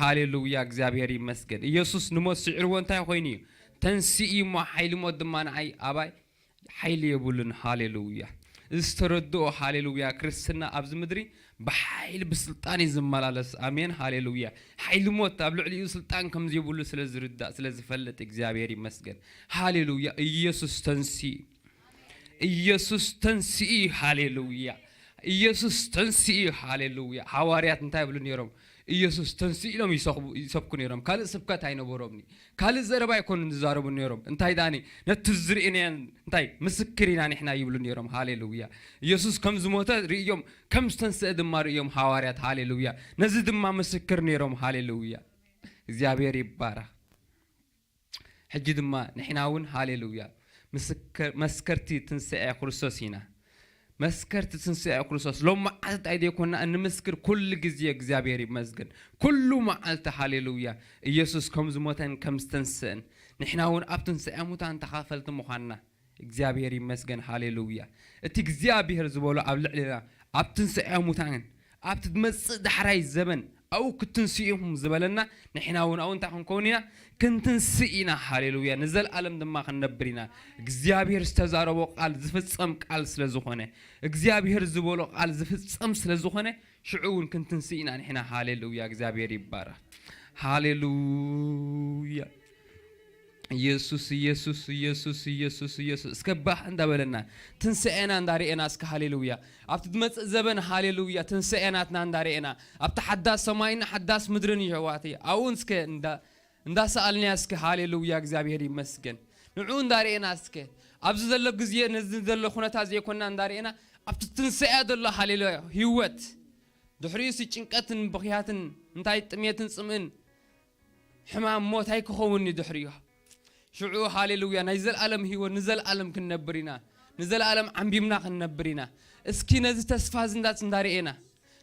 ሃሌሉያ፣ እግዚኣብሔር ይመስገን። ኢየሱስ ንሞት ስዒርዎ እንታይ ኮይኑ እዩ? ተንስኡ እሞ ሓይሊ ሞት ድማ ንዓይ ኣባይ ሓይሊ የብሉን። ሃሌሉያ። እዚ ዝተረድኦ፣ ሃሌሉያ፣ ክርስትና ኣብዚ ምድሪ ብሓይሊ ብስልጣን እዩ ዝመላለስ። ኣሜን፣ ሃሌሉያ። ሓይሊ ሞት ኣብ ልዕሊኡ ስልጣን ከም ዘይብሉ ስለ ዝርዳእ፣ ስለ ዝፈልጥ እግዚኣብሔር ይመስገን። ሃሌሉያ። ኢየሱስ ተንስኡ። ኢየሱስ ተንስኡ። ሃሌሉያ። ኢየሱስ ተንስኡ። ሃሌሉያ። ሃዋርያት እንታይ ይብሉ ነይሮም? ኢየሱስ ተንስኡ ኢሎም ይሰኽቡ-፣ ይሰብኩ ነይሮም። ካልእ ስብከት ኣይነበሮምኒ። ካልእ ዘረባ ኣይኮኑን ዝዛረቡ ነይሮም። እንታይ ዳኒ? ነቲ ዝርእናዮ እንታይ? ምስክር ኢና ንሕና ይብሉ ነይሮም። ሃሌሉያ። ኢየሱስ ከም ዝሞተ ርእዮም፣ ከም ዝተንስአ ድማ ርእዮም ሃዋርያት። ሃሌሉያ። ነዚ ድማ ምስክር ነይሮም። ሃሌሉያ። እግዚኣብሔር ይባረኽ። ሕጂ ድማ ንሕና እውን፣ ሃሌሉያ፣ ምስከ-፣ መስከርቲ ትንስኤ ክርስቶስ ኢና። መስከርቲ ትንስኤ ክርስቶስ። ሎም መዓልቲ እንታይ ዘይኮንና እንምስክር፣ ኩሉ ግዜ እግዚኣብሔር ይመስገን። ኩሉ መዓልቲ፣ ሃሌሉያ፣ ኢየሱስ ከም ዝሞተን ከም ዝተንስአን፣ ንሕና እውን ኣብ ትንስኤ ሙታን ተኻፈልቲ ምዃንና እግዚኣብሔር ይመስገን። ሃሌሉያ። እቲ እግዚኣብሔር ዝበሎ ኣብ ልዕሌና፣ ኣብ ትንስኤ ሙታን፣ ኣብቲ ዝመጽእ ዳሕራይ ዘበን ኣብኡ ክትንስኡ ኢኹም ዝበለና፣ ንሕና እውን ኣብኡ እንታይ ክንከውን ኢና? ክንትንስእ ኢና። ሃሌሉያ። ንዘለኣለም ድማ ክንነብር ኢና። እግዚኣብሔር ዝተዛረቦ ቃል ዝፍጸም ቃል ስለ ዝኾነ፣ እግዚኣብሔር ዝበሎ ቃል ዝፍጸም ስለ ዝኾነ፣ ሽዑ እውን ክንትንስእ ኢና ንሕና። ሃሌሉያ። እግዚኣብሔር ይባረኽ። ሃሌሉያ። ኢየሱስ፣ ኢየሱስ፣ ኢየሱስ፣ ኢየሱስ፣ ኢየሱስ። እስከ ባህ እንዳበለና፣ ትንስኤና እንዳርኤና እስከ፣ ሃሌሉያ። ኣብቲ ዝመጽእ ዘበን፣ ሃሌሉያ፣ ትንስኤ ናትና እንዳርኤና፣ ኣብቲ ሓዳስ ሰማይን ሓዳስ ምድርን፣ የሕዋተይ፣ ኣብኡን እስከ እንዳ-፣ እንዳሰኣልናያ እስከ፣ ሃሌሉያ፣ እግዚኣብሔር ይመስገን። ንዕኡ እንዳርኤና እስከ፣ ኣብዚ ዘሎ ግዜ፣ ነዚ ዘሎ ኩነታት ዘይኮንና እንዳርኤና፣ ኣብቲ ትንስኤ ዘሎ፣ ሃሌሉያ፣ ህይወት፣ ድሕሪኡሲ ጭንቀትን ብኽያትን፣ እንታይ ጥሜትን ጽምእን፣ ሕማም፣ ሞት ኣይክኸውን እዩ ድሕሪኡ። ሽዑ፣ ሃሌሉያ፣ ናይ ዘለኣለም ህይወት፣ ንዘለኣለም ክንነብር ኢና። ንዘለኣለም ዓምቢምና ክንነብር ኢና። እስኪ ነዚ ተስፋ እዚ እንዳት-፣ እንዳርኤና፣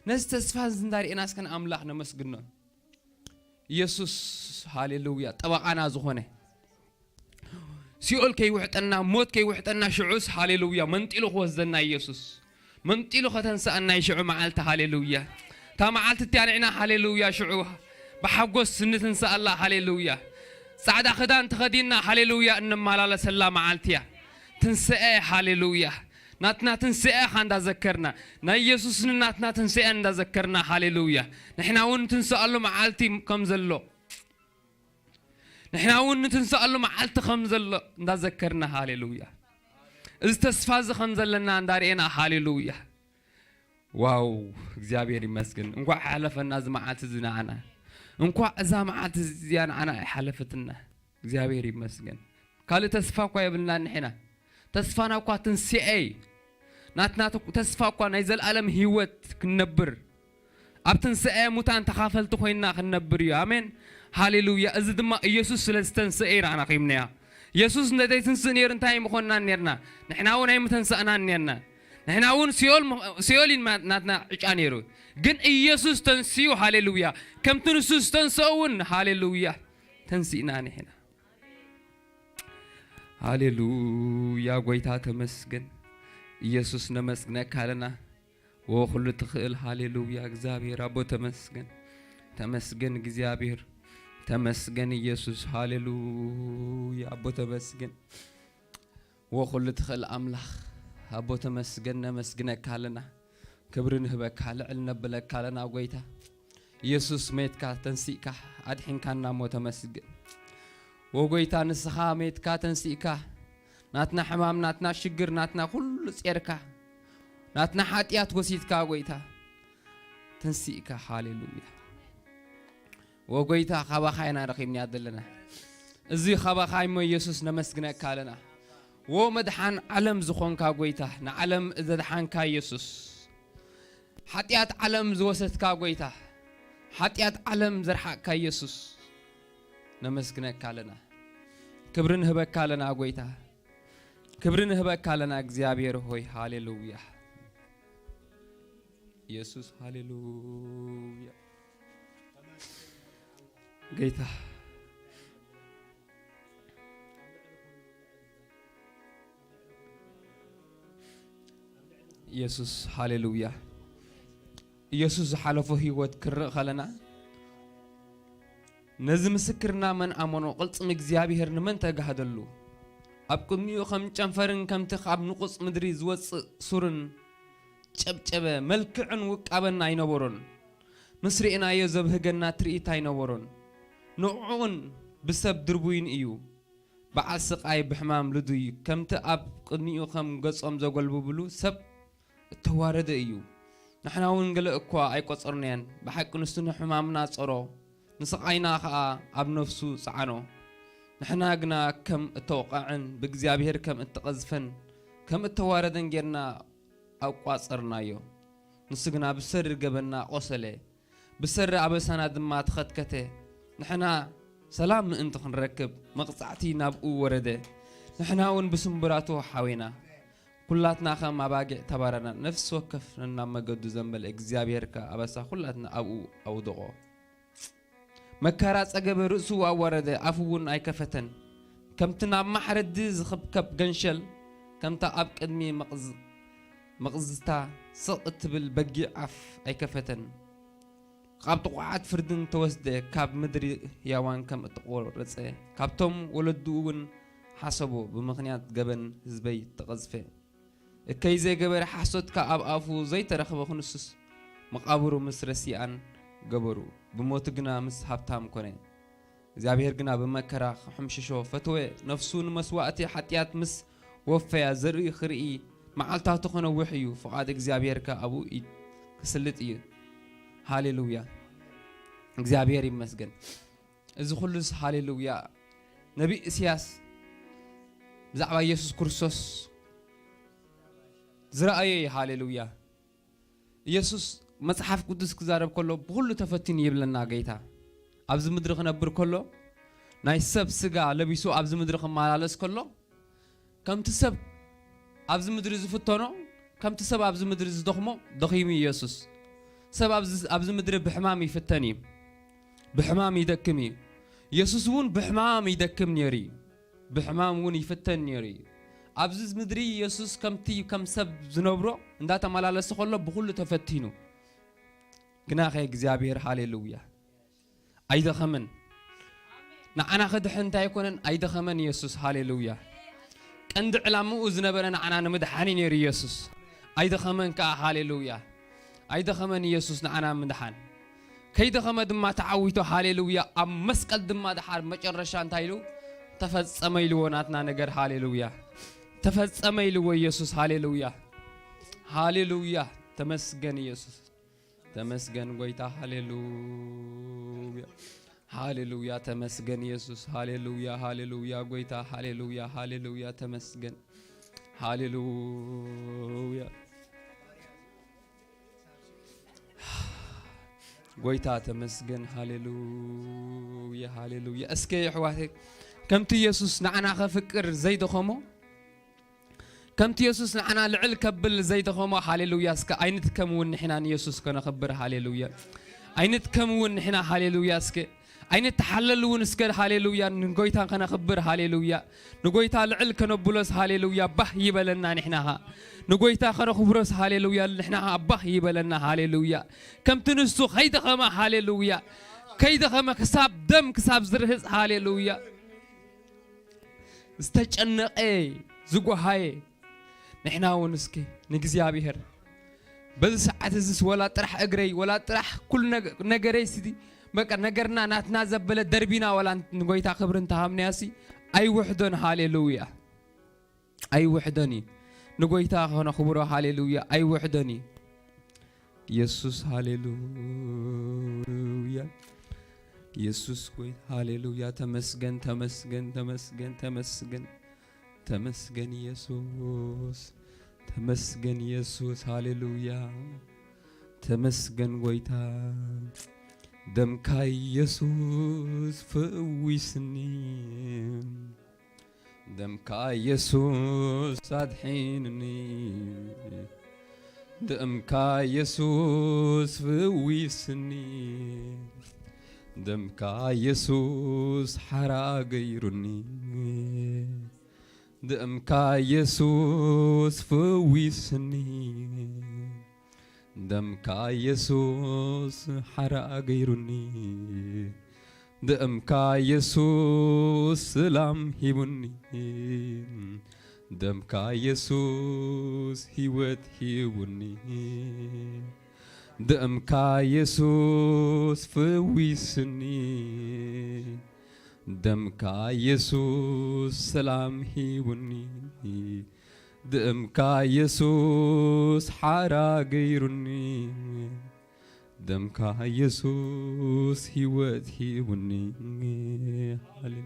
ነዚ ተስፋ እዚ እንዳርኤና እስከ ንኣምላኽ ነመስግኖ። ኢየሱስ፣ ሃሌሉያ፣ ጠበቓና ዝኾነ፣ ሲኦል ከይውሕጠና፣ ሞት ከይውሕጠና፣ ሽዑስ፣ ሃሌሉያ፣ መንጢሉ ክወስደና ኢየሱስ። መንጢሉ ከተንስኣና እዩ ሽዑ መዓልቲ፣ ሃሌሉያ። እታ መዓልቲ እቲኣ ንዕና፣ ሃሌሉያ፣ ሽዑ ብሓጎስ እንትንስኣላ፣ ሃሌሉያ። ጻዕዳ ክዳን ተኸዲንና፣ ሃሌሉያ፣ እንመላለሰላ መዓልቲ እያ። ትንስኤ፣ ሃሌሉያ። ናትና ትንስኤ ኻ እንዳዘከርና፣ ናይ ኢየሱስን ናትና ትንስኤን እንዳዘከርና፣ ሃሌሉያ። ንሕና እውን ንትንስኣሉ መዓልቲ ከም ዘሎ፣ ንሕና እውን ንትንስኣሉ መዓልቲ ከም ዘሎ እንዳዘከርና፣ ሃሌሉያ። እዚ ተስፋ እዚ ከም ዘለና እንዳርኤና፣ ሃሌሉያ። ዋው፣ እግዚኣብሔር ይመስገን። እንኳዕ ሓለፈና እዚ መዓልቲ እዚ ንዓና። እንኳዕ እዛ መዓልቲ እዚኣ ንዓና ኣይሓለፈትና። እግዚኣብሔር ይመስገን። ካልእ ተስፋ እኳ የብልናን ንሕና። ተስፋና እኳ ትንስኤ እዩ። ናትና ተ-፣ ተስፋ እኳ ናይ ዘለኣለም ህይወት ክንነብር፣ ኣብ ትንስኤ ሙታን ተኻፈልቲ ኮይንና ክንነብር እዩ። ኣሜን። ሃሌሉያ። እዚ ድማ ኢየሱስ ስለ ዝተንስአ ኢና ረኺብናዮ። ኢየሱስ እንተ ዘይትንስእ ነይሩ እንታይ ምኾንናን ነርና? ንሕና እውን ኣይምተንሳእናን ነርና። ንሕና እውን ሲኦል ም-፣ ሲኦል እዩ ማ-፣ ናትና ዕጫ ነይሩ። ግን ኢየሱስ ተንስኡ፣ ሃሌሉያ። ከምቲ ንሱ ዝተንስኦ እውን፣ ሃሌሉያ፣ ተንሲእና ንሕና። ሃሌሉያ፣ ጎይታ ተመስገን። ኢየሱስ ነመስግነካ ኣለና። ዎ ኩሉ ትኽእል፣ ሃሌሉያ፣ እግዚኣብሔር ኣቦ ተመስገን። ተመስገን እግዚኣብሔር፣ ተመስገን ኢየሱስ፣ ሃሌሉያ፣ ኣቦ ተመስገን። ዎ ኩሉ ትኽእል ኣምላኽ ኣቦ ተመስገን፣ ነመስግነካ ኣለና። ክብሪ ንህበካ፣ ልዕል ነብለካ ኣለና ጎይታ። ኢየሱስ ሜትካ ተንሲእካ ኣድሒንካና እሞ ተመስገን። ዎ ጎይታ ንስኻ ሜትካ ተንሲእካ ናትና ሕማም፣ ናትና ሽግር፣ ናትና ኩሉ ጼርካ፣ ናትና ሓጢኣት ወሲድካ ጎይታ ተንሲእካ። ሃሌሉያ። ዎ ጎይታ ካባኻ ኢና ረኺብናያ ዘለና። እዚ ካባኻ እሞ ኢየሱስ ነመስግነካ ኣለና። ዎ መድሓን ዓለም ዝኾንካ ጎይታ፣ ንዓለም ዘድሓንካ ኢየሱስ፣ ሓጢኣት ዓለም ዝወሰድካ ጎይታ፣ ሓጢኣት ዓለም ዘርሓቕካ ኢየሱስ ነመስግነካ ኣለና። ክብሪ ንህበካ ኣለና ጎይታ። ክብሪ ንህበካ ኣለና እግዚኣብሔር ሆይ። ሃሌሉያ። ኢየሱስ፣ ሃሌሉያ። ጌታ ኢየሱስ፣ ሃሌሉያ። ኢየሱስ ዝሓለፎ ህይወት ክርእ ከለና ነዚ ምስክርና መን ኣመኖ? ቅልጽም እግዚኣብሔር ንመን ተጋህደሉ? ኣብ ቅድሚኡ ከም ጨንፈርን ከምቲ ካብ ንቑጽ ምድሪ ዝወጽእ ሱርን ጨብጨበ። መልክዕን ውቃበን ኣይነበሮን። ምስ ርኢናዮ ዘብህገና ትርኢት ኣይነበሮን። ንዕኡን ብሰብ ድርቡይን እዩ። በዓል ስቓይ ብሕማም ልዱይ፣ ከምቲ ኣብ ቅድሚኡ ከም ገጾም ዘጎልብብሉ ሰብ እተዋረደ እዩ። ንሕና እውን ገለ እኳ ኣይቆጸርናዮን። ብሓቂ ንሱ ንሕማምና ጸሮ፣ ንስቓይና ኸኣ ኣብ ነፍሱ ጸዓኖ። ንሕና ግና ከም እተወቕዐን ብእግዚኣብሔር ከም እተቐዝፈን ከም እተዋረደን ጌርና ኣቋጸርናዮ። ንሱ ግና ብሰሪ ገበንና ቆሰለ፣ ብሰሪ ኣበሳና ድማ ተኸትከተ። ንሕና ሰላም ምእንቲ ክንረክብ መቕጻዕቲ ናብኡ ወረደ። ንሕና እውን ብስምብራቱ ሓዌና። ኩላትና ከም ኣባጊዕ ተባረርና፣ ነፍሲ ወከፍ ነናብ መገዱ ዘንበለ እግዚኣብሔር ከኣ ኣበሳ ኩላትና ኣብኡ ኣውደቖ። መከራ ጸገበ፣ ርእሱ ኣዋረደ፣ ኣፉ እውን ኣይከፈተን። ከምቲ ናብ ማሕረዲ ዝኽብከብ ገንሸል፣ ከምታ ኣብ ቅድሚ መቕዝ-፣ መቕዝታ ስቕ እትብል በጊዕ ኣፍ ኣይከፈተን። ካብ ጥቑዓት ፍርድን ተወስደ፣ ካብ ምድሪ ህያዋን ከም እተቖረጸ፣ ካብቶም ወለዱ እውን ሓሰቦ፣ ብምኽንያት ገበን ህዝበይ ተቐዝፈ። እከይ ዘይገበረ ሓሶት ከኣ ኣብ ኣፉ ዘይተረኽበ ክንሱስ፣ መቓብሩ ምስ ረሲኣን ገበሩ፣ ብሞቱ ግና ምስ ሃብታም ኮነ። እግዚኣብሔር ግና ብመከራ ክሕምሽሾ ፈተወ፣ ነፍሱ ንመስዋእቲ ሓጢኣት ምስ ወፈያ ዘርኢ ክርኢ መዓልታቱ ክነውሕ እዩ፣ ፍቓድ እግዚኣብሔር ከኣ ኣብኡ ይ-፣ ክስልጥ እዩ። ሃሌሉያ። እግዚኣብሔር ይመስገን። እዚ ኩሉስ ሃሌሉያ። ነቢ እስያስ ብዛዕባ ኢየሱስ ክርስቶስ ዝረኣዮ እዩ። ሃሌሉያ። ኢየሱስ መጽሓፍ ቅዱስ ክዛረብ ከሎ ብኹሉ ተፈቲኑ ይብለና ጌታ። ኣብዚ ምድሪ ክነብር ከሎ፣ ናይ ሰብ ስጋ ለቢሱ ኣብዚ ምድሪ ክመላለስ ከሎ፣ ከምቲ ሰብ ኣብዚ ምድሪ ዝፍተኖ፣ ከምቲ ሰብ ኣብዚ ምድሪ ዝደኽሞ ደኺሙ ኢየሱስ። ሰብ ኣብዚ፣ ኣብዚ ምድሪ ብሕማም ይፍተን እዩ። ብሕማም ይደክም እዩ። ኢየሱስ እውን ብሕማም ይደክም ነይሩ እዩ። ብሕማም እውን ይፍተን ነይሩ እዩ። ኣብዚ ምድሪ ኢየሱስ ከምቲ ከም ሰብ ዝነብሮ እንዳተመላለሰ ከሎ ብኹሉ ተፈቲኑ። ግናኸ እግዚኣብሔር፣ ሃሌሉያ፣ ኣይደኸመን። ንዓና ክድሕን እንታይ ኣይኮነን፣ ኣይደኸመን ኢየሱስ። ሃሌሉያ። ቀንዲ ዕላምኡ ዝነበረ ንዓና ንምድሓን እዩ ነይሩ ኢየሱስ። ኣይደኸመን ከኣ። ሃሌሉያ። ኣይደኸመን ኢየሱስ ንዓና ምድሓን። ከይደኸመ ድማ ተዓዊቱ። ሃሌሉያ። ኣብ መስቀል ድማ ድሓር መጨረሻ እንታይ ኢሉ? ተፈጸመ ኢልዎ ናትና ነገር። ሃሌሉያ። ተፈጸመ ኢልዎ ኢየሱስ። ሃሌሉያ። ሃሌሉያ። ተመስገን ኢየሱስ። ተመስገን ጎይታ። ሃሌሉያ። ሃሌሉያ። ተመስገን ኢየሱስ። ሃሌሉያ። ሃሌሉያ ጎይታ። ሃሌሉያ። ሃሌሉያ። ተመስገን። ሃሌሉያ። ጎይታ ተመስገን። ሃሌሉያ። ሃሌሉያ። እስከ የሕዋተይ፣ ከምቲ ኢየሱስ ንዓና ከፍቅር ዘይደኸሞ፣ ከምቲ የሱስ ንዓና ልዕል ከብል ዘይደኸሞ፣ ሃሌሉያ። እስከ ኣይንድከም እውን ንሕና ንየሱስ ከነኽብር፣ ሃሌሉያ። ኣይንድከም እውን ንሕና፣ ሃሌሉያ። እስከ ኣይንተሓለል እውን እስከ፣ ሃሌሉያ፣ ንጎይታ ከነኽብር፣ ሃሌሉያ። ንጎይታ ልዕል ከነብሎስ፣ ሃሌሉያ፣ ባህ ይበለና ንሕና ኸኣ። ንጎይታ ከነኽብሮስ፣ ሃሌሉያ፣ ንሕና ኸኣ ባህ ይበለና፣ ሃሌሉያ። ከምቲ ንሱ ከይደኸመ፣ ሃሌሉያ፣ ከይደኸመ ክሳብ ደም ክሳብ ዝርህጽ፣ ሃሌሉያ። ዝተጨነቐ ዝጓሃየ ንሕና እውን እስኪ ንእግዚኣብሔር በዚ ሰዓት እዚስ ወላ ጥራሕ እግረይ ወላ ጥራሕ ኩሉ ነገ-፣ ነገረይ ስዲ በቃ ነገርና ናትና ዘበለ ደርቢና ወላ ንጎይታ ክብሪ እንተሃብናያሲ ኣይውሕዶን። ሃሌሉያ። ኣይውሕዶን እዩ። ንጎይታ ከነኽብሮ። ሃሌሉያ። ኣይውሕዶን እዩ። የሱስ፣ ሃሌሉያ። የሱስ ጎይ-፣ ሃሌሉያ። ተመስገን፣ ተመስገን፣ ተመስገን፣ ተመስገን። ተመስገን የሱስ፣ ተመስገን የሱስ፣ ሃሌሉያ። ተመስገን ጎይታ፣ ደምካ የሱስ ፈዊስኒ። ደምካ የሱስ ኣድሒንኒ፣ ደምካ የሱስ ፍዊስኒ፣ ደምካ የሱስ ሓራ ገይሩኒ፣ ደምካ የሱስ ፍዊስኒ፣ ደምካ የሱስ ሓራ ገይሩኒ፣ ደምካ ኢየሱስ ሰላም ሂቡኒ፣ ደምካ ኢየሱስ ህይወት ሂቡኒ፣ ደምካ ኢየሱስ ፈዊስኒ፣ ደምካ ኢየሱስ ሰላም ሂቡኒ፣ ደምካ ኢየሱስ ሓራ ገይሩኒ፣ ደምካ ኢየሱስ ህይወት ሂቡኒ። ሃሌ-፣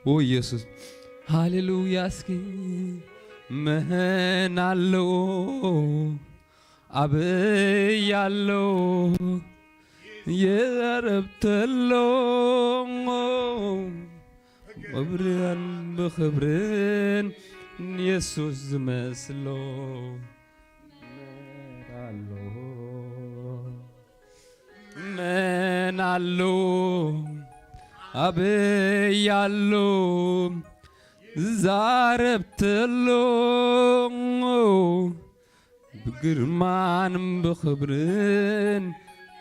ኦ ኢየሱስ፣ ሃሌሉያ። እስኪ መን ኣሎ ኣበይ ኣሎ የረብተሎ ክብርን ብኽብርን ንየሱስ ዝመስሎ መን ኣሎ? መን ኣሎ? ኣበይ ኣሎ? ዛረብተሎ ብግርማን ብኽብርን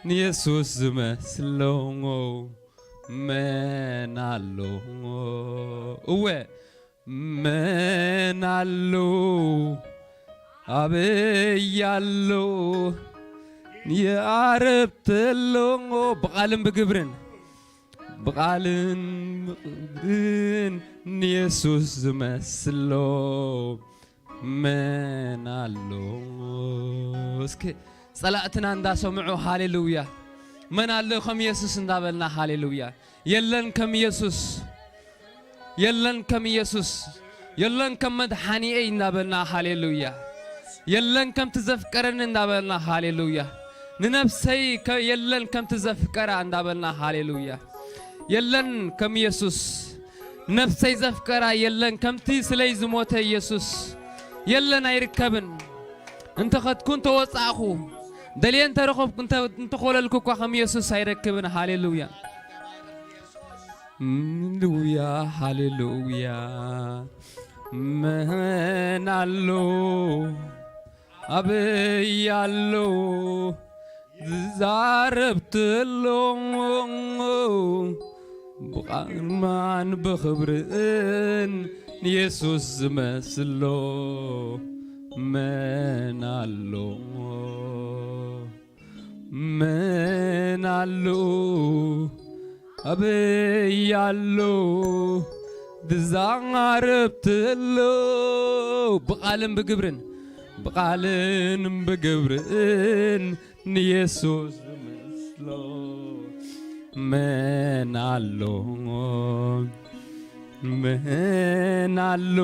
ንየሱስ ዝመስሎ መን ኣሎ? እወ፣ መን ኣሎ? ኣበይ ኣሎ? የዓርብ ተሎ ብቓልን ብግብርን፣ ብቓልን ብግብርን ንየሱስ ዝመስሎ መን ኣሎ? እስኪ ጸላእትና እንዳሰምዑ ሃሌሉያ። መን ኣሎ ከም ኢየሱስ እንዳበልና ሃሌሉያ። የለን ከም ኢየሱስ፣ የለን ከም ኢየሱስ፣ የለን ከም መድሓኒኤይ እንዳበልና ሃሌሉያ። የለን ከምቲ ዘፍቀረኒ እንዳበልና ሃሌሉያ። ንነፍሰይ ከ-፣ የለን ከምቲ ዘፍቀራ እንዳበልና ሃሌሉያ። የለን ከም ኢየሱስ፣ ነፍሰይ ዘፍቀራ የለን ከምቲ ስለይ ዝሞተ ኢየሱስ። የለን ኣይርከብን። እንተኸድኩ እንተወጻእኹ፣ ደልየ እንተረኸብኩ፣ እንተ-፣ እንተኾለልኩ እኳ ከም ኢየሱስ ኣይረክብን። ሃሌሉያ። ሃሌሉያ፣ ሃሌሉያ። መን ኣሎ? ኣበይ ኣሎ? ዝዛረብ ተሎ ብቓልማን ብኽብርን ንየሱስ ዝመስሎ መን ኣሎ? መን ኣሎ? ኣበይ ኣሎ? ዝዛረብ ተሎ ብቓልን ብግብርን፣ ብቓልን ብግብርን ንየሱስ ዝመስሎ መን ኣሎ? መን ኣሎ?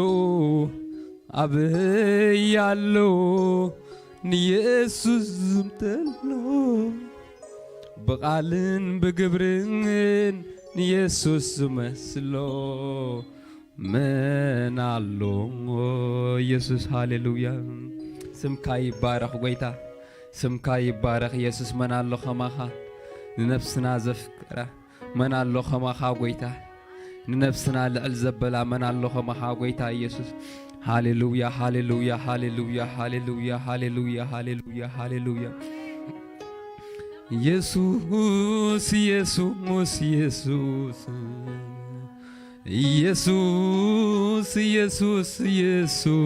ኣበይ ኣሎ? ንየሱስ ዝምተሎ ብቓልን ብግብርን ንየሱስ ዝመስሎ መን ኣሎ? ኢየሱስ፣ ሃሌሉያ። ስምካ ይባረኽ ጎይታ፣ ስምካ ይባረኽ ኢየሱስ። መን ኣሎ ከማኻ ንነፍስና ዘፍቅራ? መን ኣሎ ከማኻ ጎይታ? ንነፍስና ልዕል ዘበላ መን ኣሎ ከማኻ ጎይታ ኢየሱስ? ሃሌሉያ፣ ሃሌሉያ፣ ሃሌሉያ፣ ሃሌሉያ፣ ሃሌሉያ፣ ሃሌሉያ፣ ሃሌሉያ። ኢየሱስ፣ ኢየሱስ፣ ኢየሱስ። ኢየሱስ፣ ኢየሱስ፣ ኢየሱስ።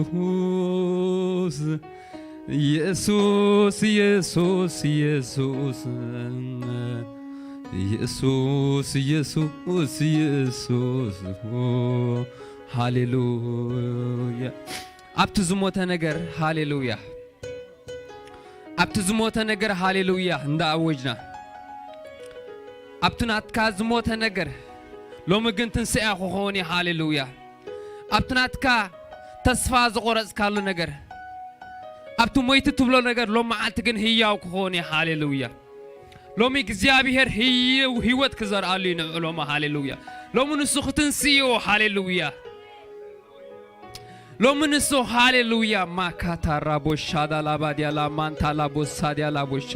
ኢየሱስ፣ ኢየሱስ፣ ኢየሱስ። ኢየሱስ፣ ኢየሱስ፣ ኢየሱስ። ሃሌሉያ። ኣብቲ ዝሞተ ነገር ሃሌሉያ። ኣብቲ ዝሞተ ነገር ሃሌሉያ እንዳ ኣወጅና፣ ኣብቲ ናትካ ዝሞተ ነገር ሎሚ ግን ትንስያ ክኸውን እዩ። ሃሌሉያ። ኣብቲ ናትካ ተስፋ ዝቆረጽካሉ ነገር፣ ኣብቲ ሞይቲ ትብሎ ነገር ሎም መዓልቲ ግን ህያው ክኸውን እዩ። ሃሌሉያ። ሎሚ እግዚኣብሔር ህይው ህይወት ክዘርኣሉ እዩ ንዕኡ ሎሚ። ሃሌሉያ። ሎሚ ንሱ ክትንስዮ። ሃሌሉያ። ሎሚ ንሱ። ሃሌሉያ። ማካታ ራቦ ሻዳ ላባ ዲያ ላ ማንታ ላቦ ሳዲያ ላቦ ሻ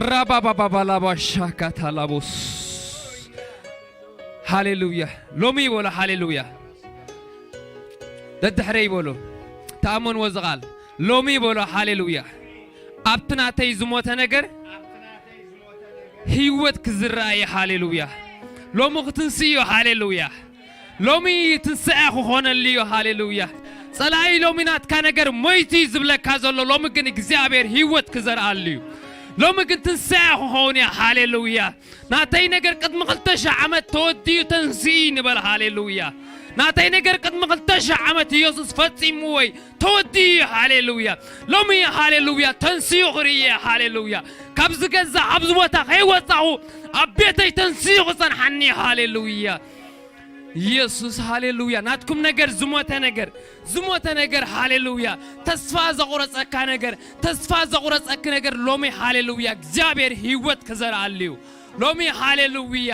ራባባባባ ላባ ሻካታ ላቦስ። ሃሌሉያ። ሎሚ ይበሎ ሃሌሉያ። ደድሕረ ይበሎ። ተኣመንዎ እዚ ቃል። ሎሚ ይበሎ ሃሌሉያ። ኣብቲ ናተይ ዝሞተ ነገር ህይወት ክዝራእ እዩ። ሃሌሉያ። ሎሚ ክትንስእ እዩ። ሃሌሉያ። ሎሚ ትንስኣ ክኾነሉ እዩ። ሃሌሉያ። ጸላኢ ሎሚ ናትካ ነገር ሞይቱ እዩ ዝብለካ ዘሎ። ሎሚ ግን እግዚኣብሔር ህይወት ክዘርኣሉ እዩ። ሎሚ ግን ትንስኣ ክኸውን እዩ። ሃሌሉያ። ናተይ ነገር ቅድሚ ክልተ ሺሕ ዓመት ተወዲኡ ተንስኡ ንበል። ሃሌሉያ። ናተይ ነገር ቅድሚ ክልተ ሺሕ ዓመት ኢየሱስ ፈጺምዎ እዩ። ተወዲኡ እዩ። ሃሌሉያ። ሎሚ እዩ። ሃሌሉያ። ተንስኡ ክርኢ እየ። ሃሌሉያ። ካብዚ ገዛ፣ ካብዚ ቦታ ከይወጻኹ ኣብ ቤተይ ተንስኡ ክጸንሓኒ። ሃሌሉያ። ኢየሱስ፣ ሃሌሉያ። ናትኩም ነገር ዝሞተ ነገር፣ ዝሞተ ነገር፣ ሃሌሉያ። ተስፋ ዘቑረጸካ ነገር፣ ተስፋ ዘቑረጸኪ ነገር ሎሚ፣ ሃሌሉያ፣ እግዚኣብሔር ህይወት ክዘርኣሉ እዩ። ሎሚ፣ ሃሌሉያ።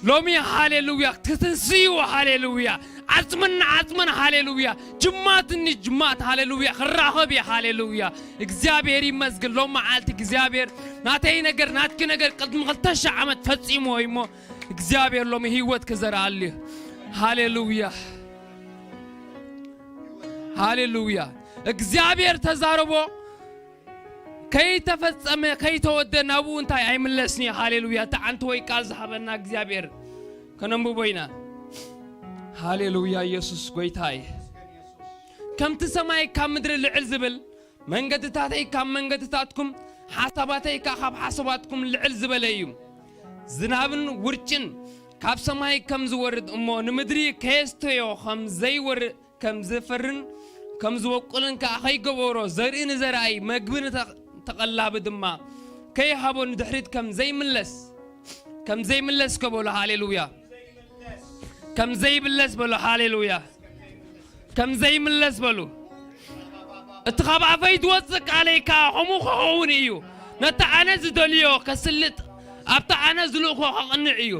ሎሚ፣ ሃሌሉያ፣ ክትንስዩ፣ ሃሌሉያ። ዓጽምን ዓጽምን፣ ሃሌሉያ። ጅማትን ጅማት፣ ሃሌሉያ፣ ክራኸብ እዩ። ሃሌሉያ። እግዚኣብሔር ይመስገን። ሎም መዓልቲ እግዚኣብሔር ናተይ ነገር፣ ናትኪ ነገር ቅድሚ ክልተ ሺሕ ዓመት ፈጺምዎ እዩ እሞ፣ እግዚኣብሔር ሎሚ ህይወት ክዘርኣሉ እዩ። ሃሌሉያ። ሃሌሉያ። እግዚኣብሔር ተዛረቦ ከይተፈጸመ፣ ከይተወደ ናብኡ እንታይ ኣይምለስን እዩ። ሃሌሉያ። እቲ ዓንተወይ ቃል ዝሃበና እግዚኣብሔር ከነንብቦ ኢና። ሃሌሉያ። ኢየሱስ ጎይታ እዩ። ከምቲ ሰማይ ካብ ምድሪ ልዕል ዝብል፣ መንገድታተይ ካብ መንገድታትኩም፣ ሓሳባተይ ከኣ ካብ ሓሳባትኩም ልዕል ዝበለ እዩ። ዝናብን ውርጭን ካብ ሰማይ ከም ዝወርድ እሞ ንምድሪ ከየስተዮ ከም ዘይወርድ፣ ከም ዝፈርን ከም ዝበቁልን ከኣ ከይገበሮ፣ ዘርኢ ንዘርኣይ፣ መግቢ ንተ-፣ ተቐላቢ ድማ ከይሃቦ ንድሕሪት ከም ዘይምለስ፣ ከም ዘይምለስ ከበሎ። ሃሌሉያ። ከም ዘይምለስ በሎ። ሃሌሉያ። ከም ዘይምለስ በሉ። እቲ ካብ ኣፈይ ዝወጽእ ቃለይ ከኣ ከምኡ ክኸውን እዩ። ነቲ ኣነ ዝደልዮ ከስልጥ፣ ኣብቲ ኣነ ዝልእኮ ከቕንዕ እዩ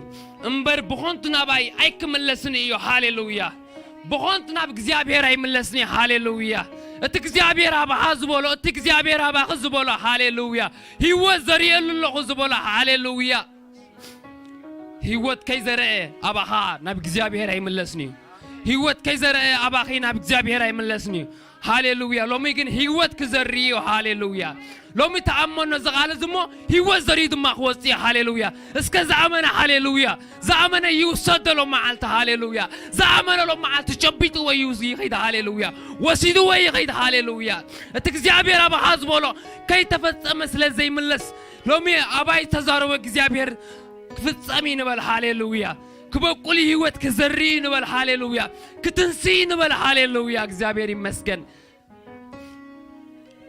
እምበር፣ ብኾንቱ ናባይ ኣይክምለስን እዩ። ሃሌሉያ። ብኾንቱ ናብ እግዚኣብሔር ኣይምለስን እዩ። ሃሌሉያ። እቲ እግዚኣብሔር ኣባኻ ዝበሎ፣ እቲ እግዚኣብሔር ኣባኺ ዝበሎ፣ ሃሌሉያ። ህይወት ዘርእየሉ ኣለኹ ዝበሎ፣ ሃሌሉያ። ህይወት ከይዘረአ ኣባኻ ናብ እግዚኣብሔር ኣይምለስን እዩ። ህይወት ከይዘረአ ኣባኺ ናብ እግዚኣብሔር ኣይምለስን እዩ። ሃሌሉያ። ሎሚ ግን ህይወት ክዘሪ እዩ። ሃሌሉያ። ሎሚ ተኣመኖ እዚ ቃል እዚ እሞ ህይወት ዘርዩ ድማ ክወጽእ እዩ። ሃሌሉያ። እስከ ዝኣመነ፣ ሃሌሉያ፣ ዝኣመነ ይውሰዶ ሎም መዓልቲ። ሃሌሉያ። ዝኣመነ ሎም መዓልቲ ጨቢጥዎ እዩ ይኸይድ። ሃሌሉያ። ወሲድዎ ይኸይድ። ሃሌሉያ። እቲ እግዚኣብሔር ኣባኻ ዝበሎ ከይተፈጸመ ስለ ዘይምለስ ሎሚ ኣባይ ተዛረቦ እግዚኣብሔር ክፍጸም እዩ ንበል። ሃሌሉያ። ክበቁል ህይወት ክዘሪ ንበል። ሃሌሉያ። ክትንስኢ ንበል። ሃሌሉያ። እግዚኣብሔር ይመስገን።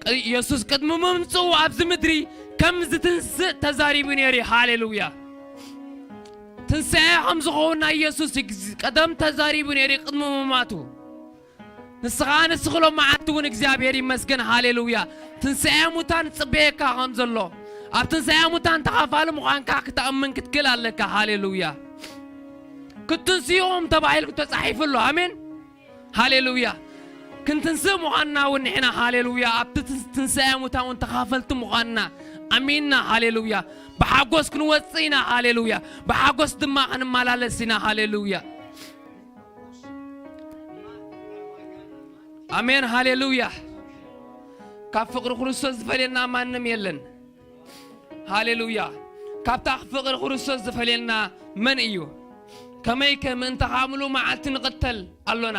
ቅ-፣ ኢየሱስ ቅድሚ ምምጽኡ ኣብዚ ምድሪ ከም ዝትንስእ ተዛሪቡ ነይሩ እዩ። ሃሌሉያ። ትንሳኤ ከም ዝኸውን ናይ ኢየሱስ ግዝ-፣ ቀደም ተዛሪቡ ነይሩ እዩ ቅድሚ ምማቱ። ንስኻ ንስኺ ሎም መዓልቲ እውን እግዚኣብሔር ይመስገን። ሃሌሉያ። ትንሳኤ ሙታን ጽበየካ ከም ዘሎ፣ ኣብ ትንሳኤ ሙታን ተኻፋሊ ምዃንካ ክትኣምን ክትክእል ኣለካ። ሃሌሉያ። ክትንስኦም ተባሂሉ ተጻሒፉ ኣሎ። ኣሜን። ሃሌሉያ። ክንትንስእ ምዃንና እውን ንሕና፣ ሃሌሉያ፣ ኣብቲ ትንስ-፣ ትንሳኤ ሙታን እውን ተኻፈልቲ ምዃንና ኣሚንና። ሃሌሉያ። ብሓጎስ ክንወጽእ ኢና። ሃሌሉያ። ብሓጎስ ድማ ክንመላለስ ኢና። ሃሌሉያ። ኣሜን። ሃሌሉያ። ካብ ፍቕሪ ክርስቶስ ዝፈልየና ማንም የለን። ሃሌሉያ። ካብታ ፍቕሪ ክርስቶስ ዝፈልየና መን እዩ? ከመይከ ምእንተ ኻምሉ መዓልቲ ንቕተል ኣሎና፣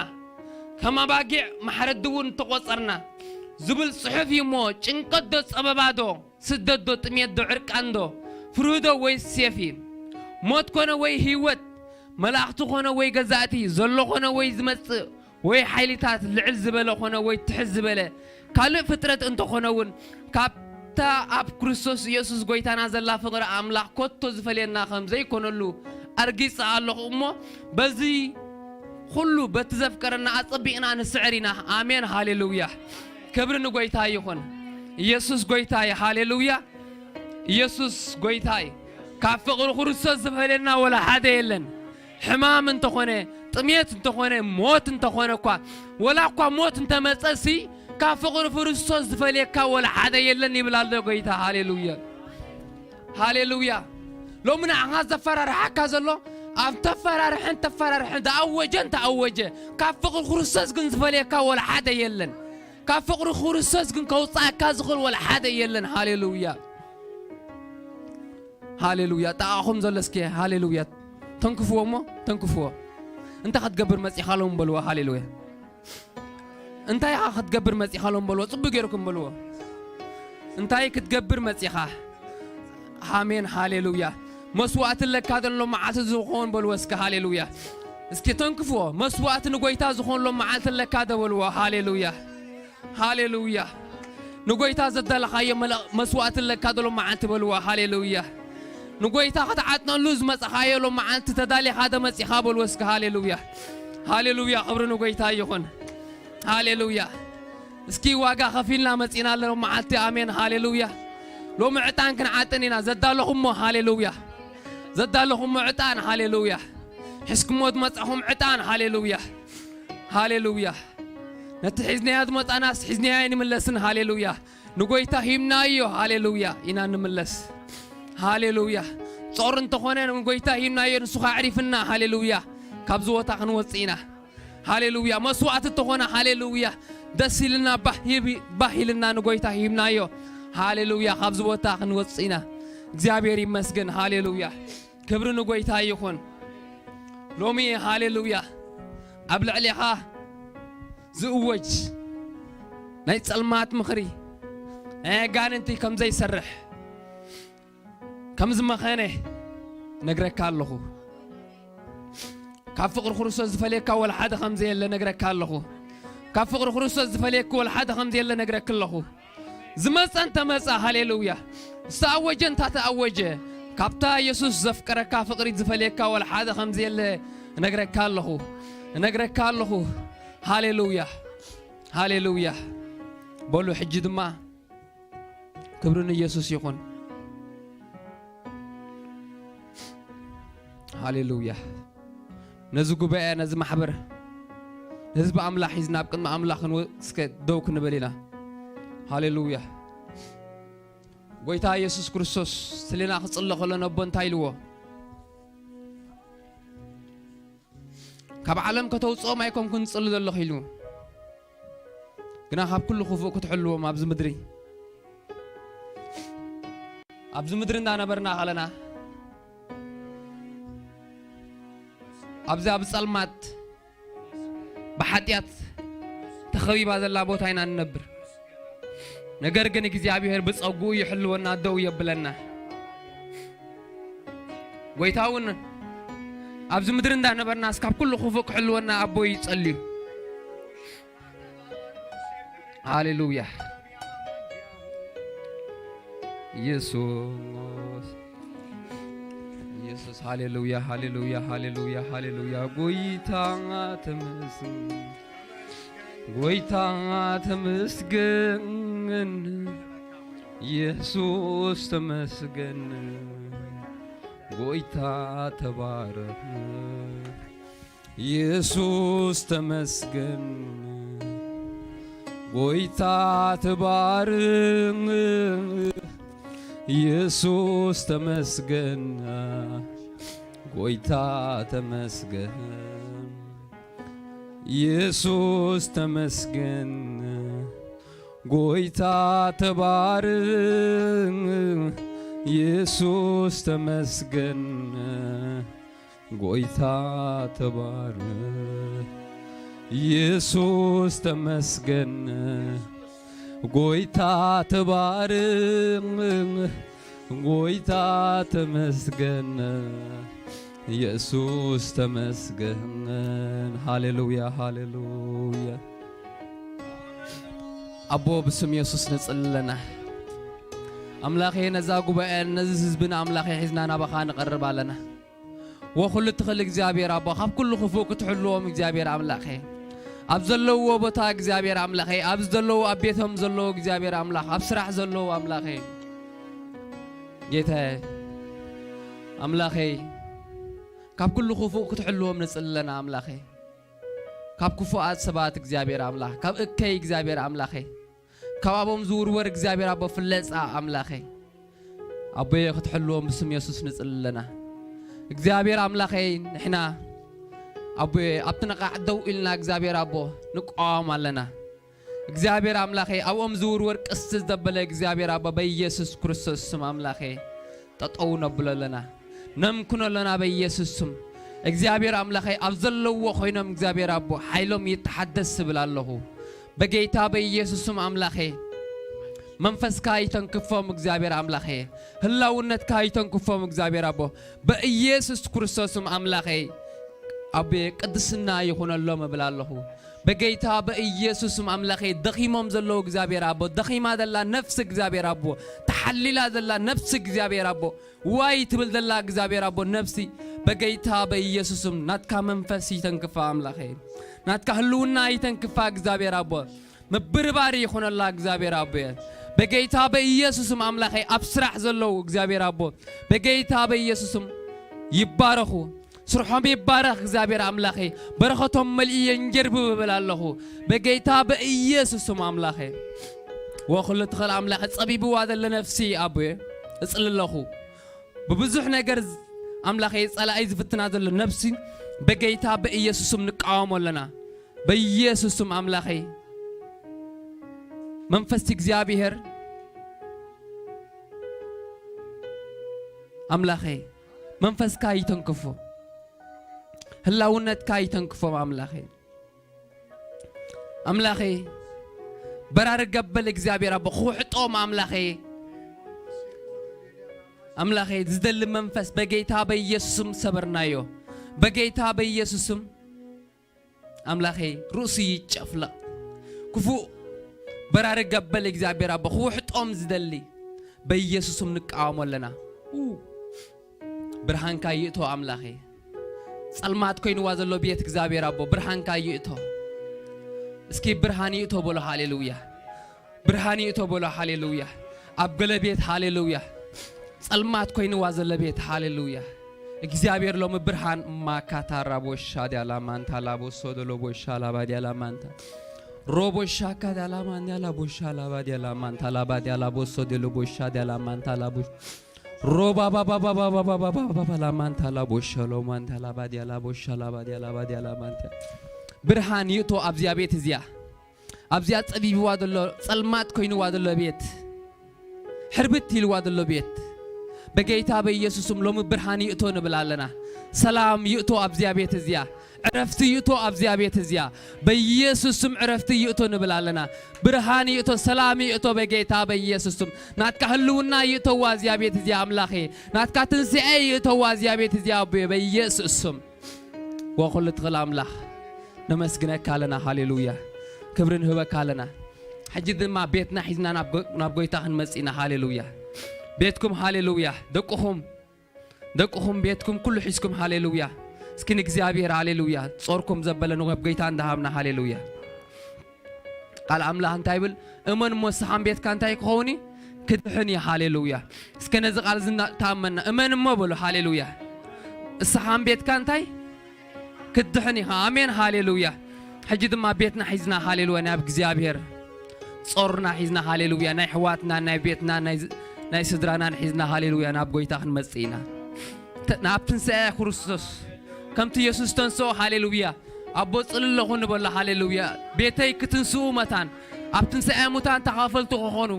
ከም ኣባጊዕ ማሕረዲ እውን ተቖጸርና ዝብል ጽሑፍ እዩ እሞ፣ ጭንቀት ዶ ጸበባ ዶ፣ ስደት ዶ፣ ጥሜት ዶ፣ ዕርቃን ዶ፣ ፍርሂ ዶ ወይስ ሴፍ እዩ? ሞት ኮነ ወይ ህይወት፣ መላእኽቲ ኮነ ወይ ገዛእቲ፣ ዘሎ ኮነ ወይ ዝመጽእ፣ ወይ ሓይልታት ልዕል ዝበለ ኾነ ወይ ትሕት ዝበለ ካልእ ፍጥረት እንተኾነ እውን፣ ካብታ ኣብ ክርስቶስ ኢየሱስ ጐይታና ዘላ ፍቕሪ ኣምላኽ ከቶ ዝፈልየና ከም ዘይኮነሉ ኣርጊጸ ኣለኹ እሞ፣ በዚ ኹሉ በቲ ዘፍቀረና ኣጸቢቕና ንስዕር ኢና። ኣሜን፣ ሃሌሉያ። ክብሪ ንጐይታ ይኹን። ኢየሱስ ጐይታ እዩ። ሃሌሉያ። ኢየሱስ ጐይታ እዩ። ካብ ፍቕሪ ክርስቶስ ዝፈልየና ወላ ሓደ የለን። ሕማም እንተኾነ፣ ጥሜት እንተኾነ፣ ሞት እንተኾነ እኳ፣ ወላ እኳ ሞት እንተመጸሲ፣ ካብ ፍቕሪ ክርስቶስ ዝፈልየካ ወላ ሓደ የለን ይብል ኣሎ ጐይታ። ሃሌሉያ። ሃሌሉያ። ሎሚ ንዓኻ ዘፈራርሓካ ዘሎ፣ ኣብ ተፈራርሐን ተፈራርሐን፣ ዝኣወጀን ተኣወጀ፣ ካብ ፍቕሪ ክርስቶስ ግን ዝፈልየካ ወላ ሓደ የለን። ካብ ፍቕሪ ክርስቶስ ግን ከውጽኣካ ዝኽእል ወላ ሓደ የለን። ሃሌሉያ። ሃሌሉያ። ጠቓኹም ዘሎ እስኪ ሃሌሉያ። ተንክፍዎ እሞ፣ ተንክፍዎ። እንታይ ክትገብር መጺኻ ሎም በልዎ። ሃሌሉያ። እንታይ ኢኻ ክትገብር መጺኻ ሎም በልዎ። ጽቡቅ ጌርኩም በልዎ። እንታይ ክትገብር መጺኻ? ኣሜን። ሃሌሉያ። መስዋዕቲ ኣለካ ዘሎ መዓልቲ ዝኸውን በልዎ እስኪ። ሃሌሉያ። እስኪ ተንክፍዎ። መስዋዕቲ ንጎይታ ዝኾንሎ መዓልቲ ኣለካ ዶ በልዎ። ሃሌሉያ። ሃሌሉያ። ንጎይታ ዘዳለኻዮ መለ-፣ መስዋዕቲ ኣለካ ዘሎ መዓልቲ በልዎ። ሃሌሉያ። ንጎይታ ክትዓጥነሉ ዝመጻኻዮ ሎ መዓልቲ ተዳሊኻ ዶ መጺኻ በልዎ እስኪ። ሃሌሉያ። ሃሌሉያ። ክብሪ ንጎይታ ይኹን። ሃሌሉያ። እስኪ ዋጋ ከፊልና መጺና ኣሎ መዓልቲ። ኣሜን። ሃሌሉያ። ሎሚ ዕጣን ክንዓጥን ኢና። ዘዳለኹሞ። ሃሌሉያ። ዘዳለኹሞ ዕጣን። ሃሌሉያ። ሒዝኩሞ ዝመጻኹም ዕጣን። ሃሌሉያ። ሃሌሉያ። ነቲ ሒዝናዮ ዝመጻናስ ሒዝናዮ ኣይንምለስን። ሃሌሉያ። ንጎይታ ሂብናዮ። ሃሌሉያ። ኢና ንምለስ። ሃሌሉያ። ጾር እንተኾነ ንጎይታ ሂብናዮ፣ ንሱ ኸዓ ኣዕሪፍና። ሃሌሉያ። ካብዚ ቦታ ክንወጽእ ኢና። ሃሌሉያ። መስዋዕቲ እንተኾነ፣ ሃሌሉያ፣ ደስ ኢልና፣ ባህ ይብ-፣ ባህ ኢልና ንጎይታ ሂብናዮ። ሃሌሉያ። ካብዚ ቦታ ክንወጽእ ኢና። እግዚኣብሔር ይመስገን። ሃሌሉያ። ክብሪ ንጎይታ ይኹን። ሎሚ፣ ሃሌሉያ፣ ኣብ ልዕሌኻ ዝእወጅ ናይ ጸልማት ምኽሪ፣ ናይ ኣጋንንቲ ከም ዘይሰርሕ፣ ከም ዝመኸነ ነግረካ ኣለኹ። ካብ ፍቕሪ ክርስቶስ ዝፈልየካ ወላ ሓደ ከም ዘየለ ነግረካ ኣለኹ። ካብ ፍቕሪ ክርስቶስ ዝፈልየኪ ወላ ሓደ ከም ዘየለ ነግረኪ ኣለኹ። ዝመጸ እንተመጸ፣ ሃሌሉያ። ዝተኣወጀ እንታ ተኣወጀ፣ ካብታ የሱስ ዘፍቀረካ ፍቕሪ ዝፈልየካ ወላ ሓደ ከም ዘየለ እነግረካ ኣለኹ። እነግረካ ኣለኹ። ሃሌሉያ። ሃሌሉያ። በሉ ሕጂ ድማ ክብሪ ንየሱስ ይኹን። ሃሌሉያ። ነዚ ጉባኤ፣ ነዚ ማሕበር፣ ነህዝቢ ኣምላኽ ሒዝና ኣብ ቅድሚ ኣምላኽ ክንወ-፣ እስከ ደው ክንብል ኢና። ሃሌሉያ። ጎይታ የሱስ ክርስቶስ ስሌና ክጽለ ከሎ ነቦ እንታይ ኢልዎ? "ካብ ዓለም ከተውጽኦም ኣይኮንኩን ዝጽሊ ዘለኹ" ኢሉ። ግና ካብ ኩሉ ክፉእ ክትሕልዎም ኣብዚ ምድሪ፣ ኣብዚ ምድሪ እንዳነበርና ከለና፣ ኣብዚ ኣብ ጸልማት ብሓጢኣት ተኸቢባ ዘላ ቦታ ኢና ንነብር። ነገር ግን እግዚኣብሔር ብጸጉኡ ይሕልወና፣ ደው የብለና። ጎይታ እውን ኣብዚ ምድሪ እንዳነበርናስ ካብ ኩሉ ክፉእ ክሕልወና ኣቦይ ይጸልዩ። ሃሌሉያ። ኢየሱስ፣ ኢየሱስ፣ ሃሌሉያ፣ ሃሌሉያ፣ ሃሌሉያ፣ ሃሌሉያ። ጎይታ ተመስገን፣ ጎይታ ተመስገን፣ ኢየሱስ ተመስገን፣ ጎይታ ተባረኽ። ኢየሱስ ተመስገን፣ ጎይታ ተባረኽ። ኢየሱስ ተመስገን፣ ጎይታ ተመስገን። ኢየሱስ ተመስገን፣ ጎይታ ተባረኽ። ኢየሱስ ተመስገን፣ ጎይታ ተባረኽ። ኢየሱስ ተመስገን፣ ጎይታ ተባረኽ። ጎይታ ተመስገን፣ ኢየሱስ ተመስገን። ሃሌሉያ፣ ሃሌሉያ። ኣቦ፣ ብስም የሱስ ንጽሊ ኣለና። ኣምላኸ፣ ነዛ ጉባኤ፣ ነዚ ህዝብና ኣምላኸ ሒዝና ናባኻ ንቐርብ ኣለና። ወኩሉ ትኽእል እግዚኣብሔር ኣቦ፣ ካብ ኩሉ ክፉእ ክትሕልዎም እግዚኣብሔር ኣምላኸ፣ ኣብ ዘለውዎ ቦታ እግዚኣብሔር ኣምላኸ፣ ኣብ ዘለዉ፣ ኣብ ቤቶም ዘለዉ እግዚኣብሔር ኣምላኽ፣ ኣብ ስራሕ ዘለዉ ኣምላኸ፣ ጌታየ ኣምላኸይ፣ ካብ ኩሉ ክፉእ ክትሕልዎም ንጽሊ ኣለና ኣምላኸይ። ካብ ክፉኣት ሰባት እግዚኣብሔር ኣምላኽ፣ ካብ እከይ እግዚኣብሔር ኣምላኸይ፣ ካብ ኣቦም ዝውርወር እግዚኣብሔር ኣቦ ፍለጻ ኣምላኸይ፣ ኣቦየ ክትሕልዎም ብስም የሱስ ንጽሊ ኣለና። እግዚኣብሔር ኣምላኸይ፣ ንሕና ኣቦየ ኣብቲ ነቓዕ ደው ኢልና እግዚኣብሔር ኣቦ ንቃወም ኣለና። እግዚኣብሔር ኣምላኸይ፣ ኣብኦም ዝውርወር ቅስት ዘበለ እግዚኣብሔር ኣቦ በኢየሱስ ክርስቶስ ስም ኣምላኸይ ጠጠው ነብሎ ኣለና፣ ነምክኖ ኣለና በኢየሱስ ስም። እግዚኣብሔር ኣምላኸይ፣ ኣብ ዘለዎ ኮይኖም እግዚኣብሔር ኣቦ ሓይሎም ይተሓደስ እብል ኣለኹ። በጌታ በኢየሱስ ስም ኣምላኸይ፣ መንፈስካ ይተንክፎም እግዚኣብሔር ኣምላኸይ፣ ህላውነትካ ይተንክፎም እግዚኣብሔር ኣቦ፣ በኢየሱስ ክርስቶስ ስም ኣምላኸይ፣ ኣቤ ቅድስና ይኹነሎም እብል ኣለኹ። በጌታ በኢየሱስ ስም ኣምላኸይ፣ ደኺሞም ዘለዉ እግዚኣብሔር ኣቦ፣ ደኺማ ዘላ ነፍሲ እግዚኣብሔር ኣቦ፣ ተሓሊላ ዘላ ነፍሲ እግዚኣብሔር ኣቦ፣ ዋይ ትብል ዘላ እግዚኣብሔር ኣቦ ነፍሲ፣ በጌታ በኢየሱስ ስም ናትካ መንፈስ ይተንክፋ ኣምላኸይ፣ ናትካ ህልውና ይተንክፋ እግዚኣብሔር ኣቦ። ምብርባር ይኹነላ እግዚኣብሔር ኣቦ። በጌታ በኢየሱስ ስም ኣምላኸይ፣ ኣብ ስራሕ ዘለዉ እግዚኣብሔር ኣቦ፣ በጌታ በኢየሱስ ስም ይባረኹ። ስርሖም ይባረኽ እግዚኣብሔር ኣምላኸይ፣ በረኸቶም መልኢ የንጀርብብ እብል ኣለኹ በጌታ በኢየሱስ ስም ኣምላኸይ። ወኩሉ ትኽእል ኣምላኸ፣ ጸቢብዋ ዘለ ነፍሲ ኣቦየ እጽሊ ኣለኹ። ብብዙሕ ነገር ዝ-፣ ኣምላኸይ ጸላኢ ዝፍትና ዘሎ ነፍሲ በጌታ በኢየሱስ ስም ንቃወሞ ኣለና። በኢየሱስ ስም ኣምላኸይ፣ መንፈስ እግዚኣብሔር ኣምላኸይ፣ መንፈስካ ይተንክፎ፣ ህላውነትካ ይተንክፎም ኣምላኸይ። ኣምላኸይ፣ በራሪ ገበል እግዚኣብሔር ኣቦ፣ ክውሕጦም ኣምላኸይ፣ ኣምላኸይ፣ ዝደሊ መንፈስ በጌታ በኢየሱስም ሰበርናዮ። በጌታ በኢየሱስም ኣምላኸይ፣ ርእሱ ይጨፍለቕ። ክፉእ በራሪ ገበል እግዚኣብሔር ኣቦ፣ ክውሕጦም ዝደሊ በኢየሱስም ንቃወሞ ኣለና። ኡ፣ ብርሃንካ ይእቶ ኣምላኸይ። ጸልማት ኮይንዋ ዘሎ ቤት እግዚኣብሔር ኣቦ፣ ብርሃንካ ይእቶ። እስኪ ብርሃን ይእቶ በሎ፣ ሃሌሉያ። ብርሃን ይእቶ በሎ፣ ሃሌሉያ። ኣብ ገለ ቤት፣ ሃሌሉያ። ጸልማት ኮይንዋ ዘሎ ቤት፣ ሃሌሉያ። እግዚኣብሔር ሎሚ ብርሃን ማካታ ራቦሻ ዲያላ ማንታ ላቦሶ ደሎ ቦሻ ላባ ዲያላ ማንታ ሮቦሻካ ዳላ ማንታ ላቦሻ ላባ ዲያላ ማንታ ላባ ዲያላ ቦሶ ደሎ ቦሻ ዲያላ ማንታ ላቦ ሮባ ባባ ባባ ባባ ባባ ባባ ላማንታ ላቦሻ ሎማንታ ላባ ዲያላ ቦሻ ላባ ዲያላ ባ ዲያላ ማንታ። ብርሃን ይእቶ ኣብዚኣ ቤት እዚኣ፣ ኣብዚኣ ጸቢብዋ ዘሎ፣ ጸልማት ኮይንዋ ዘሎ ቤት፣ ሕርብት ኢልዋ ዘሎ ቤት፣ በጌታ በኢየሱስም ሎሚ ብርሃን ይእቶ ንብል ኣለና። ሰላም ይእቶ ኣብዚኣ ቤት እዚኣ፣ ዕረፍቲ ይእቶ ኣብዚኣ ቤት እዚኣ፣ በኢየሱስም ዕረፍቲ ይእቶ ንብል ኣለና። ብርሃን ይእቶ፣ ሰላም ይእቶ በጌታ በኢየሱስም። ናትካ ህልውና ይእተዋ እዚኣ ቤት እዚኣ ኣምላኸ፣ ናትካ ትንስኤ ይእተዋ እዚኣ ቤት እዚኣ ኣቦየ በኢየሱስም። ወኩሉ ትኽእል ኣምላኽ ነመስግነካ ኣለና። ሃሌሉያ። ክብሪ ንህበካ ኣለና። ሕጂ ድማ ቤትና ሒዝና ናብ ጎ-፣ ናብ ጎይታ ክንመጽእ ኢና። ሃሌሉያ። ቤትኩም ሃሌሉያ። ደቅኹም፣ ደቅኹም፣ ቤትኩም ኩሉ ሒዝኩም ሃሌሉያ። እስኪ ንእግዚኣብሔር ሃሌሉያ። ጾርኩም ዘበለ ንጎብ ጎይታ እንዳሃብና ሃሌሉያ። ቃል ኣምላኽ እንታይ ይብል? እመን እሞ እስኻን ቤትካ እንታይ ክኸውን እዩ? ክድሕን እዩ። ሃሌሉያ። እስከ ነዚ ቃል እዚ እናተኣመንና እመን እሞ በሉ። ሃሌሉያ። እስኻን ቤትካ እንታይ ክድሕን ኢኻ። ኣሜን። ሃሌሉያ። ሕጂ ድማ ቤትና ሒዝና ሃሌሉያ ናብ እግዚኣብሔር፣ ጾርና ሒዝና ሃሌሉያ፣ ናይ ኣሕዋትና፣ ናይ ቤትና፣ ናይ ዝ-፣ ናይ ስድራናን ሒዝና ሃሌሉያ ናብ ጎይታ ክንመጽእ ኢና። ተ-፣ ናብ ትንሳኤ ክርስቶስ ከምቲ የሱስ ተንስኦ ሃሌሉያ። ኣቦ ጽሊ ኣለኹ ንበሎ ሃሌሉያ። ቤተይ ክትንስኡ መታን ኣብ ትንሳኤ ሙታን ተኻፈልቲ ክኾኑ፣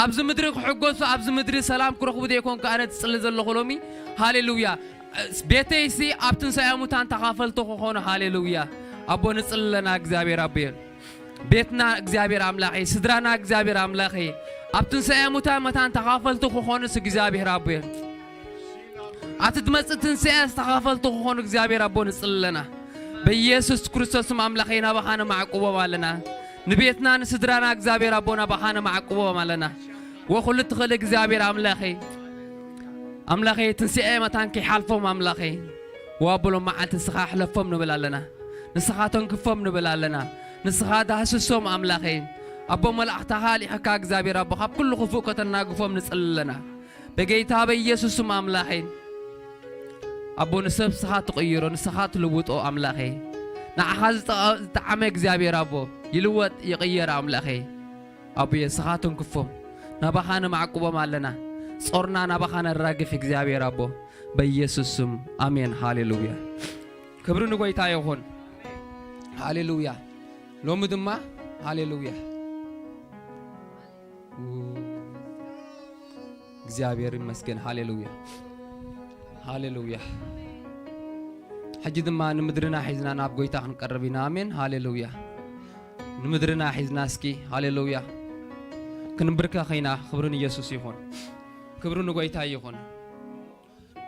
ኣብዚ ምድሪ ክሕጎሱ፣ ኣብዚ ምድሪ ሰላም ክረኽቡ ዘይኮንኩ ኣነ ዝጽሊ ዘለኹ ሎሚ። ሃሌሉያ። ቤተይሲ ኣብ ትንሳኤ ሙታን ተኻፈልቲ ክኾኑ። ሃሌሉያ። ኣቦ ንጽሊ ኣለና እግዚኣብሔር ኣቦየ። ቤትና እግዚኣብሔር ኣምላኸይ፣ ስድራና እግዚኣብሔር ኣምላኸይ፣ ኣብ ትንሳኤ ሙታን መታን ተኻፈልቲ ክኾኑስ እግዚኣብሔር ኣቦየ። ኣቲ ትመጽእ ትንሳኤ ዝተኻፈልቲ ክኾኑ እግዚኣብሔር ኣቦ ንጽሊ ኣለና። በኢየሱስ ክርስቶስ ስም ኣምላኸይ ናባኻ ነማዕቁቦም ኣለና። ንቤትና ንስድራና እግዚኣብሔር ኣቦ ናባኻ ነማዕቁቦም ኣለና። ወኩሉ ትኽእል እግዚኣብሔር ኣምላኸይ፣ ኣምላኸይ ትንሳኤ መታን ከይሓልፎም ኣምላኸይ፣ ወኣቦሎም መዓልቲ ንስኻ ሕለፎም ንብል ኣለና። ንስኻ ተንክፎም ንብል ኣለና። ንስኻ ዳህስሶም ኣምላኸይ። ኣቦ መላእኽትኻ ኣልኢኸካ እግዚኣብሔር ኣቦ ካብ ኩሉ ክፉእ ከተናግፎም ንጽሊ ኣለና። በጌታ በኢየሱስ ስም ኣምላኸይ። ኣቦ ንሰብ ንስኻ ትቕይሮ፣ ንስኻ ትልውጦ ኣምላኸይ። ንዓኻ ዝጠ-፣ ዝጠዓመ እግዚኣብሔር ኣቦ ይልወጥ ይቕየር ኣምላኸይ። ኣቦየ ንስኻ ተንክፎም፣ ናባኻ ነማዕቁቦም ኣለና። ጾርና ናባኻ ነራግፍ እግዚኣብሔር ኣቦ በኢየሱስ ስም ኣሜን። ሃሌሉያ። ክብሪ ንጎይታ ይኹን። ሃሌሉያ። ሎሚ ድማ ሃሌሉያ። እግዚኣብሔር ይመስገን። ሃሌሉያ፣ ሃሌሉያ። ሕጂ ድማ ንምድርና ሒዝና ናብ ጎይታ ክንቀርብ ኢና። ኣሜን፣ ሃሌሉያ። ንምድርና ሒዝና እስኪ፣ ሃሌሉያ፣ ክንብርከኽ ኢና። ክብሪ ንኢየሱስ ይኹን፣ ክብሪ ንጎይታ ይኹን።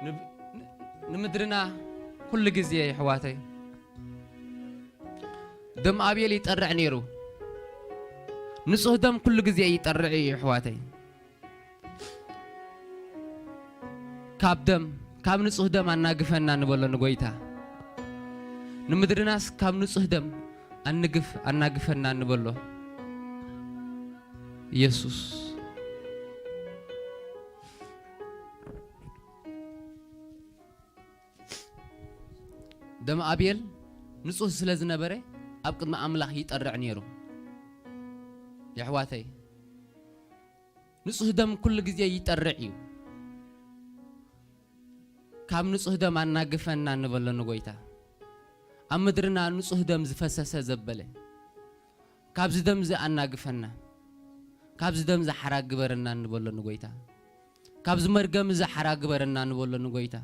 ንብ-፣ ን-፣ ንምድርና ኩሉ ግዜ፣ የሕዋተይ፣ ደም ኣቤል ይጠርዕ ነይሩ። ንጹህ ደም ኩሉ ግዜ ይጠርዕ እዩ፣ የሕዋተይ። ካብ ደም፣ ካብ ንጹህ ደም ኣናግፈና ንበሎ ንጎይታ። ንምድርናስ ካብ ንጹህ ደም ኣንግፍ-፣ ኣናግፈና ንበሎ። ኢየሱስ። ደም ኣቤል ንጹህ ስለ ዝነበረ ኣብ ቅድሚ ኣምላኽ ይጠርዕ ነይሩ። የሕዋተይ፣ ንጹህ ደም ኩሉ ግዜ ይጠርዕ እዩ። ካብ ንጹህ ደም ኣናግፈና ንበሎ ንጎይታ። ኣብ ምድርና ንጹህ ደም ዝፈሰሰ ዘበለ፣ ካብዚ ደም እዚ ኣናግፈና፣ ካብዚ ደም እዚ ሓራ ግበረና ንበሎ ንጎይታ። ካብዚ መርገም እዚ ሓራ ግበረና ንበሎ ንጎይታ።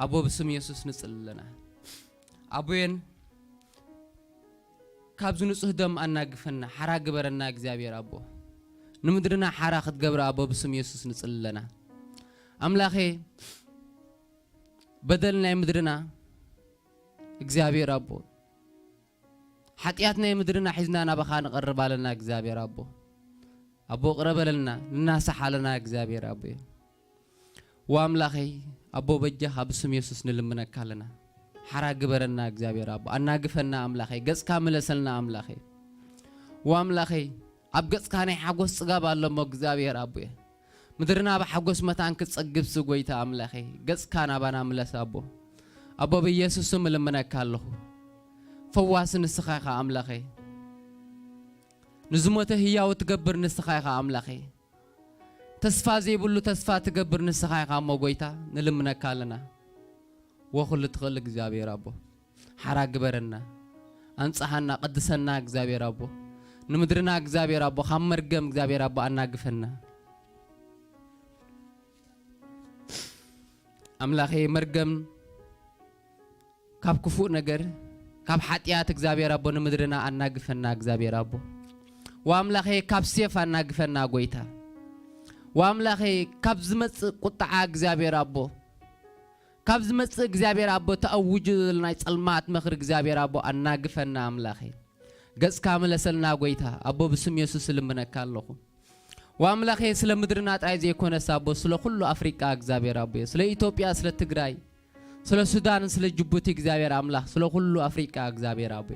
ኣቦ፣ ብስም የሱስ ንጽሊ ኣለና። ኣቦየን፣ ካብዚ ንጹህ ደም ኣናግፈና፣ ሓራ ግበረና እግዚኣብሔር ኣቦ። ንምድርና ሓራ ክትገብር ኣቦ ብስም የሱስ ንጽሊ ኣለና። ኣምላኸ፣ በደል ናይ ምድርና እግዚኣብሔር ኣቦ፣ ሓጢኣት ናይ ምድርና ሒዝና ናባኻ ንቐርብ ኣለና እግዚኣብሔር ኣቦ። ኣቦ፣ ቅረ በለልና፣ ንናሳሕ ኣለና እግዚኣብሔር ኣቦ። ወኣምላኸይ ኣቦ፣ በጃኻ ብስም የሱስ ንልምነካ ኣለና። ሓራ ግበረና እግዚኣብሔር ኣቦ፣ ኣናግፈና ኣምላኸይ፣ ገጽካ ምለሰልና ኣምላኸይ። ወኣምላኸይ፣ ኣብ ገጽካ ናይ ሓጎስ ጽጋብ ኣሎ እሞ እግዚኣብሔር ኣቦየ፣ ምድርና ብሓጎስ መታን ክትጸግብሲ ጎይታ ኣምላኸይ፣ ገጽካ ናባና ምለስ ኣቦ። ኣቦ፣ ብኢየሱስ ስም እልምነካ ኣለኹ። ፈዋሲ ንስኻ ኢኻ ኣምላኸይ። ንዝሞተ ህያው ትገብር ንስኻ ኢኻ ኣምላኸይ። ተስፋ ዘይብሉ ተስፋ ትገብር ንስኻ ኢኻ እሞ ጎይታ፣ ንልምነካ ኣለና። ወኩሉ ትኽእል እግዚኣብሔር ኣቦ፣ ሓራ ግበረና፣ ኣንጽሃና፣ ቅድሰና እግዚኣብሔር ኣቦ። ንምድርና እግዚኣብሔር ኣቦ፣ ካብ መርገም እግዚኣብሔር ኣቦ ኣናግፈና። ኣምላኸይ፣ መርገም ካብ ክፉእ ነገር፣ ካብ ሓጢኣት እግዚኣብሔር ኣቦ ንምድርና ኣናግፈና እግዚኣብሔር ኣቦ። ወኣምላኸይ፣ ካብ ሴፍ ኣናግፈና ጎይታ። ወኣምላኸይ፣ ካብ ዝመጽእ ቁጥዓ እግዚኣብሔር ኣቦ፣ ካብ ዝመጽእ እግዚኣብሔር ኣቦ ተኣውጁ ዘሎ ናይ ጸልማት ምኽሪ እግዚኣብሔር ኣቦ ኣናግፈና ኣምላኸይ። ገጽካ ምለሰልና ጎይታ ኣቦ፣ ብስም የሱስ እልምነካ ኣለኹ። ወኣምላኸይ፣ ስለ ምድርና ጥራይ ዘይኮነስ ኣቦ፣ ስለ ኩሉ ኣፍሪቃ እግዚኣብሔር ኣቦ፣ ስለ ኢትዮጵያ፣ ስለ ትግራይ፣ ስለ ሱዳን፣ ስለ ጅቡቲ እግዚኣብሔር ኣምላኽ፣ ስለ ኩሉ ኣፍሪቃ እግዚኣብሔር ኣቦ፣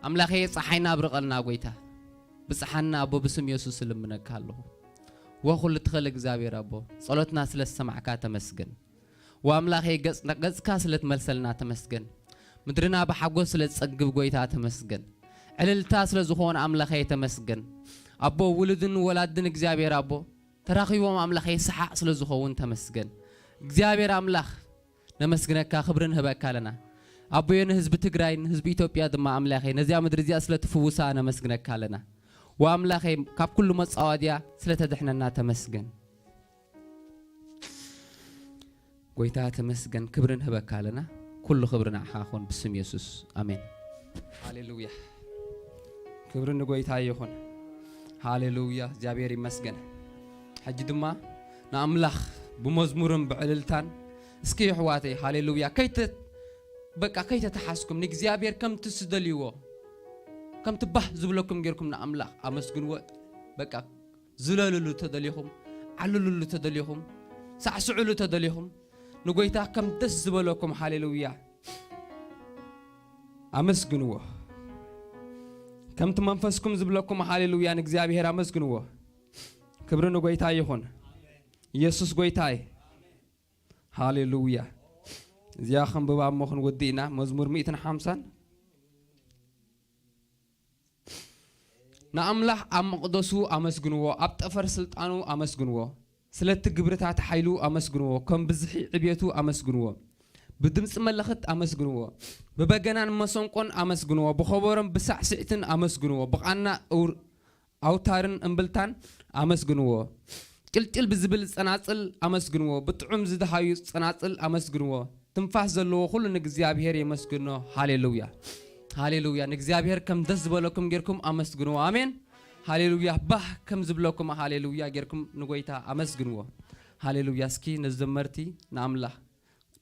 ኣምላኸይ፣ ጸሓይና ኣብርቐልና ጎይታ። ብጽሓና ኣቦ፣ ብስም የሱስ እልምነካ ኣለኹ። ወኩሉ ትኽእል እግዚኣብሔር ኣቦ፣ ጸሎትና ስለ ዝሰማዕካ ተመስገን። ወኣምላኸይ፣ ገጽ-፣ ገጽካ ስለ ትመልሰልና ተመስገን። ምድርና ብሓጎስ ስለ ዝጸግብ ጎይታ ተመስገን። ዕልልታ ስለ ዝኾነ ኣምላኸይ ተመስገን። ኣቦ፣ ውሉድን ወላድን እግዚኣብሔር ኣቦ፣ ተራኺቦም ኣምላኸይ ሰሓቕ ስለ ዝኸውን ተመስገን። እግዚኣብሔር ኣምላኽ፣ ነመስግነካ፣ ክብሪ ንህበካ ኣለና። ኣቦየ፣ ንህዝቢ ትግራይ፣ ንህዝቢ ኢትዮጵያ ድማ ኣምላኸይ፣ ነዚኣ ምድሪ እዚኣ ስለ ትፍውሳ ነመስግነካ ኣለና። ወኣምላኸይ፣ ካብ ኩሉ መጻዋድያ ስለ ተድሕነና ተመስገን። ጎይታ ተመስገን፣ ክብሪ ንህበካ ኣለና። ኩሉ ክብሪ ንዓኻ ይኹን ብስም የሱስ፣ ኣሜን። ሃሌሉያ፣ ክብሪ ንጎይታ ይኹን። ሃሌሉያ፣ እግዚኣብሔር ይመስገን። ሕጂ ድማ ንኣምላኽ ብመዝሙርን ብዕልልታን፣ እስኪ የሕዋተይ፣ ሃሌሉያ፣ ከይተ-፣ በቃ ከይተተሓዝኩም ንእግዚኣብሔር ከምቲ ዝደልይዎ፣ ከምቲ ባህ ዝብለኩም ጌርኩም ንኣምላኽ ኣመስግንዎ። በቃ ዝለልሉ ተደሊኹም፣ ዓልልሉ ተደሊኹም፣ ሳዕስዕሉ ተደሊኹም፣ ንጎይታ ከም ደስ ዝበለኩም፣ ሃሌሉያ፣ ኣመስግንዎ። ከምቲ መንፈስኩም ዝብለኩም፣ ሃሌሉያ፣ ንእግዚኣብሔር ኣመስግንዎ። ክብሪ ንጎይታ ይኹን። ኢየሱስ ጎይታ እዩ። ሃሌሉያ። እዚኣ ከንብባ እሞ ክንወዲ ኢና። መዝሙር ሚእትን ሓምሳን። ንኣምላኽ ኣብ መቕደሱ ኣመስግንዎ፣ ኣብ ጠፈር ስልጣኑ ኣመስግንዎ። ስለቲ ግብርታት ሓይሉ ኣመስግንዎ፣ ከም ብዝሒ ዕብየቱ ኣመስግንዎ። ብድምጺ መለኸት ኣመስግንዎ፣ ብበገናን መሰንቆን ኣመስግንዎ፣ ብኸበሮን ብሳዕስዒትን ኣመስግንዎ፣ ብቓና እውር-፣ ኣውታርን እምብልታን ኣመስግንዎ። ቅልቅል ብዝብል ጸናጽል ኣመስግንዎ። ብጥዑም ዝደሃዩ ጸናጽል ኣመስግንዎ። ትንፋስ ዘለዎ ኩሉ ንእግዚኣብሔር የመስግኖ። ሃሌሉያ፣ ሃሌሉያ። ንእግዚኣብሔር ከም ደስ ዝበለኩም ጌርኩም ኣመስግንዎ። ኣሜን። ሃሌሉያ። ባህ ከም ዝብለኩም ሃሌሉያ ጌርኩም ንጎይታ ኣመስግንዎ። ሃሌሉያ። እስኪ ነዘመርቲ ንኣምላኽ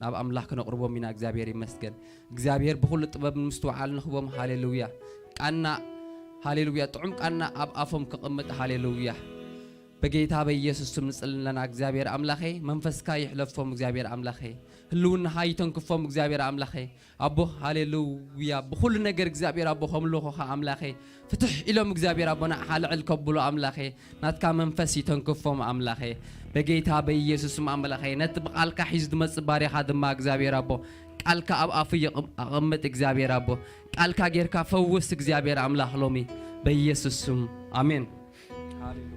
ናብ ኣምላኽ ክነቕርቦም ኢና። እግዚኣብሔር ይመስገን። እግዚኣብሔር ብኹሉ ጥበብ ምስትውዓል ንኽቦም። ሃሌሉያ። ቃና፣ ሃሌሉያ። ጥዑም ቃና ኣብ ኣፎም ክቕምጥ። ሃሌሉያ። በጌታ በኢየሱስ ስም ንጽሊ ኣለና። እግዚኣብሔር ኣምላኸይ መንፈስካ ይሕለፎም። እግዚኣብሔር ኣምላኸይ ህልውናኻ ይተንክፎም። እግዚኣብሔር ኣምላኸይ ኣቦ፣ ሃሌሉያ። ብኹሉ ነገር እግዚኣብሔር ኣቦ ከምልኹኻ ኣምላኸይ ፍትሕ ኢሎም እግዚኣብሔር ኣቦ ንዓኻ ልዕል ከብሉ ኣምላኸይ ናትካ መንፈስ ይተንክፎም ኣምላኸይ። በጌታ በኢየሱስ ስም ኣምላኸይ ነቲ ብቃልካ ሒዙ ዝመጽእ ባሪኻ ድማ እግዚኣብሔር ኣቦ ቃልካ ኣብ ኣፉ ይቕም-፣ ኣቐምጥ እግዚኣብሔር ኣቦ ቃልካ ጌርካ ፈውስ እግዚኣብሔር ኣምላኽ ሎሚ በኢየሱስ ስም ኣሜን። ሃሌሉያ።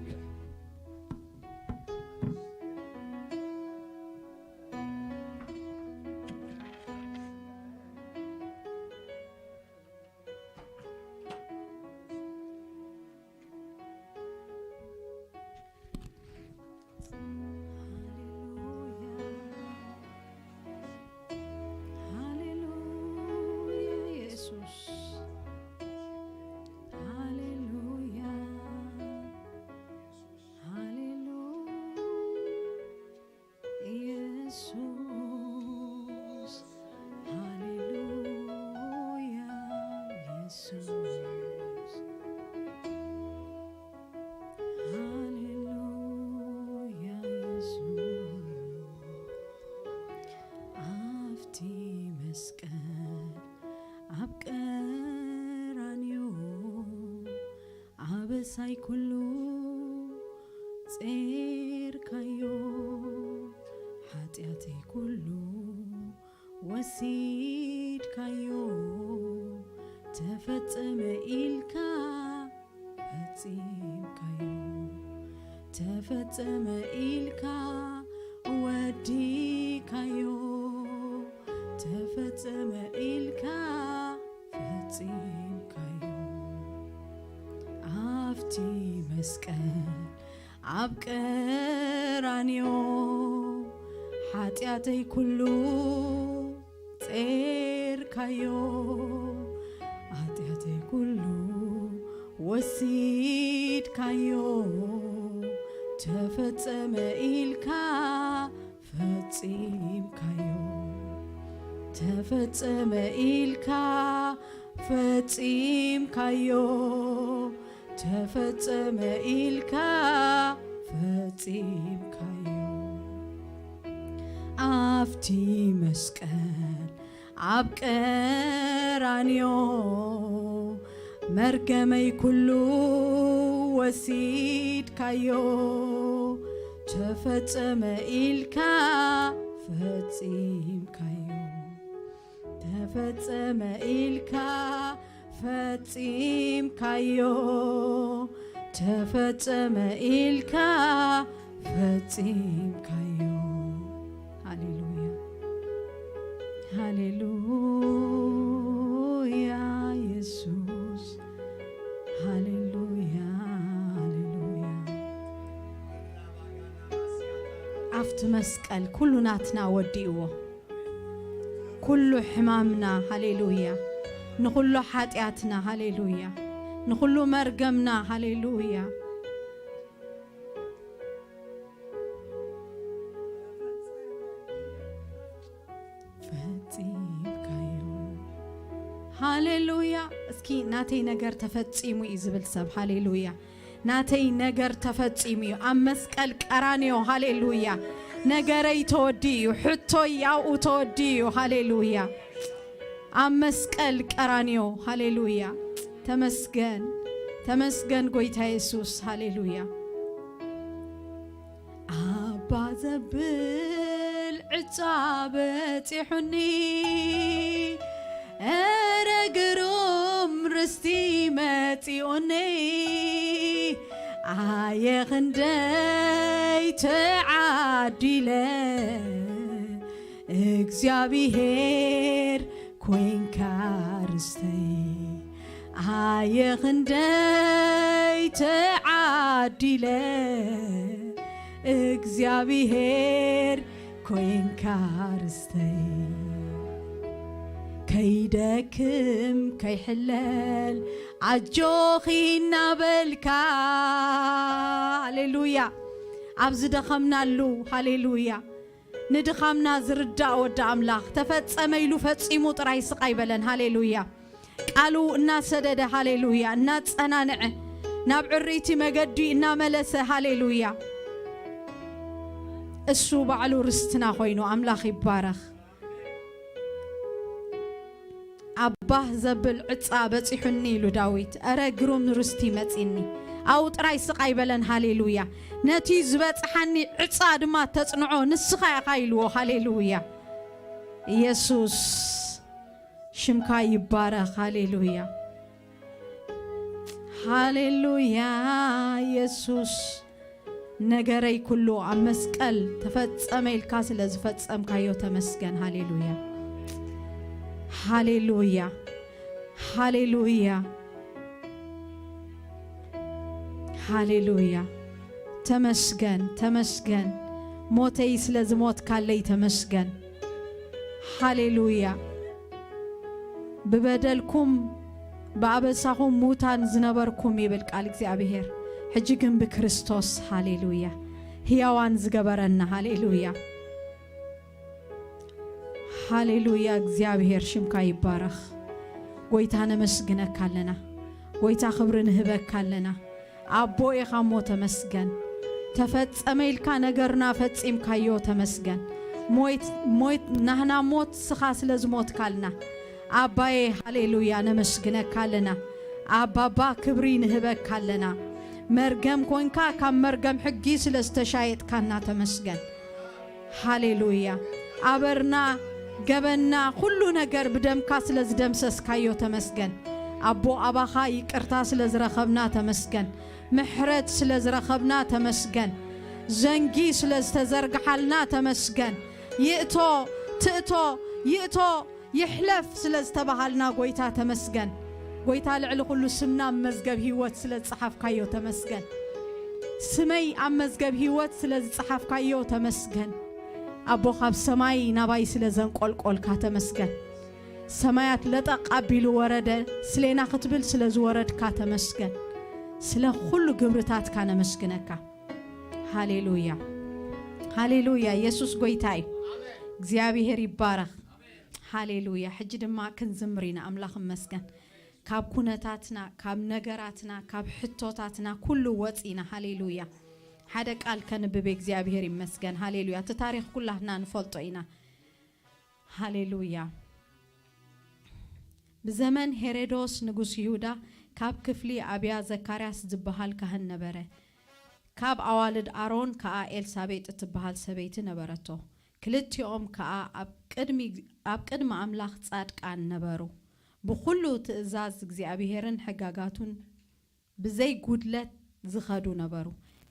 እግዚኣብሔር ኮይንካ ርስተይ፣ ከይደክም ከይሕለል ኣጆኺ እናበልካ። ሃሌሉያ። ኣብ ዝደኸምናሉ፣ ሃሌሉያ፣ ንድኻምና ዝርዳእ ወዲ ኣምላኽ፣ ተፈጸመ ኢሉ ፈጺሙ ጥራይ ስቕ ኣይበለን። ሃሌሉያ። ቃሉ እናሰደደ፣ ሃሌሉያ፣ እናጸናንዐ፣ ናብ ዕርይቲ መገዲ እናመለሰ፣ ሃሌሉያ። እሱ ባዕሉ ርስትና ኮይኑ፣ ኣምላኽ ይባረኽ። ኣባህ ዘብል ዕጻ በጺሑኒ ኢሉ ዳዊት፣ እረ ግሩም ርስቲ መጺኒ። ኣብኡ ጥራይ ስቕ ኣይበለን፣ ሃሌሉያ። ነቲ ዝበጽሓኒ ዕጻ ድማ ተጽንዖ ንስኻ ኢኻ ኢልዎ፣ ሃሌሉያ። ኢየሱስ ሽምካ ይባረኽ፣ ሃሌሉያ። ሃሌሉያ። ኢየሱስ ነገረይ ኩሉ ኣብ መስቀል ተፈጸመ ኢልካ ስለ ዝፈጸምካዮ ተመስገን። ሃሌሉያ። ሃሌሉያ። ሃሌሉያ። ሃሌሉያ። ተመስገን፣ ተመስገን። ሞተይ ስለ ዝሞትካለይ ተመስገን። ሃሌሉያ። ብበደልኩም ብኣበሳኹም ሙታን ዝነበርኩም ይብል ቃል እግዚኣብሔር። ሕጂ ግን ብክርስቶስ፣ ሃሌሉያ፣ ህያዋን ዝገበረና። ሃሌሉያ። ሃሌሉያ። እግዚኣብሔር ሽምካ ይባረኽ። ጎይታ ነመስግነካ ኣለና። ጎይታ ክብሪ ንህበካ ኣለና። ኣቦ ኢኻ እሞ ተመስገን። ተፈጸመ ኢልካ ነገርና ፈጺምካዮ ተመስገን። ሞይት፣ ሞይት፣ ናህና ሞት ስኻ ስለ ዝሞትካልና ኣባዬ፣ ሃሌሉያ፣ ነመስግነካ ኣለና። ኣባባ ክብሪ ንህበካ ኣለና። መርገም ኮንካ ካብ መርገም ሕጊ ስለ ዝተሻየጥካና ተመስገን። ሃሌሉያ። ኣበርና፣ ገበንና፣ ኩሉ ነገር ብደምካ ስለ ዝደምሰስካዮ ተመስገን። ኣቦ ኣባኻ ይቅርታ ስለ ዝረኸብና ተመስገን። ምሕረት ስለ ዝረኸብና ተመስገን። ዘንጊ ስለ ዝተዘርግሓልና ተመስገን። ይእቶ፣ ትእቶ፣ ይእቶ፣ ይሕለፍ ስለ ዝተባሃልና ጎይታ ተመስገን። ጎይታ ልዕሊ ኩሉ ስምና ኣብ መዝገብ ህይወት ስለ ዝጸሓፍካዮ ተመስገን። ስመይ ኣብ መዝገብ ህይወት ስለ ዝጸሓፍካዮ ተመስገን። ኣቦ ካብ ሰማይ ናባይ ስለ ዘንቆልቆልካ ተመስገን። ሰማያት ለጠቕ ኣቢሉ ወረደ፣ ስሌና ክትብል ስለ ዝወረድካ ተመስገን። ስለ ኩሉ ግብርታትካ ነመስግነካ። ሃሌሉያ፣ ሃሌሉያ። ኢየሱስ ጎይታ እዩ። እግዚኣብሔር ይባረኽ። ሃሌሉያ። ሕጂ ድማ ክንዝምር ኢና። ኣምላኽ እመስገን። ካብ ኩነታትና፣ ካብ ነገራትና፣ ካብ ሕቶታትና ኩሉ ወፂና። ሃሌሉያ። ሓደ ቃል ከንብብ። እግዚኣብሔር ይመስገን። ሃሌሉያ። እቲ ታሪኽ ኩላትና ንፈልጦ ኢና። ሃሌሉያ። ብዘመን ሄሮዶስ ንጉስ ይሁዳ ካብ ክፍሊ ኣብያ ዘካርያስ ዝበሃል ካህን ነበረ። ካብ ኣዋልድ ኣሮን ከኣ ኤልሳቤጥ እትበሃል ሰበይቲ ነበረቶ። ክልቲኦም ከኣ ኣብ ቅድሚ፣ ኣብ ቅድሚ ኣምላኽ ጻድቃን ነበሩ። ብኹሉ ትእዛዝ እግዚኣብሔርን ሕጋጋቱን ብዘይ ጉድለት ዝኸዱ ነበሩ።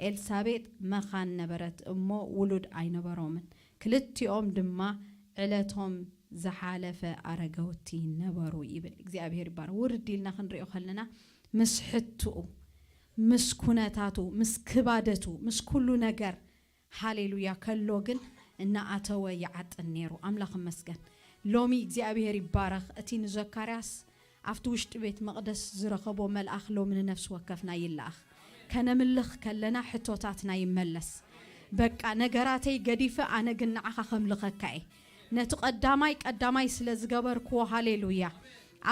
ኤልሳቤጥ መኻን ነበረት እሞ ውሉድ ኣይነበሮምን። ክልቲኦም ድማ ዕለቶም ዝሓለፈ ኣረገውቲ ነበሩ ይብል። እግዚኣብሔር ይባረክ። ውርድ ኢልና ክንሪኦ ከለና ምስ ሕትኡ፣ ምስ ኩነታቱ፣ ምስ ክባደቱ፣ ምስ ኩሉ ነገር ሃሌሉያ ከሎ ግን እናኣተወ ይዓጥን ነይሩ። ኣምላኽ ይመስገን። ሎሚ እግዚኣብሔር ይባረኽ። እቲ ንዘካርያስ ኣብቲ ውሽጢ ቤት መቕደስ ዝረኸቦ መልኣኽ ሎሚ ንነፍሲ ወከፍና ይለኣኽ። ከነምልኽ ከለና ሕቶታትና ይመለስ። በቃ ነገራተይ ገዲፈ ኣነ ግን ንዓኻ ከምልኸካ እየ። ነቲ ቀዳማይ ቀዳማይ ስለ ዝገበርክዎ ሃሌሉያ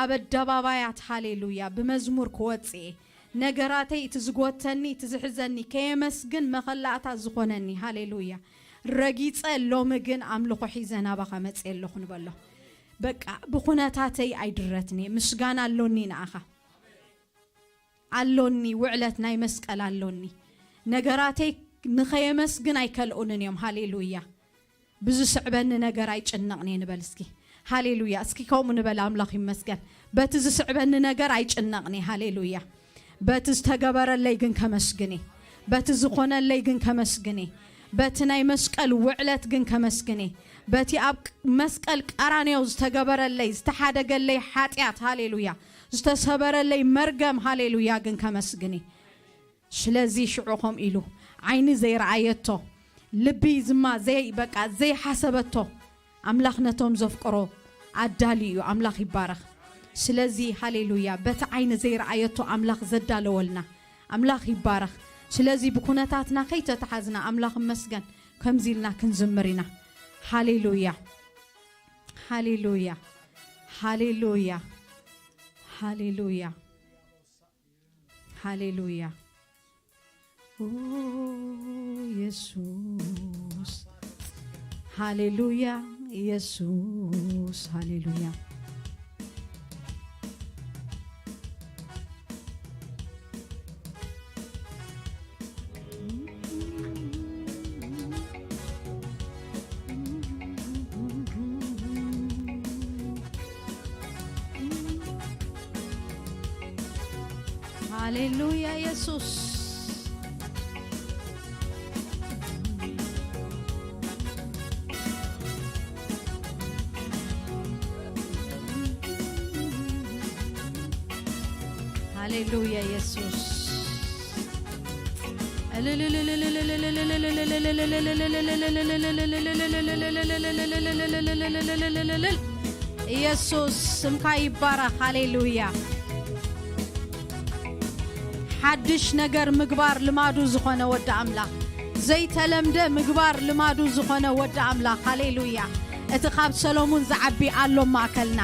ኣብ ኣደባባያት ሃሌሉያ ብመዝሙር ክወጽእ እየ። ነገራተይ እቲ ዝጎተኒ እቲ ዝሕዘኒ ከየመስግን መኸላእታ ዝኾነኒ ሃሌሉያ ረጊጸ ሎሚ ግን ኣምልኾ ሒዘ ናባኻ መጽየ ኣለኹ ንበሎ። በቃ ብኹነታተይ ኣይድረትን እየ። ምስጋና ኣሎኒ ንኣኻ ኣሎኒ፣ ውዕለት ናይ መስቀል ኣሎኒ። ነገራተይ ንኸየመስግን ኣይከልኡንን እዮም። ሃሌሉያ። ብዝስዕበኒ ነገር ኣይጭነቕን እየ ንበል እስኪ። ሃሌሉያ። እስኪ ከምኡ ንበል። ኣምላኽ ይመስገን። በቲ ዝስዕበኒ ነገር ኣይጭነቕን እየ። ሃሌሉያ። በቲ ዝተገበረለይ ግን ከመስግን እየ። በቲ ዝኾነለይ ግን ከመስግን እየ። በቲ ናይ መስቀል ውዕለት ግን ከመስግን እየ። በቲ ኣብ መስቀል ቀራንዮ ዝተገበረለይ፣ ዝተሓደገለይ ሓጢኣት፣ ሃሌሉያ፣ ዝተሰበረለይ መርገም፣ ሃሌሉያ፣ ግን ከመስግን እየ። ስለዚ ሽዑ ከምኡ ኢሉ ዓይኒ ዘይረኣየቶ ልቢ ዝማ ዘይ በቃ ዘይሓሰበቶ ኣምላኽ ነቶም ዘፍቅሮ ኣዳልዩ እዩ። ኣምላኽ ይባረኽ። ስለዚ ሃሌሉያ፣ በቲ ዓይኒ ዘይረኣየቶ ኣምላኽ ዘዳለወልና ኣምላኽ ይባረኽ። ስለዚ ብኩነታትና ከይተተሓዝና ኣምላኽ መስገን ከምዚ ኢልና ክንዝምር ኢና። ሃሌሉያ፣ ሃሌሉያ፣ ሃሌሉያ፣ ሃሌሉያ፣ ሃሌሉያ። ኦ ኢየሱስ፣ ሃሌሉያ፣ ኢየሱስ፣ ሃሌሉያ። ሃሌሉያ ኢየሱስ። ሃሌሉያ ኢየሱስ። ኢየሱስ ስምካ ይባረኽ። ሃሌሉያ። ሓድሽ ነገር ምግባር ልማዱ ዝኾነ ወዲ ኣምላኽ፣ ዘይተለምደ ምግባር ልማዱ ዝኾነ ወዲ ኣምላኽ። ሃሌሉያ። እቲ ካብ ሰሎሙን ዝዓቢ ኣሎ ማእከልና።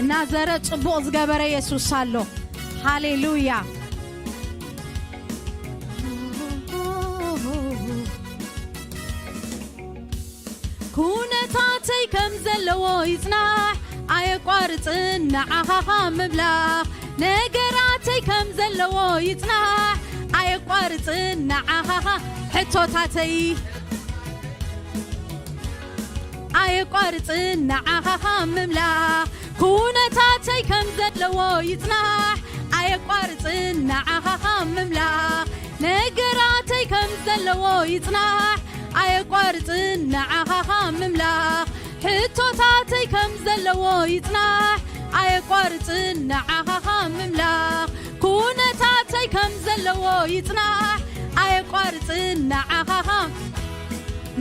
እናዘረ ጽቡቕ ዝገበረ የሱስ ኣሎ። ሃሌሉያ። ኩነታተይ ከም ዘለዎ ይጽናሕ ኣየቋርጽን ንዓኻኻ ምምላኽ። ነገራተይ ከም ዘለዎ ይጽናሕ ኣየቋርጽን ንዓኻኻ ሕቶታተይ ኣየቋርጽን ንዓኻኻ ምምላኽ። ኩነታተይ ከም ዘለዎ ይጽናሕ ኣየቋርጽን ንዓኻኻ ምምላኽ። ነገራተይ ከም ዘለዎ ይጽናሕ ኣየቋርጽን ንዓኻኻ ምምላኽ። ሕቶታተይ ከም ዘለዎ ይጽናሕ ኣየቋርጽን ንዓኻኻ ምምላኽ። ኩነታተይ ከም ዘለዎ ይጽናሕ ኣየቋርጽን ንዓኻኻ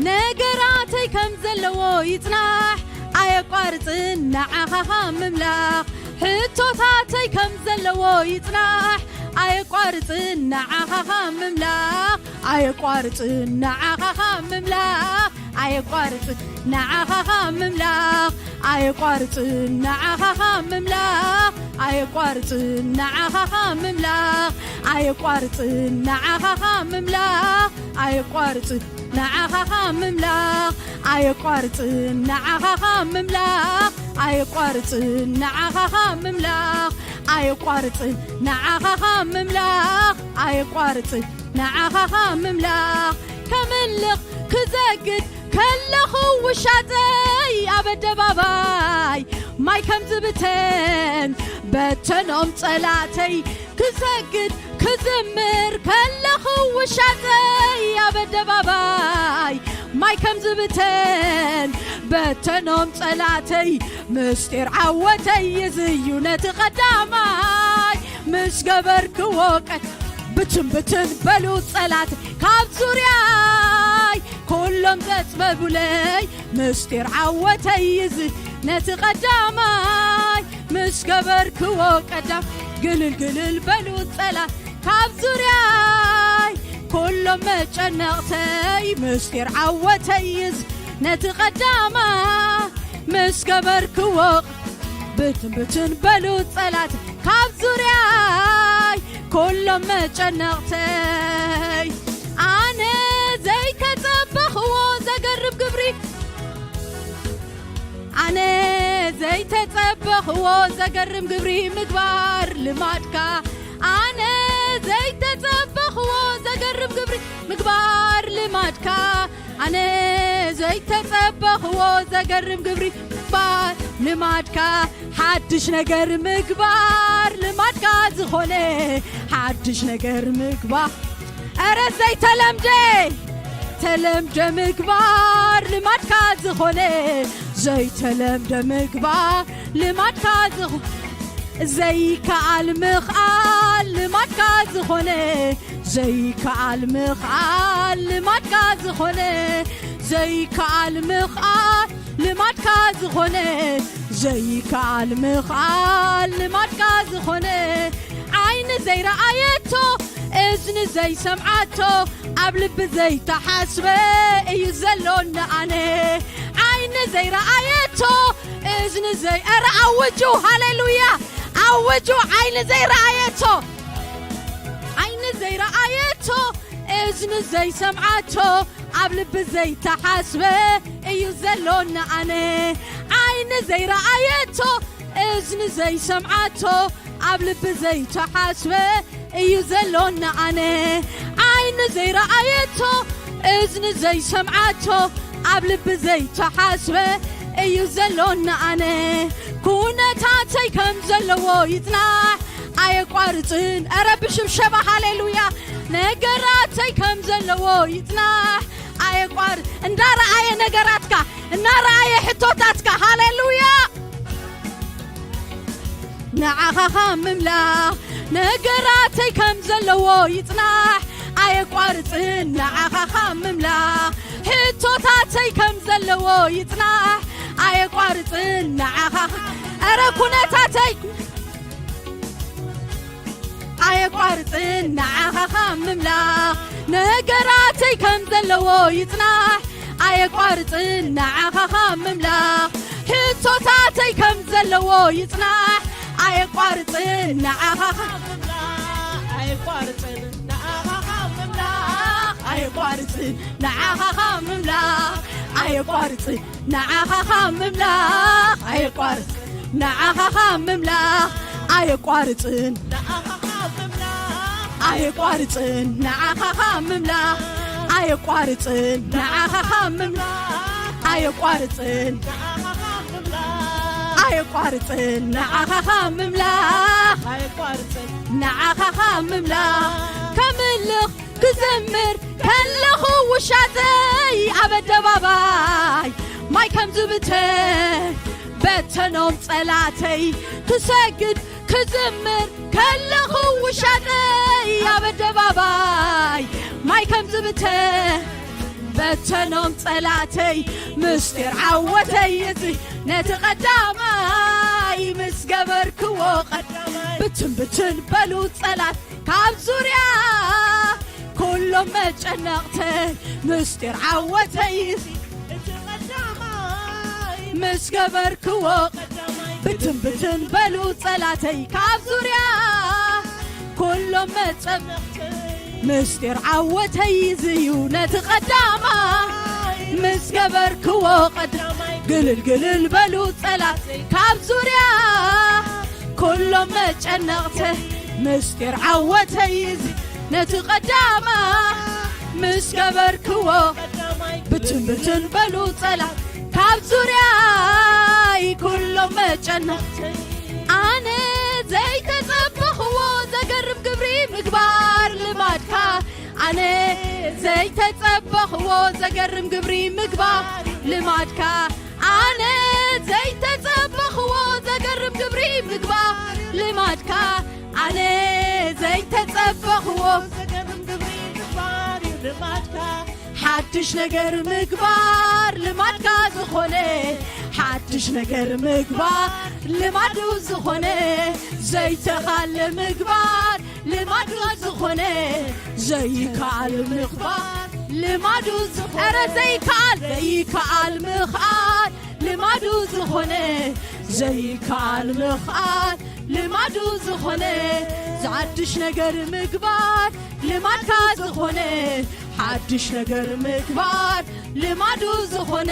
ነገራተይ ከም ዘለዎ ይጽናሕ ኣየቋርጽን ንዓኻኻ ምምላኽ። ሕቶታተይ ከም ዘለዎ ይጽናሕ ኣየቋርጽን ንዓኻኻ ምምላኽ። ኣየቋርጽን ንዓኻኻ ምምላኽ። ኣየቋርጽን ንዓኻኻ ምምላኽ። ኣየቋርጽን ንዓኻኻ ምምላኽ። ኣየቋርጽን ንዓኻኻ ምምላኽ። ኣየቋርጽን ንዓኻኻ ምምላኽ። ኣየቋርጽን ንዓኻኻ ምምላኽ። ኣየቋርጽን ንዓኻኻ ምምላኽ። ኣየቋርጽን ንዓኻኻ ምምላኽ። ኣየቋርጽን ንዓኻኻ ምምላኽ። ኣየቋርጽን ንዓኻኻ ምምላኽ። ከምልኽ ክዘግድ ከለኹ ውሻጠይ ኣብ ኣደባባይ ማይ ከም ዝብተን በተኖም ጸላተይ። ክሰግድ ክዝምር ከለኹ ውሻጠይ ኣብ ኣደባባይ ማይ ከም ዝብተን በተኖም ጸላተይ። ምስጢር ዓወተይ ይዝዩ ነቲ ቀዳማይ ምስ ገበርክዎ ቀ ብትን ብትን በሉ ጸላት ካብ ዙርያይ ኩሎም ዘጽበቡለይ። ምስጢር ዓወተይ ይዝዩ ነቲ ቀዳማይ ምስ ገበርክዎ ቀዳም ግልል ግልል በሉ ጸላት ካብ ዙርያይ ኩሎም መጨነቕተይ። ምስጢር ዓወተይ ይዝዩ ነቲ ቀዳማይ ምስ ገበርክዎ ብትን ብትን በሉ ጸላት ካብ ዙርያይ ኩሎም መጨነቕተይ። ኣነ ዘይተጸበኽዎ ዘገርም ግብሪ ኣነ ዘይተጸበኽዎ ዘገርም ግብሪ ምግባር ልማድካ። ኣነ ዘይተጸበኽዎ ዘገርም ግብሪ ምግባር ልማድካ። ኣነ ዘይተጸበኽዎ ዘገርም ግብሪ ምግባር ልማድካ። ሓድሽ ነገር ምግባር ልማድካ ዝኾነ ሓድሽ ነገር ምግባር። ኧረ ዘይተለምደ ተለምደ ምግባር ልማድካ ዝኾነ ዘይተለምደ ምግባር ልማድካ ዝኾ ዘይከኣል ምኽኣል ልማድካ ዝኾነ ዘይከኣል ምኽኣል ልማድካ ዝኾነ፣ ዘይከኣል ምኽኣል ልማድካ ዝኾነ፣ ዘይከኣል ምኽኣል ልማድካ ዝኾነ፣ ዓይኒ ዘይረኣየቶ፣ እዝኒ ዘይሰምዓቶ፣ ኣብ ልቢ ዘይተሓስበ እዩ ዘሎና ኣነ። ዓይኒ ዘይረኣየቶ፣ እዝኒ ዘይ-፣ ኧረ ኣውጁ፣ ሃሌሉያ፣ ኣውጁ። ዓይኒ ዘይረኣየቶ፣ ዓይኒ ዘይረኣየቶ፣ እዝኒ ዘይሰምዓቶ፣ ኣብ ልቢ ዘይተሓስበ እዩ ዘሎና ኣነ። ዓይኒ ዘይረኣየቶ፣ እዝኒ ዘይሰምዓቶ፣ ኣብ ልቢ ዘይተሓስበ እዩ ዘሎና ኣነ። ዓይኒ ዘይረኣየቶ፣ እዝኒ ዘይሰምዓቶ፣ ኣብ ልቢ ዘይተሓስበ እዩ ዘሎና ኣነ። ኩነታተይ ከም ዘለዎ ይጽናሕ፣ ኣየቋርጽን። ኧረ ብሽብሸባ ሃሌሉያ። ነገራተይ ከም ዘለዎ ይጽናሕ፣ ኣየቋር-፣ እንዳረኣየ ነገራትካ፣ እናረኣየ ሕቶታትካ፣ ሃሌሉያ። ንዓኻ ካብ ምምላኽ ነገራተይ ከም ዘለዎ ይጽናሕ፣ ኣየቋርጽን። ንዓኻ ካብ ምምላኽ ሕቶታተይ ከም ዘለዎ ይጽናሕ፣ ኣየቋርጽን። ንዓኻ ከ-፣ ኧረ ኩነታተይ ኣየቋርጽን። ንዓኻ ካብ ምምላኽ ነገራተይ ከም ዘለዎ ይጽናሕ፣ ኣየቋርጽን። ንዓኻ ካብ ምምላኽ ሕቶታተይ ከም ዘለዎ ይጽናሕ፣ ኣየቋርጽን። ንዓኻ ካብ ምምላኽ ኣየቋርጽን። ንዓኻ ካብ ምምላኽ ኣየቋርጽን። ንዓኻ ካብ ምምላኽ ኣየቋርጽን። ንዓኻ ካብ ምምላኽ ኣየቋርጽን። ንዓኻ ካብ ምምላኽ ኣየቋርጽን። ኣየቋርጽን። ንዓኻ ካብ ምምላኽ ኣየቋርጽን። ንዓኻ ካብ ምምላኽ ኣየቋርጽን። ኣየቋርጽን። ንዓኻ ካብ ምምላኽ ንዓኻ ካብ ምምላኽ ከምልኽ ክዘምር ከለኹ ውሻጠይ ኣብ ኣደባባይ ማይ ከም ዝብተን በተኖም ጸላተይ ክሰግድ ክዝምር ከለኹ ውሻጠይ ኣብ ኣደባባይ ማይ ከም ዝብተን በተኖም ጸላተይ ምስጢር ዓወተይ እዚ ነቲ ቀዳማይ ምስ ገበርክዎ ቀዳማይ ብትን ብትን በሉ ጸላት ካብ ዙርያ ኩሎም መጨነቕተይ ምስጢር ዓወተይ እቲ ቀዳማይ ምስ ገበርክዎ ቀዳማይ ብትን ብትን በሉ ጸላተይ ካብ ዙርያ ኩሎም መጸም ምስጢር ዓወተይ ዝዩ ነቲ ቀዳማይ ምስ ገበርክዎ ቀዳማይ ግልል ግልል በሉ ጸላተይ ካብ ዙርያ ኩሎም መጨነቕተይ ምስጢር ዓወተይ እዚ ነቲ ቀዳማይ ምስ ገበርክዎ ብትን ብትን በሉ ጸላት ካብ ዙርያይ ኩሎም መጨነቕተይ ኣነ ዘይተጸበኽዎ ዘገርም ግብሪ ምግባር ልማድካ ኣነ ዘይተጸበኽዎ ዘገርም ግብሪ ምግባር ልማድካ ኣነ ዘይተጸበኽዎ ዘገርም ግብሪ ምግባር ልማድካ ኣነ ዘይተጸበኽዎ ዘገርም ግብሪ ምግባር እዩ ልማድካ ሓድሽ ነገር ምግባር ልማድካ ዝኾነ ሓድሽ ነገር ምግባር ልማዱ ዝኾነ ዘይተኻለ ምግባር ልማዱ ዝኾነ ዘይከኣል ምኽባር ልማዱ ዝኾነ ኧረ ዘይከኣል ዘይከኣል ምኽኣል ልማዱ ዝኾነ ዘይከኣል ምኽኣል ልማዱ ዝኾነ ሓድሽ ነገር ምግባር ልማድካ ዝኾነ ሓድሽ ነገር ምግባር ልማዱ ዝኾነ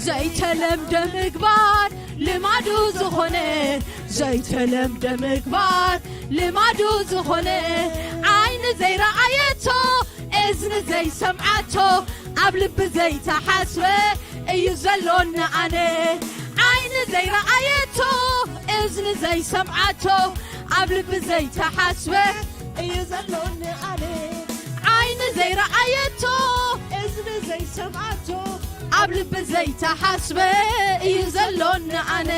ዘይተለምደ ምግባር ልማዱ ዝኾነ ዘይተለምደ ምግባር ልማዱ ዝኾነ ዓይኒ ዘይረኣየቶ እዝኒ ዘይሰምዓቶ ኣብ ልቢ ዘይተሓስበ እዩ ዘሎኒ ኣነ ዓይኒ ዘይረኣየቶ እዝኒ ዘይሰምዓቶ ኣብ ልቢ ዘይተሓስበ እዩ ዘሎኒ ኣነ ዓይኒ ዘይረኣየቶ እዝኒ ዘይሰምዓቶ ኣብ ልቢ ዘይተሓስበ እዩ ዘሎኒ ኣነ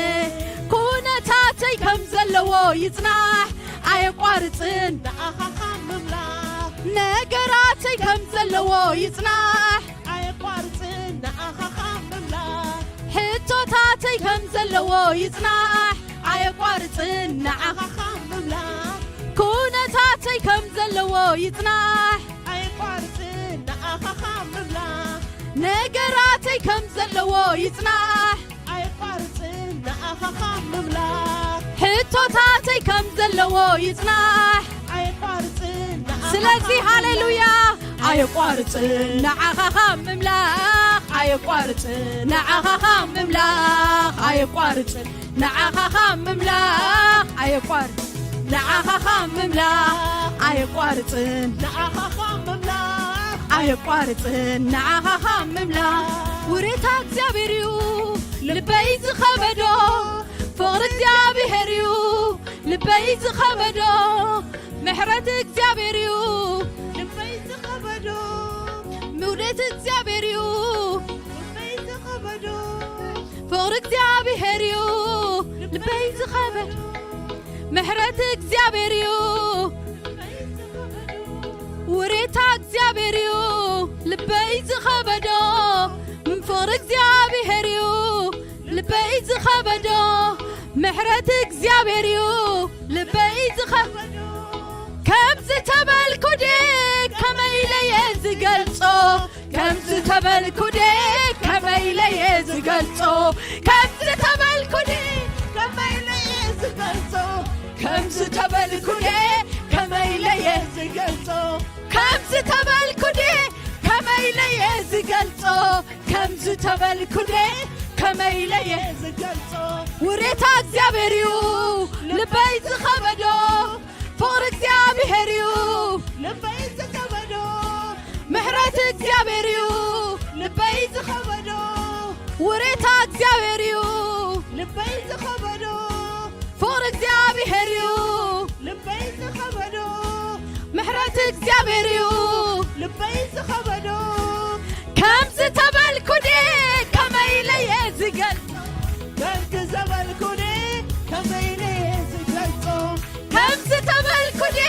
ኩነታተይ ከም ዘለዎ ይጽናሕ ኣየቋርጽን ንኣኻኻ ምምላኽ ነገራተይ ከም ዘለዎ ይጽናሕ። ኣየቋርጽን ንኣኻ ካብ ምምላኽ። ሕቶታተይ ከም ዘለዎ ይጽናሕ። ኣየቋርጽን ንኣኻ ካብ ምምላኽ። ኩነታተይ ከም ዘለዎ ይጽናሕ። ኣየቋርጽን ንኣኻ ካብ ምምላኽ። ነገራተይ ከም ዘለዎ ይጽናሕ። ኣየቋርጽን ንኣኻ ካብ ምምላኽ። ሕቶታተይ ከም ዘለዎ ይጽናሕ። ኣየቋርጽን ንኣኻ ስለዚ ካብ ሃሌሉያ። ኣየቋርጽን ንዓኻ ካብ ምምላኽ። ኣየቋርጽን ንዓኻ ካብ ምምላኽ። ኣየቋርጽን ንዓኻ ካብ ምምላኽ። ኣየቋርጽን ንዓኻ ካብ ምምላኽ። ኣየቋርጽን ንኣኻ ካብ ምምላኽ። ኣየቋርጽን ንዓኻ ካብ ምምላኽ። ውሬታ እግዚኣብሔር እዩ ልበይ ዝኸበዶ። ፍቕሪ እግዚኣብሔር እዩ ልበይ ዝኸበዶ። ምሕረት እግዚኣብሔር እዩ ልበይ ዝኸበዶ። ምውደት እግዚኣብሔር እዩ ልበይ ዝኸበዶ። ፍቕሪ እግዚኣብሔር እዩ ልበይ ዝኸበዶ። ምሕረት እግዚኣብሔር እዩ ውሬታ እግዚኣብሔር እዩ ልበይ ዝኸበዶ። ፍቕሪ እግዚኣብሔር እዩ ልበይ ዝኸበዶ። ምሕረት እግዚኣብሔር እዩ ልበይ ዝኸበዶ። ከም ዝተበልኩ ድየ ከመይ ኢለ እየ ዝገልጾ? ከም ዝተበልኩ ድየ ከመይ ኢለ እየ ዝገልጾ? ከም ዝተበልኩ ድየ ከመይ ኢለ እየ ዝገልጾ? ከም ዝተበልኩ ድየ ከመይ ኢለ እየ ዝገልጾ? ከም ዝተበልኩ ድየ ከመይ ኢለ እየ ዝገልጾ? ከም ዝተበልኩ ድየ ከመይ ኢለ እየ ዝገልጾ? ውሬታ እግዚኣብሔር እዩ ልበይ ዝኸበዶ። ፍቕሪ እግዚኣብሔር እዩ ልበይ ዝኸበዶ። ምሕረት እግዚኣብሔር እዩ ልበይ ዝኸበዶ። ውሬታ እግዚኣብሔር እዩ ልበይ ዝኸበዶ። ፍቕሪ እግዚኣብሔር እዩ ልበይ ዝኸበዶ። ምሕረት እግዚኣብሔር እዩ ልበይ ዝኸበዶ። ከም ዝተበልኩ ድየ ከመይ ኢለ እየ ዝገልጾ? ከም ዝተበልኩ ድየ ከመይ ኢለ እየ ዝገልጾ? ከም ዝተበልኩ ድየ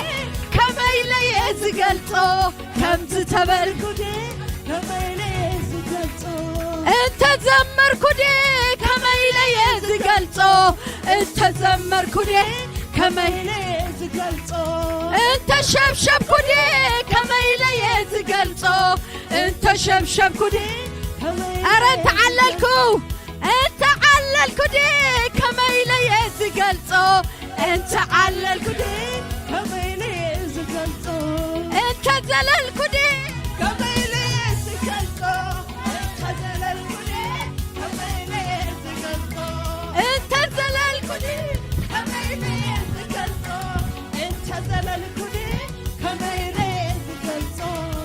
ከመይ ኢለ እየ ዝገልጾ? ከም ዝተበልኩ ድየ ከመይ ኢለ እየ ዝገልጾ? እንተ ዘመርኩ ድየ ከመይ ኢለ እየ ዝገልጾ? እንተ ዘመርኩ ድየ ከመይ ኢለ እየ ዝገልጾ? እንተ ሸብሸብኩ ድየ ከመይ ኢለ እየ ዝገልጾ? እንተ ሸብሸብኩ ድየ ከመይ ኢለ ኧረ እንተ ዓለልኩ እንተ ዓለልኩ ድየ ከመይ ኢለ እየ ዝገልጾ? እንተ ዓለልኩ ድየ ከመይ ኢለ እየ ዝገልጾ? እንተ ዘለልኩ ድየ ከመይ ኢለ እየ ዝገልጾ? እንተ ዘለልኩ ድየ ከመይ ኢለ እየ ዝገልጾ? እንተ ዘለልኩ ድየ ከመይ ኢለ እየ ዝገልጾ? እንተ ዘለልኩ ድየ ከመይ ኢለ እየ ዝገልጾ?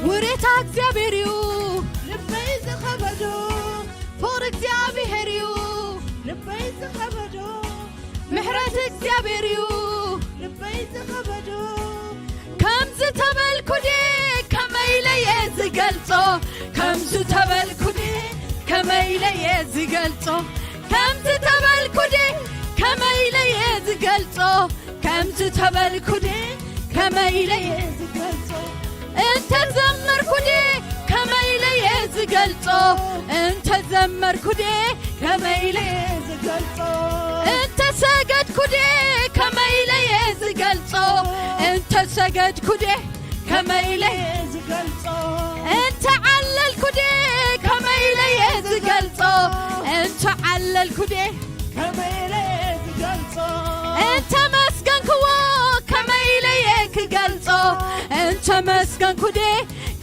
ውሬታ እግዚኣብሔር እዩ ልበይ ዝኸበዶ። ፍቕሪ እግዚኣብሔር እዩ ልበይ ዝኸበዶ። ምሕረት እግዚኣብሔር እዩ ልበይ ዝኸበዶ። ከም ዝተበልኩ ድየ ከመይ ኢለ እየ ዝገልጾ? ከም ዝተበልኩ ድየ ከመይ ኢለ እየ ዝገልጾ? ከም ዝተበልኩ ድየ ከመይ ኢለ እየ ዝገልጾ? ከም ዝተበልኩ ድየ ከመይ ኢለ እየ ዝገልጾ? እንተ ዘመርኩ ድየ ከመይ ኢለ እየ ዝገልጾ? እንተ ዘመርኩ ድየ ከመይ ኢለ እየ ዝገልጾ? እንተ ሰገድኩ ድየ ከመይ ኢለ እየ ዝገልጾ? እንተ ሰገድኩ ድየ ከመይ ኢለ እየ ዝገልጾ? እንተ ዓለልኩ ድየ ከመይ ኢለ እየ ዝገልጾ? እንተ ዓለልኩ ድየ ከመይ ኢለ እየ ዝገልጾ? እንተ መስገንክዎ ከመይ ኢለ እየ ክገልጾ? እንተ መስገንኩ ድየ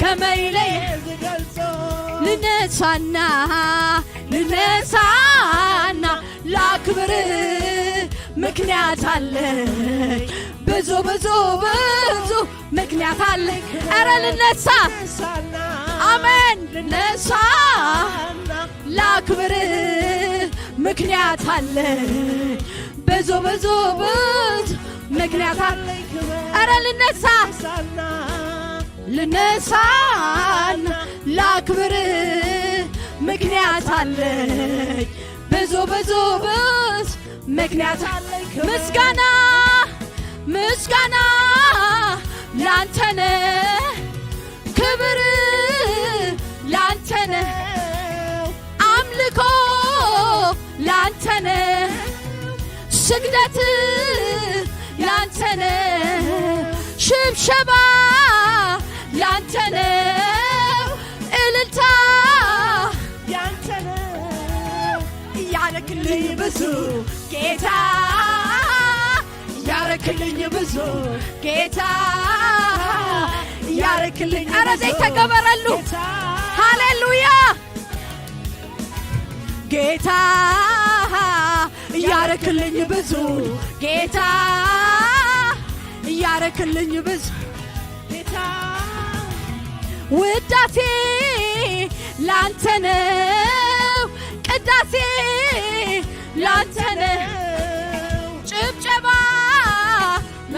ከመይ ኢለ እየ ዝገልጾ? ልነሳና ልነሳና ላክብር ምክንያት ኣለኝ። ብዙ ብዙ ብዙ ምክንያት ኣለኝ። ኧረ ልነሳ። ልነሳና አሜን። ልነሳና ላክብር ምክንያት ኣለኝ። ብዙ ብዙ ብዙ ምክንያት ኣለኝ። ኧረ ልነሳ። ልነሳና ላክብር ምክንያት ኣለኝ። ብዙ ብዙ ብዙ ምክንያት አለኝ። ክብር ምስጋና ምስጋና ላንተ ነው። ስግደት ላንተ ነው፣ ሽብሸባ ላንተ ነው፣ እልልታ ያንተ ነው። ያረክልኝ ብዙ ጌታ፣ ያረክልኝ ብዙ ጌታ፣ ያረክልኝ ኧረ ብዙ ዘይተገበረሉ። ጌታ። ሃሌሉያ። ጌታ ያረክልኝ ብዙ፣ ጌታ ያረክልኝ ብዙ፣ ጌታ ውዳሴ ላንተ ነው፣ ቅዳሴ ላንተ ነው፣ ጭብጨባ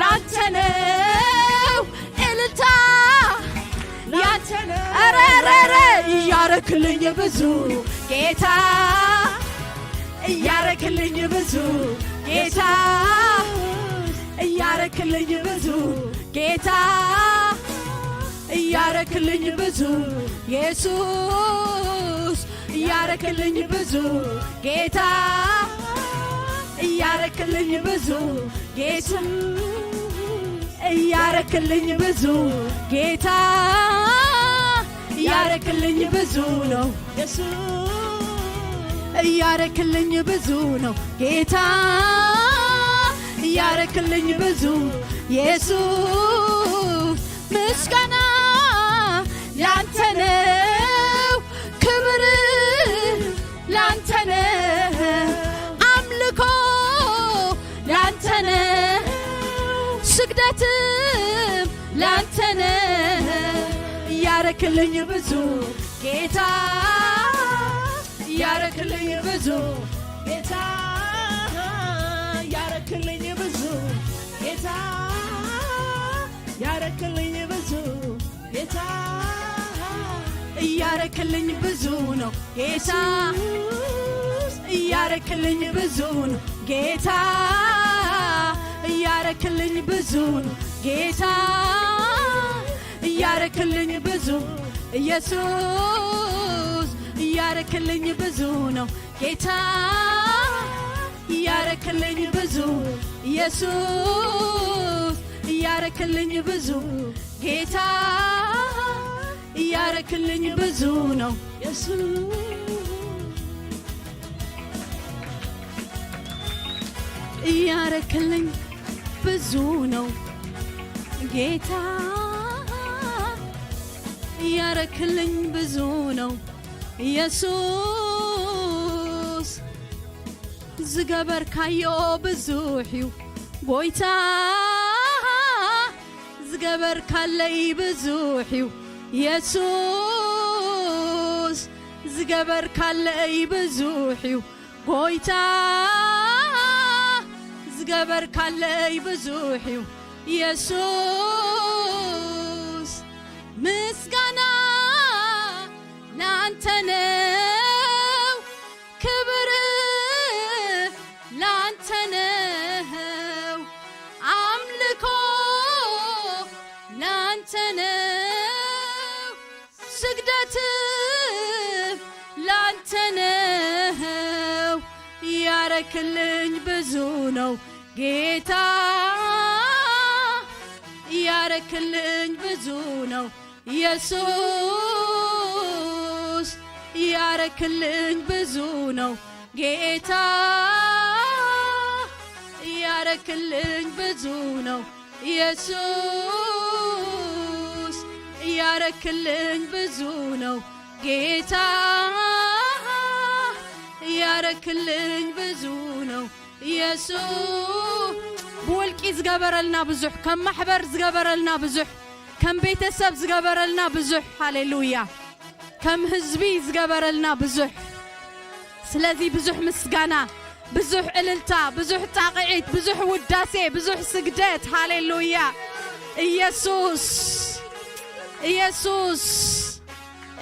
ላንተ ነው፣ እልልታ ላንተ ነው። ኧረ፣ ኧረ፣ ኧረ እያረክልኝ ብዙ ጌታ፣ እያረክልኝ ብዙ ጌታ፣ እያረክልኝ ብዙ ጌታ፣ እያረክልኝ ብዙ ኢየሱስ፣ እያረክልኝ ብዙ ጌታ፣ እያረክልኝ ብዙ ጌታ፣ እያረክልኝ ብዙ ጌታ፣ እያረክልኝ ብዙ ነው ኢየሱስ፣ እያረክልኝ ብዙ ነው ጌታ፣ እያረክልኝ ብዙ ኢየሱስ፣ ምስጋና ላንተ ነው፣ ክብር ላንተ ነው፣ አምልኮ ላንተ ነው፣ ስግደትም ላንተ ነው። ያረክልኝ ብዙ ጌታ፣ ያረክልኝ ብዙ ጌታ፣ ያረክልኝ ብዙ ጌታ፣ ያረክልኝ ብዙ ጌታ፣ እያረክልኝ ብዙ ነው ጌታ፣ ኢየሱስ፣ እያረክልኝ ብዙ ነው ጌታ፣ እያረክልኝ ብዙ ነው ጌታ፣ እያረክልኝ ብዙ ኢየሱስ፣ እያረክልኝ ብዙ ነው ጌታ፣ እያረክልኝ ብዙ ኢየሱስ፣ እያረክልኝ ብዙ ጌታ፣ እያረክልኝ ብዙ ነው ኢየሱስ፣ እያረክልኝ ብዙ ነው ጌታ፣ እያረክልኝ ብዙ ነው ኢየሱስ፣ ዝገበርካዮ ብዙሕ እዩ ጎይታ፣ ዝገበርካለይ ብዙሕ እዩ ኢየሱስ፣ ዝገበርካለይ ብዙሕ እዩ ጎይታ፣ ዝገበርካለይ ብዙሕ እዩ ኢየሱስ፣ ምስጋና ላንተ ነው፣ ክብር ላንተ ነው፣ አምልኮ ላንተ ነው፣ ስግደት ላንተ ነው። ያረክልኝ ብዙ ነው ጌታ፣ ያረክልኝ ብዙ ነው ኢየሱስ፣ ያረክልኝ ብዙ ነው ጌታ፣ ያረክልኝ ብዙ ነው ኢየሱስ፣ ያረክልኝ ብዙ ነው ጌታ፣ ያረክልኝ ብዙ ነው ኢየሱስ። ብውልቂ ዝገበረልና ብዙሕ፣ ከም ማሕበር ዝገበረልና ብዙሕ፣ ከም ቤተሰብ ዝገበረልና ብዙሕ፣ ሃሌሉያ፣ ከም ህዝቢ ዝገበረልና ብዙሕ። ስለዚ ብዙሕ ምስጋና፣ ብዙሕ እልልታ፣ ብዙሕ ጣቕዒት፣ ብዙሕ ውዳሴ፣ ብዙሕ ስግደት፣ ሃሌሉያ። ኢየሱስ፣ ኢየሱስ፣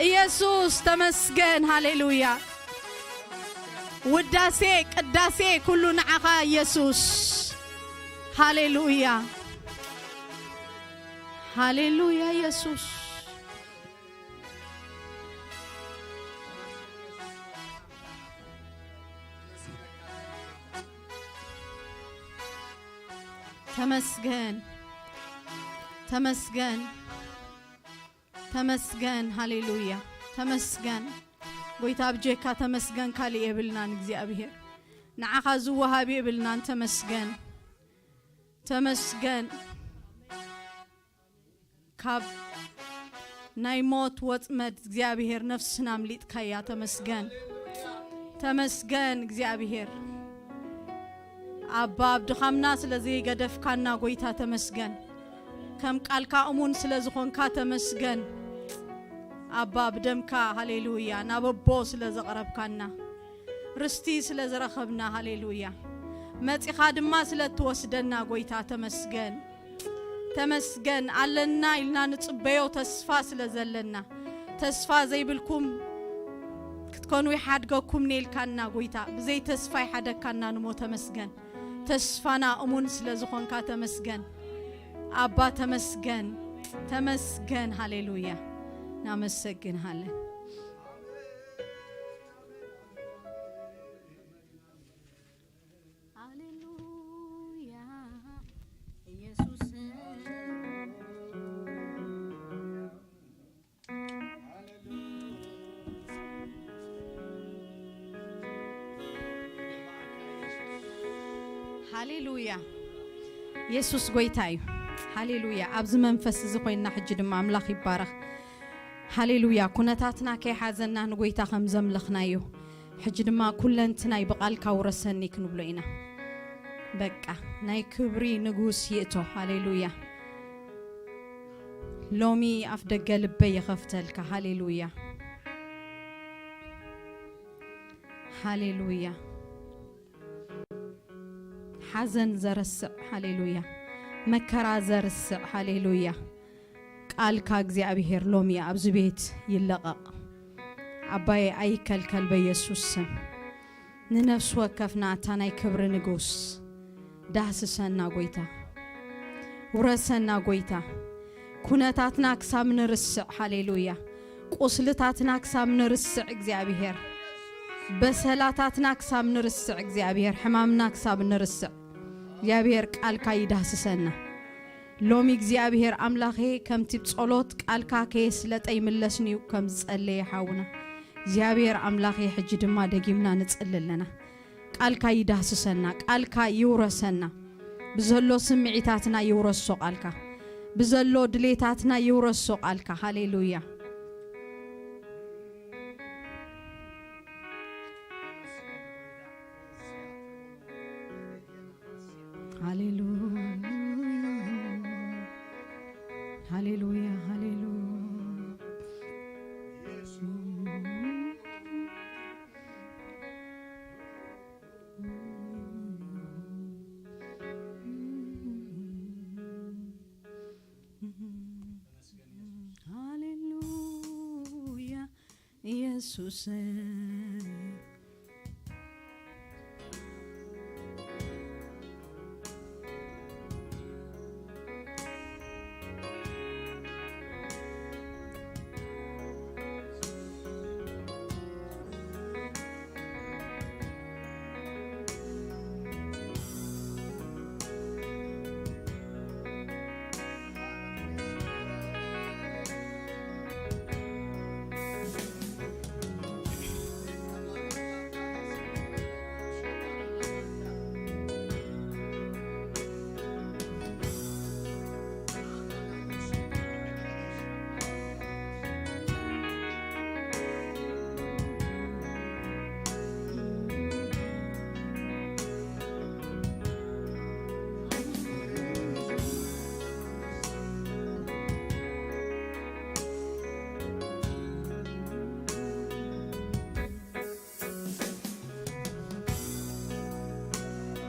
ኢየሱስ ተመስገን፣ ሃሌሉያ። ውዳሴ ቅዳሴ ኩሉ ንዓኻ ኢየሱስ። ሃሌሉያ፣ ሃሌሉያ ኢየሱስ። ተመስገን፣ ተመስገን፣ ተመስገን። ሃሌሉያ። ተመስገን ጎይታ፣ ብጀካ ተመስገን ካልእ የብልናን እግዚኣብሔር። ንዓኻ ዝወሃብ የብልናን። ተመስገን፣ ተመስገን። ካብ ናይ ሞት ወጽመድ እግዚኣብሔር ነፍስና ኣምሊጥካያ። ተመስገን፣ ተመስገን እግዚኣብሔር። ኣባ፣ ኣብ ድኻምና ስለ ዘይገደፍካና ጎይታ ተመስገን። ከም ቃልካ እሙን ስለ ዝኾንካ ተመስገን። ኣባ፣ ብደምካ፣ ሃሌሉያ፣ ናብ ኣቦ ስለ ዘቕረብካና፣ ርስቲ ስለ ዝረኸብና፣ ሃሌሉያ፣ መጺኻ ድማ ስለ እትወስደና ጎይታ ተመስገን። ተመስገን። ኣለና ኢልና ንጽበዮ ተስፋ ስለ ዘለና፣ ተስፋ ዘይብልኩም ክትኮኑ ይሓድገኩም ነልካና ጎይታ፣ ብዘይ ተስፋ ይሓደካና ንሞ። ተመስገን። ተስፋና እሙን ስለ ዝኾንካ ተመስገን። ኣባ ተመስገን፣ ተመስገን። ሃሌሉያ። ናመሰግንሃለን። ሃሌሉያ ኢየሱስ። ሃሌሉያ። የሱስ ጎይታ እዩ። ሃሌሉያ። ኣብዚ መንፈስ እዚ ኮይንና ሕጂ ድማ ኣምላኽ ይባረኽ። ሃሌሉያ። ኩነታትና ከይሓዘና ንጎይታ ከም ዘምለኽናዮ፣ ሕጂ ድማ ኩለንትናይ ብቓልካ ውረሰኒ ክንብሎ ኢና። በቃ ናይ ክብሪ ንጉስ ይእቶ። ሃሌሉያ። ሎሚ ኣፍ ደገ ልበይ ይኸፍተልካ። ሃሌሉያ። ሃሌሉያ። ሓዘን ዘርስዕ፣ ሃሌሉያ። መከራ ዘርስዕ፣ ሃሌሉያ። ቃልካ እግዚኣብሔር ሎሚ ኣብዚ ቤት ይለቐቕ። ኣባዬ ኣይከልከል በኢየሱስ ስም። ንነፍሲ ወከፍና እታ ናይ ክብሪ ንጉስ ዳህስሰና ጎይታ። ውረሰና ጎይታ። ኩነታትና ክሳብ ንርስዕ፣ ሃሌሉያ። ቁስልታትና ክሳብ ንርስዕ እግዚኣብሔር። በሰላታትና ክሳብ ንርስዕ እግዚኣብሔር። ሕማምና ክሳብ ንርስዕ እግዚኣብሔር ቃልካ ይዳህስሰና። ሎሚ እግዚኣብሔር ኣምላኸ ከምቲ ጸሎት ቃልካ ከየስለጠ ይምለስንዩ ከም ዝጸለየ ሓውና እግዚኣብሔር ኣምላኸ ሕጂ ድማ ደጊምና ንጽሊ ኣለና። ቃልካ ይዳህስሰና፣ ቃልካ ይውረሰና። ብዘሎ ስምዒታትና ይውረሶ ቃልካ። ብዘሎ ድሌታትና ይውረሶ ቃልካ። ሃሌሉያ። ሃሌሉያ። ሃሌሉያ። ሃሌሉያ። ሃሌሉያ ኢየሱስ።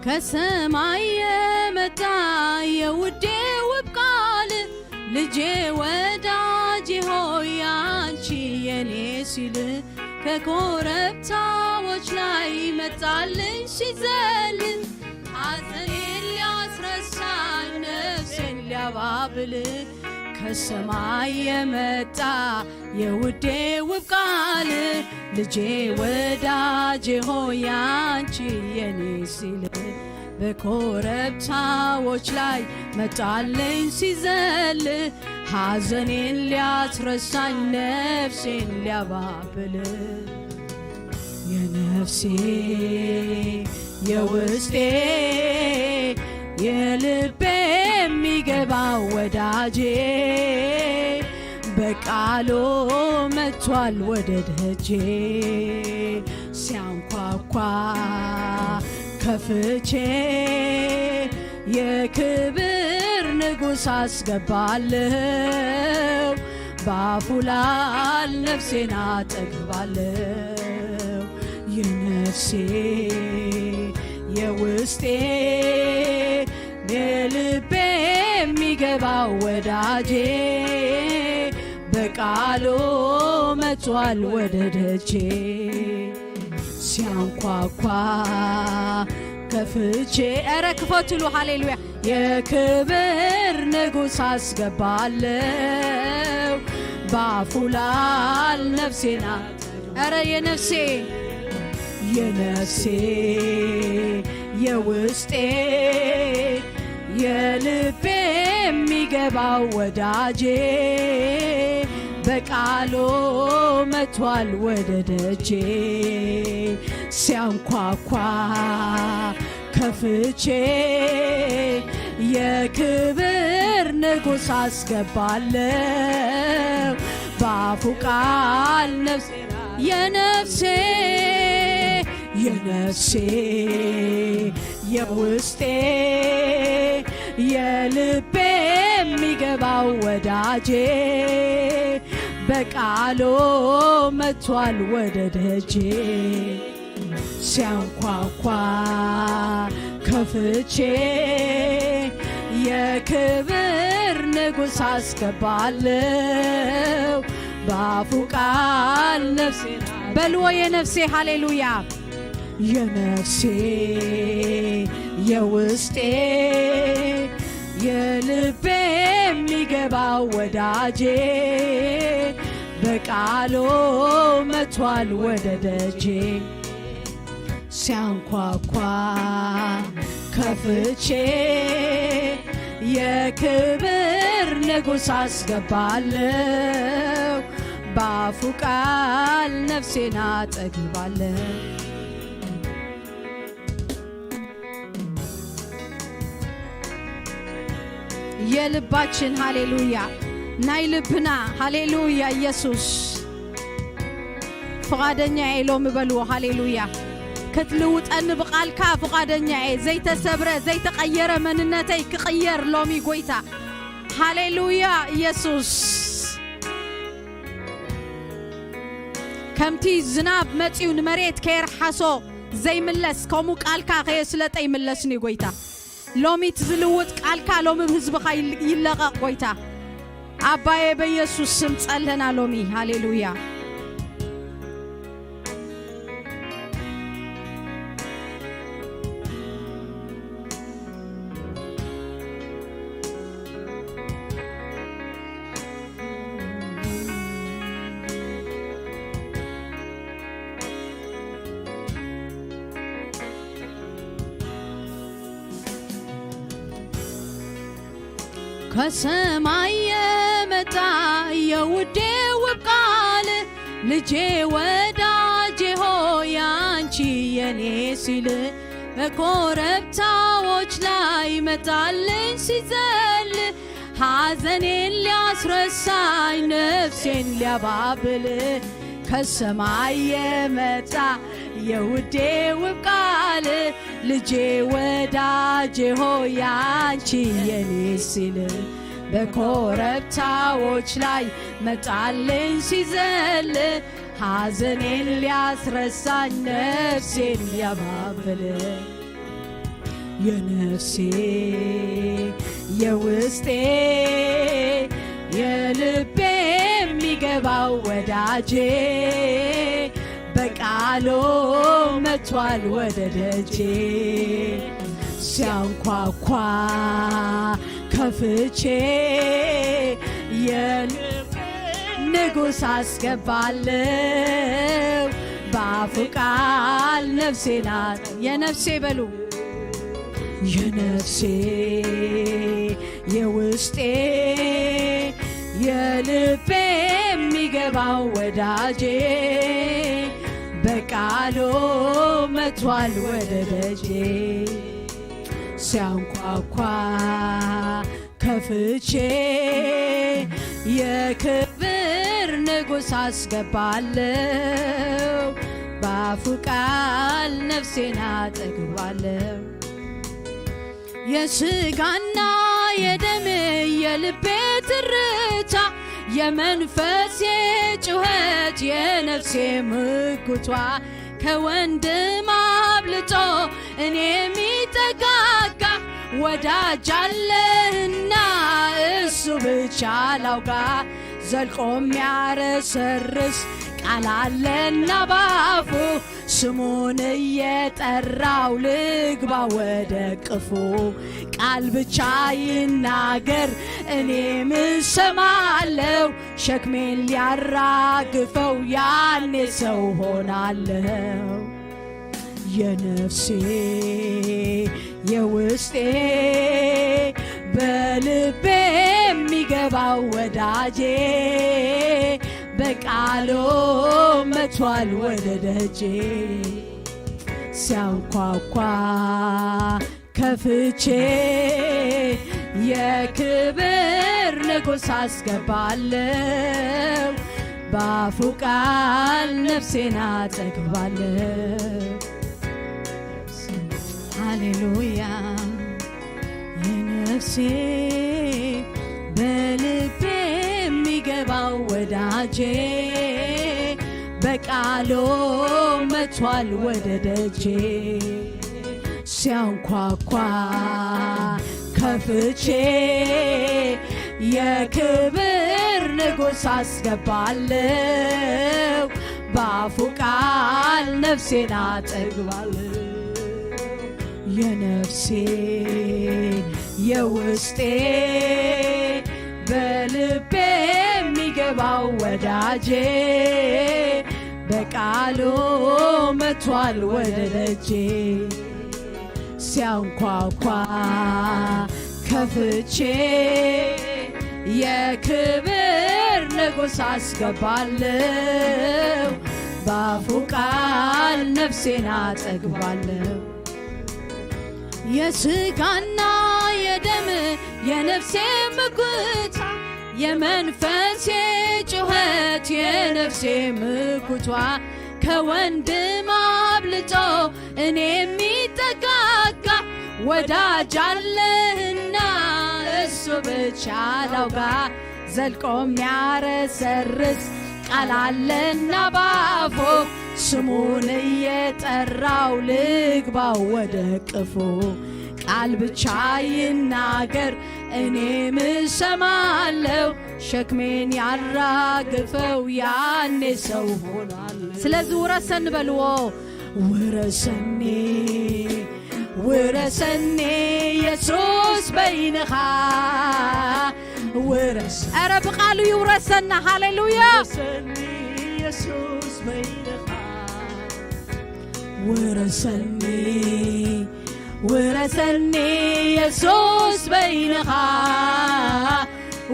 ከሰማይ የመጣ የውዴ ውብ ቃል፣ ልጄ ወዳጄ ሆይ አንቺ የኔ ሲል፣ ከኮረብታዎች ላይ መጣልኝ ሲዘል፣ ሐዘኔን ሊያስረሳኝ ነፍሴን ሊያባብል፣ ከሰማይ የመጣ የውዴ ውብ ቃል፣ ልጄ ወዳጄ ሆይ አንቺ የኔ ሲል፣ በኮረብታዎች ላይ መጣለኝ ሲዘል፣ ሐዘኔን ሊያስረሳኝ ነፍሴን ሊያባብል፣ የነፍሴ የውስጤ የልቤ የሚገባው ወዳጄ በቃሉ መጥቷል ወደ ደጄ። ሲያንኳኳ ከፍቼ የክብር ንጉሥ አስገባለሁ። በአፉ ላል ነፍሴን አጠግባለሁ። የነፍሴ የውስጤ የልቤ የሚገባው ወዳጄ በቃሉ መጥቷል ወደ ደጄ። ሲያንኳኳ ከፍቼ፣ ኧረ ክፈቱሉ፣ ሃሌሉያ። የክብር ንጉሥ አስገባለሁ። በአፉ ላል ነፍሴና፣ ኧረ የነፍሴ፣ የነፍሴ የውስጤ የልቤ የሚገባው ወዳጄ በቃሉ መጥቷል ወደ ደጄ። ሲያንኳኳ ከፍቼ የክብር ንጉሥ አስገባለሁ። በአፉ ቃል ነፍሴ፣ የነፍሴ፣ የነፍሴ የውስጤ የልቤ የሚገባው ወዳጄ በቃሉ መጥቷል ወደ ደጄ። ሲያንኳኳ ከፍቼ የክብር ንጉሥ አስገባለሁ። በአፉ ቃል ነፍሴ፣ በልዎ የነፍሴ፣ ሃሌሉያ። የነፍሴ የውስጤ የልቤ የሚገባው ወዳጄ በቃሉ መጥቷል ወደ ደጄ። ሲያንኳኳ ከፍቼ የክብር ንጉሥ አስገባለሁ። በአፉ ቃል ነፍሴን አጠግባለሁ። የልባችን ሃሌሉያ፣ ናይ ልብና ሃሌሉያ። ኢየሱስ ፍቓደኛ እየ ኢሎም በልዎ። ሃሌሉያ። ክትልውጠኒ ብቓልካ ፍቓደኛ እየ። ዘይተሰብረ ዘይተቐየረ መንነተይ ክቕየር ሎሚ ጎይታ። ሃሌሉያ ኢየሱስ። ከምቲ ዝናብ መጺኡ ንመሬት ከየርሓሶ ዘይምለስ፣ ከምኡ ቃልካ ከየስለጠ ይምለስኒ ጎይታ። ሎሚ እቲ ዝልውጥ ቃልካ ሎሚ ብህዝብኻ ይል-፣ ይለቐቕ ጎይታ። ኣባዬ በኢየሱስ ስም ጸለና ሎሚ። ሃሌሉያ። ከሰማይ የመጣ የውዴ ውብ ቃል፣ ልጄ ወዳጄ ሆይ አንቺ የኔ ሲል፣ በኮረብታዎች ላይ መጣልኝ ሲዘል፣ ሐዘኔን ሊያስረሳኝ ነፍሴን ሊያባብል፣ ከሰማይ የመጣ የውዴ ውብ ቃል፣ ልጄ ወዳጄ ሆይ አንቺ የኔ ሲል፣ በኮረብታዎች ላይ መጣልኝ ሲዘል፣ ሐዘኔን ሊያስረሳኝ ነፍሴን ሊያባብል፣ የነፍሴ የውስጤ የልቤ የሚገባው ወዳጄ በቃሉ መጥቷል ወደ ደጄ። ሲያንኳኳ ከፍቼ የልቤ ንጉሥ አስገባለሁ። በአፉ ቃል ነፍሴ ናት፣ የነፍሴ በሉ፣ የነፍሴ የውስጤ የልቤ የሚገባው ወዳጄ በቃሉ መቷል ወደ ደጄ። ሲያንኳኳ ከፍቼ የክብር ንጉሥ አስገባለሁ። በአፉ ቃል ነፍሴን አጠግባለሁ። የሥጋና የደም የልቤ ትርታ፣ የመንፈሴ ጩኸት፣ የነፍሴ ምጉቷ፣ ከወንድም አብልጦ እኔ የሚጠጋጋ ወዳጅ አለህና እሱ ብቻ ላውጋ። ዘልቆ የሚያረሰርስ ቃል አለና ባፉ፣ ስሙን እየጠራው ልግባ ወደ ቅፉ። ቃል ብቻ ይናገር እኔ ምሰማለው፣ ሸክሜን ሊያራግፈው ያኔ ሰው ሆናለው። የነፍሴ የውስጤ በልቤ የሚገባው ወዳጄ በቃሉ መቷል ወደ ደጄ። ሲያንኳኳ ከፍቼ የክብር ንጉሥ አስገባለው። በአፉ ቃል ነፍሴን አጠግባለው። ሃሌሉያ። የነፍሴ በልቤ የሚገባው ወዳጄ በቃሉ መቷል ወደ ደጄ። ሲያንኳኳ ከፍቼ የክብር ንጉሥ አስገባለው። በአፉ ቃል ነፍሴን አጠግባለው። የነፍሴ የውስጤ በልቤ የሚገባው ወዳጄ በቃሉ መቷል ወደ ደጄ። ሲያንኳኳ ከፍቼ የክብር ንጉሥ አስገባለው። በአፉ ቃል ነፍሴን አጠግባለው። የሥጋና የደም የነፍሴ ምጉታ፣ የመንፈሴ ጩኸት፣ የነፍሴ ምጉቷ፣ ከወንድም አብልጦ እኔ የሚጠጋጋ ወዳጅ አለህና እሱ ብቻ ላውጋ። ዘልቆ የሚያረሰርስ ቃል አለና ባፎ፣ ስሙን እየጠራው ልግባው ወደ ቅፎ። ቃል ብቻ ይናገር እኔ ምሰማለው፣ ሸክሜን ያራግፈው ያኔ ሰው ሆናለሁ። ስለዚህ ውረሰን በልዎ። ውረሰኒ፣ ውረሰኒ የሱስ በይንኻ። ውረስ-፣ ኧረ ብቃሉ ይውረሰና። ሃሌሉያ። ውረሰኒ የሱስ በይንኻ። ውረሰኒ፣ ውረሰኒ የሱስ በይንኻ።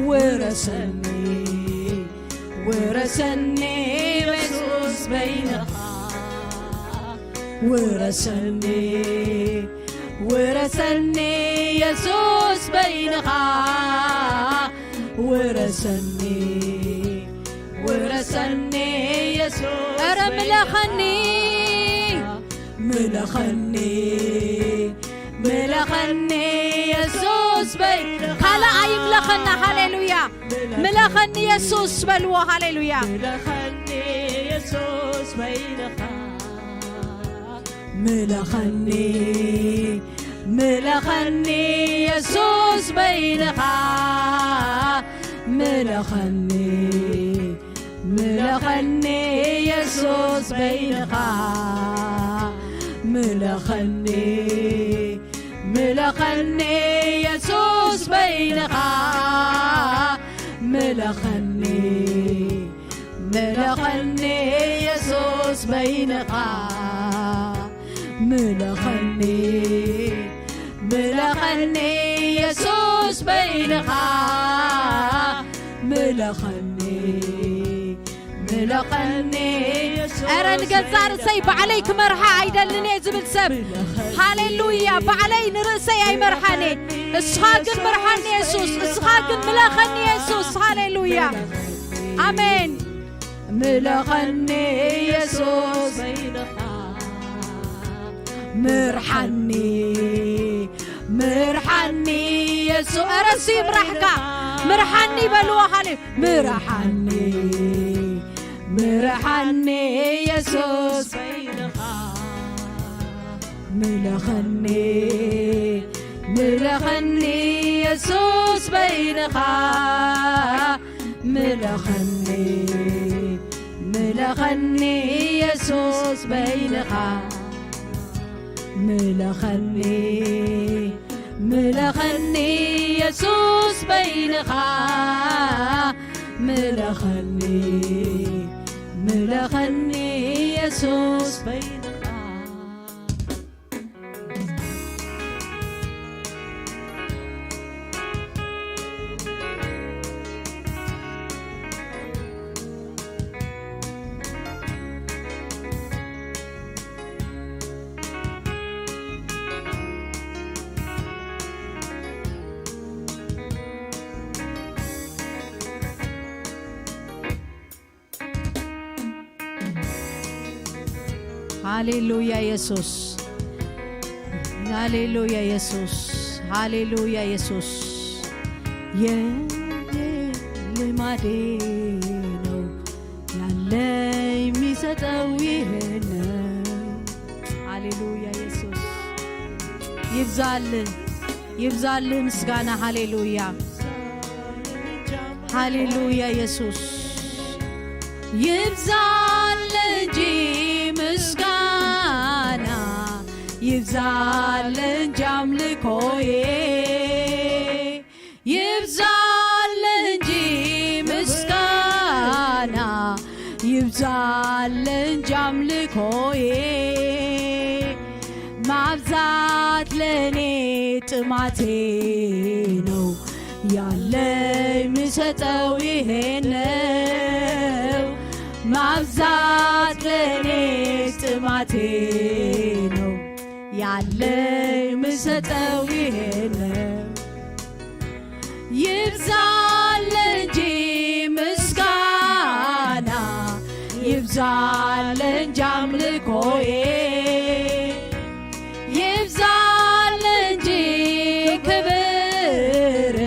ውረሰኒ፣ ውረሰኒ የሱስ በይንኻ። ውረሰኒ፣ ውረሰኒ የሱስ በይንኻ። ውረሰኒ፣ ውረሰኒ የሱስ ኧረ በይንኻ። ምለኸኒ፣ ምለኸኒ፣ ምለኸኒ የሱስ በይ። ካልእ ኣይምለኸና። ሃሌሉያ። ምለኸኒ የሱስ በልዎ። ሃሌሉያ። ምለኸኒ የሱስ በይንኻ። ምለኸኒ፣ ምለኸኒ የሱስ በይንኻ። ምለኸኒ፣ ምለኸኒ የሱስ በይንኻ። ምለኸኒ፣ ምለኸኒ የሱስ በይንኻ። ምለኸኒ፣ ምለኸኒ የሱስ በይንኻ። ምለኸኒ፣ ምለኸኒ የሱስ በይንኻ ምለኸኒ ምለኸኒ ኧረ ንገዛእ ርእሰይ ባዕለይ ክመርሓ ኣይደልን እየ ዝብል ሰብ ሃሌሉያ ባዕለይ ንርእሰይ ኣይመርሓን እየ እስኻ ግን ምርሓኒ የሱስ እስኻ ግን ምለኸኒ የሱስ ሃሌሉያ ኣሜን ምለኸኒ የሱስ ምርሓኒ ምርሓኒ የሱ ኧረ እሱ ይምራሕካ ምርሓኒ በልዎ ሃሌ ምርሓኒ ምርሓኒ የሱስ ምለኸኒ ምለኸኒ የሱስ በይንኻ ምለኸኒ ምለኸኒ የሱስ በይንኻ ምለኸኒ ምለኸኒ የሱስ በይንኻ ምለኸኒ ምለኸኒ የሱስ በይንኻ ሃሌሉያ የሱስ ሃሌሉያ የሱስ ሃሌሉያ የሱስ የኔ ልማዴ ነው ያለ የሚሰጠው ይሄን ነው ሃሌሉያ የሱስ ይብዛልን ይብዛልህ ምስጋና ሃሌሉያ ሃሌሉያ ኢየሱስ ይብዛል እንጂ ምስጋና ይብዛል እንጂ አምልኮዬ ይብዛል እንጂ ምስጋና ይብዛል እንጂ አምልኮዬ ማብዛት ለኔ ጥማቴ ነው ያለኝ ምሰጠው ይሄ ነው ማብዛት ለኔ ጥማቴ ነው ያለኝ ምሰጠው ይሄ ነው ይብዛል እንጂ ምስጋና ይብዛል እንጂ አምልኮዬ ይብዛል እንጂ ክብር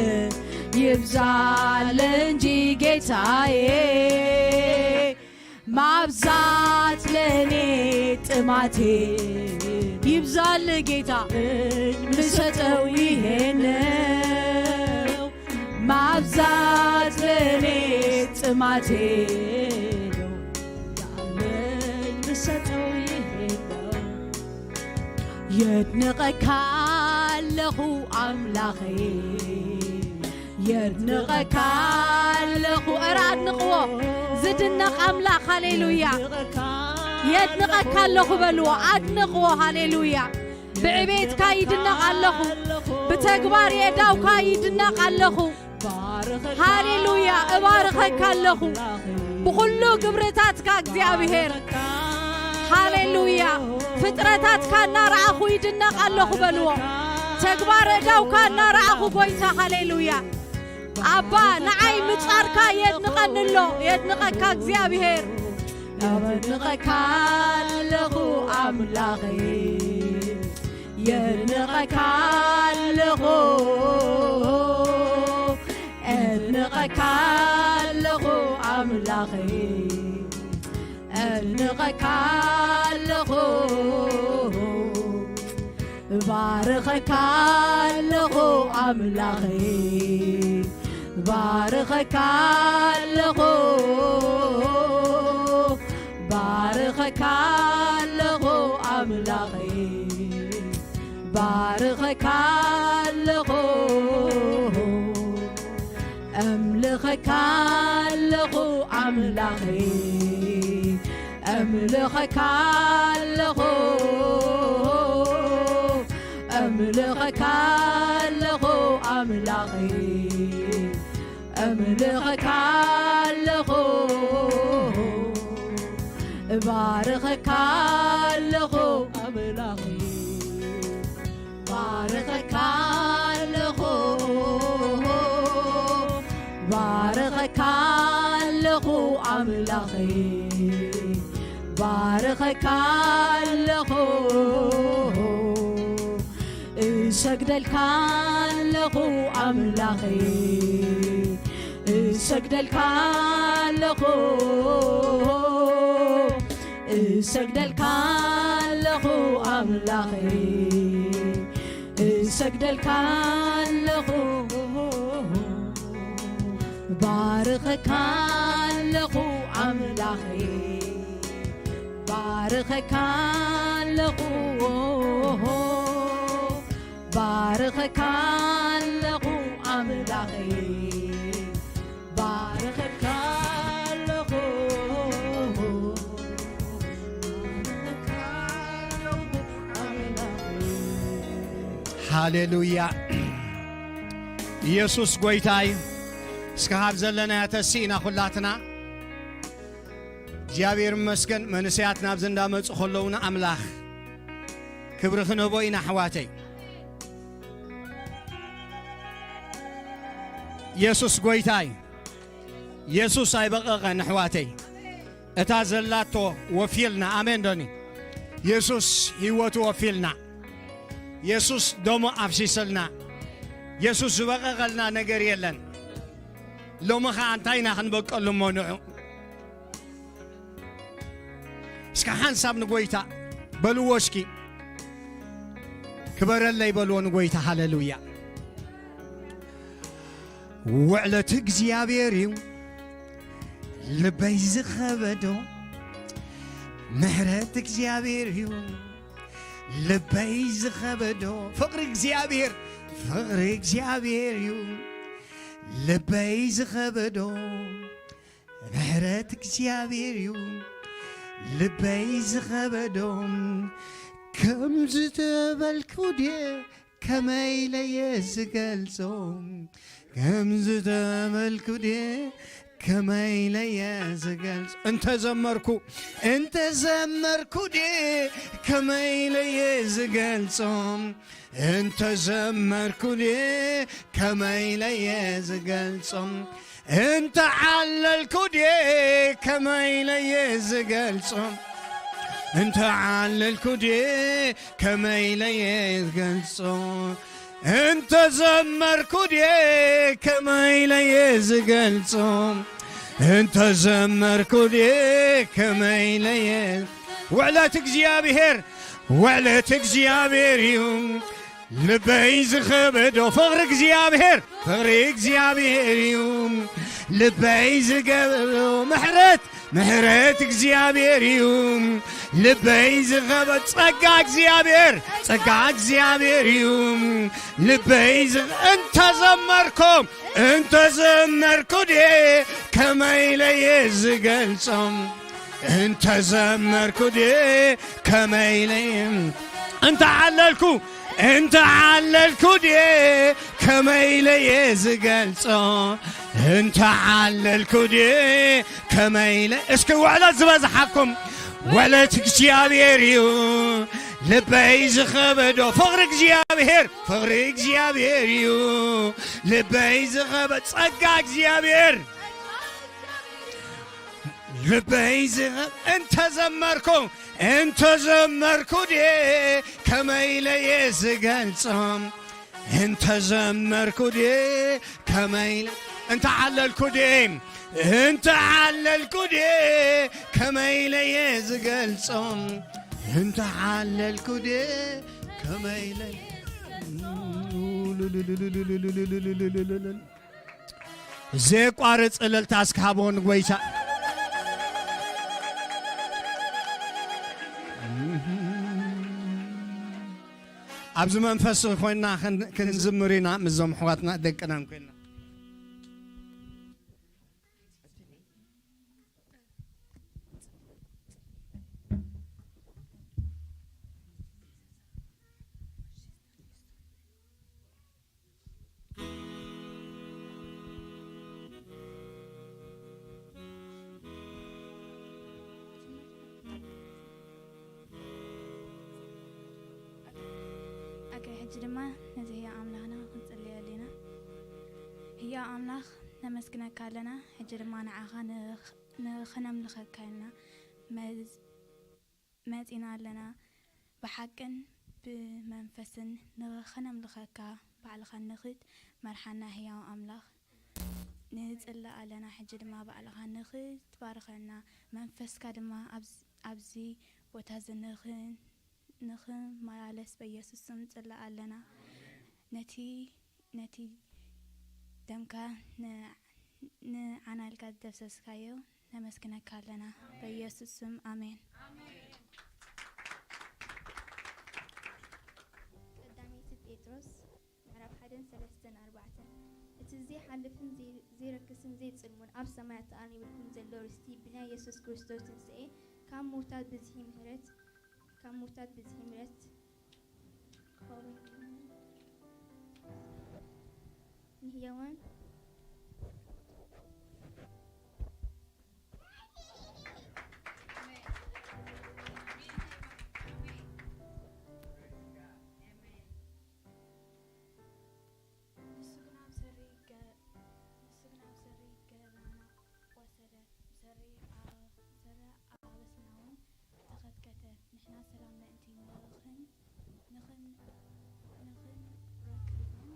ይብዛል እንጂ ጌታዬ ማብዛት ለኔ ጥማቴ ይብዛል ጌታ ምሰጠው ይሄ ነው ማብዛት ለኔ ጥማቴ ነው ያለኝ ምሰጠው ይሄ ነው የድንቐካለኹ ኣምላኸይ የድንቐካለኹ እረ ኣድንቕዎ ዝድነቕ ኣምላኽ ሃሌሉያ የድንቐካ ኣለኹ በልዎ ኣድንቕዎ ሃሌሉያ ብዕቤትካ ይድነቕ ኣለኹ ብተግባር የእዳውካ ይድነቕ ኣለኹ ሃሌሉያ እባርኸካ ኣለኹ ብኹሉ ግብርታትካ እግዚኣብሔር ሃሌሉያ ፍጥረታትካ እናረኣኹ ይድነቕ ኣለኹ በልዎ ተግባር እዳውካ እናረኣኹ ጎይታ ሃሌሉያ ኣባ ንዓይ ምጻርካ የድንቐኒ ኣሎ የድንቐካ እግዚኣብሔር የድንቐካ ኣለኹ ኣምላኸይ የድንቐካ ኣለኹ እድንቐካ ኣለኹ ኣምላኸይ እድንቐካ ኣለኹ እባርኸካ ኣለኹ ኣምላኸይ እባርኸካ ኣለኹ እባርኸካ ኣለኹ ኣምላኸይ እባርኸካ ኣለኹ እምልኸካ ኣለኹ ኣምላኸይ እምልኸካ ኣለኹ እምልኸካ ኣለኹ ኣምላኸይ፣ እምልኸካ ኣለኹ፣ እባርኸካ ኣለኹ ኣምላኸይ፣ ባርኸካ ኣለኹ፣ ባርኸካ ኣለኹ ኣምላኸይ፣ ባርኸካ ኣለኹ፣ እሰግደልካ ኣለኹ ኣምላኸይ፣ እሰግደልካ ኣለኹ፣ እሰግደልካ ኣለኹ ኣምላኸይ፣ እሰግደልካ ኣለኹ፣ ባርኸካ ኣለኹ ኣምላኸይ፣ ባርኸካ ኣለኹ፣ ባርኸካ ኣለኹ ኣምላኸይ፣ ባርኸካ ኣለኹ፣ ባርኸካ ኣለኹ ኣምላኸይ። ሃሌሉያ። ኢየሱስ ጎይታ እዩ። እስከ ካብ ዘለናዮ ተሲእና ኩላትና እግዚኣብሔር ይመስገን። መንእሰያት ናብዚ እንዳመጹ ከለዉ ንኣምላኽ ክብሪ ክንህቦ ኢና ኣሕዋተይ። የሱስ ጎይታ እዩ። የሱስ ኣይበቐቐን ኣሕዋተይ። እታ ዘላቶ ወፊልና። ኣሜን ዶኒ? የሱስ ህይወቱ ወፊልና። የሱስ ደሙ ኣፍሲሰልና። የሱስ ዝበቐቐልና ነገር የለን። ሎሚ ኸኣ እንታይ ኢና ክንበቀሉ እሞ ንዑ? እስከ ሓንሳብ ንጎይታ በልዎ እስኪ። ክበረለይ በልዎ ንጎይታ። ሃሌሉያ። ውዕለት እግዚኣብሔር እዩ ልበይ ዝኸበዶ፣ ምሕረት እግዚኣብሔር እዩ ልበይ ዝኸበዶ፣ ፍቕሪ እግዚኣብሔር፣ ፍቕሪ እግዚኣብሔር እዩ ልበይ ዝኸበዶ፣ ምሕረት እግዚኣብሔር እዩ ልበይ ዝኸበዶ። ከም ዝተበልኩ ድየ ከመይ ኢለየ ዝገልጾ? ከም ዝተበልኩ ድየ ከመይ ኢለየ ዝገልጾ? እንተዘመርኩ፣ እንተዘመርኩ ድየ ከመይ ኢለየ ዝገልጾ? እንተዘመርኩ ድየ ከመይ ኢለየ ዝገልጾ? እንተ ዓለልኩ ድየ ከመይ ኢለየ ዝገልጾ? እንተ ዓለልኩ ድየ ከመይ ኢለየ ዝገልጾ? እንተ ዘመርኩ ድየ ከመይ ኢለየ ዝገልጾ? እንተ ዘመርኩ ድየ ከመይ ኢለየ? ውዕለት እግዚኣብሔር፣ ውዕለት እግዚኣብሔር እዩ። ልበይ ዝኸበዶ ፍቕሪ እግዚኣብሔር፣ ፍቕሪ እግዚኣብሔር እዩ። ልበይ ዝገበዶ ምሕረት፣ ምሕረት እግዚኣብሔር እዩ። ልበይ ዝኸበዶ ጸጋ እግዚኣብሔር፣ ጸጋ እግዚኣብሔር እዩ። ልበይ ዝ-፣ እንተ ዘመርኮ፣ እንተ ዘመርኩ ድየ ከመይ ኢለየ ዝገልጾም? እንተ ዘመርኩ ድየ ከመይ ኢለየ፣ እንተ ዓለልኩ፣ እንተ ዓለልኩ ድየ ከመይ ኢለየ ዝገልጾ? እንተ ዓለልኩ ድየ ከመይ ኢለ፣ እስኪ ውዕለት ዝበዝሓኩም፣ ውዕለት እግዚኣብሔር እዩ ልበይ ዝኸበዶ፣ ፍቕሪ እግዚኣብሔር፣ ፍቕሪ እግዚኣብሔር እዩ ልበይ ዝኸበ፣ ጸጋ እግዚኣብሔር ልበይ ዝኸ-፣ እንተ ዘመርኩ፣ እንተ ዘመርኩ ድየ ከመይ ኢለየ ዝገልጾ? እንተ ዘመርኩ ድየ ከመይ ኢለ-፣ እንተ ዓለልኩ ድየ፣ እንተ ዓለልኩ ድየ ከመይ ኢለየ ዝገልጾ? እንተ ዓለልኩ ድየ ከመይ ኢለ-፣ ዘየቋርጽ እልልታ እስኪ ሃቦ ንጎይታ። ኣብዚ መንፈስ ኮይንና ክን-፣ ክንዝምር ኢና፣ ምስዞም ኣሕዋትና ደቅናን ኮይንና። ሕጂ ድማ ነዚ ህያው ኣምላኽና ክንጽልየሉ ኢና። ህያው ኣምላኽ ነመስግነካ ኣለና። ሕጂ ድማ ንዓኻ ንኽ-፣ ንኽነምልኸካ ኢልና መዝ-፣ መጺና ኣለና። ብሓቅን ብመንፈስን ንኽነምልኸካ ባዕልኻ ንኽትመርሓና ህያው ኣምላኽ ንጽላእ ኣለና። ሕጂ ድማ ባዕልኻ ንኽትባርኸና መንፈስካ ድማ ኣብዚ፣ ኣብዚ ቦታ እዚ ንኽን-፣ ንኽመላለስ በኢየሱስ ስም ንጽላእ ኣለና። ነቲ፣ ነቲ ደምካ ን-፣ ንዓና ኢልካ ዝደፍሰስካዮ ነመስግነካ ኣለና። በኢየሱስ ስም ኣሜን። ቀዳመይቲ ጴጥሮስ ምዕራፍ ሓደን ሰለስተን ኣርባዕተን። እቲ ዘይሓልፍን ዘይ-፣ ዘይረክስን ዘይጽልሙን ኣብ ሰማያት ተኣሪምልኩም ዘሎ ርስቲ ብናይ የሱስ ክርስቶስ ትንሳኤ ካብ ምውታት ብዝሒ ምሕረት፣ ካብ ምውታት ብዝሒ ምሕረት ክኸውን ንህያውን ንሱ ግን ኣብ ሰሪ ገ-፣ ንሱ ግን ኣብ ሰሪ ገላና ወሰደ፣ ብሰሪ ኣ-፣ ብሰሪ ኣበስና እውን ተኸትከተ። ንሕና ሰላም ምእንቲ ንኽን-፣ ንኽን-፣ ንኽንረክብን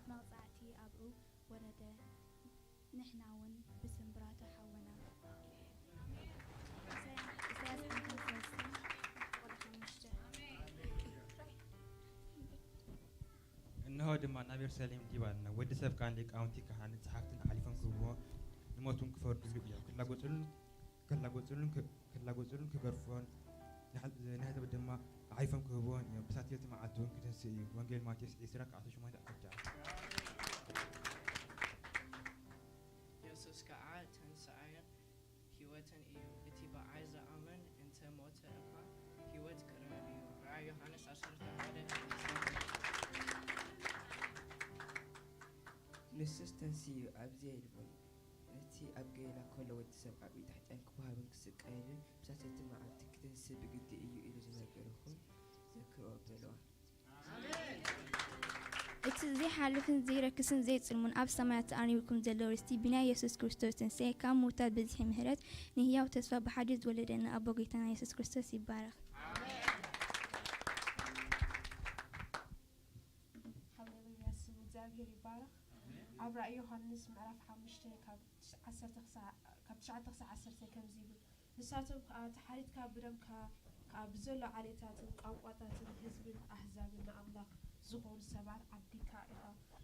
መቕጻዕቲ ኣብኡ ወረደ። ንሕና እውን ብስምብራቱ ሓወና። ኢሳያስ፣ ኢሳያስ ዓሰርተ ሰለስተ ቁጥሪ ሓሙሽተ። እንሆ ድማ ናብ የሩሳሌም ዲብ ኣለና። ወዲ ሰብ ከኣ ንሊቃውንቲ ካህናትን ጸሓፍትን ኣሕሊፎም ክህብዎ፣ ንሞት እውን ክፈርድሉ እዮም። ክላገጹሉን፣ ክላገጹሉን፣ ክ-፣ ክላገጹሉን ክገርፍዎን፣ ንሕ-፣ ንህዝቢ ድማ ኣሕሊፎም ክህብዎን እዮም። ብሳልሳይቲ መዓልቲ እውን ክትንስእ እዩ። ወንጌል ማቴዎስ ዕስራ ካብ ዓሰርተ ሸሞንተ ክሳብ ትሽዓተ። የሱስ ከኣ ተንስኣን ህይወትን እዩ። እቲ ብኣይ ዝኣምን እንተ ሞተ እኳ ህይወት ክረክብ እዩ። ራእይ ዮሃንስ ዓሰርተ ሓደ። ንሱስ ተንሲኡ ኣብዚ የልቦን። ነቲ ኣብ ገሊላ ከሎ ወዲ ሰብ ኣብ ኢድ ሓጥኣን ክወሃብን ክስቀየልን ብሳልሰይቲ መዓልቲ ክትንስእ ብግዲ እዩ ኢሉ ዝነገረኹም ዘክርኦ በልዋ። እቲ ዘይሓልፍን ዘይረክስን ዘይጽልሙን ኣብ ሰማያት ተኣሪምልኩም ዘሎ ርስቲ ብናይ የሱስ ክርስቶስ ትንሳኤ ካብ ምውታት ብዝሒ ምሕረት ንህያው ተስፋ ብሓድሽ ዝወለደና ኣቦ ጌታና የሱስ ክርስቶስ ይባረኽ። ሃሌሉያ፣ ስም እግዚኣብሔር ይባረኽ። ኣብ ራእይ ዮሃንስ ምዕራፍ ሓሙሽተ ካብ ዓሰርተ ክሳዕ፣ ካብ ትሽዓተ ክሳዕ ዓሰርተ ከምዚ ይብል፣ ንሳቶም ከኣ ተሓሪድካ ብደምካ ከኣ ብዘሎ ዓሌታትን ቋንቋታትን ህዝብን ኣህዛብን ንኣምላኽ ዝኾኑ ሰባት ዓዲግካ ኢኻ።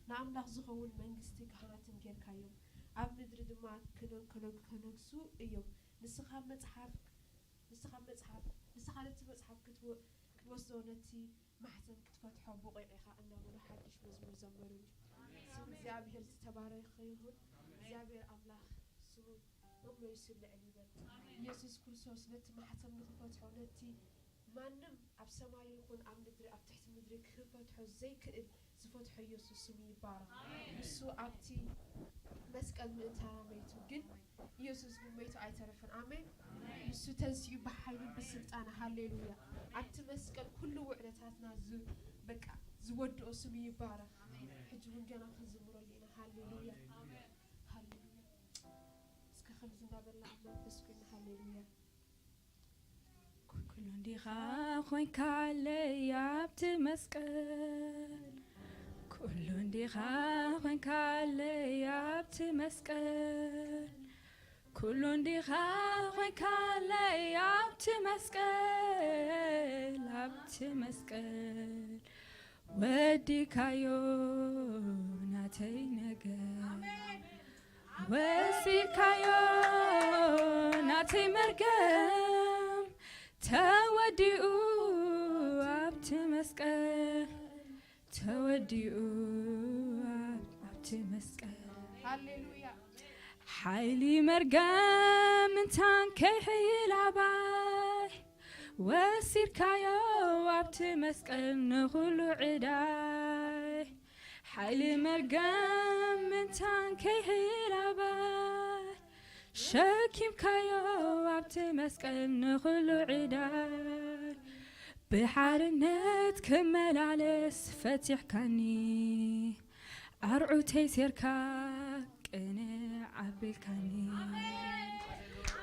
ንኣምላኽ ዝኸውን መንግስትን ካህናትን ጌርካዮም። ኣብ ምድሪ ድማ ክነ-፣ ክነ-፣ ክነግሱ እዮም። ንስኻ መጽሓፍ፣ ንስኻ መጽሓፍ፣ ንስኻ ነቲ መጽሓፍ ክትወ-፣ ክትወስዶ ነቲ ማሕተም ክትፈትሖ ብቑዕ ኢኻ እናበሉ ሓድሽ መዝሙር ዘመሩኒ። ስም እግዚኣብሔር ዝተባረኸ ይኹን። እግዚኣብሔር ኣምላኽ ስሙ እሞ ይስልዕ ይበል። ኢየሱስ ክርስቶስ ነቲ ማሕተም ንኽፈትሖ፣ ነቲ ማንም ኣብ ሰማይ ይኹን ኣብ ምድሪ፣ ኣብ ትሕቲ ምድሪ ክፈትሖ ዘይክእል ዝፈትሖ ኢየሱስ ስሙ ይባረኽ። ንሱ ኣብቲ መስቀል ምእንታና መይቱ፣ ግን ኢየሱስ ግን መይቱ ኣይተረፈን። ኣሜን። ንሱ ተንሲኡ ብሓይሉ ብስልጣን። ሃሌሉያ። ኣብቲ መስቀል ኩሉ ውዕለታትና ዝ-፣ በቃ ዝወድኦ ስሙ ይባረኽ። ሕጂ እውን ገና ክንዝምረሉ ኢና። ሃሌሉያ። ሃሌሉያ። እስከ ከምዚ እንዳበልና ኣብ መንፈስ ኮይና ሃሌሉያ። ኩሉ እንዲኻ ኮይንካለይ ኣብቲ መስቀል፣ ኩሉ እንዲኻ ኮይንካለይ ኣብቲ መስቀል፣ ኩሉ እንዲኻ ኮይንካለይ ኣብቲ መስቀል፣ ኣብቲ መስቀል ወዲካዮ ናተይ ነገር። ኣሜን። ወሲድካዮ ናተይ መርገም ተወዲኡ ኣብቲ መስቀል፣ ተወዲኡ ኣብ-፣ ኣብቲ መስቀል። ሃሌሉያ። ሓይሊ መርገም ምንታን ከይሕይል ኣባይ ወሲድካዮ ኣብቲ መስቀል ንኹሉ ዕዳይ። ሓይሊ መርገም ምንታን ከይሕይል ኣባይ ሸኪምካዮ ኣብቲ መስቀል ንኹሉ ዕዳይ። ብሓርነት ክመላለስ ፈቲሕካኒ፣ ኣርዑተይ ሴርካ ቅንዕ ኣቢልካኒ።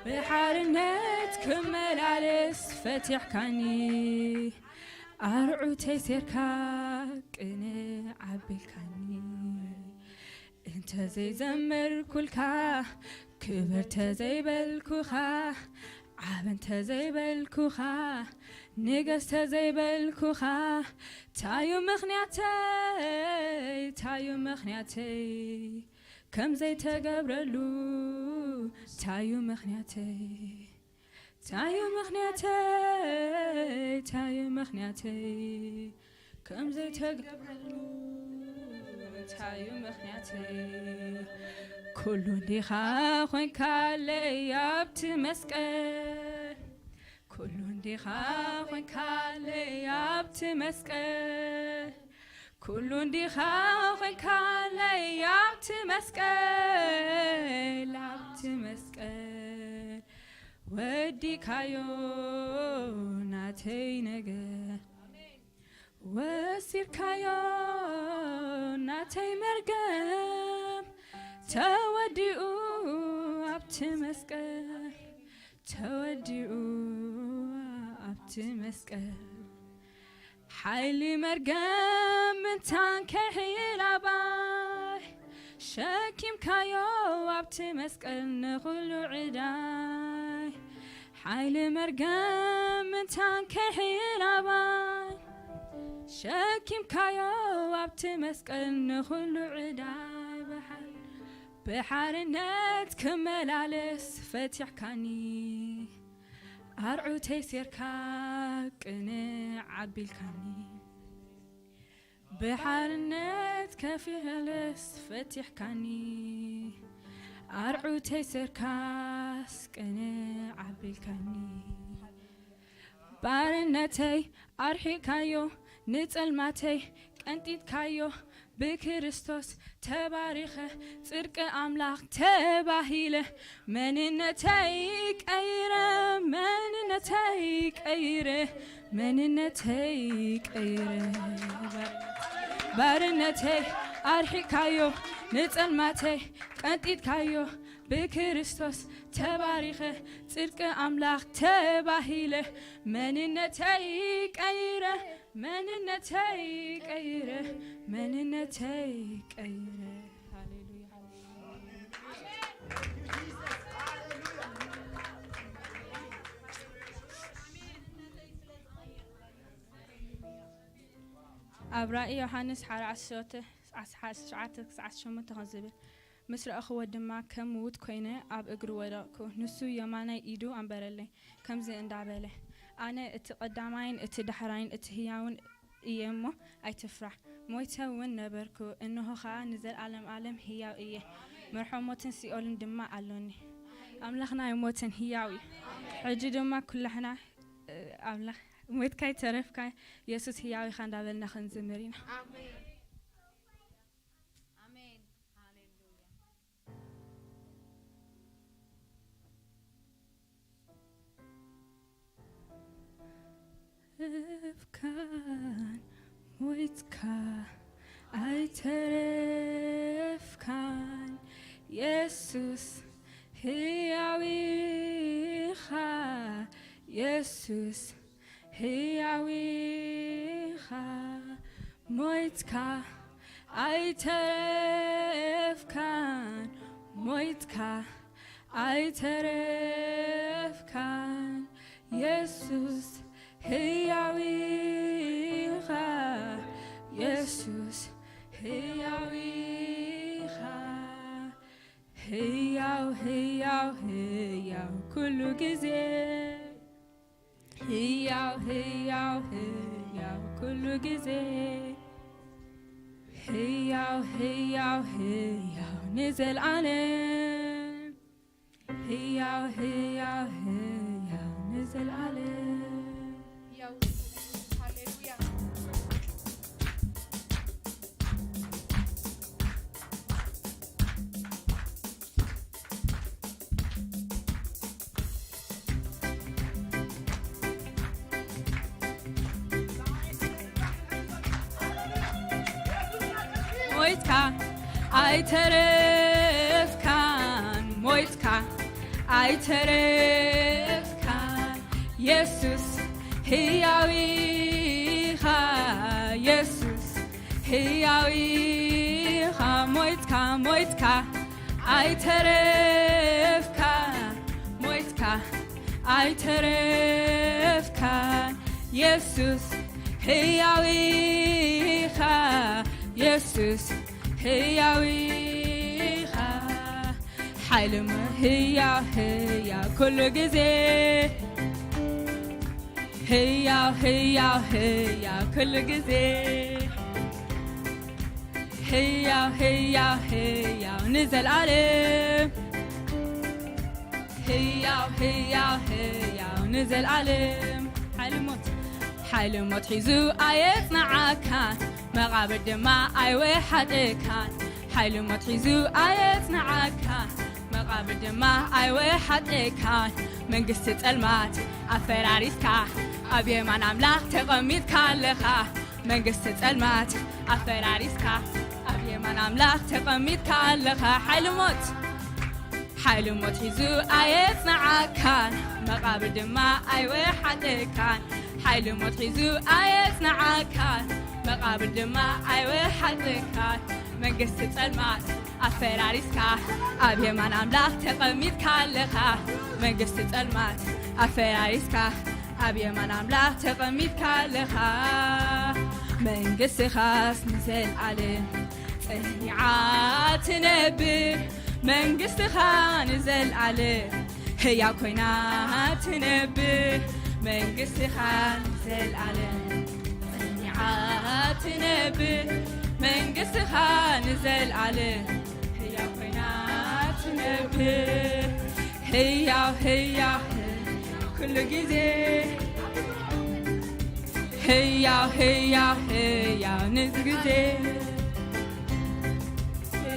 ብሓርነት ክመላለስ ፈቲሕካኒ፣ ኣርዑተይ ሴርካ ቅንዕ ኣቢልካኒ። እንተ ዘይዘመርኩልካ፣ ክብር ተዘይበልኩኻ፣ ዓብ እንተ ዘይበልኩኻ፣ ንገስ ተዘይበልኩኻ፣ ታዩ ምኽንያተይ፣ ታዩ ምኽንያተይ ከም ዘይተገብረሉ፣ ታዩ ምኽንያተይ፣ ታዩ ምኽንያተይ፣ ታዩ ምኽንያተይ ከም ዘይተገብረሉ፣ ታዩ ምኽንያተይ። ኩሉ እንዲኻ ኾንካለይ ኣብቲ መስቀል፣ ኩሉ እንዲኻ ኾንካለይ ኣብቲ መስቀል፣ ኩሉ እንዲኻ ኾንካለይ ኣብቲ መስቀል፣ ኣብቲ መስቀል። ወዲካዮ ናተይ ነገር፣ ወሲድካዮ ናተይ መርገም፣ ተወዲኡ ኣብቲ መስቀል፣ ተወዲኡ ኣብቲ መስቀል። ሓይሊ መርገም ምንታን ከይሒል ኣባይ፣ ሸኪምካዮ ኣብቲ መስቀል ንኹሉ ዕዳይ። ሓይሊ መርገም ምንታን ከይሒል ኣባይ፣ ሸኪምካዮ ኣብቲ መስቀል ንኹሉ ዕዳይ። ብሓ-፣ ብሓርነት ክመላለስ ፈቲሕካኒ፣ ኣርዑተይ ሴርካ ቅንዕ ኣቢልካኒ። ብሓርነት ክመላለስ ፈቲሕካኒ፣ ኣርዑተይ ሴርካስ ቅንዕ ኣቢልካኒ። ባርነተይ ኣርሒቕካዮ፣ ንጸልማተይ ቀንጢጥካዮ፣ ብክርስቶስ ተባሪኸ፣ ጽድቂ ኣምላኽ ተባሂለ፣ መንነተይ ቀይረ፣ መንነተይ ቀይረ፣ መንነተይ ቀይረ። ባርነተይ ኣርሒቕካዮ፣ ንጸልማተይ ቀንጢጥካዮ፣ ብክርስቶስ ተባሪኸ፣ ጽድቂ ኣምላኽ ተባሂለ፣ መንነተይ ቀይረ፣ መንነተይ ቀይረ፣ መንነተይ ቀይረ። ሃሌሉያ። ኣብ ራእይ ዮሃንስ ሓደ ዓሰርተ ሸውዓተ፣ ዓሰርተ ሸውዓተ ክሳዕ ዓሰርተ ሸሞንተ ከም ዝብል፣ ምስ ረኣኽዎ ድማ ከም ምዉት ኮይነ ኣብ እግሩ ወደቕኩ። ንሱ የማናይ ኢዱ ኣንበረለይ፣ ከምዚ እንዳበለ፣ ኣነ እቲ ቀዳማይን እቲ ዳሕራይን እቲ ህያውን እየ እሞ ኣይትፍራሕ። ሞይተ እውን ነበርኩ፣ እንሆ ኸኣ ንዘለኣለም ኣለም ህያው እየ፣ መርሖ ሞትን ሲኦልን ድማ ኣሎኒ። ኣምላኽና ኣይሞትን፣ ህያው እዩ። ሕጂ ድማ ኩላሕና፣ እ፣ ኣምላኽ፣ ሞይትካ ኣይተረፍካ፣ የሱስ ህያው ኢኻ እንዳበልና ክንዝምር ኢና። ኣሜን። ኣሜን። ሃሌሉያ። እፍካን ሞይትካ ኣይተረፍካን፣ የሱስ ህያው ኢኻ፣ የሱስ ህያው ኢኻ፣ ሞይትካ ኣይተረፍካን፣ ሞይትካ ኣይተረፍካን፣ የሱስ ህያው ኢኻ፣ የሱስ ህያው ኢኻ፣ ህያው፣ ህያው፣ ህያው ኩሉ ግዜ። ህያው፣ ህያው፣ ህያው ኩሉ ግዜ። ህያው፣ ህያው፣ ህያው ንዘልኣለም። ህያው፣ ህያው፣ ህያው ንዘልኣለም። ህያው፣ ሃሌሉያ። ሞይትካ ኣይተረፍካን፣ ሞይትካ ኣይተረፍካን። የሱስ ህያው ኢኻ፣ የሱስ ህያው ኢኻ። ሞይትካ፣ ሞይትካ ኣይተረፍካን፣ ሞይትካ ኣይተረፍካን። የሱስ ህያው ኢኻ፣ የሱስ ህያው ኢኻ። ሓይሊ ሞ-፣ ህያው፣ ህያው ኩሉ ግዜ። ህያው፣ ህያው፣ ህያው ኩሉ ግዜ። ህያው፣ ህያው፣ ህያው ንዘለኣለም። ህያው፣ ህያው፣ ህያው ንዘለኣለም። ሓይሊ ሞት፣ ሓይሊ ሞት ሒዙ ኣየጽንዓካን፣ መቓብር ድማ ኣይወሓጠካን። ሓይሊ ሞት ሒዙ ኣየጽንዓካን፣ መቓብር ድማ ኣይወሓጠካን። መንግስቲ ጸልማት ኣፈራሪስካ፣ ኣብ የማን ኣምላኽ ተቐሚጥካ ኣለኻ። መንግስቲ ጸልማት ኣፈራሪስካ፣ ኣብ የማን ኣምላኽ ተቐሚጥካ ኣለኻ። ሓይሊ ሞት፣ ሓይሊ ሞት ሒዙ ኣየጽንዓካን፣ መቓብር ድማ ኣይወሓጠካን። ሓይሊ ሞት ሒዙ ኣየጽንዓካን፣ መቓብር ድማ ኣይወሓጠካን። መንግስቲ ጸልማት ኣፈራሪስካ፣ ኣብ የማን ኣምላኽ ተቐሚጥካ ኣለኻ። መንግስቲ ጸልማት ኣፈራሪስካ፣ ኣብ የማን ኣምላኽ ተቐሚጥካ ኣለኻ። መንግስትኻስ ንዘለኣለም ጸኒዓ ትነብር፣ መንግስትኻ ንዘለኣለም ህያው ኮይና ትነብር፣ መንግስትኻ ንዘለኣለም ጸኒዓ ትነብር፣ መንግስትኻ ንዘለኣለም ህያው ኮይና ትነብር። ህያው፣ ህያው፣ ህያው ኩሉ ግዜ። ህያው፣ ህያው፣ ህያው ንዚ ግዜ።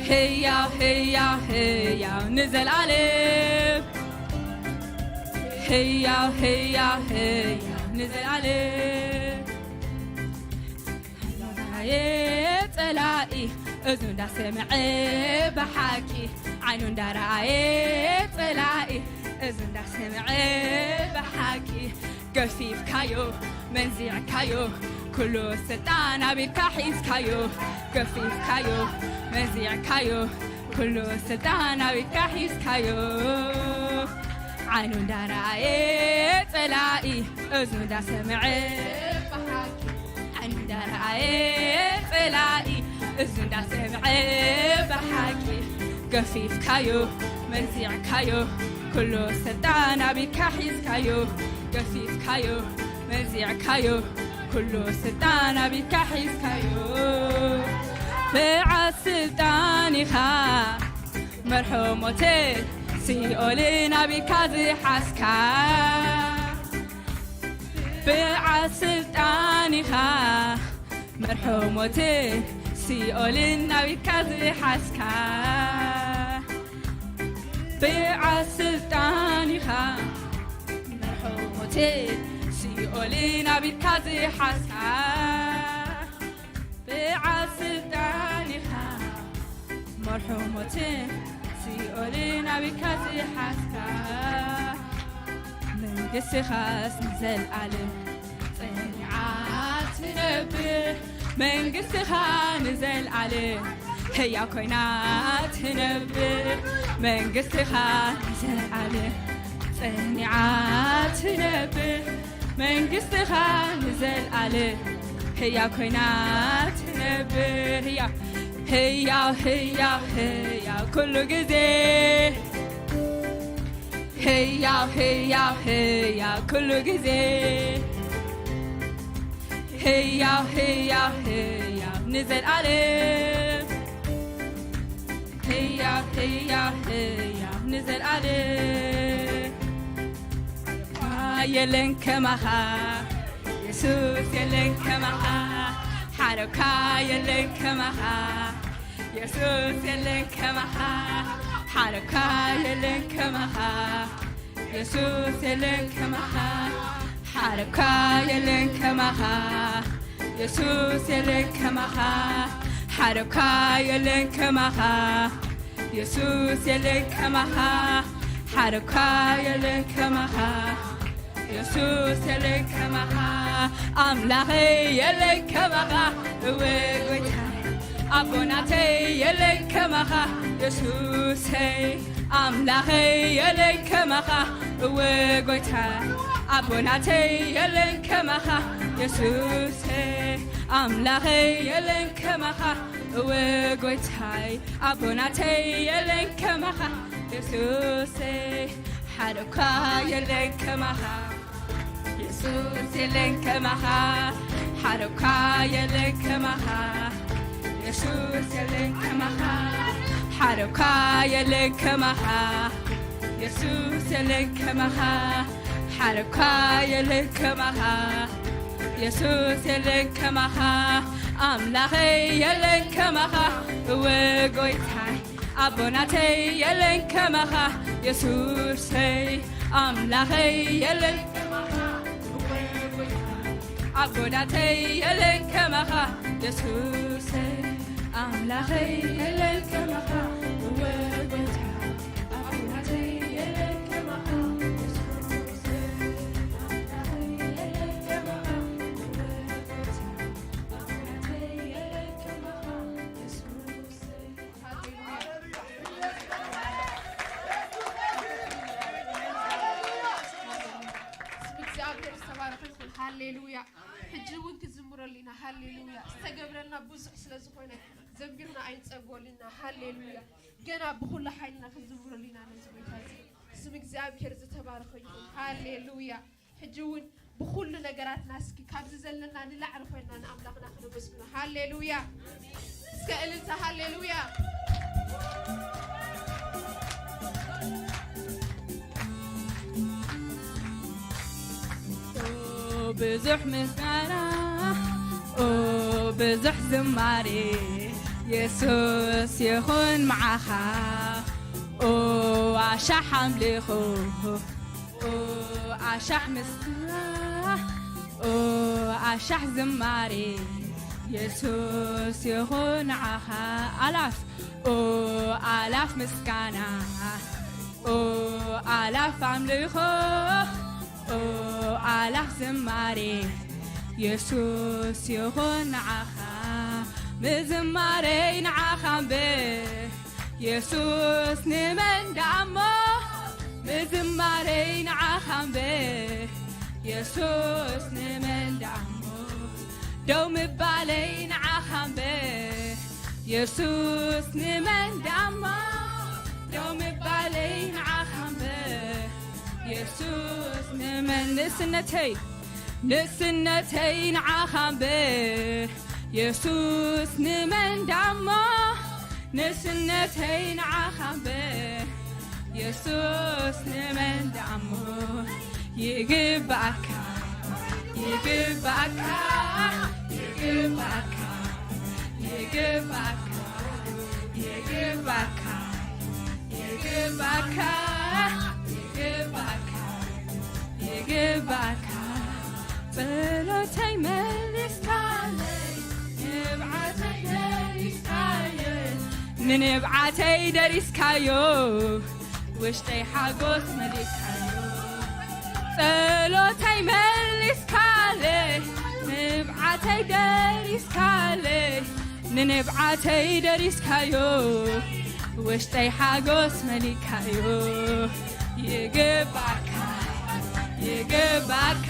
ህያው፣ ህያው፣ ህያው ንዘለኣለም። ህያው፣ ህያው፣ ህያው ንዘለኣለም። ጸላኢ እዝኑ እንዳሰምዐ ብሓቂ፣ ዓይኑ እንዳረኣየ ጸላኢ እዝኑ እንዳሰምዐ ብሓቂ፣ ገፊፍካዮ መንዚዕካዮ፣ ኩሉ ስልጣን ኣብ ኢድካ ሒዝካዮ። ገፊፍካዮ መንዚዕካዮ፣ ኩሉ ስልጣን ኣብ ኢድካ ሒዝካዮ። ዓይኑ እንዳረኣየ ጸላኢ እዝኑ እንዳሰምዐ ብሓቂ፣ ዓይኑ እንዳረኣየ ጸላኢ እዝኑ እንዳሰምዐ ብሓቂ፣ ገፊፍካዮ መንዚዕካዮ፣ ኩሉ ስልጣን ኣብ ኢድካ ሒዝካዮ። ገፊፍካዮ መንዚዕካዮ፣ ኩሉ ስልጣን ኣብ ኢድካ ሒዝካዮ። በዓል ስልጣን ኢኻ፣ መርሖ ሞትን ሲኦልን ኣብ ኢድካ ዝሓዝካ። በዓል ስልጣን ኢኻ፣ መርሖ ሞትን ሲኦልን ኣብ ኢድካ ዝሓዝካ። በዓል ስልጣን ኢኻ፣ መርሖ ሞትን ሲኦልን ኣብ ኢድካ ዝሓዝካ። በዓል ስልጣን ኢኻ፣ መርሖ ሞትን ሲኦልን ኣብ ኢድካ ዝሓዝካ። መንግስትኻስ ንዘለኣለም ጸኒዓ ትነብር፣ መንግስትኻ ንዘለኣለም ህያው ኮይና ትነብር፣ መንግስትኻ ንዘለኣለም ጸኒዓ ትነብር፣ መንግስትኻ ንዘለኣለም ህያው ኮይና ትነብር። ህያው፣ ህያው፣ ህያው፣ ህያው ኩሉ ግዜ። ህያው፣ ህያው፣ ህያው ኩሉ ግዜ። ህያው፣ ህያው፣ ህያው ንዘለኣለም። ህያው፣ ህያው፣ ህያው ንዘለኣለም። የለን ከማኻ የሱስ፣ የለን ከማኻ ሓረካ፣ የለን ከማኻ የሱስ፣ የለን ከማኻ ሓረካ፣ የለን ከማኻ የሱስ፣ የለን ከማኻ ሓረካ፣ የለን ከማኻ የሱስ፣ የለን ከማኻ ሓረኳ የለን ከማኻ የሱስ የለን ከማኻ ሓረኳ የለን ከማኻ የሱስ የለን ከማኻ ኣምላኸይ የለን ከማኻ እወ ጎይታ ኣቦናተይ የለን ከማኻ የሱሰይ ኣምላኸይ የለን ከማኻ እወ ጎይታ ኣቦናተይ የለን ከማኻ የሱሰይ ኣምላኸይ የለን ከማኻ እወ ጎይታይ ኣቦናተይ የለን ከማኻ የሱሰይ ሓረኳ የለን ከማኻ የሱስ የለን ከማኻ ሓረኳ የለን ከማኻ የሱስ የለን ከማኻ ሓረኳ የለን ከማኻ የሱስ የለን ከማኻ ሓረኳ የለን ከማኻ የሱስ የለን ከማኻ ኣምላኸይ የለን ከማኻ እወ ጎይታይ ኣቦናተይ የለን ከማኻ የሱሰይ ኣምላኸይ የለን ከማኻ እወ ጎይታ ኣቦናተይ የለን ከማኻ የሱሰይ ኣምላኸይ የለን ከማኻ እወ ጎይታ ኣቦናተይ የለን ከማኻ የሱሰይ ኣምላኸይ የለን ከማኻ እወ ጎይታ ኣቦናተይ የለን ከማኻ የሱሰይ ስም እግዚኣብሔር ዝተባረኸ ይኹን። ሃሌሉያ። ሕጂ እውን ክዝምረሉ ኢና። ሃሌሉያ። ዝተገብረልና ብዙሕ ስለ ዝኾነ ዘንቢርና ኣይንጸግበሉ ኢና። ሃሌሉያ። ገና ብኹሉ ሓይልና ክንዝምረሉ ኢና ነዚ ጎይታ እዚ። ስም እግዚኣብሔር ዝተባረኸ ይኹን። ሃሌሉያ። ሕጂ እውን ብኹሉ ነገራትና እስኪ ካብዚ ዘለና ንላዕሊ ኮይንና ንኣምላኽና ክነመስግኖ። ሃሌሉያ። እስከ እልልታ ሃሌሉያ። ብዙሕ ምስጋና ኦ ብዙሕ ዝማሬ የሱስ ይኹን መዓኻ ኦ ኣሻሕ ኣምልኾ ኦ ኣሻሕ ምስላ ኦ ኣሻሕ ዝማሬ የሱስ ይኹን ንዓኻ ኣላፍ ኦ ኣላፍ ምስጋና ኦ ኣላፍ ኣምልኾ ኦ ኣላፍ ዝማሬ የሱስ ይኹን ንዓኻ ምዝማሬይ ንዓኻ እምበር የሱስ ንመን ደኣሞ ምዝማሬይ ንዓኻ እምበር የሱስ ንመን ደኣሞ ደው ምባለይ ንዓኻ እምበር የሱስ ንመን ደኣሞ ደው ምባለይ ንዓኻ እምበር የሱስ ንመን ንእስነተይ ንእስነተይ ንዓኻ እምበር የሱስ ንመን ደኣሞ ንእስነተይ ንዓኻ እምበር የሱስ ንመን ደኣሞ ይግባኣካ ይግባኣካ ይግባኣካ ይግባኣካ ይግባኣካ ይግባኣካ ይግባኣካ ይግባኣካ ጸሎተይ መሊስካለይ ንብዓተይ ደሪስካዮ ንንብዓተይ ደሪስካዮ ውሽጠይ ሓጎስ መሊስካዮ ጸሎተይ መሊስካለይ ንብዓተይ ደሪስካለይ ንንብዓተይ ደሪስካዮ ውሽጠይ ሓጎስ መሊካዮ ይግባካ ይግባካ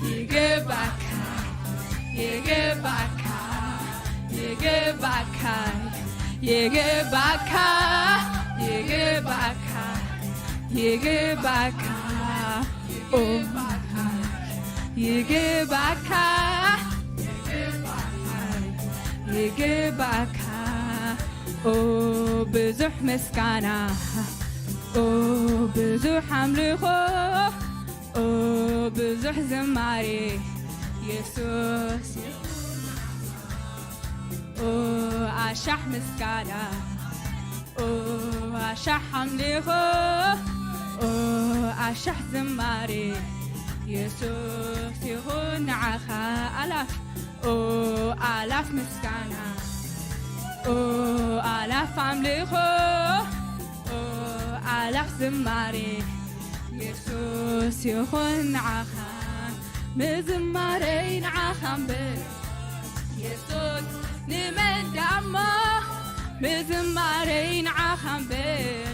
ይግባካ ይግባካ ይግባካ ይግባካ ይግባካ ይግባካ ኦ ይግባካ ይግባካ ኦ ብዙሕ ምስጋና ኦ ብዙሕ ኣምልኾ ኦ ብዙሕ ዝማሬ የሱስ ኦ ኣሻሕ ምስጋና ኦ ኣሻሕ ኣምልኾ ኦ ኣሻሕ ዝማሬ የሱስ ይኹን ንዓኻ ኣላፍ ኦ ኣላፍ ምስጋና ኦ ኣላፍ ኣምልኾ፣ ኦ ኣላፍ ዝማሬ፣ የሱስ ይኹን ንዓኻ። ምዝማረይ ንዓኻ እምበር፣ የሱስ ንመን ደኣሞ? ምዝማረይ ንዓኻ እምበር፣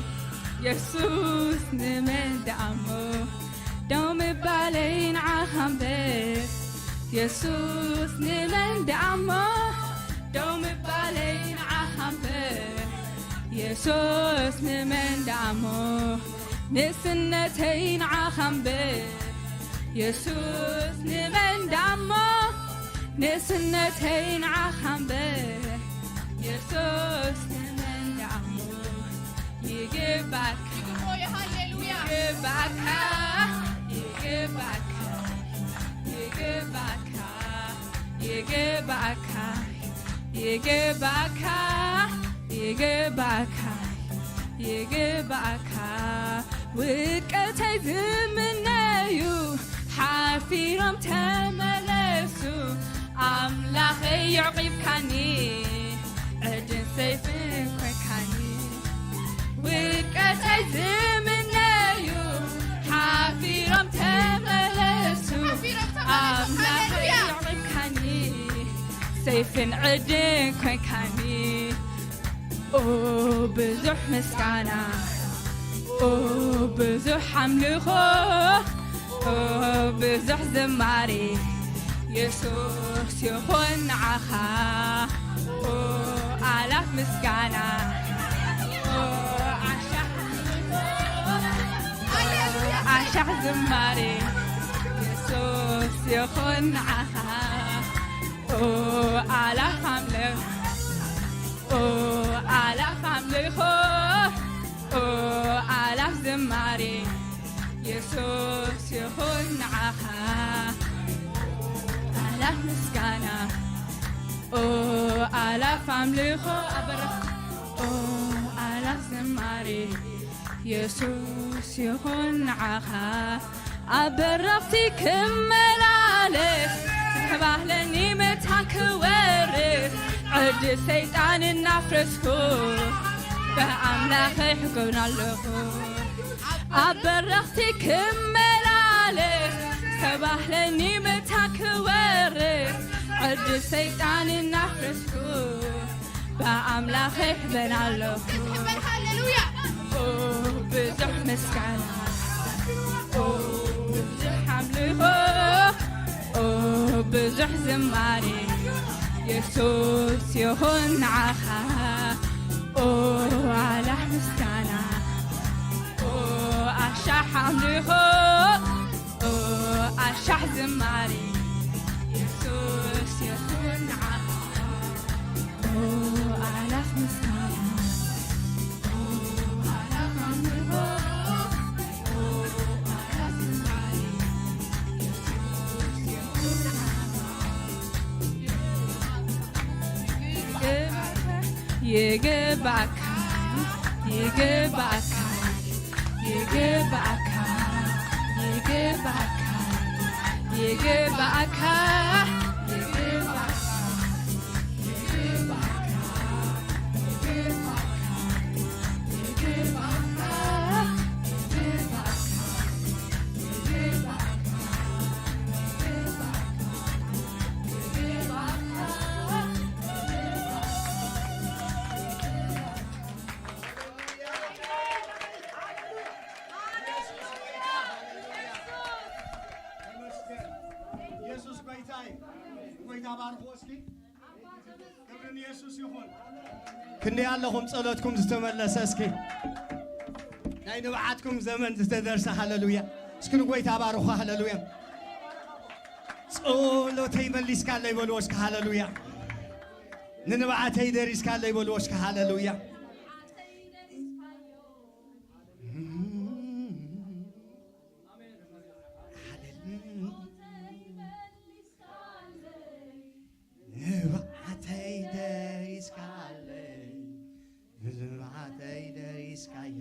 የሱስ ንመን ደኣሞ? ደው ምባለይ ንዓኻ እምበር፣ የሱስ ንመን ደኣሞ? ደው ምባለይ ንዓኻ እምበር፣ የሱስ ንመን ደኣሞ? ንእስነተይ ንዓኻ እምበር፣ የሱስ ንመን ደኣሞ? ንእስነተይ ንዓኻ እምበር፣ የሱስ ንመን ደኣሞ? ይግባእካ፣ ይግባእካ፣ ይግባእካ፣ ይግባእካ፣ ይግባእካ፣ ይግባእካ፣ ይግባእካ። ውድቀተይ ዝምነዩ ሓፊሮም ተመለሱ። ኣምላኸይ የዕቂብካኒ፣ ዕድን ሰይፍን ኮይንካኒ። ውድቀተይ ዝምነዩ ሓፊሮም ተመለሱ። ኣምላኸይ የዕቂብካኒ፣ ሰይፍን ዕድን ኮይንካኒ። ኦ ብዙሕ ምስጋና፣ ኦ ብዙሕ ኣምልኾ፣ ኦ ብዙሕ ዝማሬ፣ የሱስ ይኹን ንዓኻ። ኦ ኣላፍ ምስጋና፣ ኦ ኣሻሕ፣ ኣሻሕ ዝማሬ፣ የሱስ ይኹን ንዓኻ። ኦ ኣላፍ ኣምልኽ፣ ኦ ኣላፍ ኣምልኾ፣ ኦ ኣላፍ ዝማሬ፣ የሱስ ይኹን ንዓኻ። ኣላፍ ምስጋና፣ ኦ ኣላፍ ኣምልኾ፣ ኣበረኽቲ፣ ኦ ኣላፍ ዝማሬ፣ የሱስ ይኹን ንዓኻ። ኣብ በረኽቲ ክመላለስ፣ ተባህለኒ መታን ክወርስ፣ ዕድል ሰይጣን እናፍረስኩ፣ ብኣምላኸይ ሕጎን ኣለኹ። ኣብ በረኽቲ ክመላለስ፣ ተባህለኒ መታን ክወርስ፣ ዕድል ሰይጣን እናፍረስኩ፣ ብኣምላኸይ ሕበን ኣለኹ። ሃሌሉያ። ኦ ብዙሕ ምስጋና፣ ኦ ብዙሕ ኣምልኾ፣ ኦ ብዙሕ ዝማሬ፣ የሱስ ይኹን ንዓኻ። ኦ ኣላፍ ምስጋና፣ ኦ ኣሻሕ ኣምልኾ፣ ኦ ኣሻሕ ዝማሬ፣ የሱስ ይኹን ንዓኻ። ኦ ኣላፍ ምስጋና፣ ኦ ኣላፍ ኣምልኾ፣ ኦ ኣላፍ ዝማሬ፣ የሱስ ይኹን ንዓኻ። ይግባእካ፣ ይግባእካ፣ ይግባእካ፣ ይግባእካ፣ ይግባእካ፣ ይግባእካ፣ ይግባእካ፣ ይግባእካ፣ ይግባእካ። ኢየሱስ ጎይታ እዩ። ጎይታ ባርኮ እስኪ። ክብሪ ንየሱስ ይኹን። ክንደይ ኣለኹም ጸሎትኩም ዝተመለሰ? እስኪ ናይ ንብዓትኩም ዘመን ዝተደርሰ። ሃሌሉያ። እስኪ ንጎይታ ባርኹ። ሃሌሉያ። ጸሎተይ መሊስካለይ በልዎ እስኪ። ሃሌሉያ። ንንብዓተይ ደሪስካለይ በልዎ እስኪ። ሃሌሉያ። ንብዓተይ ደሪስካለይ፣ ንብዓተይ ደሪስካዮ፣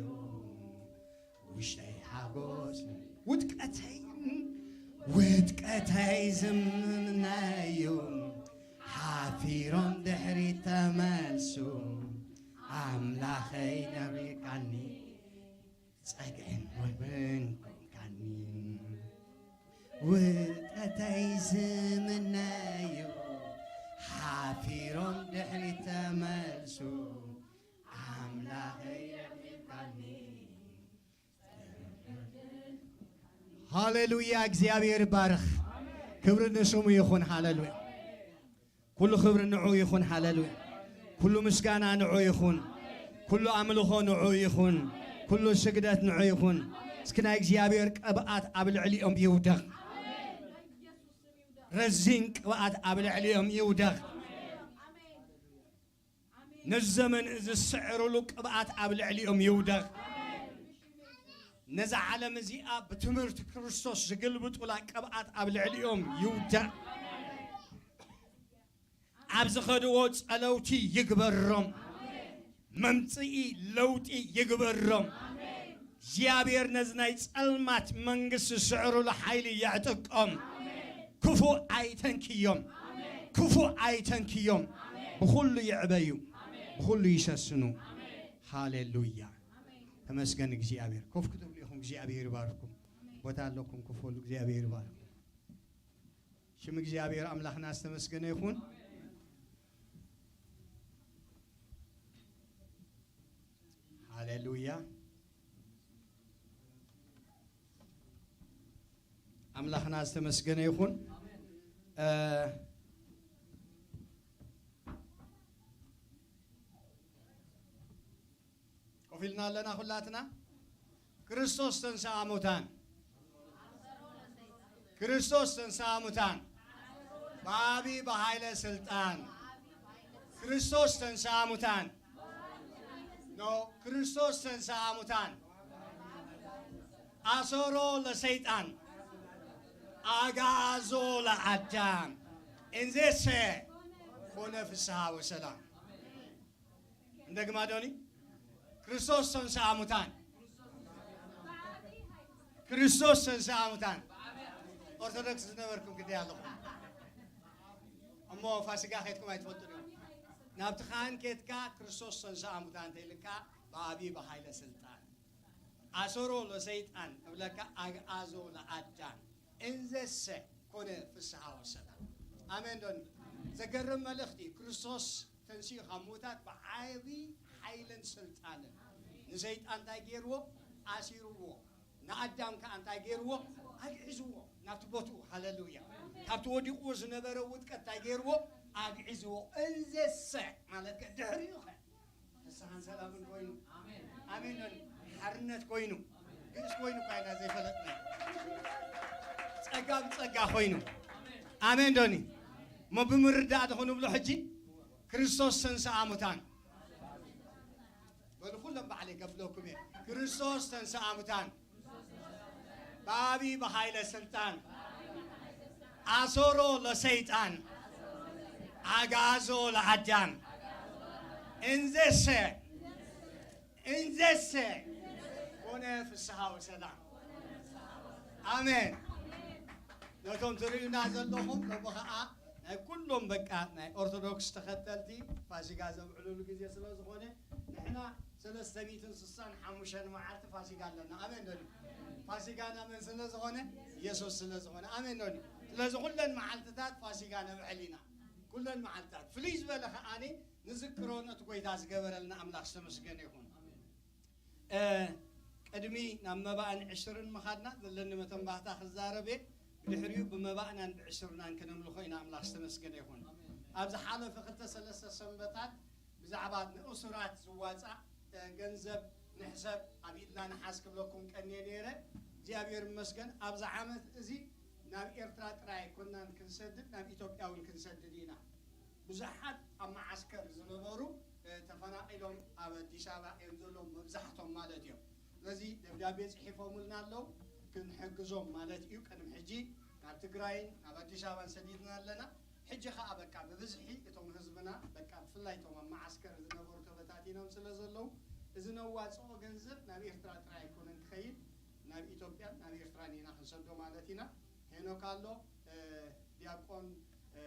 ውሽጠይ ሓጎስ ውድቀተይ፣ ውድቀተይ ዝምነዩ፣ ሓፊሮም ድሕሪት ተመልሱ ኣምላኸይ ነቢርካኒ፣ ጸግዕን ወይብን ኮንካኒ። ውድቀተይ ዝምነዩ ሓፊሮም ድሕሪት ተመልሱ ኣምላኸይ ነቢርካኒ። ሃሌሉያ፣ እግዚኣብሔር ይባረኽ። ክብሪ ንስሙ ይኹን። ሃሌሉያ። ኩሉ ክብሪ ንዑ ይኹን። ሃሌሉያ። ኩሉ ምስጋና ንዑ ይኹን። ኩሉ ኣምልኾ ንዑ ይኹን። ኩሉ ስግደት ንዑ ይኹን። እስኪ ናይ እግዚኣብሔር ቅብኣት ኣብ ልዕሊኦም ይውደቕ። ረዚን ቅብኣት ኣብ ልዕሊኦም ይውደቕ። ነዚ ዘመን እዚ ዝስዕርሉ ቅብኣት ኣብ ልዕሊኦም ይውደቕ። ነዛ ዓለም እዚኣ ብትምህርቲ ክርስቶስ ዝግልብጡላ ቅብኣት ኣብ ልዕሊኦም ይውደቕ። ኣብ ዝኸድዎ ጸለውቲ ይግበሮም። መምጽኢ ለውጢ ይግበሮም። እግዚኣብሔር ነዚ ናይ ጸልማት መንግስቲ ዝስዕርሉ ሓይሊ የዕጥቀም። ክፉእ ኣይተንክዮም። ክፉእ ኣይተንክዮም። ብኹሉ ይዕበዩ። ብኹሉ ይሰስኑ። ሃሌሉያ። ተመስገን እግዚኣብሔር። ኮፍ ክትብሉ ኢኹም፣ እግዚኣብሔር ይባርኩም። ቦታ ኣለኩም፣ ኮፍ በሉ፣ እግዚኣብሔር ይባርኩም። ሽም እግዚኣብሔር ኣምላኽና ዝተመስገነ ይኹን። ሃሌሉያ። ኣምላኽና ዝተመስገነ ይኹን። እ፣ ኮፍ ኢልና ኣለና ኩላትና። ክርስቶስ ተንሥአ እሙታን። ክርስቶስ ተንሥአ እሙታን። በአቢ በኃይለ ሥልጣን። ክርስቶስ ተንሥአ እሙታን። ኖ፣ ክርስቶስ ተንሥአ እሙታን። አሰሮ ለሰይጣን። አግዓዞ ለአዳም። እንዘሰ ኮነ ፍስሐ ወሰላም። እንደግማ ዶኒ። ክርስቶስ ተንሥአ እሙታን። ክርስቶስ ተንሥአ እሙታን። ኦርቶዶክስ ዝነበርኩም ግደይ ኣለኹም። እሞ ፋሲጋ ከድኩም ኣይትፈልጡን እዮም። ናብቲ ካህን ከድካ ክርስቶስ ተንሥአ እሙታን ተይልካ፣ በአቢ በኃይለ ሥልጣን አሰሮ ለሰይጣን እብለካ፣ አግዓዞ ለአዳም እንዘሰ ኮነ ፍስሐ ወሰላም። ኣሜን ዶኒ። ዘገርም መልእኽቲ። ክርስቶስ ተንሲኡ ካብ ምዉታት ብዓቢ ሓይልን ስልጣንን። ንሰይጣን እንታይ ገይርዎ? ኣሲርዎ። ንኣዳም ከኣ እንታይ ገይርዎ? ኣግዒዝዎ ናብቲ ቦትኡ። ሃሌሉያ። ካብቲ ወዲቕዎ ዝነበረ ውድቀት እንታይ ገይርዎ? ኣግዒዝዎ። እንዘሰ ማለት ከ ድሕሪኡ ኸ? ፍስሓን ሰላምን ኮይኑ። ኣሜን። ሓርነት ኮይኑ። ግእዝ ኮይኑ እኳ ኢና ዘይፈለጥና። ጸጋ ብጸጋ ኮይኑ። ኣሜን ዶኒ። እሞ ብምርዳእ ዶ ክንብሎ ሕጂ? ክርስቶስ ተንሥአ እሙታን። በሉ ኩሎም ባዕለይ ከፍለኩም እየ። ክርስቶስ ተንሥአ እሙታን። በአቢ በኃይለ ሥልጣን አሰሮ ለሰይጣን አግዓዞ ለአዳም እንዘሰ እንዘሰ ኮነ ፍስሐ ወሰላም። ኣሜን። ነቶም ትርእዩና ዘለኹም ሎሚ ኸዓ ናይ ኩሎም በቃ ናይ ኦርቶዶክስ ተኸተልቲ ፋሲጋ ዘብዕሉሉ ግዜ ስለ ዝኾነ ንሕና ሰለስተ ሚእትን ስሳን ሓሙሽተን መዓልቲ ፋሲጋ ኣለና። ኣሜን ዶ? ፋሲጋና መን ስለ ዝኾነ? ኢየሱስ ስለ ዝኾነ። ኣሜን ዶ? ስለዚ ኩለን መዓልትታት ፋሲጋ ነብዕል ኢና። ኩለን መዓልትታት ፍልይ ዝበለ ከዓኒ ንዝክሮ ነቲ ጎይታ ዝገበረልና ኣምላኽ ዝተመስገነ ይኹን። እ፣ ቅድሚ ናብ መባእን ዕሽርን ምኻድና ዘለኒ መተንባህታ ክዛረብ እየ። ብድሕሪኡ ብመባእናን ብዕሽርናን ክነምልኾ ኢና። ኣምላኽ ዝተመስገነ ይኹን። ኣብ ዝሓለፈ ክልተ ሰለስተ ሰንበታት ብዛዕባ ንእሱራት ዝዋጻእ፣ እ፣ ገንዘብ ንሕሰብ ኣብ ኢድና ንሓዝ ክብለኩም ቀንየ ነይረ። እግዚኣብሔር ይመስገን ኣብዚ ዓመት እዚ ናብ ኤርትራ ጥራይ ኣይኮናን ክንሰድድ፣ ናብ ኢትዮጵያ እውን ክንሰድድ ኢና። ብዙሓት ኣብ መዓስከር ዝነበሩ፣ እ፣ ተፈናቒሎም ኣብ ኣዲስ ኣበባ እዮም ዘለዉ መብዛሕቶም ማለት እዮም። ስለዚ ደብዳቤ ጽሒፎምልና ኣለዉ፣ ክንሕግዞም ማለት እዩ። ቅድሚ ሕጂ ናብ ትግራይን ናብ ኣዲስ ኣበባን ሰዲድና ኣለና። ሕጂ ኸኣ በቃ ብብዝሒ እቶም ህዝብና በቃ ብፍላይ እቶም ኣብ መዓስከር ዝነበሩ ተበታቲኖም ስለ ዘለዉ እዚ ነዋጽኦ ገንዘብ ናብ ኤርትራ ጥራይ ኣይኮነን ክኸይድ፣ ናብ ኢትዮጵያን ናብ ኤርትራን ኢና ክንሰዶ ማለት ኢና። ሄኖክ ኣሎ፣ እ፣ ዲያቆን፣ እ፣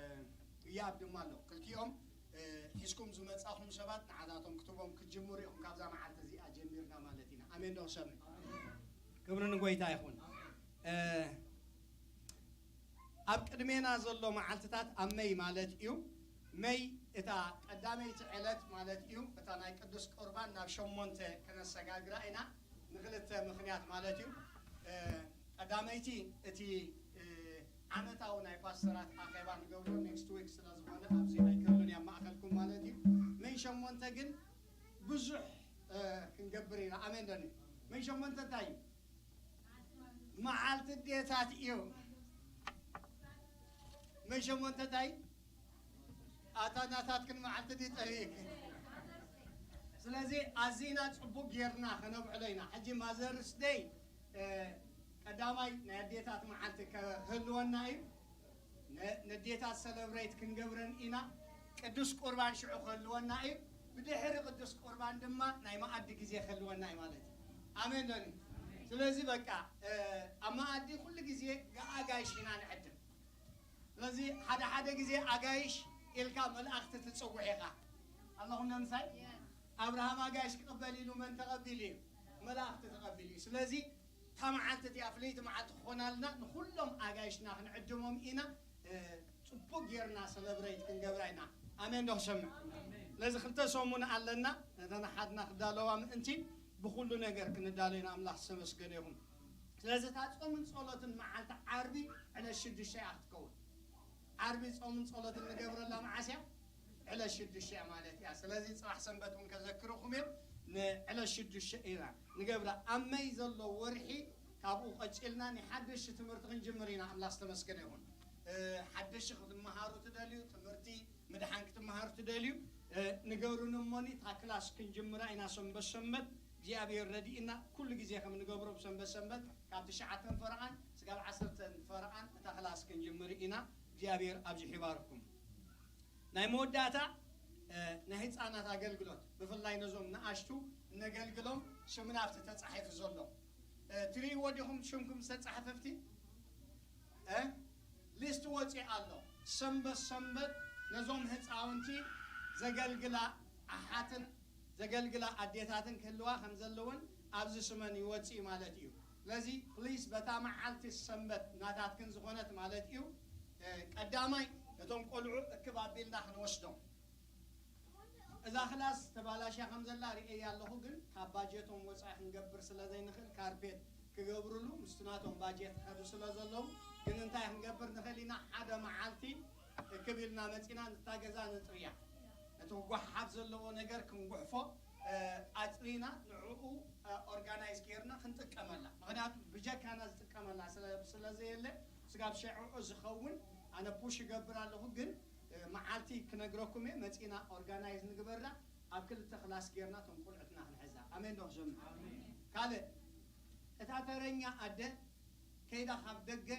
እያብ ድማ ኣሎ። ክልቲኦም፣ እ፣ እስኩም ዝመጻኹም ሰባት ንዓታቶም ክትቦም ክትጅምሩ ኢኹም። ካብዛ መዓልቲ እዚኣ ጀሚርና ማለት ኢና። ኣሜን ዶ ክሰምዕ? ክብሪ ንጎይታ ይኹን። እ፣ ኣብ ቅድሜና ዘሎ መዓልትታት ኣብ መይ ማለት እዩ። መይ እታ ቀዳመይቲ ዕለት ማለት እዩ። እታ ናይ ቅዱስ ቁርባን ናብ ሸሞንተ ከነሰጋግራ ኢና። ንክልተ ምኽንያት ማለት እዩ። እ፣ ቀዳመይቲ እቲ፣ እ፣ ዓመታዊ ናይ ፓስተራት ኣኼባ ንገብሮ ኔክስት ዊክ ስለ ዝኾነ ኣብዚ ኣይክህሉን እየ ኣብ ማእኸልኩም ማለት እዩ። መይ ሸሞንተ ግን ብዙሕ፣ እ፣ ክንገብር ኢና። ኣሜን ዶ? መይ ሸሞንተ እንታይ እዩ? መዓልቲ ኣዴታት እዩ። መይ ሸሞንተ እንታይ? ኣታ ናታትክን መዓልቲ ድዩ ጠፊእክን? ስለዚ ኣዚና ጽቡቅ ጌርና ከነብዕሎ ኢና። ሕጂ ማዘርስ ደይ፣ እ፣ ቀዳማይ ናይ ኣዴታት መዓልቲ ክህልወና እዩ። ነ-፣ ነዴታት ሰለብሬት ክንገብረን ኢና። ቅዱስ ቁርባን ሽዑ ክህልወና እዩ። ብድሕሪ ቅዱስ ቁርባን ድማ ናይ መኣዲ ግዜ ክህልወና እዩ ማለት እዩ። ኣሜን ዶ? ስለዚ በቃ፣ እ፣ ኣብ መኣዲ ኩሉ ግዜ ኣጋይሽ ኢና ንዕድም። ስለዚ ሓደ ሓደ ግዜ ኣጋይሽ ኢልካ መላእኽቲ ትጽውዕ ኢኻ። ኣለኹም ነምሳይ? ኣብርሃም ኣጋይሽ ክቕበል ኢሉ መን ተቐቢሉ እዩ? መላእኽቲ ተቐቢሉ እዩ። ስለዚ እታ መዓልቲ እቲኣ ፍልይቲ መዓልቲ ክኾናልና ንኹሎም ኣጋይሽና ክንዕድሞም ኢና። እ፣ ጽቡቅ ጌርና ሰለብሬት ክንገብራ ኢና። ኣሜን ዶ ክሰምዕ? ስለዚ ክልተ ሰሙን ኣለና ነተን ሓድና ክዳለዋ ምእንቲ ብኹሉ ነገር ክንዳሎ ኢና። ኣምላኽ ዝተመስገነ ይኹን። ስለዚ እታ ጾምን ጸሎትን መዓልቲ ዓርቢ ዕለት ሽዱሽተ እያ ክትከውን። ዓርቢ ጾምን ጸሎትን ንገብረላ መዓስ እያ? ዕለት ሽዱሽተ እያ ማለት እያ። ስለዚ ጽባሕ ሰንበት እውን ከዘክርኹም እዮም። ንዕለት ሽዱሽተ ኢና ንገብራ። ኣብ መይ ዘሎ ወርሒ ካብኡ ቀጺልና ናይ ሓደሽቲ ትምህርቲ ክንጅምር ኢና። ኣምላኽ ዝተመስገነ ይኹን። እ፣ ሓደሽቲ ክትመሃሩ ትደልዩ፣ ትምህርቲ ምድሓን ክትመሃሩ ትደልዩ፣ እ፣ ንገሩኒ እሞኒ እታ ክላስ ክንጅምራ ኢና ሰንበት ሰንበት እግዚኣብሔር ረድእና ኩሉ ግዜ ከም ንገብሮ ብሰንበት ሰንበት ካብ ትሽዓተን ፈረቓን ስጋብ ዓሰርተን ፈረቓን እታ ክላስ ክንጅምር ኢና። እግዚኣብሔር ኣብዚሑ ይባርኩም። ናይ መወዳእታ፣ እ፣ ናይ ህፃናት ኣገልግሎት ብፍላይ ነዞም ንኣሽቱ እነገልግሎም ሽምና ኣብቲ ተፃሒፉ ዘሎ፣ እ፣ ትርእይዎ ዲኹም ሽምኩም ዝተፃሕፈ ኣብቲ? እ? ሊስት ወፂኡ ኣሎ። ሰንበት ሰንበት ነዞም ህፃውንቲ ዘገልግላ ኣሓትን ዘገልግላ ኣዴታትን ክህልዋ ከም ዘለወን ኣብዚ ስመን ይወፅእ ማለት እዩ። ስለዚ ፕሊስ በታ መዓልቲ ሰንበት ናታትክን ዝኾነት ማለት እዩ። እ፣ ቀዳማይ ነቶም ቆልዑ እክብ ኣቢልና ክንወስዶም። እዛ ክላስ ተባላሽያ ከም ዘላ ርእየ ኣለኹ፣ ግን ካብ ባጀቶም ወፃኢ ክንገብር ስለ ዘይንኽእል ካርፔት ክገብርሉ ምስቲ ናቶም ባጀት ክኸዱ ስለ ዘለዉ፣ ግን እንታይ ክንገብር ንኽእል ኢና? ሓደ መዓልቲ እክብ ኢልና መፂና ነታ ገዛ ነፅርያ። ነቲ ክጓሓፍ ዘለዎ ነገር ክንጉሕፎ፣ እ፣ ኣፅሪና ንዕኡ፣ እ፣ ኦርጋናይዝ ጌርና ክንጥቀመላ። ምኽንያቱ ብጀካና ዝጥቀመላ ስለ፣ ስለ ዘየለ ስጋብ ሽዑ ዝኸውን ኣነ ፑሽ ይገብር ኣለኹ፣ ግን፣ እ፣ መዓልቲ ክነግረኩም እየ። መፂና ኦርጋናይዝ ንግበራ፣ ኣብ ክልተ ክላስ ጌርና እቶም ቆልዑትና ክንሕዛ። ኣሜን ዶ ክሰምዕ? ኣሜን። ካልእ፣ እታ ተረኛ ኣደ ከይዳ ካብ ደገ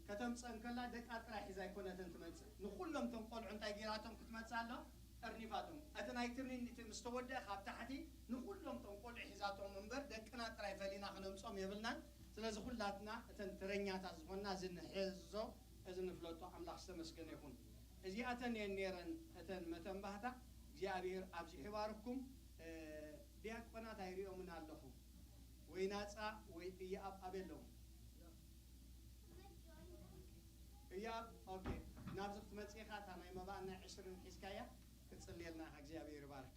ከተምፀእ እንከላ ደቃ ጥራይ ሒዛ ኣይኮነትን ትመፅእ። ንኹሎም እቶም ቆልዑ እንታይ ጌራቶም ክትመፅእ ኣለዋ? ጠርኒፋቶም። እቲ ናይ ትርኒን እቲ ምስ ተወደአ ካብ ታሕቲ ንኹሎም እቶም ቆልዑ ሒዛቶም እምበር ደቅና ጥራይ ፈሊና ክነምፅኦም የብልናን። ስለዚ ኩላትና እተን ተረኛታት ዝኾንና እዚ ንሕዞ፣ እዚ ንፍለጦ። ኣምላኽ ዝተመስገነ ይኹን። እዚኣተን እየን ነይረን እተን መተንባህታ። እግዚኣብሔር ኣብዚሑ ይባርኩም። እ፣ ዲያቆናት ኣይሪኦምን ኣለኹ። ወይ ናጻ ወይ እያኣብ ኣበይ ኣለዉ? እያኣብ፣ ኦኬ። ናብዚ ክትመጽእ ኢኻ፣ እታ ናይ መባእን ናይ ዕስርን ሒዝካያ ክትጽልየልና ኢኻ። እግዚኣብሔር ይባርካ።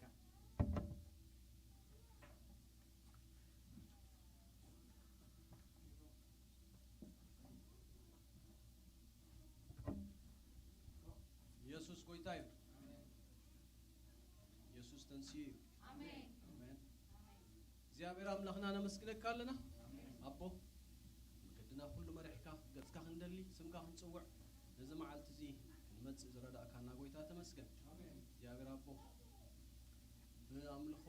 ኢየሱስ ጎይታ እዩ። ኢየሱስ ተንስኡ እዩ። ኣሜን። ኣሜን። እግዚኣብሔር ኣምላኽና ነመስግነካ ኣለና። ኣቦ፣ መገድና ኩሉ መሪሕካ፣ ገጽካ ክንደሊ፣ ስምካ ክንጽውዕ፣ ነዚ መዓልቲ እዚ ክንመጽእ ዝረዳእካና ጎይታ ተመስገን። ኣሜን። እግዚኣብሔር ኣቦ፣ ብኣምልኾ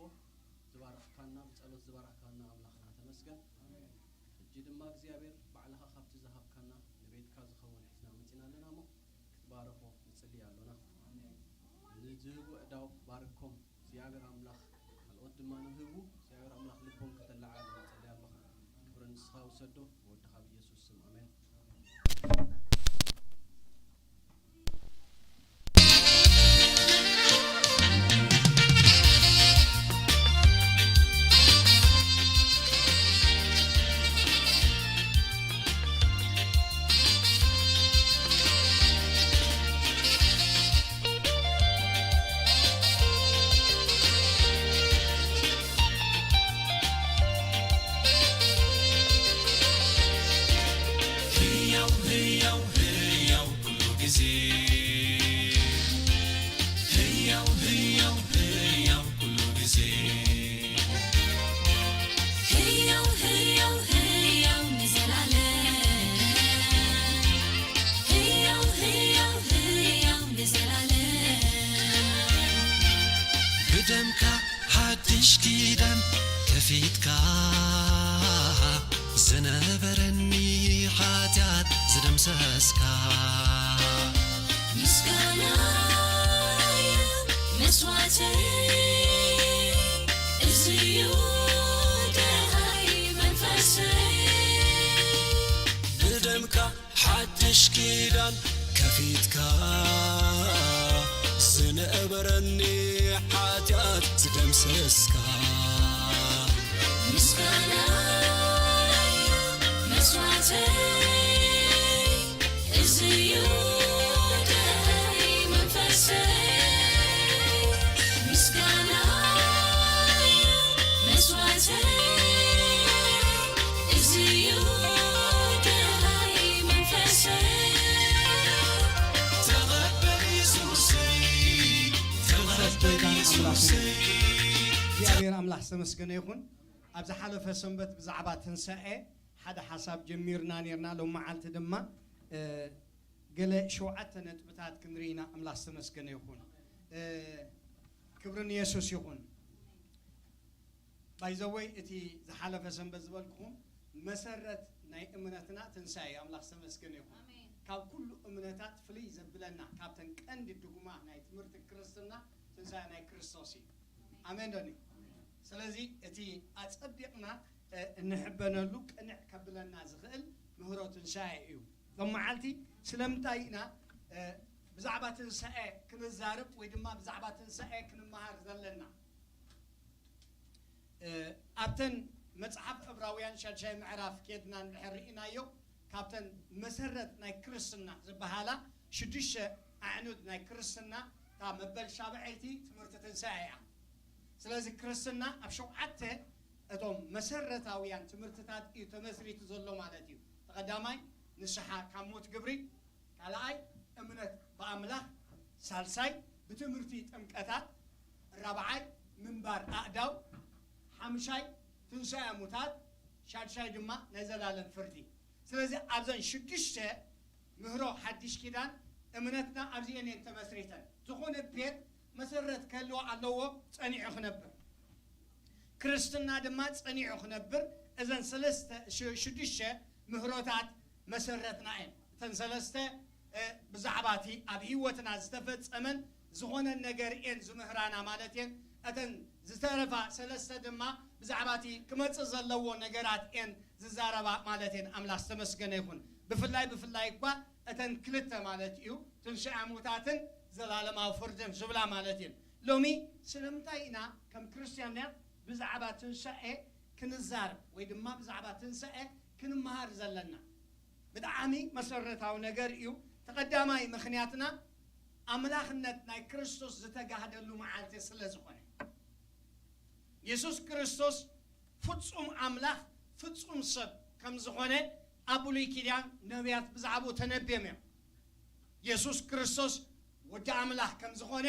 ዝባረኽካና፣ ብጸሎት ዝባረኽካና ኣምላኽና ተመስገን። ኣሜን። ሕጂ ድማ እግዚኣብሔር ባዕልኻ ካብቲ ዝሃብካና ንቤትካ ዝኸውን ሒዝና መጺና ኣለና እሞ ክትባርኾ ንጽሊ ኣሎና። ኣሜን። ንዝህቡ ዕዳው ባርኮም እግዚኣብሔር ኣምላኽ፣ ካልኦት ድማ ንህቡ እግዚኣብሔር ኣምላኽ ልቦም ከተለዓዕል ንጽሊ ኣለኹ። ክብሪ ንስኻ ውሰዶ ብወድኻ ብኢየሱስ ስም ኣሜን። ደምካ ሓድሽ ኪዳን ከፊትካ፣ ዝነበረኒ ሓጢኣት ዝደምሰስካ። ምስጋናይ መስዋዕተይ፣ እዚ እዩ ደሃይ መንፈሰይ። ብደምካ ሓድሽ ኪዳን ከፊትካ፣ ዝነበረኒ ሓጢኣት ዝደምሰስካ። ምስጋናይ መስዋዕተይ፣ እዚ እዩ ደሃይ መንፈሰይ። ምስጋናይ መስዋዕተይ፣ እዚ እዩ ደሃይ መንፈሰይ። ተቐበል የሱሰይ፣ ተቐበል የሱሰይ። እግዚኣብሔር ኣምላኽ ዝተመስገነ ይኹን። ኣብ ዝሓለፈ ሰንበት ብዛዕባ ትንሳኤ ሓደ ሓሳብ ጀሚርና ነርና። ሎም መዓልቲ ድማ፣ እ፣ ገለ ሸውዓተ ነጥብታት ክንርኢ ኢና። ኣምላኽ ዝተመስገነ ይኹን። እ፣ ክብሪ ንየሱስ ይኹን። ባይዘወይ፣ እቲ ዝሓለፈ ሰንበት ዝበልኩኹም መሰረት ናይ እምነትና ትንሳኤ እዩ። ኣምላኽ ዝተመስገነ ይኹን። ኣሜን። ካብ ኩሉ እምነታት ፍልይ ዘብለና፣ ካብተን ቀንዲ ድጉማት ናይ ትምህርቲ ክርስትና ትንሳኤ ናይ ክርስቶስ እዩ። ኣሜን ዶ? ስለዚ እቲ ኣጸቢቕና፣ እ፣ እንሕበነሉ ቅንዕ ከብለና ዝኽእል ምህሮ ትንሳኤ እዩ። ሎም መዓልቲ ስለምንታይ ኢና፣ እ፣ ብዛዕባ ትንሳኤ ክንዛረብ ወይ ድማ ብዛዕባ ትንሳኤ ክንመሃር ዘለና? እ፣ ኣብተን መጽሓፍ ዕብራውያን ሻድሻይ ምዕራፍ ኬድና እንድሕር ርኢናዮ፣ ካብተን መሰረት ናይ ክርስትና ዝበሃላ ሽዱሽተ ኣዕኑድ ናይ ክርስትና እታ መበል ሻብዐይቲ ትምህርቲ ትንሳኤ እያ። ስለዚ ክርስትና ኣብ ሸውዓተ እቶም መሰረታውያን ትምህርትታት እዩ ተመስሪቱ ዘሎ ማለት እዩ። እቲ ቀዳማይ ንስሓ ካብ ሞት ግብሪ፣ ካልኣይ እምነት ብኣምላኽ፣ ሳልሳይ ብትምህርቲ ጥምቀታት፣ ራብዓይ ምንባር ኣእዳው፣ ሓምሻይ ትንሳኤ ሙታት፣ ሻድሻይ ድማ ናይ ዘላለም ፍርዲ። ስለዚ ኣብዘን ሽዱሽተ ምህሮ ሓድሽ ኪዳን እምነትና ኣብዚአን እየን ተመስሪተን። ዝኾነ ቤት መሰረት ክህልዎ ኣለዎ፣ ጸኒዑ ክነብር። ክርስትና ድማ ጸኒዑ ክነብር እዘን ሰለስተ፣ ሽ-፣ ሽዱሽተ ምህሮታት መሰረትና እየን። እተን ሰለስተ፣ እ፣ ብዛዕባ እቲ ኣብ ህይወትና ዝተፈጸመን ዝኾነን ነገር እየን ዝምህራና ማለት እየን። እተን ዝተረፋ ሰለስተ ድማ ብዛዕባ እቲ ክመጽእ ዘለዎ ነገራት እየን ዝዛረባ ማለት እየን። ኣምላኽ ዝተመስገነ ይኹን። ብፍላይ፣ ብፍላይ እኳ እተን ክልተ ማለት እዩ፣ ትንሳኤ ሙታትን ዘላለማዊ ፍርድን ዝብላ ማለት እየን። ሎሚ ስለምንታይ ኢና ከም ክርስትያናት ብዛዕባ ትንሳኤ ክንዛረብ ወይ ድማ ብዛዕባ ትንሳኤ ክንመሃር ዘለና? ብጣዕሚ መሰረታዊ ነገር እዩ። ተቐዳማይ ምኽንያትና ኣምላኽነት ናይ ክርስቶስ ዝተጋህደሉ መዓልቲ ስለ ዝኾነ። የሱስ ክርስቶስ ፍጹም ኣምላኽ ፍጹም ሰብ ከም ዝኾነ ኣብ ብሉይ ኪዳን ነቢያት ብዛዕባኡ ተነብዮም እዮም። የሱስ ክርስቶስ ወዲ ኣምላኽ ከም ዝኾነ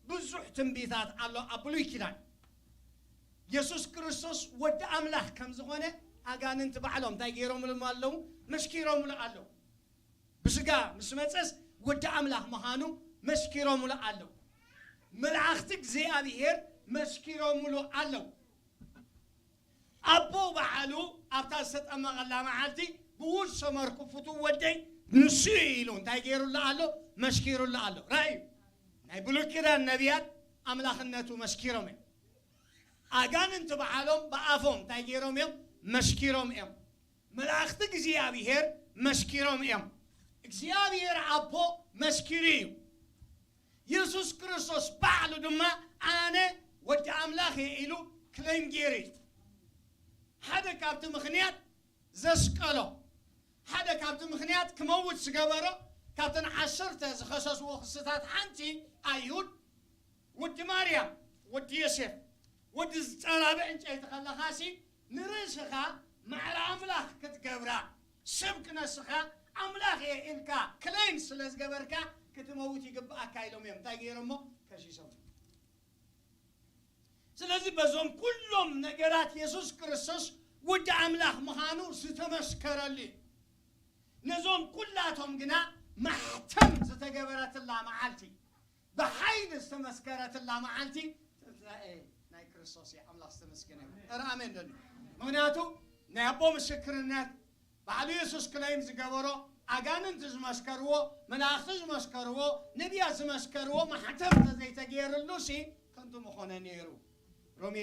ብዙሕ ትንቢታት ኣሎ ኣብ ብሉይ ኪዳን። የሱስ ክርስቶስ ወዲ ኣምላኽ ከም ዝኾነ ኣጋንንቲ ባዕሎም እንታይ ገይሮምሉ ኣለዉ? መስኪሮምሉ ኣለዉ። ብስጋ ምስ መጸስ ወዲ ኣምላኽ ምዃኑ መስኪሮምሉ ኣለዉ። መላእኽቲ እግዚኣብሔር መስኪሮምሉ ኣለዉ። ኣቦ ባዕሉ ኣብታ ዝተጠመቐላ መዓልቲ ብውድ ሰመርኩ ፍቱው ወደይ ንሱ እዩ ኢሉ እንታይ ገይሩሉ ኣሎ? መስኪሩሉ ኣሎ። ራእዩ ናይ ብሉይ ኪዳን ነቢያት ኣምላኽነቱ መስኪሮም እዮም። ኣጋንንቲ ባዕሎም ብኣፎም እንታይ ገይሮም እዮም? መስኪሮም እዮም። መላእኽቲ እግዚኣብሔር መስኪሮም እዮም። እግዚኣብሔር ኣቦ መስኪሩ እዩ። የሱስ ክርስቶስ ባዕሉ ድማ ኣነ ወዲ ኣምላኽ እየ ኢሉ ክሌም ገይሩ እዩ። ሓደ ካብቲ ምኽንያት ዘስቀሎ፣ ሓደ ካብቲ ምኽንያት ክመውት ዝገበሮ፣ ካብተን ዓሰርተ ዝኸሰስዎ ክስታት ሓንቲ ኣይሁድ፣ ወዲ ማርያም፣ ወዲ ዮሴፍ፣ ወዲ ዝጸራቢ ዕንጨይቲ ከለኻሲ ንርእስኻ ማዕረ ኣምላኽ ክትገብራ፣ ስም ክነስኻ ኣምላኽ እየ ኢልካ ክሌም ስለ ዝገበርካ ክትመውት ይግብኣካ ኢሎም እዮም እንታይ ገይሮሞ? ከሲሶም። ስለዚ በዞም ኩሎም ነገራት የሱስ ክርስቶስ ወዲ ኣምላኽ ምዃኑ ዝተመስከረሉ እዩ። ነዞም ኩላቶም ግና ማሕተም ዝተገበረትላ መዓልቲ፣ ብሓይሊ ዝተመስከረትላ መዓልቲ ራእይ ናይ ክርስቶስ እዩ። ኣምላኽ ዝተመስገነ ይሁን። ኧረ ኣሜን ዶ? ምኽንያቱ ናይ ኣቦ ምስክርነት ባዕሉ የሱስ ክለይም ዝገበሮ፣ ኣጋንንቲ ዝመስከርዎ፣ መላእኽቲ ዝመስከርዎ፣ ነቢያት ዝመስከርዎ ማሕተም ተዘይተገይርሉ ሲ ከንቱ ምኾነ ነይሩ። ሮሜ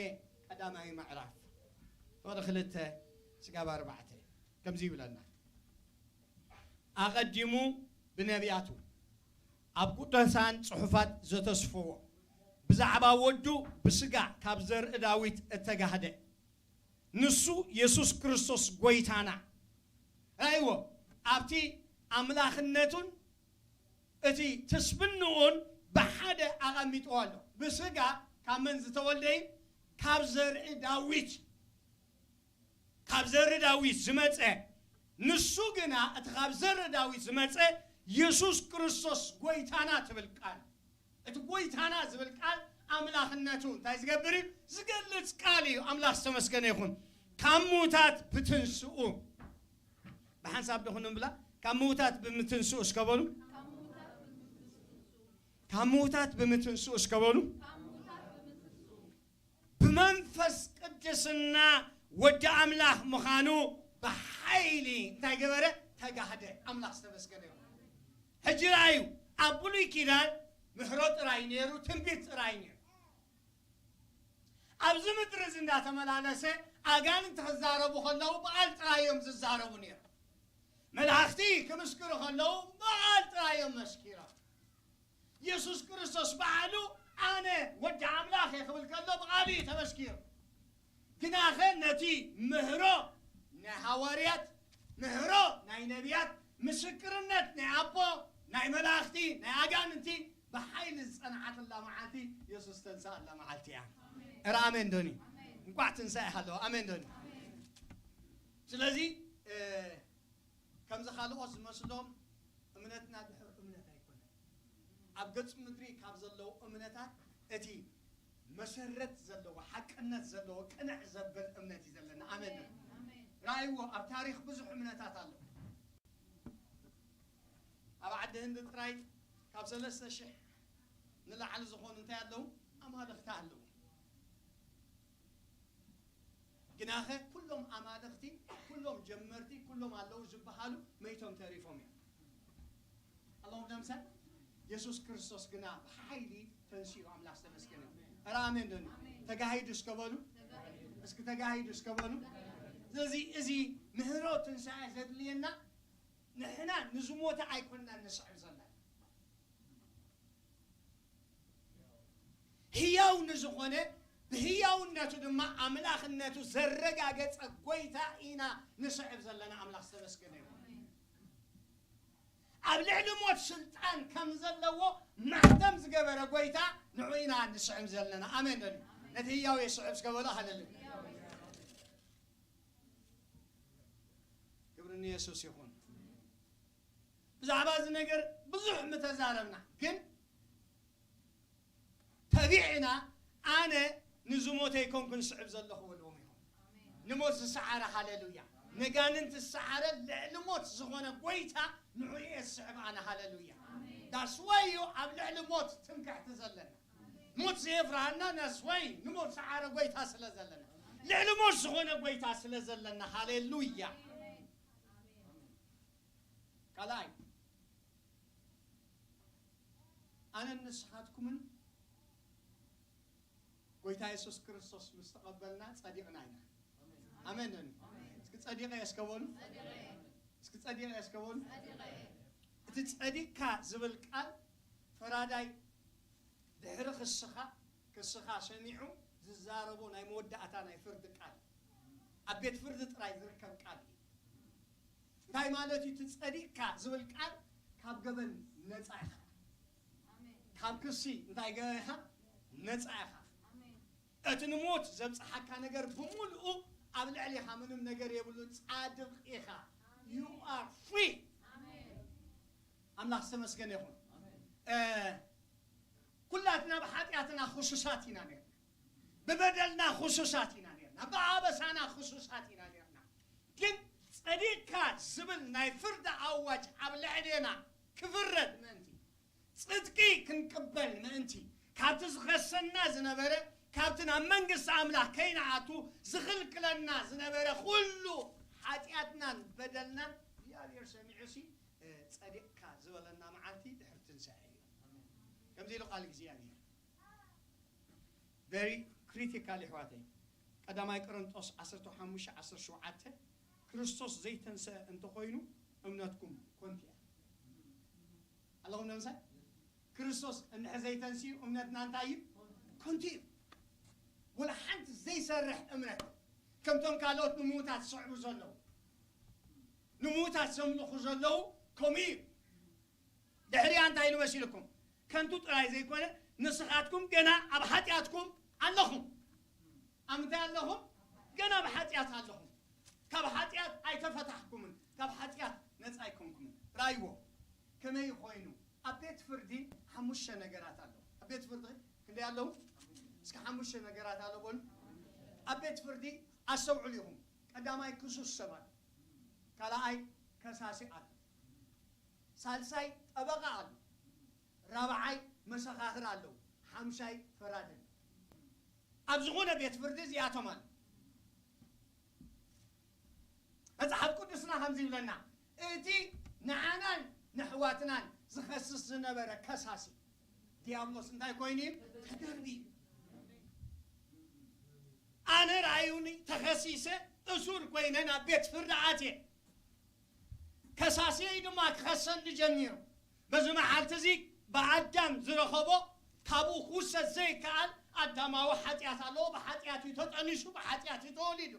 ቀዳማይ ምዕራፍ ፍቕዲ ክልተ ስጋብ ኣርባዕተ ከምዚ ይብለና። ኣቐዲሙ ብነቢያቱ ኣብ ቅዱሳን ጽሑፋት ዘተስፈዎ ብዛዕባ ወዱ ብስጋ ካብ ዘርኢ ዳዊት እተጋህደ ንሱ የሱስ ክርስቶስ ጎይታና። ራእይዎ ኣብቲ ኣምላኽነቱን እቲ ትስብንኡን ብሓደ ኣቐሚጥዎ ኣሎ። ብስጋ ካብ መን ዝተወልደ እዩ? ካብ ዘርኢ ዳዊት። ካብ ዘርኢ ዳዊት ዝመጸ። ንሱ ግና እቲ ካብ ዘርኢ ዳዊት ዝመጸ የሱስ ክርስቶስ ጎይታና ትብል ቃል፣ እቲ ጎይታና ዝብል ቃል ኣምላኽነቱ እንታይ ዝገብር እዩ? ዝገልጽ ቃል እዩ። ኣምላኽ ዝተመስገነ ይኹን። ካብ ምዉታት ብትንስኡ ብሓንሳብ ዶ ክንብላ? ካብ ምዉታት ብምትንስኡ እስከ በሉ። ካብ ምዉታት ብምትንስኡ እስከ በሉ። ብመንፈስ ቅድስና ወዲ ኣምላኽ ምዃኑ ብሓይሊ እንታይ ገበረ? ተጋህደ። ኣምላኽ ዝተመስገነ ይኹን። ሕጂ ረኣዩ፣ ኣብ ብሉይ ኪዳን ምህሮ ጥራይ ነይሩ፣ ትንቢት ጥራይ ነይሩ። ኣብዚ ምድሪ እዚ እንዳተመላለሰ ኣጋንንቲ ክዛረቡ ከለዉ ብቓል ጥራይ እዮም ዝዛረቡ ነይሮም። መላእኽቲ ክምስክሩ ከለዉ ብቓል ጥራይ እዮም መስኪሮም። የሱስ ክርስቶስ ባዕሉ ኣነ ወዲ ኣምላኽ እየ ክብል ከሎ ብቓሉ እዩ ተመስኪሩ። ግናኸ ነቲ ምህሮ ናይ ሃዋርያት፣ ምህሮ ናይ ነቢያት፣ ምስክርነት ናይ ኣቦ፣ ናይ መላእኽቲ፣ ናይ ኣጋንንቲ ብሓይሊ ዝጸንዓትላ መዓልቲ የሱስ ዝተንስኣላ መዓልቲ እያ። እረ ኣሜን ዶኒ? እንቋዕ ትንሳኤ ሃለወ። ኣሜን ዶኒ? ስለዚ እ፣ ከምዚ ካልኦት ዝመስሎም እምነትና ድሑር እምነት ኣይኮነን። ኣብ ገጽ ምድሪ ካብ ዘለዉ እምነታት እቲ መሰረት ዘለዎ፣ ሓቅነት ዘለዎ፣ ቅንዕ ዘብል እምነት እዩ ዘለና። ኣሜን። ኣሜን። ረኣይዎ፣ ኣብ ታሪኽ ብዙሕ እምነታት ኣሎ። ኣብ ዓዲ ህንዲ ጥራይ ካብ ሰለስተ ሽሕ ንላዕሊ ዝኾኑ እንታይ ኣለዉ? ኣማልኽቲ ኣለዉ። ግናኸ ኩሎም ኣማልኽቲ፣ ኩሎም ጀመርቲ፣ ኩሎም ኣለዉ ዝበሃሉ መይቶም ተሪፎም እዮም። ኣለዎም ደምሰ የሱስ ክርስቶስ ግና ብሓይሊ ተንሲኡ ኣምላኽ ዝተመስገነ ይሁን። ኧረ ኣሜን ዶ? ተጋሂዱ እስከ በሉ። እስኪ ተጋሂዱ እስከ በሉ። ስለዚ እዚ ምህሮ ትንሳኤ ዘድልየና ንሕና ንዝሞተ ኣይኮንና ንስዕብ ዘለና። ህያው ንዝኾነ ብህያውነቱ ድማ ኣምላኽነቱ ዘረጋገጸ ጎይታ ኢና ንስዕብ ዘለና። ኣምላኽ ዝተመስገነ ይሁን። ኣብ ልዕሊ ሞት ስልጣን ከም ዘለዎ ማሕተም ዝገበረ ጎይታ ንዑ ኢና ንስዕብ ዘለና። ኣሜን በሉ። ነቲ ህያው የስዕብ እስከ በሉ። ሃሌሉያ። ክብሪ ንየሱስ ይኹን። ብዛዕባ እዚ ነገር ብዙሕ ምተዛረብና፣ ግን ተቢዕና ኣነ ንዝሞተ ኣይኮንኩን ስዕብ ዘለኹ በልዎም ኢኹም። ንሞት ዝሰዓረ፣ ሃሌሉያ፣ ነጋንንት ዝሰዓረ ልዕሊ ሞት ዝኾነ ጎይታ ንዑ እየ ዝስዕብ ኣነ፣ ሃሌሉያ። ዳስወዩ ኣብ ልዕሊ ሞት ትምክሕቲ ዘለና፣ ሞት ዘየፍርሃና ናስወይ ንሞት ሰዓረ ጎይታ ስለ ዘለና፣ ልዕሊ ሞት ዝኾነ ጎይታ ስለ ዘለና፣ ሃሌሉያ። ካልኣይ ኣነን ንስኻትኩምን ጎይታ የሱስ ክርስቶስ ምስ ተቐበልና ጸዲቕና ኢና። ኣሜን። እስኪ ጸዲቐ እየ እስከ በሉ። እስኪ ጸዲቐ እየ እስከ በሉ። እቲ ጸዲቕካ ዝብል ቃል ፈራዳይ ድሕሪ ክስኻ፣ ክስኻ ሰሚዑ ዝዛረቦ ናይ መወዳእታ ናይ ፍርዲ ቃል፣ ኣብ ቤት ፍርዲ ጥራይ ዝርከብ ቃል እዩ። እንታይ ማለት እዩ? እቲ ጸዲቕካ ዝብል ቃል ካብ ገበን ነጻ ኢኻ። ካብ ክሲ እንታይ ገበን ኢኻ? ነጻ ኢኻ። እቲ ንሞት ዘብጽሓካ ነገር ብምሉኡ ኣብ ልዕሊኻ ምንም ነገር የብሉን። ጻድቕ ኢኻ። You are free። ኣምላኽ ዝተመስገነ ይኹን። እ፣ ኩላትና ብሓጢኣትና ክሱሳት ኢና ነርና። ብበደልና ክሱሳት ኢና ነርና። ብኣበሳና ክሱሳት ኢና ነርና። ግን ጸዲቕካ ዝብል ናይ ፍርዲ ኣዋጅ ኣብ ልዕሌና ክፍረድ ምእንቲ፣ ጽድቂ ክንቅበል ምእንቲ፣ ካብቲ ዝኸሰና ዝነበረ ካብቲ ናብ መንግስቲ ኣምላኽ ከይንኣቱ ዝኽልክለና ዝነበረ ኩሉ ሓጢኣትናን በደልናን እግዚኣብሔር ሰሚዑሲ፣ እ፣ ጸዲቕካ ዝበለና መዓልቲ ድሕሪ ትንሳኤ እዩ። ከምዚ ኢሉ ቃል እግዚኣብሔር። Very critical፣ ኣሕዋተይ። ቀዳማይ ቆሮንጦስ ዓሰርተ ሓሙሽተ ዓሰርተ ሸውዓተ፣ ክርስቶስ ዘይተንስአ እንተኾይኑ እምነትኩም ኮንቲ እያ። ኣለኹም ዶ ምሳይ? ክርስቶስ እንድሕር ዘይተንስኡ እምነትና እንታይ እዩ? ኮንቲ እዩ። ወላ ሓንቲ ዘይሰርሕ እምነት፣ ከምቶም ካልኦት ንምዉታት ዝስዕቡ ዘለዉ፣ ንምዉታት ዘምልኹ ዘለዉ፣ ከምኡ እዩ። ድሕሪኣ እንታይ ኢሉ መሲልኩም? ከንቱ ጥራይ ዘይኮነ፣ ንስኻትኩም ገና ኣብ ሓጢኣትኩም ኣለኹም። ኣብ ምንታይ ኣለኹም? ገና ኣብ ሓጢኣት ኣለኹም። ካብ ሓጢኣት ኣይተፈታሕኩምን፣ ካብ ሓጢኣት ነጻ ኣይኮንኩምን። ራይዎ ከመይ ኮይኑ? ኣብ ቤት ፍርዲ ሓሙሽተ ነገራት ኣለዉ። ኣብ ቤት ፍርዲ ክንደይ ኣለዉ? እስኪ ሓሙሽተ ነገራት ኣለዉ በሉ። ኣብ ቤት ፍርዲ ኣስተውዕሉ ኢኹም። ቀዳማይ ክሱስ ሰብ ኣሎ፣ ካልኣይ ከሳሲ ኣሎ፣ ሳልሳይ ጠበቓ ኣሎ፣ ራብዓይ መሰኻኽር ኣለዉ፣ ሓምሻይ ፈራዲ ኣሎ። ኣብ ዝኾነ ቤት ፍርዲ እዚኣቶም ኣሎ። መጽሓፍ ቅዱስና ከምዚ ይብለና፣ እቲ ንዓናን ንሕዋትናን ዝኸስስ ዝነበረ ከሳሲ ዲያብሎስ እንታይ ኮይኑ እዩ? ተደርቢ እዩ። ኣነ ርኣዩኒ፣ ተኸሲሰ እሱር ኮይነ ናብ ቤት ፍርዲ ኣትየ። ከሳሲየይ ድማ ክኸሰኒ ጀሚሩ። በዚ መዓልቲ እዚ ብኣዳም ዝረኸቦ ካብኡ ክውሰድ ዘይከኣል ኣዳማዊ ሓጢኣት ኣለዎ። ብሓጢኣት እዩ ተጠኒሱ፣ ብሓጢኣት እዩ ተወሊዱ።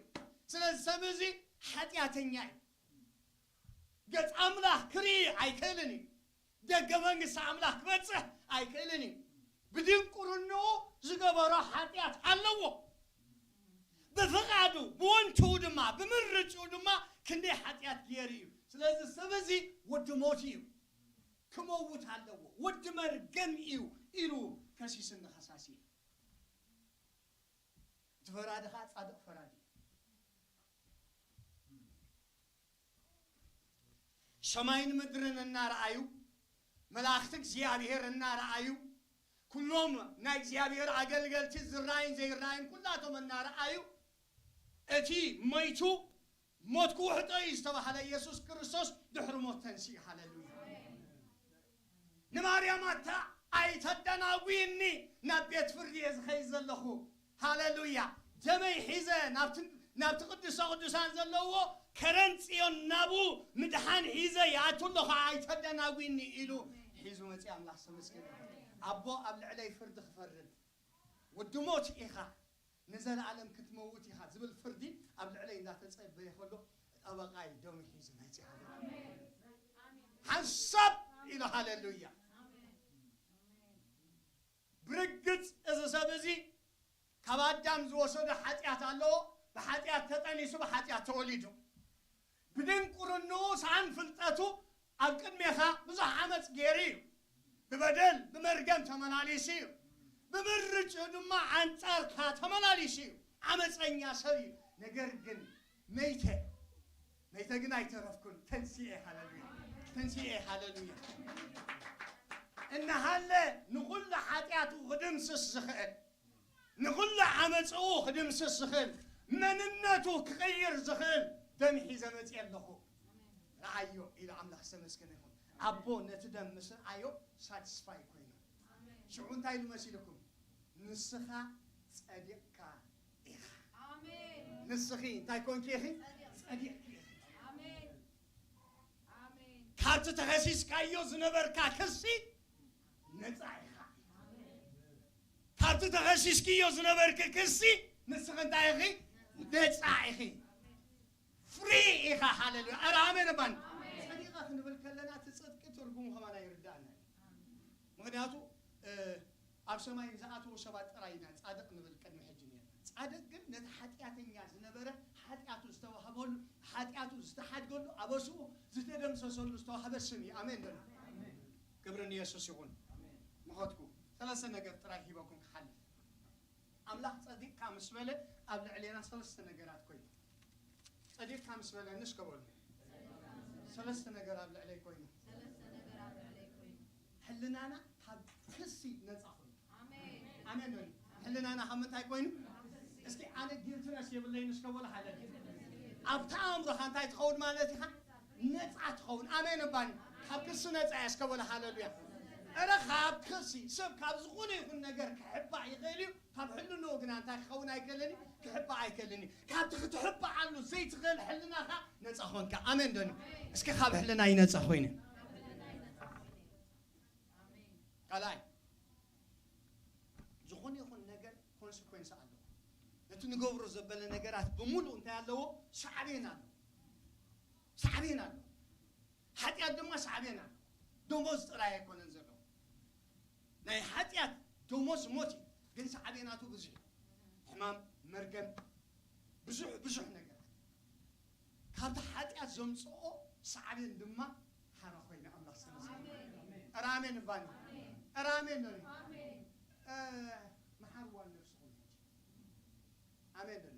ስለዚ ሰብ እዚ ሓጢኣተኛ እዩ። ገጽ ኣምላኽ ክርኢ ኣይክእልን እዩ። ደገ መንግስቲ ኣምላኽ ክበጽሕ ኣይክእልን እዩ። ብድንቁርንኡ ዝገበሮ ሓጢኣት ኣለዎ። ብፍቓዱ፣ ብወንትኡ ድማ፣ ብምርጭኡ ድማ ክንደይ ሓጢኣት ገይሩ እዩ። ስለዚ ሰብ እዚ ወዲ ሞት እዩ፣ ክመውት ኣለዎ፣ ወዲ መርገም እዩ ኢሉ ከሲስኒ ከሳሲ እዩ። እቲ ፈራዲ ኸዓ ጻድቕ ፈራዲ እዩ። ሰማይን ምድርን እናረኣዩ፣ መላእኽቲ እግዚኣብሔር እናረኣዩ፣ ኩሎም ናይ እግዚኣብሔር ኣገልገልቲ ዝረኣዩን ዘይረኣዩን ኩላቶም እናረኣዩ፣ እቲ መይቱ ሞት ክውሕጦ እዩ ዝተባህለ የሱስ ክርስቶስ ድሕሪ ሞት ተንሲኡ። ሃሌሉያ። ንማርያም ኣታ ኣይተደናጉይኒ፣ ናብ ቤት ፍርዲ እየ ዝኸይድ ዘለኹ። ሃሌሉያ። ደመይ ሒዘ ናብቲ፣ ናብቲ ቅዱሰ ቅዱሳን ዘለዎ ከረን ጽዮን ናብኡ ምድሓን ሒዘ ይኣቱ ኣለኹ፣ ኣይተደናጉይኒ ኢሉ ሒዙ መጺኡ። ኣምላኽ ተመስገን ይኹን። ኣቦ ኣብ ልዕለይ ፍርዲ ክፈርድ፣ ወዲ ሞት ኢኻ፣ ንዘለኣለም ክትመውት ኢኻ ዝብል ፍርዲ ኣብ ልዕለይ እንዳተጸበየ ከሎ፣ ጠበቓይ ደሙ ሒዙ መጺኡ። ሃሌሉያ። ሓንሳብ ኢሉ ሃሌሉያ። ብርግጽ እዚ ሰብ እዚ ካብ ኣዳም ዝወሰዶ ሓጢኣት ኣለዎ። ብሓጢኣት ተጠኒሱ፣ ብሓጢኣት ተወሊዱ። ብድንቁርንኡ ሰኣን ፍልጠቱ ኣብ ቅድሜኻ ብዙሕ ዓመፅ ገይሩ እዩ። ብበደል ብመርገም ተመላሊሱ እዩ። ብምርጭኡ ድማ ኣንጻርካ ተመላሊሱ እዩ። ዓመፀኛ ሰብ እዩ። ነገር ግን መይተ፣ መይተ ግን ኣይተረፍኩን። ተንሲኤ፣ ሃሌሉያ። ተንሲኤ፣ ሃሌሉያ። እናሃለ ንኹሉ ሓጢኣቱ ክድምስስ ዝኽእል፣ ንኹሉ ዓመፅኡ ክድምስስ ዝኽእል፣ መንነቱ ክቕይር ዝኽእል ደም ሒዘ መፅየ ኣለኹ። ረኣዮ ኢሉ ኣምላኽ ዝተመስገነ ይኹን። ኣቦ ነቲ ደም ምስ ረኣዮ ሳትስፋይ ኮይኑ። ሽዑ እንታይ ኢሉ መሲልኩም? ንስኻ ጸዲቕካ ኢኻ። ኣሜን። ንስኺ እንታይ ኮንኪ ኢኺ? ጸዲቕ። ጸዲቕኪ ኢኺ። ኣሜን። ኣሜን። ካብቲ ተኸሲስካዮ ዝነበርካ ክሲ ነጻ ኢኻ። ኣሜን። ካብቲ ተኸሲስክዮ ዝነበርኪ ክሲ ንስኺ እንታይ ኢኺ? ነጻ ኢኺ። ፍሪ ኢኻ። ሃሌሉያ። ኣረ ኣሜን እባን። ኣሜን። ጸዲቐ ክንብል ከለና እቲ ጽድቂ ትርጉሙ ከማን ኣይርዳእና እዩ። ምኽንያቱ፣ እ፣ ኣብ ሰማይ ዝኣተዉ ሰባት ጥራይ ኢና ጻድቕ ንብል ቅድሚ ሕጂ ነርና። ጻድቕ ግን ነቲ ሓጢኣተኛ ዝነበረ ሓጢኣቱ ዝተዋህበሉ፣ ሓጢኣቱ ዝተሓድገሉ፣ ኣበስኡ ዝተደምሰሰሉ ዝተዋህበ ስም እዩ። ኣሜን በሉ። ክብሪ ንየሱስ ይኹን። ምኸድኩ ሰለስተ ነገር ጥራይ ሂበኩም ክሓልፍ። ኣምላኽ ጸዲቕካ ምስ በለ ኣብ ልዕሌና ሰለስተ ነገራት ኮይኑ። ጸዲቕካ ምስ በለ ንስከ በሉ። ሰለስተ ነገር ኣብ ልዕለይ ኮይኑ። ሰለስተ ነገር ኣብ ልዕለይ ኮይኑ። ሕልናና ካብ ክሲ ነጻ ኮይኑ። ኣሜን። ኣሜን በሉ። ሕልናና ካብ ምንታይ ኮይኑ? እስኪ ኣነ ጊልትነስ የብለይን እስከ በሉ ሓደ። ኣብታ ኣእምሮኻ እንታይ ትኸውን ማለት ኢኻ? ነጻ ትኸውን። ኣሜን እባኒ። ካብ ክሲ ነጻ እየ እስከ በሉ ሃለሉያ። እረ ካብ ክሲ ሰብ ካብ ዝኾነ ይኹን ነገር ክሕባእ ይኽእል እዩ። ካብ ሕልንኡ ግና እንታይ ክኸውን ኣይክእልን እዩ? ክሕባእ ኣይክእልን እዩ። ካብቲ ክትሕባኣሉ ዘይትኽእል ሕልናኻ ነጻ ኾንካ። ኣሜን ዶ? እስኪ ካብ ሕልናይ ነጻ ኮይነ። ካልኣይ፣ ዝኾነ ይኹን ነገር ኮንስኮንስ ኣለዎ። ነቲ ንገብሮ ዘበለ ነገራት ብምሉእ እንታይ ኣለዎ? ሳዕቤን ኣለዎ። ሳዕቤን ኣለዎ። ሓጢኣት ድማ ሳዕቤን ኣለዎ። ደሞዝ ጥራይ ኣይኮነን ዘለዎ። ናይ ሓጢኣት ደሞዝ ሞት እዩ፣ ግን ሳዕቤናቱ ብዙሕ እዩ። ሕማም፣ መርገም፣ ብዙሕ ብዙሕ ነገራት። ካብቲ ሓጢኣት ዘምጽኦ ሳዕቤን ድማ ሓራ ኮይነ ኣምላኽ ዝተመስገነ። ኣሜን። ኧረ ኣሜን እባኒ። ኣሜን። ኧረ ኣሜን በሉ። ኣሜን። እ፣ መሓርዋ ነፍስኹም ሕጂ። ኣሜን በሉ።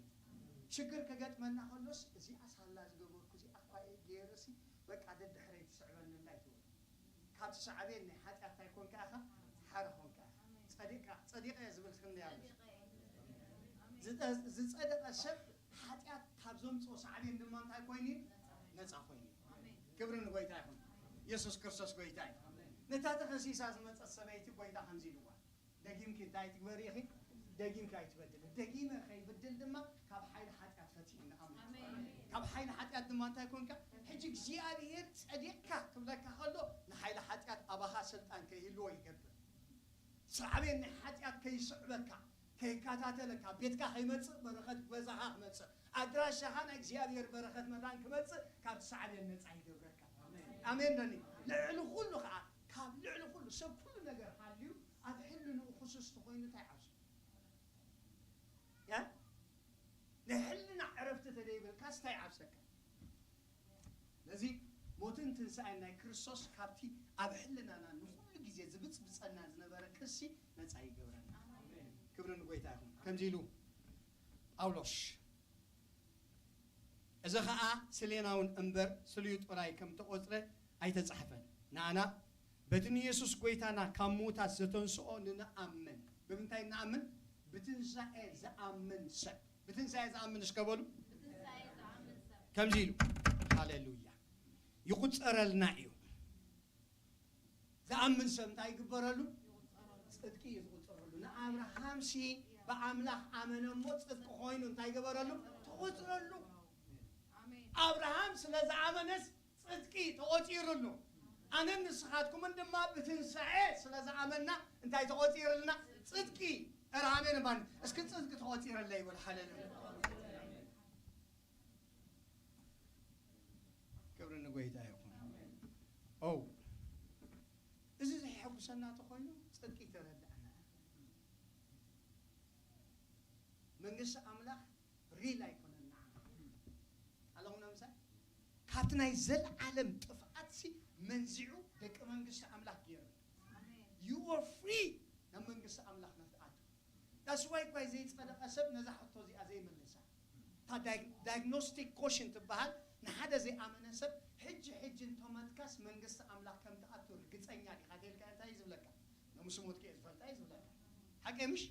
ሽግር ከገጥመና ከሎስ እዚኣ ሳላ ዝገበርኩ እዚኣ እኳ እየ ገይረሲ በቃ ደድሕረይ ትስዕበኒ ኣላ ኣይትበሉ። ካብቲ ሳዕቤን ናይ ሓጢኣት እንታይ ኮንካ ኢኻ? ሓራ ኮንካ ኢኻ። ጸዲቕካ፣ ጸዲቐ እየ ዝብል ክንደይ ኣሎ? ዝጠ-፣ ዝጸደቐ ሰብ ሓጢኣት ካብ ዘምጽኦ ሳዕቤን ድማ እንታይ ኮይኑ እዩ? ነጻ ኮይኑ እዩ። ክብሪ ንጎይታ ይኹን። የሱስ ክርስቶስ ጎይታ እዩ። ነታ ተኸሲሳ ዝመጸት ሰበይቲ ጎይታ ከምዚ ኢልዋ፣ ደጊምኪ እንታይ ትግበሪ ኢኺ? ደጊምኪ ኣይትበድሊ። ደጊመ ከይብድል ድማ ካብ ሓይሊ ሓጢኣት ፈቲሕኒ ኣምላኽ። ኣሜን። ካብ ሓይሊ ሓጢኣት ድማ እንታይ ኮንካ? ሕጂ እግዚኣብሔር ጸዲቕካ ክብለካ ከሎ ንሓይሊ ሓጢኣት ኣባኻ ስልጣን ከይህልዎ ይገብር። ሳዕቤን ናይ ሓጢኣት ከይስዕበካ፣ ከይከታተለካ፣ ቤትካ ከይመጽእ በረኸት ገዛኻ ክመጽእ፣ ኣድራሻኻ ናይ እግዚኣብሔር በረኸት መታን ክመጽእ ካብቲ ሳዕቤን ነጻ ይገብረካ። ኣሜን። ኣሜን ዶ? ልዕሊ ኩሉ ከኣ፣ ካብ ልዕሊ ኩሉ ሰብ ኩሉ ነገር ሃልዩ ኣብ ሕልንኡ ክሱስ ተኾይኑ እንታይ ዓብሱ? ያ? ናይ ሕልና ዕረፍቲ ተደይብልካስ እንታይ ዓብሰካ? ነዚ ሞትን ትንሳኤን ናይ ክርስቶስ ካብቲ ኣብ ሕልናና ንኹሉ ግዜ ዝብጽብጸና ዝነበረ ክሲ ነጻ ይገብረና። ክብሪ ንጎይታ ይኹን። ከምዚ ኢሉ ጳውሎስ፣ እዚ ኸኣ ስሌናውን እምበር ስሉዩ ጥራይ ከም ተቖጽረ ኣይተጻሕፈን። ንኣና በቲ ንየሱስ ጎይታና ካብ ምዉታት ዘተንስኦ ንንኣምን። ብምንታይ ንኣምን? ብትንሳኤ ዝኣምን ሰብ። ብትንሳኤ ዝኣምን እስከ በሉ። ከምዚ ኢሉ፣ ሃሌሉያ፣ ይቑጸረልና እዩ። ዝኣምን ሰብ እንታይ ይግበረሉ? ጽድቂ እዩ ዝቑጸረሉ። ንኣብርሃምሲ ብኣምላኽ ኣመነ እሞ ጽድቂ ኮይኑ እንታይ ገበረሉ? ተቖጽረሉ። ኣብርሃም ስለ ዝኣመነስ ጽድቂ ተቖጺሩሉ። ኣነን ንስኻትኩምን ድማ ብትንሳኤ ስለ ዝኣመንና እንታይ ተቖጺርልና? ጽድቂ። ኧረ ኣሜን እባኒ። እስኪ ጽድቂ ተቖጺረለይ ይበል። ሃሌሉያ። ክብሪ ንጎይታ ይኹን። ኦ፣ እዚ ዘየሐጉሰና ተኾይኑ ጽድቂ ተረዳእና። መንግስቲ ኣምላኽ ሪል ኣይኮነን ንዓና። ኣለኹም ነምሳይ ካብቲ ናይ ዘለዓለም ጥፍኣትሲ መንዚዑ ደቂ መንግስቲ ኣምላኽ ገይሩ። You are free ናብ መንግስቲ ኣምላኽ ንክትኣቱ። That's why እኳ ዘይጸደቐ ሰብ ነዛ ሕቶ እዚኣ ዘይመልሳ። እታ ዳይ-፣ ዳያግኖስቲክ ኮሽን ትበሃል። ንሓደ ዘይኣመነ ሰብ ሕጂ ሕጂ እንተመትካስ መንግስቲ ኣምላኽ ከም ትኣቱ ርግጸኛ ዲኻ ተልካ እንታይ እዩ ዝብለካ? ነምስ ሞትክ እየ ዝፈልጣ እዩ ዝብለካ። ሓቂ ምሽ?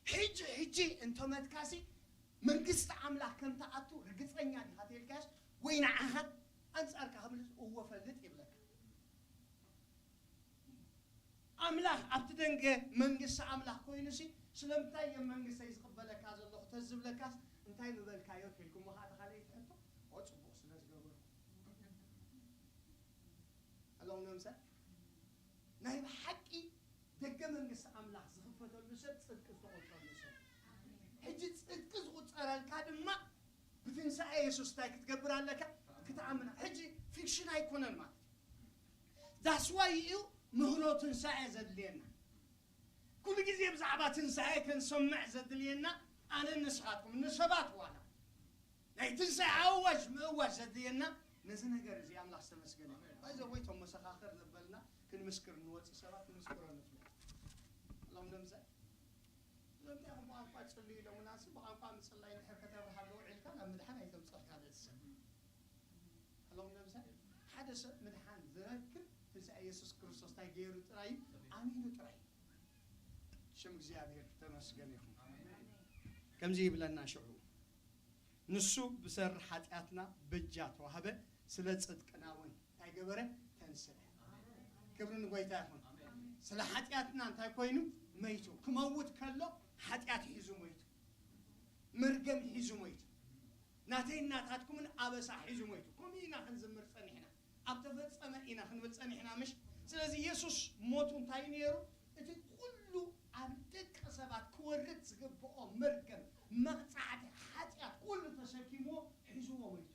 ሕጂ ሕጂ እንተመትካሲ መንግስቲ ኣምላኽ ከም ትኣቱ ርግጸኛ ዲኻ ተልካስ ወይ ንዓኻ ኣንጻርካ ክምልስ እወ ፈልጥ ይብለካ። ኣምላኽ ኣብቲ ደንገ መንግስቲ ኣምላኽ ኮይኑሲ ስለምንታይ እዮም መንግስተይ ዝቕበለካ ዘለኹ ተዝብለካስ እንታይ ምበልካዮ ተልኩሞ ኸዓ ተኻለይቲ ሕቶ ኦ ጽቡቕ ስለ ዝገበርኩ። ኣለኹም ነምሳይ ናይ ብሓቂ ደገ መንግስቲ ኣምላኽ ዝኽፈተሉ ሰብ ጽድቂ ዝተቖጸረሉ ሰብ። ሕጂ ጽድቂ ዝቑጸረልካ ድማ ብትንሳኤ የሱስ እንታይ ክትገብር ኣለካ? ክትኣምና። ሕጂ ፊክሽን ኣይኮነን ማለት እዩ። That's why እዩ ምህሮ ትንሳኤ ዘድልየና። ኩሉ ግዜ ብዛዕባ ትንሳኤ ክንሰምዕ ዘድልየና ኣነ ንስኻትኩም ንሰባት ዋላ ናይ ትንሳኤ ኣዋጅ ምእዋጅ ዘድልየና ነዚ ነገር እዚ ኣምላኽ ዝተመስገነ። ባይዘ ወይ ቶም መሰኻኽር ዘበልና ክንምስክር ንወፅእ ሰባት ክንምስክሮ ንፍለ። ሎም ነምዘ እዞም እንታይ ብቋንቋ ጽልዩ ኢሎምና ሲ ብቋንቋ ምጽላይ እንድሕር ከተብርሃ ኣለዉ ዒልካ ናብ ምድሓን ኣይተምጽእካ ነዚ ሰብ። ኣለኹም ነምሳሌ ሓደ ሰብ ምድሓን ዝረክብ ትንሳኤ የሱስ ክርስቶስ እንታይ ገይሩ ጥራይ እዩ? ኣሚኑ ጥራይ እዩ። ሽም እግዚኣብሔር ተመስገን ይኹን። ከምዚ ይብለና ሽዑ፣ ንሱ ብሰሪ ሓጢኣትና በጃ ተዋህበ፣ ስለ ጽድቅና እውን እንታይ ገበረ? ተንስአ። ክብሪ ንጎይታ ይኹን። ስለ ሓጢኣትና እንታይ ኮይኑ? መይቱ። ክመውት ከሎ ሓጢኣት ሒዙ መይቱ። መርገም ሒዙ መይቱ። ናተይ ናታትኩምን ኣበሳ ሒዙ መይቱ። ከምኡ ኢና ክንዝምር ጸኒሕና። ኣብ ተፈጸመ ኢና ክንብል ጸኒሕና ምሽ? ስለዚ የሱስ ሞቱ እንታይ ነይሩ? እቲ ኩሉ ኣብ ደቂ ሰባት ክወርድ ዝግብኦ መርገም፣ መቕጻዕቲ፣ ሓጢኣት ኩሉ ተሰኪምዎ ሒዝዎ መይቱ።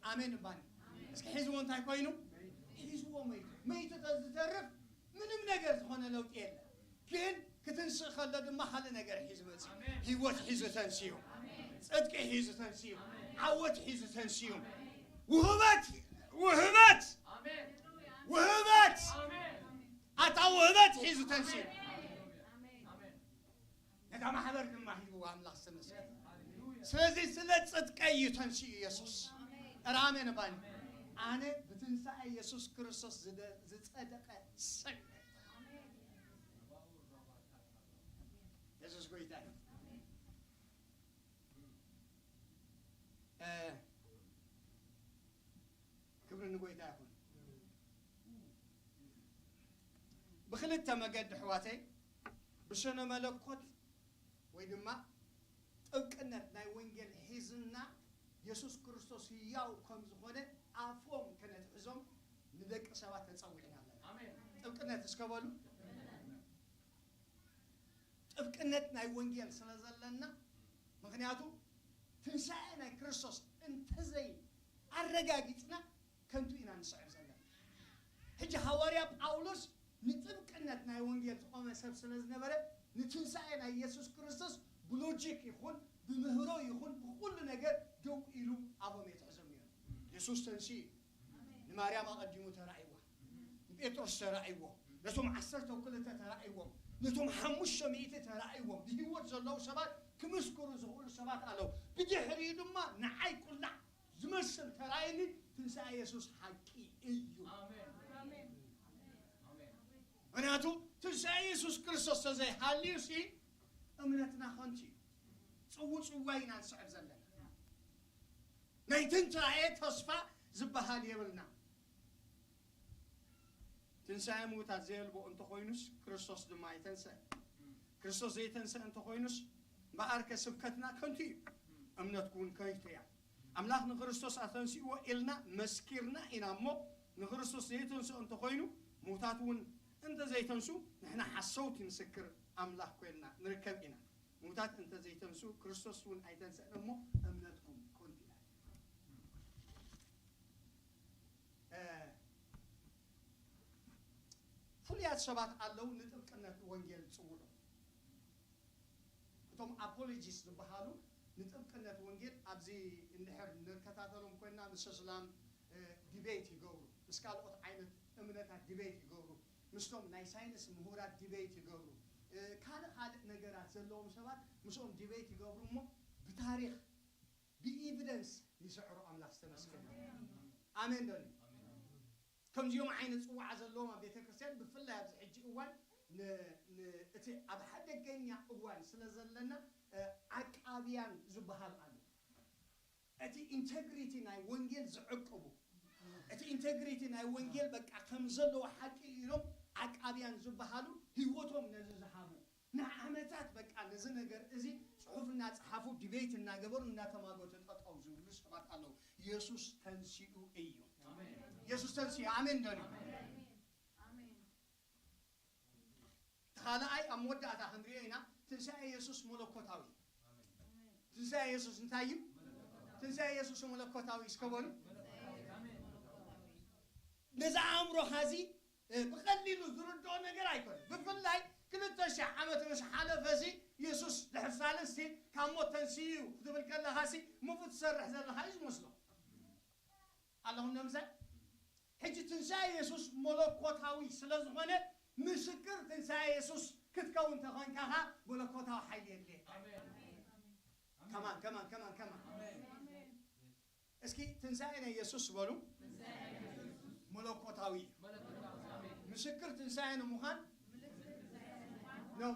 ኣሜን እባኒ። እስኪ ሒዝዎ እንታይ ኮይኑ? ሒዝዎ መይቱ። መይቱ ተዝተርፍ ምንም ነገር ዝኾነ ለውጢ የለን። ግን ክትንስእ ከሎ ድማ ካልእ ነገር ሒዙ መጽእ። ኣሜን። ህይወት ሒዙ ተንስዩ። ኣሜን። ጽድቂ ሒዙ ተንስዩ። ኣሜን። ዓወት ሒዙ ተንስዩ። ኣሜን። ውህበት፣ ውህበት፣ ኣሜን። ውህበት። ኣሜን። ኣታ ውህበት ሒዙ ተንስዩ። ኣሜን። ነታ ማሕበር ድማ ሂብዋ ኣምላኽ ዝተመስገነ። ስለዚ ስለ ጽድቀይ እዩ ተንስኡ የሱስ። እረ ኣሜን እባኒ። ኣነ ብትንሳኤ የሱስ ክርስቶስ ዝደ-፣ ዝጸደቐ ሰብ። የሱስ ጎይታ እዩ። እ፣ ክብሪ ንጎይታ ይኹን። ብኽልተ መገዲ ኣሕዋተይ፣ ብስነ መለኮት ወይ ድማ ጥብቅነት ናይ ወንጌል ሒዝና የሱስ ክርስቶስ ህያው ከም ዝኾነ ኣፎም ከነትሕዞም ንደቂ ሰባት ተጸዊዕና ኣለና። ኣሜን። ጥብቅነት እስከ በሉ። ጥብቅነት ናይ ወንጌል ስለ ዘለና፣ ምኽንያቱ ትንሳኤ ናይ ክርስቶስ እንተዘይ ኣረጋጊጽና ከንቱ ኢና ንስዕብ ዘለና። ሕጂ ሃዋርያ ጳውሎስ ንጥብቅነት ናይ ወንጌል ዝቖመ ሰብ ስለ ዝነበረ፣ ንትንሳኤ ናይ የሱስ ክርስቶስ ብሎጂክ ይኹን ብምህሮ ይኹን ብኹሉ ነገር ደው ኢሉ ኣፎም የትሕዞም ነይሩ። የሱስ ተንስኡ እዩ። ንማርያም ኣቐዲሙ ተራእይዋ፣ ንጴጥሮስ ተራእይዎ፣ ነቶም ዓሰርተ ክልተ ተራእይዎም፣ ነቶም ሓሙሽተ ሚእቲ ተራእይዎም። ብህይወት ዘለዉ ሰባት ክምስክሩ ዝኽእሉ ሰባት ኣለዉ። ብድሕሪኡ ድማ ንዓይ ቁላዕ ዝመስል ተራእየኒ፣ ትንሳኤ የሱስ ሓቂ እዩ። ኣሜን። ኣሜን። ኣሜን። ምኽንያቱ ትንሳኤ የሱስ ክርስቶስ ተዘይሃልዩ ሲ እምነትና ኸንቱ እዩ። ጽዉ ጽዋ ኢና ንስዕብ ዘለና። ናይ ትንሳኤ ተስፋ ዝበሃል የብልና። ትንሳኤ ምዉታት ዘየልቦ እንተኾይኑስ ክርስቶስ ድማ ኣይተንሰአን። ክርስቶስ ዘይተንሰአ እንተኾይኑስ እምበኣርከ ስብከትና ከንቱ እዩ፣ እምነትኩ እውን ከንቱ እያ። ኣምላኽ ንክርስቶስ ኣተንሲእዎ ኢልና መስኪርና ኢና እሞ፣ ንክርስቶስ ዘይተንስኦ እንተኾይኑ፣ ምዉታት እውን እንተዘይተንሱ፣ ንሕና ሓሰውቲ ምስክር ኣምላኽ ኮይንና ንርከብ ኢና። ምዉታት እንተዘይተንሱ፣ ክርስቶስ እውን ኣይተንስአን እሞ፣ እምነትኩም ከንቱ እያ። እ፣ ፍሉያት ሰባት ኣለዉ ንጥብቅነት ወንጌል ዝጽውዑ። እቶም ኣፖሎጂስት ዝበሃሉ ንጥብቅነት ወንጌል ኣብዚ እንድሕር ንከታተሎም ኮይንና ምስ እስላም፣ እ፣ ዲቤት ይገብሩ፣ ምስ ካልኦት ዓይነት እምነታት ዲቤት ይገብሩ፣ ምስቶም ናይ ሳይንስ ምሁራት ዲቤት ይገብሩ፣ እ፣ ካልእ ካልእ ነገራት ዘለዎም ሰባት ምስኦም ዲቤት ይገብሩ እሞ ብታሪኽ ብኢቪደንስ ይስዕሩ። ኣምላኽ ዝተመስገነ። ኣሜን ዶ? ከምዚኦም ዓይነት ጽዋዓ ዘለዎም ኣብ ቤተ ክርስቲያን ብፍላይ ኣብዚ ሕጂ እዋን ን-፣ ን-፣ እቲ ኣብ ሓደገኛ እዋን ስለ ዘለና፣ እ፣ ዓቃብያን ዝበሃሉ ኣለዉ። እቲ ኢንተግሪቲ ናይ ወንጌል ዝዕቅቡ፣ እቲ ኢንተግሪቲ ናይ ወንጌል በቃ ከም ዘለዎ ሓቂ ኢሎም ዓቃብያን ዝበሃሉ ህይወቶም ነዚ ዝሃቡ ንዓመታት በቃ ነዚ ነገር እዚ ጽሑፍ እናጸሓፉ ዲቤት እናገበሩ እናተማገቱ ጠጠው ዝብሉ ሰባት ኣለዉ። የሱስ ተንሲኡ እዩ። ኣሜን። የሱስ ተንሲኡ። ኣሜን ዶ? ኣሜን። ኣሜን። እቲ ካልኣይ ኣብ መወዳእታ ክንሪኦ ኢና። ትንሳኤ የሱስ መለኮታዊ። ትንሳኤ የሱስ እንታይ እዩ? ትንሳኤ የሱስ መለኮታዊ እስከ በሉ። ነዚ ኣእምሮኻ እዚ እ፣ ብቐሊሉ ዝርድኦ ነገር ኣይኮነን። ብፍላይ ክልተ ሺሕ ዓመት ምስ ሓለፈ ሲ የሱስ ድሕሪ ሳልስቲ ካብ ሞት ተንስኡ እዩ ክትብል ከለኻ ሲ ምፉ ትሰርሕ ዘለኻ እዩ ዝመስሎ። ኣለኹም ነምሳይ? ሕጂ ትንሳኤ የሱስ መለኮታዊ ስለ ዝኾነ ምስክር ትንሳኤ የሱስ ክትከውን ተኾንካ ኸኣ መለኮታዊ ሓይሊ የድልየካ። ኣሜን። ከማን፣ ከማን፣ ከማን፣ ከማን። ኣሜን። እስኪ ትንሳኤ ናይ የሱስ በሉ። መለኮታዊ እዩ። ምስክር ትንሳኤ ንምዃን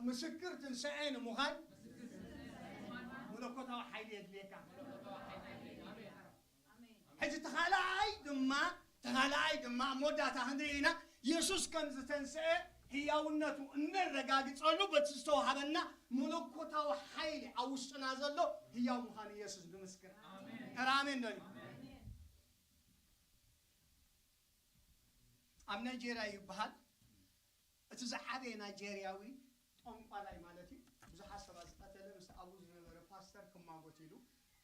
ምስክር ትንሳኤ ንምዃን መለኮታዊ ሓይሊ የድልየካ። ሕጂ ተኻልኣይ ድማ ተኻልኣይ ድማ መወዳእታ ክንርኢ ኢና። የሱስ ከም ዝተንስአ ህያውነቱ እነረጋግጸሉ በቲ ዝተዋህበና መለኮታዊ ሓይሊ ኣብ ውሽጥና ዘሎ ህያው ምዃኑ የሱስ ንምስክር። ኣሜን። ተራ ኣሜን ዶ? ኣብ ናይጄርያ ይበሃል። እቲ ዝዓበየ ናይጄርያዊ ጠንቋላይ ማለት እዩ። ብዙሓት ሰባት ዝቐተለ ምስ ኣብኡ ዝነበረ ፓስተር ክማጎት ኢሉ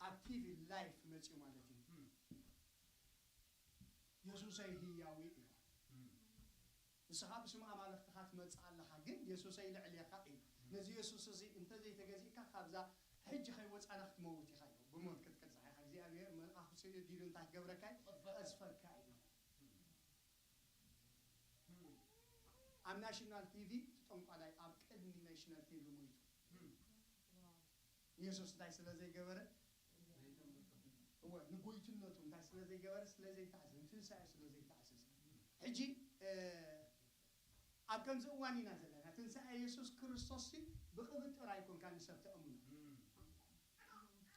ኣብ ቲቪ ላይፍ መፂኡ ማለት እዩ። የሱሰይ ህያዊ እዩ። ንስኻ ብስም ኣማልኽትኻ ትመጽእ ኣለኻ፣ ግን የሱሰይ ልዕሌኻ እዩ። ነዚ የሱስ እዚ እንተዘይተገዚእካ ካብዛ ሕጂ ከይወጻና ክትመውት ኢኻ ኢሉ። ብሞት ክትቅጻዕ ኢኻ። እግዚኣብሔር መልኣኹ ሰዲዱ እንታይ ክገብረካ እዩ? ክቐዝፈካ እዩ። ኣብ ናሽናል ቲቪ እቲ ጠንቋላይ ኣብ ቅድሚ ናሽናል ቲቪ ሞይቱ። የሱስ እንታይ ስለ ዘይገበረ? እወ፣ ንጎይትነቱ እንታይ ስለ ዘይገበረ? ስለ ዘይተኣዘዘ፣ ንትንሳኤ ስለ ዘይተኣዘዘ። ሕጂ፣ እ፣ ኣብ ከምዚ እዋን ኢና ዘለና። ትንሳኤ የሱስ ክርስቶስ ሲ ብቕብጥር ኣይኮንካ ንሰብ ተእምኖ።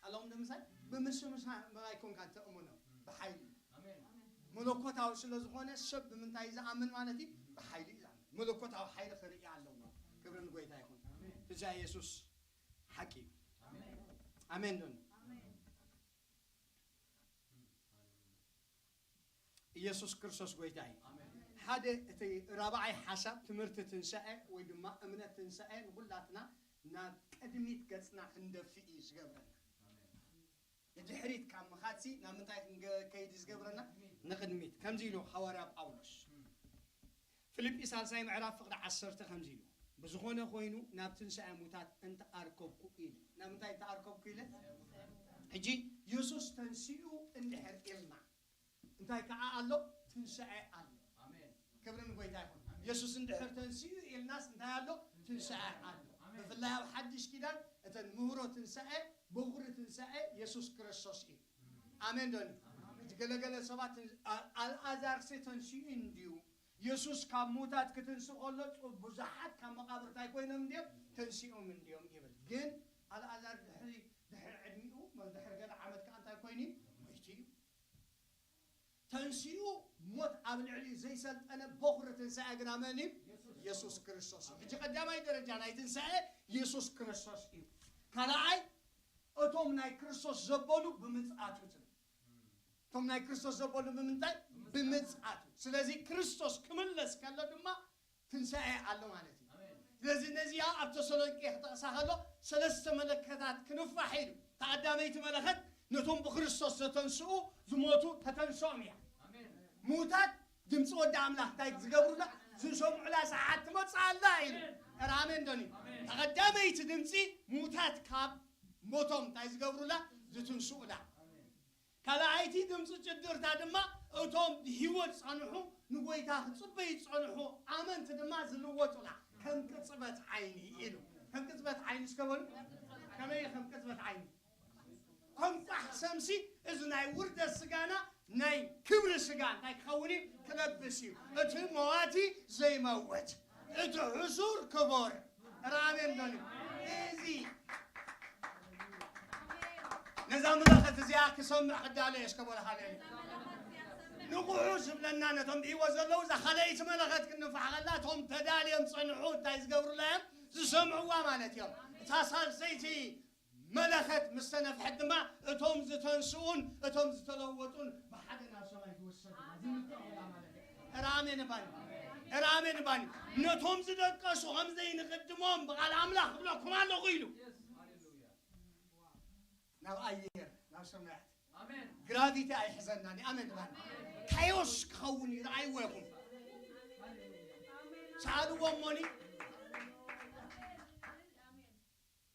ቃሎም ንምሳይ ብምስምሳ ኣይኮንካ ተእምኖ፣ ብሓይሊ። ኣሜን። መለኮታዊ ስለ ዝኾነ ሰብ ብምንታይ እዩ ዝኣምን ማለት እዩ? ብሓይሊ እዩ ዝኣምን። መለኮታዊ ሓይሊ ክርኢ ኣለዎ። ክብሪ ንጎይታ ይኹን። ኣሜን። ትንሳኤ የሱስ ሓቂ እዩ። ኣሜን። ኣሜን ዶ? ኣሜን። ኢየሱስ ክርስቶስ ጎይታ እዩ። ኣሜን። ሓደ እቲ ራብዓይ ሓሳብ ትምህርቲ ትንሳኤ ወይ ድማ እምነት ትንሳኤ ንኹላትና ናብ ቅድሚት ገጽና ክንደፍእ እዩ ዝገብረና። ኣሜን። ንድሕሪት ካብ ምኻድሲ ናብ ምንታይ ክንከይድ እዩ ዝገብረና? ንቕድሚት። ከምዚ ኢሉ ሃዋርያ ጳውሎስ ፊልጲ ሳልሳይ ምዕራፍ ፍቕዲ ዓሰርተ ከምዚ ኢሉ፣ ብዝኾነ ኮይኑ ናብ ትንሳኤ ሙታት እንተኣርከብኩ ኢለ። ናብ ምንታይ እንተኣርከብኩ ኢለ? ሕጂ የሱስ ተንሲኡ እንድሕር ኢልና እንታይ ከዓ ኣሎ? ትንሳኤ ኣሎ። ኣሜን። ክብሪ ንጎይታ ይኹን። ኣሜን። የሱስ እንድሕር ተንሲኡ ኢልናስ እንታይ ኣሎ? ትንሳኤ ኣሎ። ኣሜን። ብፍላይ ኣብ ሓድሽ ኪዳን እተን ምህሮ ትንሳኤ፣ በኹሪ ትንሳኤ የሱስ ክርስቶስ እዩ። ኣሜን ዶ? ኣሜን። እቲ ገለገለ ሰባት ትን-፣ ኣ-፣ ኣልኣዛርሲ ተንሲኡ እንድዩ፣ የሱስ ካብ ሙታት ክትንስእ ከሎ ጹ-፣ ብዙሓት ካብ መቓብር እንታይ ኮይኖም እንድዮም? ተንሲኦም እንድዮም ይብል። ግን ኣልኣዛር ድሕሪ፣ ድሕሪ ዕድሚኡ፣ ድሕሪ ገለ ዓመት ከኣ እንታይ ኮይኑ እዩ? ሞይቱ እዩ። ተንሲኡ ሞት ኣብ ልዕሊኡ ዘይሰልጠነ በኹሪ ትንሳኤ ግና መን እዩ? የሱስ ክርስቶስ እዩ። ሕጂ ቀዳማይ ደረጃ ናይ ትንሳኤ የሱስ ክርስቶስ እዩ። ካልኣይ እቶም ናይ ክርስቶስ ዘበሉ ብምጽኣቱ ትብል። እቶም ናይ ክርስቶስ ዘበሉ ብምንታይ? ብምጽኣቱ። ስለዚ ክርስቶስ ክምለስ ከሎ ድማ ትንሳኤ ኣሎ ማለት እዩ። ኣሜን። ስለዚ ነዚኣ ኣብ ተሰሎንቄ ክጠቕሳ ከሎ ሰለስተ መለከታት ክንፋሕ ኢሉ። እታ ቀዳመይቲ መለኸት ነቶም ብክርስቶስ ዘተንስኡ ዝሞቱ ተተንስኦም እያ። ኣሜን። ምዉታት ድምፂ ወዲ ኣምላኽ እንታይ ዝገብሩላ? ዝሰምዑላ ሰዓት ትመፅእ ኣላ ኢሉ። ኧረ ኣሜን ዶኒ። ኣሜን። እታ ቀዳመይቲ ድምፂ ምዉታት ካብ ሞቶም እንታይ ዝገብሩላ? ዝትንስኡላ። ኣሜን። ካልኣይቲ ድምፂ ጭድርታ ድማ እቶም ብህይወት ዝፀንሑ ንጎይታ ክፅበዩ ዝፀንሑ ኣመንቲ ድማ ዝልወጡላ ከም ቅፅበት ዓይኒ ኢሉ። ከም ቅፅበት ዓይኒ እስከ በሉ። ከመይ ከም ቅፅበት ዓይኒ? ከም ቋሕ ሰምሲ እዚ ናይ ውርደት ስጋና ናይ ክብሪ ስጋ እንታይ ክኸውን እዩ? ክለብስ እዩ። እቲ መዋቲ ዘይመውት፣ እቲ ሕሱር ክቡር። ኧረ ኣሜን በሉ። እዚ ነዛ መለኸት እዚኣ ክሰምዕ ክዳሎ እየ። እስከ በሉ ሃሌሉያ። ንቑሑ ዝብለና ነቶም ብህይወት ዘለዉ እዛ ካልኣይቲ መለኸት ክንፋሕ ከላ እቶም ተዳልዮም ጸንሑ እንታይ ዝገብሩላ እዮም? ዝሰምዕዋ ማለት እዮም። እታ ሳልሰይቲ መለኸት ምስ ተነፍሐት ድማ እቶም ዝተንስኡን እቶም ዝተለወጡን ብሓደ ናብ ሰማይ ዝወሰዱላ፣ ዝምጠቑላ ማለት እዩ። ኧረ ኣሜን ባኒ። ኧረ ኣሜን ባኒ። ነቶም ዝደቀሱ ከም ዘይንቕድሞም ብቓል ኣምላኽ እብለኩም ኣለኹ ኢሉ። ናብ ኣየር፣ ናብ ሰማያት። ኣሜን። ግራቪቲ ኣይሕዘናን እዩ። ኣሜን ባኒ። ካዮስ ክኸውን እዩ። ረኣይዎ ኢኹም። ሰኣልዎ እሞኒ።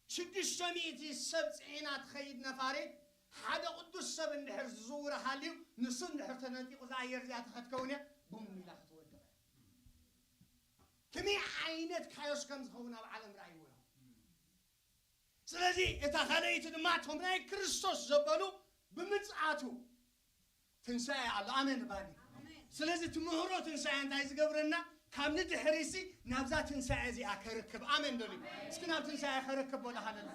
ሽዱሽተ ሚእቲ ሰብ ጽዒና ትኸይድ ነፋሪት፣ ሓደ ቅዱስ ሰብ እንድሕር ዝዝውራ ሃልዩ፣ ንሱ እንድሕር ተነጢቑ፣ እዛ ኣየር እዚኣ እንታይ ክትከውን እያ? ቡም ኢላ ክትወድቕ እያ። ከመይ ዓይነት ካዮስ ከም ዝኸውን ኣብ ዓለም ረኣይዎ ኢኹም። ስለዚ እታ ካልኣይቲ ድማ እቶም ናይ ክርስቶስ ዘበሉ ብምጽኣቱ ትንሳኤ ኣሎ። ኣሜን ባኒ። ኣሜን። ስለዚ ትምህሮ ትንሳኤ እንታይ ዝገብረና? ካብ ንድሕሪሲ ናብዛ ትንሳኤ እዚኣ ከርክብ። ኣሜን ዶ? እስኪ ናብ ትንሳኤ ከርክብ በሉ። ሃለሉ።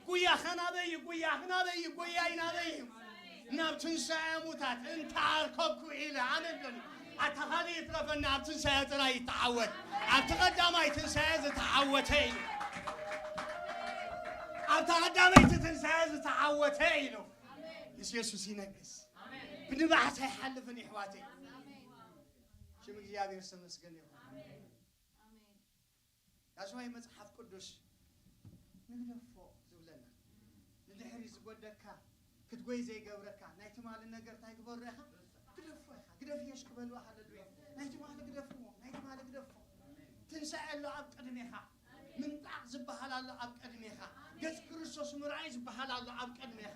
ጉያ ኸናበይ እዩ? ጉያ ኸናበይ እዩ? ጎያይ ናበይ እዩ? ናብ ትንሳኤ ሙታት እንተኣርከብኩ ኢለ። ኣሜን ዶ? ኣታ ካልእ ይትረፈና፣ ኣብ ትንሳኤ ጥራይ ይተዓወት። ኣብቲ ቀዳማይ ትንሳኤ ዝተዓወተ እዩ። ኣብታ ቀዳመይቲ ትንሳኤ ዝተዓወተ ኢሉ። ምስ የሱስ ይነግስ። ብንብዓት ኣይሓልፍን ይሕዋተይ። ሽም እግዚኣብሔር ዝተመስገነ ይኹን። ዳስዋይ መጽሓፍ ቅዱስ ንግደፎ ዝብለና፣ ንድሕሪ ዝጎደካ ክትጎይ ዘይገብረካ ናይ ትማሊ ነገር እንታይ ግበሮ ኢኻ? ግደፎ ኢኻ። ግደፍየሽ ክበልዋ። ሃለሉያ። ናይ ትማሊ ግደፍዎ፣ ናይ ትማሊ ግደፎ። ትንሳኤ ኣሎ ኣብ ቅድሜኻ። ምንጣቕ ዝበሃል ኣሎ ኣብ ቅድሜኻ። ገጽ ክርስቶስ ምርኣይ ዝበሃል ኣሎ ኣብ ቅድሜኻ።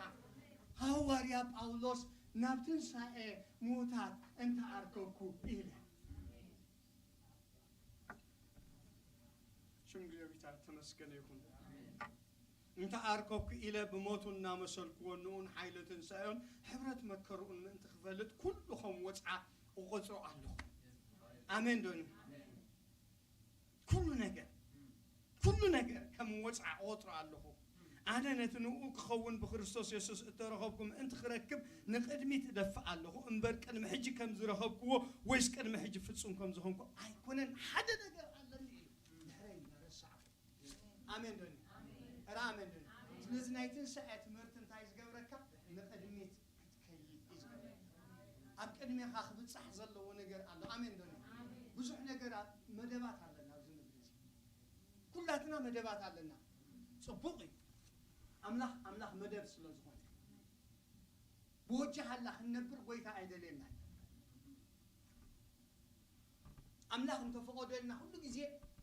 ሃዋርያ ጳውሎስ ናብ ትንሳኤ ሙታት እንተኣርከብኩ ኢለ። ሽም እግዚኣብሔር ተመስገነ ይኹን። እንተ ኣርከብኩ ኢለ ብሞቱ እናመሰልክዎ ንኡን ሓይሊ ትንሳኤውን ሕብረት መከርኡን ምእንቲ ክፈልጥ ኩሉ ከም ወጽዓ እቆጽሮ ኣለኹ። ኣሜን ዶኒ? ኩሉ ነገር፣ ኩሉ ነገር ከም ወጽዓ እቆጽሮ ኣለኹ። ኣነ ነቲ ንኡ ክኸውን ብክርስቶስ የሱስ እተረኸብኩ ምእንቲ ክረክብ ንቕድሚት እደፍእ ኣለኹ እምበር ቅድሚ ሕጂ ከም ዝረኸብክዎ ወይስ ቅድሚ ሕጂ ፍጹም ከም ዝኾንኩ ኣይኮነን። ሓደ ነገር ኣለኒ እዩ ድሕረይ እናረሳዕኩ። ኣሜን ዶ? ኧረ ኣሜን ዶ? ስለዚ ናይ ትንሳኤ ትምህርቲ እንታይ ዝገብረካ? ንቕድሚት ክትከይድ እዩ ዝገብረካ። ኣብ ቅድሜኻ ክብጻሕ ዘለዎ ነገር ኣሎ። ኣሜን ዶ? ብዙሕ ነገር ኣብ መደባት ኣለና ኣብዚ ምድሪ እዚ። ኩላትና መደባት ኣለና። ጽቡቕ እዩ። ኣምላኽ ኣምላኽ መደብ ስለ ዝኾነ ብወጃሃላ ክንነብር ጎይታ ኣይደልየናን። ኣምላኽ እንተፈቐደልና ኩሉ ግዜ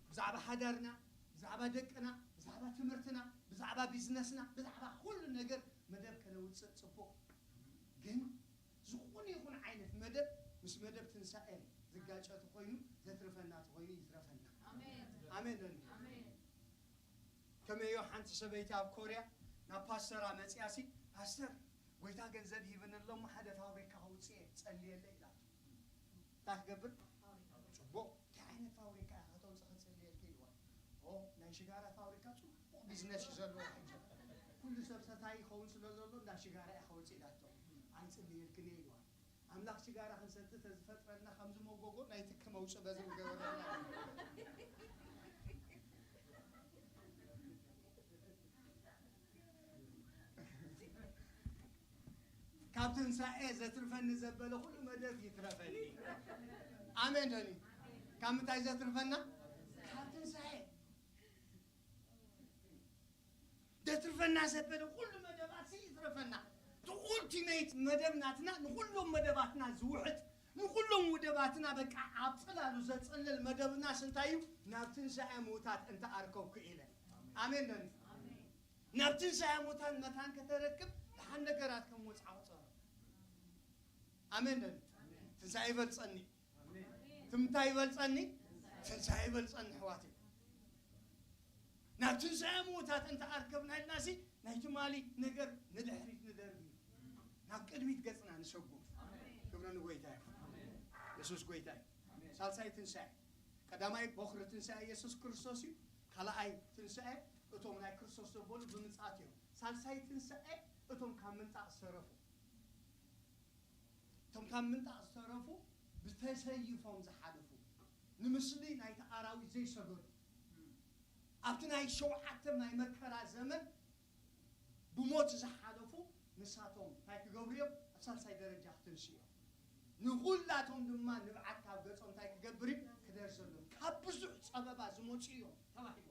ብዛዕባ ሓዳርና፣ ብዛዕባ ደቅና፣ ብዛዕባ ትምህርትና፣ ብዛዕባ ቢዝነስና፣ ብዛዕባ ኩሉ ነገር መደብ ከነውፅእ ጽቡቕ። ግን ዝኾነ ይኹን ዓይነት መደብ ምስ መደብ ትንሳኤ ዝጋጨ ተኾይኑ ዘትርፈና ተኾይኑ ይትረፈና። ኣሜን። ኣሜን ዶ? ኣሜን። ከመዮ ሓንቲ ሰበይቲ ኣብ ኮርያ ናብ ፓስተራ መፅያሲ፣ "ፓስተር፣ ጎይታ ገንዘብ ሂብኒ ኣሎ እሞ ሓደ ፋብሪካ ከውፅእ እየ፣ ጸልየለይ" ኢላቶ። እንታይ ክገብር? ጽቡቕ። "እንታይ ዓይነት ፋብሪካ ኢኻ ከተውፅእ ክጽልየልኪ?" ኢልዋ። "ኦ፣ ናይ ሽጋራ ፋብሪካ ጽቡቕ ቢዝነስ እዩ ዘለዎ ሕጂ። ኩሉ ሰብ ሰታይ ይኸውን ስለ ዘሎ እንዳ ሽጋራ እየ ከውፅእ" ኢላቶ። "ኣይጽልየልክን እየ" ኢልዋ። ኣምላኽ ሽጋራ ክንሰቲ ተዝፈጥረልና ከምዚ መጎጎ ናይ ትኪ መውጽኢ በዚ ምገበረልና። ካብ ትንሳኤ ዘትርፈኒ ዘበለ ኩሉ መደብ ይትረፈኒ። ኣሜን ዶኒ? ካብ ምንታይ ዘትርፈና? ካብ ትንሳኤ። ዘትርፈና ዘበለ ኩሉ መደባት ይትረፈና። እቲ ኡልቲሜት መደብ ናትና፣ ንኩሎም መደባትና ዝውሕጥ፣ ንኩሎም ውደባትና በቃ ኣብ ጽላሉ ዘጽልል መደብናስ እንታይ እዩ? ናብ ትንሳኤ ምውታት እንተ ኣርከብኩ ኢለ። ኣሜን ዶ? ናብ ትንሳኤ ሙታን መታን ከተረክብ ደሓን ነገራት ከም ወጽዓ ቁጸሮ። ኣሜን ዶ? ትንሳኤ ይበልጸኒ። ትምንታይ ይበልጸኒ? ትንሳኤ ይበልጸኒ ኣሕዋተይ። ናብ ትንሳኤ ምዉታት እንተ ኣርከብና ኢልናሲ ናይ ትማሊ ነገር ንድሕሪት ንደርብ እዩ። ናብ ቅድሚት ገጽና ንሰጉም። ክብሪ ንጎይታ ይኹን። የሱስ ጎይታ እዩ። ሳልሳይ ትንሳኤ፣ ቀዳማይ ቦኽሪ ትንሳኤ የሱስ ክርስቶስ እዩ። ካልኣይ ትንሳኤ እቶም ናይ ክርስቶስ ዘበሉ ብምጽኣት እዮም። ሳልሳይ ትንሳኤ እቶም ካብ ምንጣቕ ዝተረፉ። እቶም ካብ ምንጣቕ ዝተረፉ ብተሰይፎም ዝሓለፉ፣ ንምስሊ ናይቲ ኣራዊት ዘይሰገዱ፣ ኣብቲ ናይ ሸውዓተ ናይ መከራ ዘመን ብሞት ዝሓለፉ ንሳቶም እንታይ ክገብሩ እዮም? ኣብ ሳልሳይ ደረጃ ክትንስኡ እዮም። ንኹላቶም ድማ ንብዓት ካብ ገጾም እንታይ ክገብር እዩ? ክደርሰሎም። ካብ ብዙሕ ጸበባ ዝመጹ እዮም ተባሂሎም።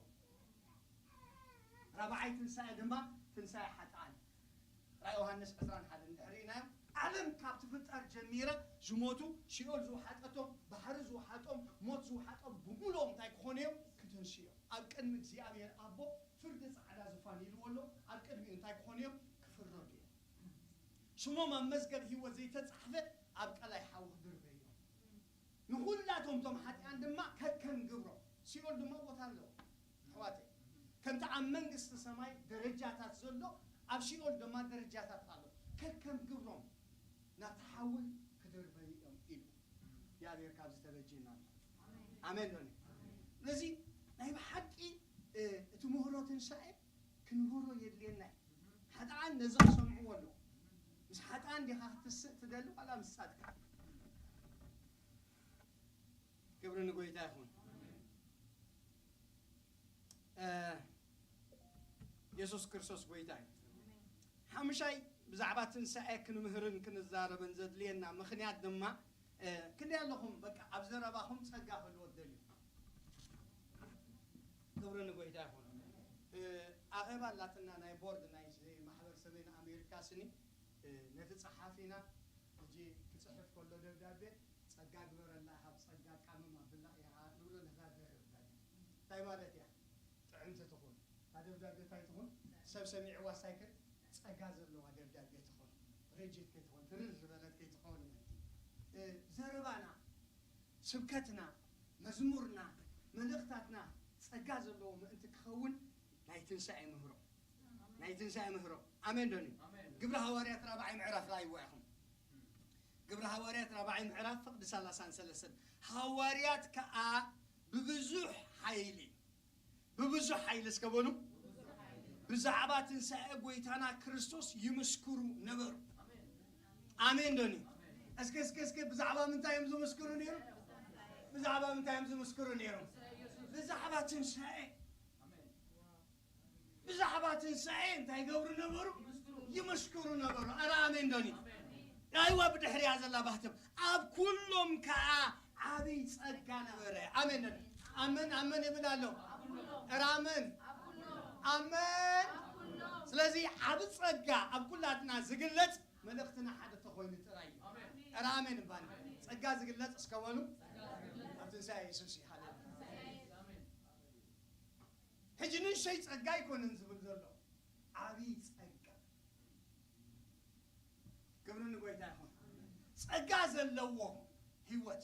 ራብዓይ ትንሳኤ ድማ ትንሳኤ ሓጥኣን። ራእይ ዮሃንስ ዕስራን ሓደን እንድሕር ርኢናዮ፣ ዓለም ካብ ትፍጠር ጀሚራ ዝሞቱ፣ ሲኦል ዝወሓጠቶም፣ ባሕሪ ዝወሓጦም፣ ሞት ዝወሓጦም ብምሉኦም እንታይ ክኾኑ እዮም? ክትንስኡ እዮም። ኣብ ቅድሚ እግዚኣብሔር ኣቦ ፍርዲ ጻዕዳ ዝፋን ኢልዎ ኣሎ። ኣብ ቅድሚኡ እንታይ ክኾኑ እዮም? ክፍረዱ እዮም። ስሞም ኣብ መዝገብ ህይወት ዘይተጻሕፈ ኣብ ቀላይ ሓዊ ክድርበዩ እዮም። ንኹላቶም እቶም ሓጢኣን ድማ ከከም ግብሮም። ሲኦል ድማ ቦታ ኣለዎ። ኣሕዋተይ፣ ከምቲ ኣብ መንግስቲ ሰማይ ደረጃታት ዘሎ፣ ኣብ ሲኦል ድማ ደረጃታት ኣሎ። ከከም ግብሮም ናብቲ ሓዊ ክድርበዩ እዮም ኢሉ። እግዚኣብሔር ካብዚ ተበጅና። ኣሜን ዶ? ስለዚ ናይ ብሓቂ እቲ ምህሮ ትንሳኤ ክንምህሮ የድልየና እዩ። ሓጥኣን ነዚ ክሰምዕዎ ኣለዎ። ምስ ሓጥኣን ዲኻ ክትስእ ትደሊ ዋላ ምስ ጻድቃን? ክብሪ ንጎይታ ይኹን። የሱስ ክርስቶስ ጎይታ እዩ። ሓሙሻይ ብዛዕባ ትንሳኤ ክንምህርን ክንዛረብን ዘድልየና ምኽንያት ድማ ክንደይ ኣለኹም በቃ ኣብ ዘረባኹም ጸጋ ክህልዎ ትደልዩ? ክብሪ ንጎይታ ይኹን። ኣኼባ ኣላትና ናይ ቦርድ ናይ ማሕበር ሰሜን ኣሜሪካ ስኒ ነቲ ጸሓፊና ሕጂ ክጽሕፍ ከሎ ደብዳቤ ጸጋ ግበረላ ኢኻ ብጸጋ ቃመም ኣብላ ኢኻ ንብሎ ንሕና ደብዳቤ እንታይ ማለት እያ? ጥዕምቲ ትኹን እታ ደብዳቤ እንታይ ትኹን? ሰብ ሰሚዕዋ ሳይክል ጸጋ ዘለዋ ደብዳቤ ትኹን። ርጅት ከይትኾን ትርር ዝበለት ከይትኸውን ዘረባና፣ ስብከትና፣ መዝሙርና፣ መልእኽታትና ጸጋ ዘለዎ ምእንቲ ክኸውን ናይ ትንሳኤ ምህሮ ናይ ትንሳኤ ምህሮ። ኣሜን ዶኒ? ግብሪ ሃዋርያት ራብዓይ ምዕራፍ ራእይዋ ኢኹም። ግብሪ ሃዋርያት ራብዓይ ምዕራፍ ፍቕዲ ሰላሳን ሰለስተን ሃዋርያት ከኣ ብብዙሕ ሓይሊ ብብዙሕ ሓይሊ እስከ በሉ ብዛዕባ ትንሳኤ ጎይታና ክርስቶስ ይምስክሩ ነበሩ። ኣሜን ዶኒ? እስከ እስከ እስከ ብዛዕባ ምንታይ እዮም ዝምስክሩ ነይሩ? ብዛዕባ ምንታይ እዮም ዝምስክሩ ነይሩ? ብዛዕባ ትንሳኤ ብዛዕባ ትንሳኤ እንታይ ይገብሩ ነበሩ? ይምስክሩ ነበሩ። ኣረ ኣሜን ዶኒ? ኣይዋ ብድሕሪያ ዘላ ባህትም ኣብ ኩሎም ከዓ ዓብይ ጸጋ ነበረ። ኣሜን ዶኒ? ኣመን ኣመን ይብል ኣሎ። ኣረ ኣመን ኣመን። ስለዚ ዓብ ጸጋ ኣብ ኩላትና ዝግለጽ መልእኽትና ሓደ ተኾይኑ ጥራይ እዩ። ኣረ ኣሜን እባኒ። ጸጋ ዝግለጽ እስከ በሉ ኣብ ትንሳኤ የሱስ እዩ። ሃሌሉያ። ሕጂ ንእሽተይ ጸጋ ኣይኮነን ዝብል ዘሎ ዓብዪ ጸጋ። ክብሪ ንጎይታ ይኹን። ጸጋ ዘለዎ ህይወት፣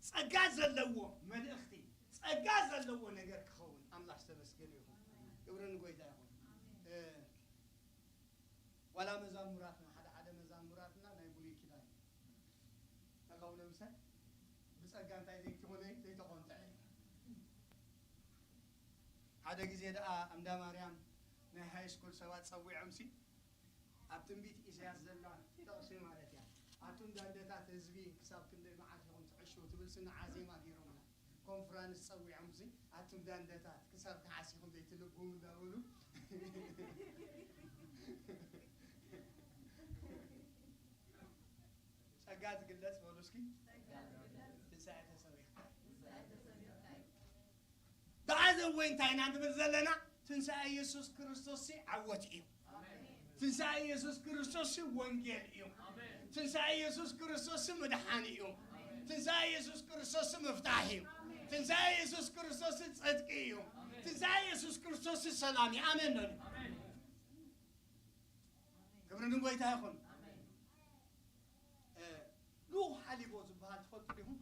ጸጋ ዘለዎ መልእኽቲ፣ ጸጋ ዘለዎ ነገር ክኸውን ኣምላኽ ዝተመስገነ ይኹን። ክብሪ ንጎይታ ይኹን። ዋላ መዛሙራትና ሓደ ሓደ መዛሙራትና ናይ ብሉይ ኪዳን ኣለዉ። ለምሳሌ ብጸጋ እንታይ ዘይትኾነ ዘይተኾንተ ሓደ ግዜ ደኣ ኣምዳ ማርያም ናይ ሃይ ስኩል ሰባት ጸዊዖም ሲ ኣብ ትንቢት ኢሳያስ ዘላ ጥቕሲ ማለት እያ። ኣቱም ዳንደታት ህዝቢ ክሳብ ክንደይ መዓት ኢኹም ትዕሽው ትብል ስኒ ዓዜማ ገይሮምና። ኮንፍራንስ ጸዊዖም ሲ ኣቱም ዳንደታት ክሳብ ከዓስ ኢኹም ዘይትልብሙ እንዳበሉ ጸጋ ትግለጽ በሉ እስኪ። ትንሳኤ ተሰቢኽካ ብዓዘብ ወይ እንታይ ኢና ንብል ዘለና? ትንሳኤ የሱስ ክርስቶስ ሲ ዓወት እዩ። ትንሳኤ የሱስ ክርስቶስ ሲ ወንጌል እዩ። ትንሳኤ የሱስ ክርስቶስ ሲ ምድሓን እዩ። ትንሳኤ የሱስ ክርስቶስ ሲ ምፍታሕ እዩ። ትንሳኤ የሱስ ክርስቶስ ሲ ጽድቂ እዩ። ትንሳኤ የሱስ ክርስቶስ ሲ ሰላም እዩ። ኣሜን ነው። ክብሪ ንጎይታ ይኹን። ልኡኽ ሓሊቦ ዝበሃል ትፈልጡ ዲኹም?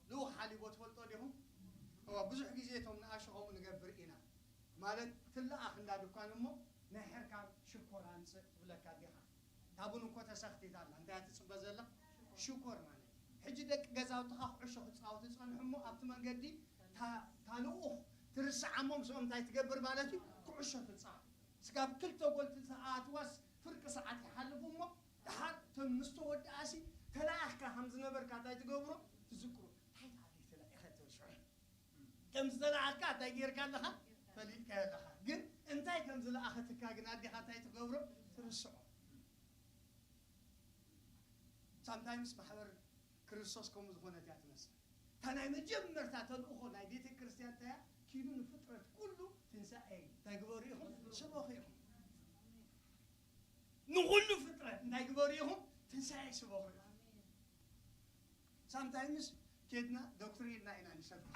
ልኡኽ ሓሊቦ ትፈልጦ ዲኹም? እዋ ብዙሕ ግዜ እቶም ንኣሽኾም ንገብር ኢና። ማለት ትለኣኽ እንዳ ድኳን እሞ ናይ ሕርካም ሽኮር ኣምፅእ ትብለካ ዲኻ? ታቡን እኮ ተሰኽቲታ ኣላ። እንታይ ትፅበ ዘላ? ሽኮር ማለት እዩ። ሕጂ ደቂ ገዛውትኻ ኩዕሾ ክፃወቱ ይፀንሑ እሞ ኣብቲ መንገዲ ታ- ታልኡኽ ትርስዓ እሞ ምስኦም እንታይ ትገብር ማለት እዩ? ኩዕሾ ትፃወት። ስጋብ ክልተ ጎል ትኣትዋስ ፍርቂ ሰዓት ይሓልፉ እሞ ደሓር እቶም ምስ ተወድኣሲ ተለኣኽካ ከም ዝነበርካ እንታይ ትገብሮ? ትዝክሮ። እንታይ ተኣልዩ ተላኢኸ ተሽዑ ከም ዝተለኣኽካ እንታይ ጌርካ ኣለኻ? ፈሊጥካ ኣለኻ። ግን እንታይ ከም ዝለኣኸትካ ግን ኣዴኻ እንታይ ትገብሮ? ትርስዖ። ሳምታይምስ ማሕበር ክርስቶስ ከምኡ ዝኾነት እያ ትመስል። እታ ናይ መጀመርታ ተልእኾ ናይ ቤተ ክርስቲያን እንታይ እያ? ኪዱ ንፍጥረት ኩሉ ትንሳኤ እንታይ ግበሩ ኢኹም? ስበኹ ኢኹም። ንኹሉ ፍጥረት እንታይ ግበሩ ኢኹም? ትንሳኤ ስበኹ ኢኹም። ሳምታይምስ ኬድና ዶክትሪንና ኢና ንሰብኽ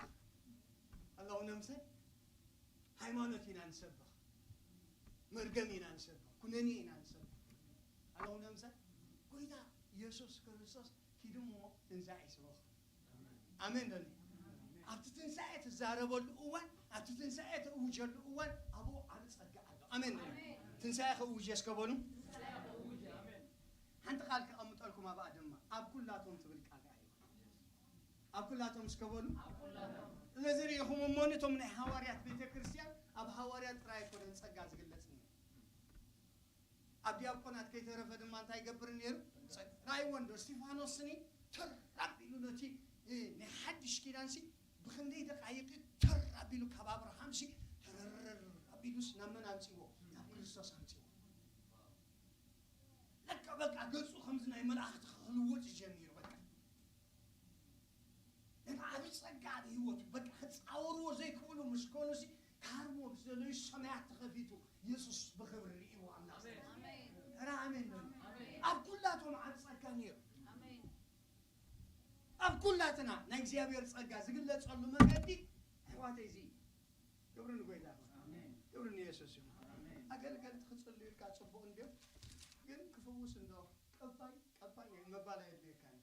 ኣለኹ ነምሰ ሃይማኖት ኢና ንሰብኽ፣ መርገም ኢና ንሰብኽ፣ ኩነኔ ኢና ንሰብኽ ኣለኹ ነምሰ ጎይታ ኢየሱስ ክርስቶስ ኪዱ እሞ ትንሳኤ ይስበኽ። ኣሜን በሉ። ኣብቲ ትንሳኤ ትዛረበሉ እዋን ኣብቲ ትንሳኤ ተእውጀሉ እዋን ኣብኡ ዓብ ጸጋ ኣሎ። ኣሜን በሉ። ትንሳኤ ከእውጀ እስከ በሉ። ሓንቲ ቃል ከቐምጠልኩም ኣብኣ ድማ ኣብ ኩላቶም ትብል ቃል ርኣዩ። ኣብ ኩላቶም እስከ በሉ። ስለዚ ርኢኹም እሞ፣ ነቶም ናይ ሃዋርያት ቤተ ክርስቲያን ኣብ ሃዋርያት ጥራይ ኣይኮነን ጸጋ ዝግለጽ ነይሩ። ኣብ ዲያቆናት ከይተረፈ ድማ እንታይ ይገብር ነይሩ? ጸጋ። ራእይዎ እንዶ እስጢፋኖስ ስኒ ተር ኣቢሉ ነቲ፣ እ፣ ናይ ሓድሽ ኪዳን ሲ ብኽንደይ ደቃይቕ ተር ኣቢሉ ካብ ኣብርሃም ሲ ተረር ኣቢሉስ ናብ መን ኣምጺዎ? ናብ ክርስቶስ ኣምጺዎ። ለካ በቃ ገጹ ከምዚ ናይ መላእኽቲ ክልውጥ ጀሚሩ በቃ። ነቲ ዓቢ ጸጋ ኣብ ህይወቱ በቃ ክጻወርዎ ዘይክእሉ ምስ ኮኑ ሲ ካርሞ ብዝደለዩ ሰማያት ተኸፊቱ የሱስ ብኽብሪ ርእይዎ ኣምላኽ። ኣሜን። ኧረ ኣሜን በሉ። ኣሜን። ኣብ ኩላቶም ዓቢ ጸጋ ነይሩ። ኣሜን። ኣብ ኩላትና ናይ እግዚኣብሔር ጸጋ ዝግለጸሉ መገዲ ኣሕዋተይ እዚ ክብሪ ንጎይታ ይኹን። ኣሜን። ክብሪ ንየሱስ ይኹን። ኣሜን። ኣገልገልቲ ክጽልዩ ኢልካ ጽቡቕ እንድዮም፣ ግን ክፍውስ እንዶ ቀባይ ቀባይ ናይ መባል ኣየድልየካን።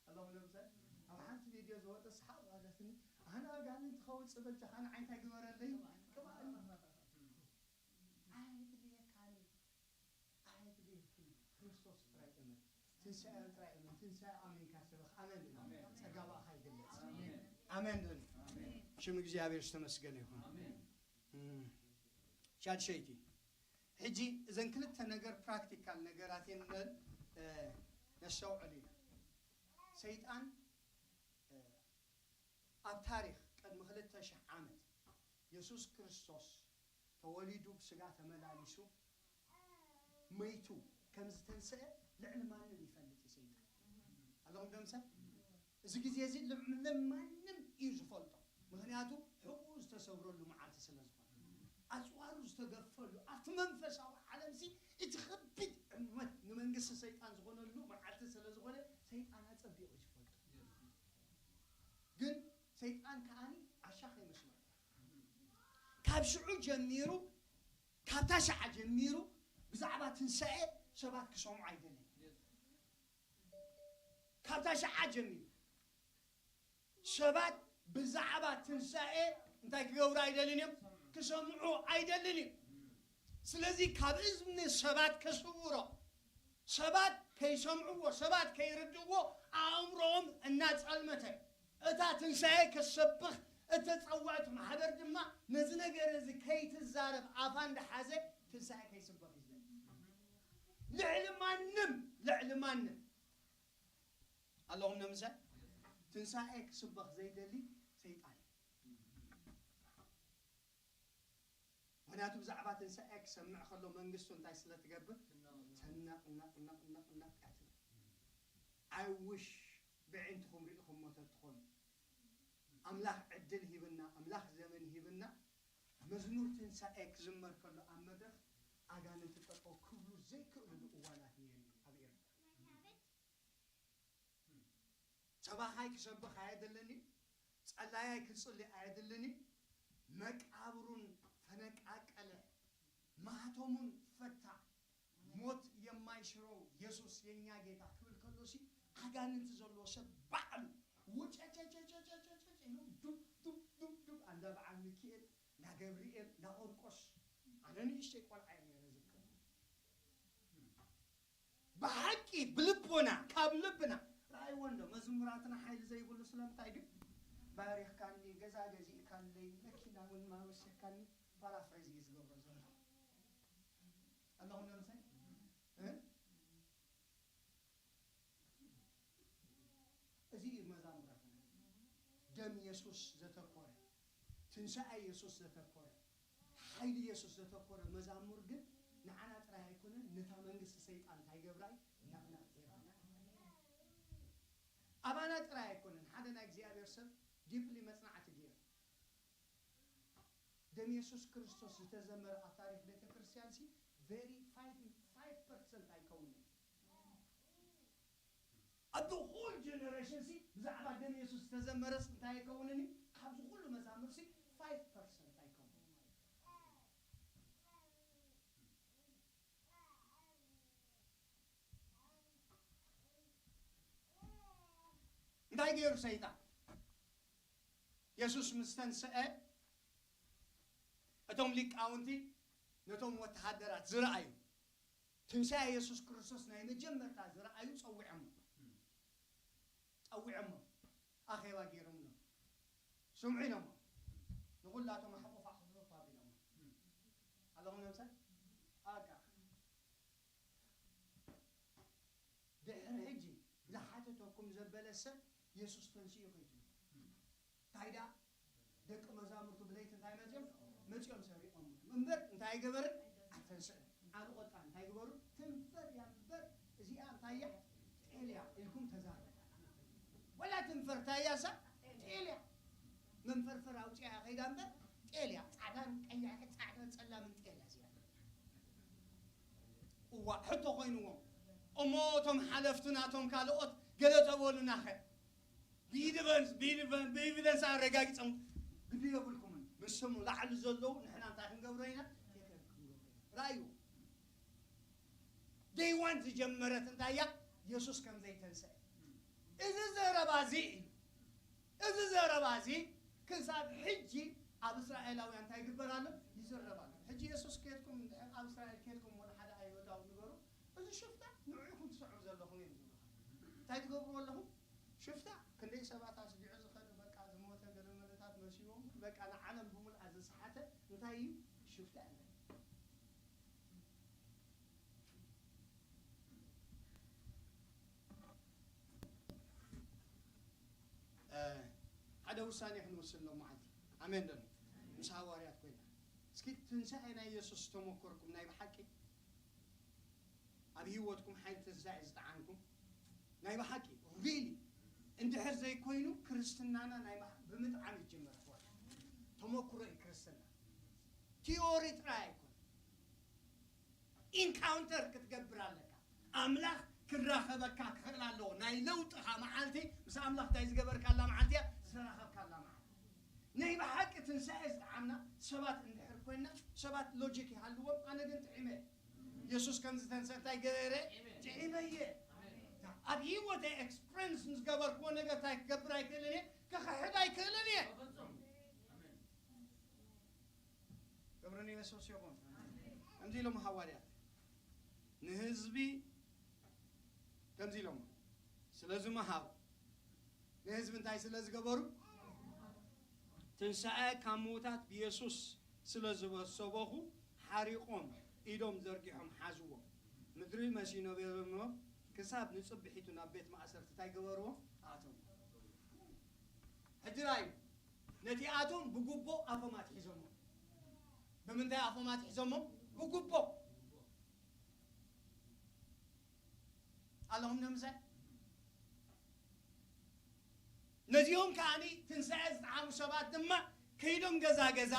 ኣለኹም ለምሳሌ ኣብ ሓንቲ ቪድዮ ዝወጠ ሰሓቕ ማለትኒ ኣነ ኣጋንንቲ ከውፅእ በጃኻ ንዓይ እንታይ ግበረለይ? ቅብኣኒ። ኣየድልየካን እዩ። ኣየድልየክን እዩ። ክርስቶስ ጥራይ እመን። ትንሳኤ ጥራይ እመን። ትንሳኤ ኣሚንካ ስበኽ። ኣሜን ድን? ኣሜን። ጸጋ ብኣኻ ይግለጽ። ኣሜን። ኣሜን ድን? ኣሜን። ሽም እግዚኣብሔር ዝተመስገነ ይኹን። ኣሜን። እም፣ ሻድሸይቲ። ሕጂ እዘን ክልተ ነገር ፕራክቲካል ነገራት እየን እምበር፣ እ፣ ነስተውዕል ኢና። ሰይጣን፣ እ፣ ኣብ ታሪኽ ቅድሚ ክልተ ሽሕ ዓመት የሱስ ክርስቶስ ተወሊዱ ብስጋ ተመላሊሱ መይቱ ከም ዝተንስአ ልዕሊ ማንም ይፈልጥ እዩ ሰይጣን። ኣለኹም ደምሰ? እዚ ግዜ እዚ ልዕሊ ማንም እዩ ዝፈልጦ። ምኽንያቱ ሕቑኡ ዝተሰብረሉ መዓልቲ ስለ ዝኾነ። ኣጽዋሩ ዝተገፈሉ፣ ኣብቲ መንፈሳዊ ዓለም ሲ እቲ ከቢድ ዕንወት ንመንግስቲ ሰይጣን ዝኾነሉ መዓልቲ ስለ ዝኾነ ሰይጣን ኣጸቢቑ እዩ ዝፈልጦ። ግን ሰይጣን ከኣኒ ዓሻ ከይመስለኩም። ካብ ሽዑ ጀሚሩ፣ ካብታ ሸዓ ጀሚሩ ብዛዕባ ትንሳኤ ሰባት ክሰምዑ ኣይደልን። ካብታ ሸዓ ጀሚሩ ሰባት ብዛዕባ ትንሳኤ እንታይ ክገብሩ ኣይደልን እዮም? ክሰምዑ ኣይደልን እዮም። ስለዚ ካብ እዝኒ ሰባት ከስውሮ፣ ሰባት ከይሰምዕዎ፣ ሰባት ከይርድእዎ ኣእምሮኦም እናጸልመተ፣ እታ ትንሳኤ ከሰብኽ እተጸውዐት ማሕበር ድማ ነዚ ነገር እዚ ከይትዛረብ ኣፋ እንዳሓዘ ትንሳኤ ከይስበኽ እዩ ዝደሊ። ልዕሊ ማንም፣ ልዕሊ ማንም ኣለኹም ነምሰ ትንሳኤ ክስበኽ ዘይደሊ ሰይጣን እዩ። ምኽንያቱ ብዛዕባ ትንሳኤ ክሰምዕ ከሎ መንግስቱ እንታይ ስለ ትገብር? ተናቕ፣ ናቕ፣ ናቕ፣ ናቕ፣ ናቕ እያ ትብል። I wish ብዒንትኹም ርኢኹሞ ተትኾኑ። ኣምላኽ ዕድል ሂብና፣ ኣምላኽ ዘመን ሂብና፣ መዝሙር ትንሳኤ ክዝመር ከሎ ኣብ መድረኽ ኣጋንንቲ ጠጠው ክብሉ ዘይክእልሉ እዋናት ነይሩ እዩ ኣብ ኤርትራ። ሰባኻይ ክሰብኽ ኣየድልን እዩ። ጸላያይ ክጽሊ ኣየድልን እዩ። መቃብሩን ፈነቃቀለ፣ ማህተሙን ፈታ፣ ሞት የማይሽረው የሱስ የኛ ጌታ ክብል ከሎ ሲ ኣጋንንቲ ዘለዎ ሰብ ባዕሉ ውጨጨጨጨጨጨጨ ኢሉ ዱብ ዱብ ዱብ ዱብ፣ እንዳ በዓል ሚካኤል፣ እንዳ ገብርኤል፣ እንዳ ኦርቆስ። ኣነ ንእሽተይ ቆልዓ እየ ነይረ ዝከ ብሓቂ ብልቦና ካብ ልብና ረኣይዎ እንዶ መዝሙራትና ሓይሊ ዘይብሉ ስለምንታይ ግን ባሪኽካኒ፣ ገዛ ገዚእካለይ፣ መኪና እውን ማወሰካኒ። ፓራፍሬዝ እዩ ዝገብሮ ዘሎ ኣለኹም ነምሰይ እ? እዚ እዩ መዛሙራትና። ደም የሱስ ዘተኮረ፣ ትንሳኤ የሱስ ዘተኮረ፣ ሓይሊ የሱስ ዘተኮረ መዛሙር ግን ንዓና ጥራይ ኣይኮነን፣ ነታ መንግስቲ ሰይጣን እንታይ ገብራ እዩ? ነቕነቕ ገይራ። ኣባና ጥራይ ኣይኮነን፣ ሓደ ናይ እግዚኣብሔር ሰብ ዲፕሊ መጽናዕቲ ገይሩ። ደም የሱስ ክርስቶስ ዝተዘመረ ኣብ ታሪኽ ቤተ ክርስቲያን ሲ ቨሪ ፋይቭ ፐርሰንት ኣይከውንን። ኣብ the whole generation ሲ ብዛዕባ ደም የሱስ ዝተዘመረስ እንታይ ኣይከውንን እዩ? ካብዚ ኩሉ መዛምር ሲ ፋይቭ ፐርሰንት ኣይከውንን። እንታይ ገይሩ ሰይጣን? የሱስ ምስ ተንስአ እቶም ሊቃውንቲ ነቶም ወተሃደራት ዝረኣዩ ትንሳኤ የሱስ ክርስቶስ ናይ መጀመርታ ዝረኣዩ ጸዊዖሞ ጸዊዖሞ ኣኼባ ገይሮምሎም። ስምዑ ኢሎሞ። ንኹላቶም ኣሕቑፍ ኣሕቑፍ ኣቢሎሞ። ኣለኹም ነምሳይ? ኣቃ። ድሕሪ ሕጂ ዝሓተተኩም ዘበለ ሰብ የሱስ ተንሲኡ ከይትብሉ። እንታይ ደኣ? ደቂ መዛሙርቱ ብለይቲ እንታይ መጺኦም? መጺኦም ሰሪቖም እዮም። እምበር እንታይ ኣይገበርን? ኣይተንስእን። ዓቢ ቁጣ እንታይ ግበሩ? ትንፈር እያ እምበር እዚኣ እንታይ እያ? ጤል እያ ኢልኩም ተዛረቡ። ወላ ትንፈር እንታይ እያ እሳ? ጤል እያ። መንፈርፈር ኣውጺኣ እያ ከይዳ እምበር ጤል እያ። ጻዕዳን ቀያሕን ጻዕዳን ጸላምን ጤል እያ እዚኣ። እዋ፣ ሕቶ ኮይንዎም። እሞ እቶም ሓለፍቲ ናቶም ካልኦት ገለ ተበሉናኸ? ብኢድቨንስ፣ ብኢድቨን-፣ ብኤቪደንስ ኣረጋጊጾም ግዲ የብልኩምን። ምስም ላዕሊ ዘለዉ ንሕና እንታይ ክንገብሮ ኢና? ቴክ ክንገብሮ ኢና። ረኣዩ። ደይ ዋን ዝጀመረት እንታይ እያ? የሱስ ከም ዘይተንስአ። እዚ ዘረባ እዚ እዩ። እዚ ዘረባ እዚ ክሳብ ሕጂ ኣብ እስራኤላውያን እንታይ ይግበር ኣሎ? ይዝረብ ኣሎ። ሕጂ የሱስ ኬድኩም፣ እንድሕር ኣብ እስራኤል ኬድኩም፣ ወላ ሓደ ኣይሁዳዊ ንገሩ፣ እዚ ሽፍታ ንዑ ኢኹም ትስዕሩ ዘለኹም እዮም ዝብሉ። እንታይ ትገብሩ ኣለኹም? ሽፍታ ክንደይ ሰባት ኣስጊዑ ዝኸደ፣ በቃ ዝሞተ ገለ መለታት መሲዎም፣ በቃ ንዓለም ብምልኣ ዘስሓተ እንታይ እዩ? ሽፍታ እዩ። እ፣ ሓደ ውሳኔ ክንወስን ሎም መዓልቲ። ኣሜን ዶ? ምስ ሃዋርያት ኮይና። እስኪ ትንሳኤ ናይ የሱስ ተመኮርኩም ናይ ብሓቂ ኣብ ህይወትኩም ሓይሊ ትንሳኤ ዝጠዓምኩም ናይ ብሓቂ ሪሊ እንድሕር ዘይኮይኑ ክርስትናና ናይ ብሓ-፣ ብምጥዓም ይጅመር። ኣሕዋት፣ ተመኩሮ እዩ ክርስትና። ቲዮሪ ጥራይ ኣይኮነ። ኢንካውንተር ክትገብር ኣለካ። ኣምላኽ ክራኸበካ ክኽእል ኣለዎ። ናይ ለውጥኻ መዓልቲ ምስ ኣምላኽ እንታይ ዝገበርካላ መዓልቲ እያ? ዝተራኸብካላ መዓልቲ። ናይ ብሓቂ ትንሳኤ ዝጠዓምና ሰባት እንድሕር ኮይንና፣ ሰባት ሎጂክ ይሃልዎም፣ ኣነ ግን ጥዒመ። የሱስ ከም ዝተንስአ እንታይ ገበረ? ጥዒመ እየ። ኣብ ህይወተይ ኤክስፕረንስ ዝገበርክዎ ነገር እንታይ ክገብር ኣይክእልን እየ? ክኽሕድ ኣይክእልን እየ። ክብሪ ንየሱስ ይኹን። ከምዚ ኢሎም ሃዋርያት ንህዝቢ ከምዚ ኢሎም ስለ ዝመሃሩ፣ ንህዝቢ እንታይ ስለ ዝገበሩ? ትንሳኤ ካብ ምዉታት ብየሱስ ስለ ዝበሰበኹ ሓሪቖም ኢዶም ዘርጊሖም ሓዝዎም። ምድሪ መሲኖ ነበሮም ክሳብ ንጽብሒቱ ናብ ቤት ማእሰርቲ እንታይ ገበርዎ? ኣእተዎ። ሕጂ ራእዩ ነቲኣቶም ብጉቦ ኣፎም ኣትሒዞሞ። ብምንታይ ኣፎም ኣትሒዞሞ? ብጉቦ። ኣለኹም ነምሳይ? ነዚኦም ከኣኒ ትንሳኤ ዝጠዓሙ ሰባት ድማ ከይዶም ገዛ ገዛ፣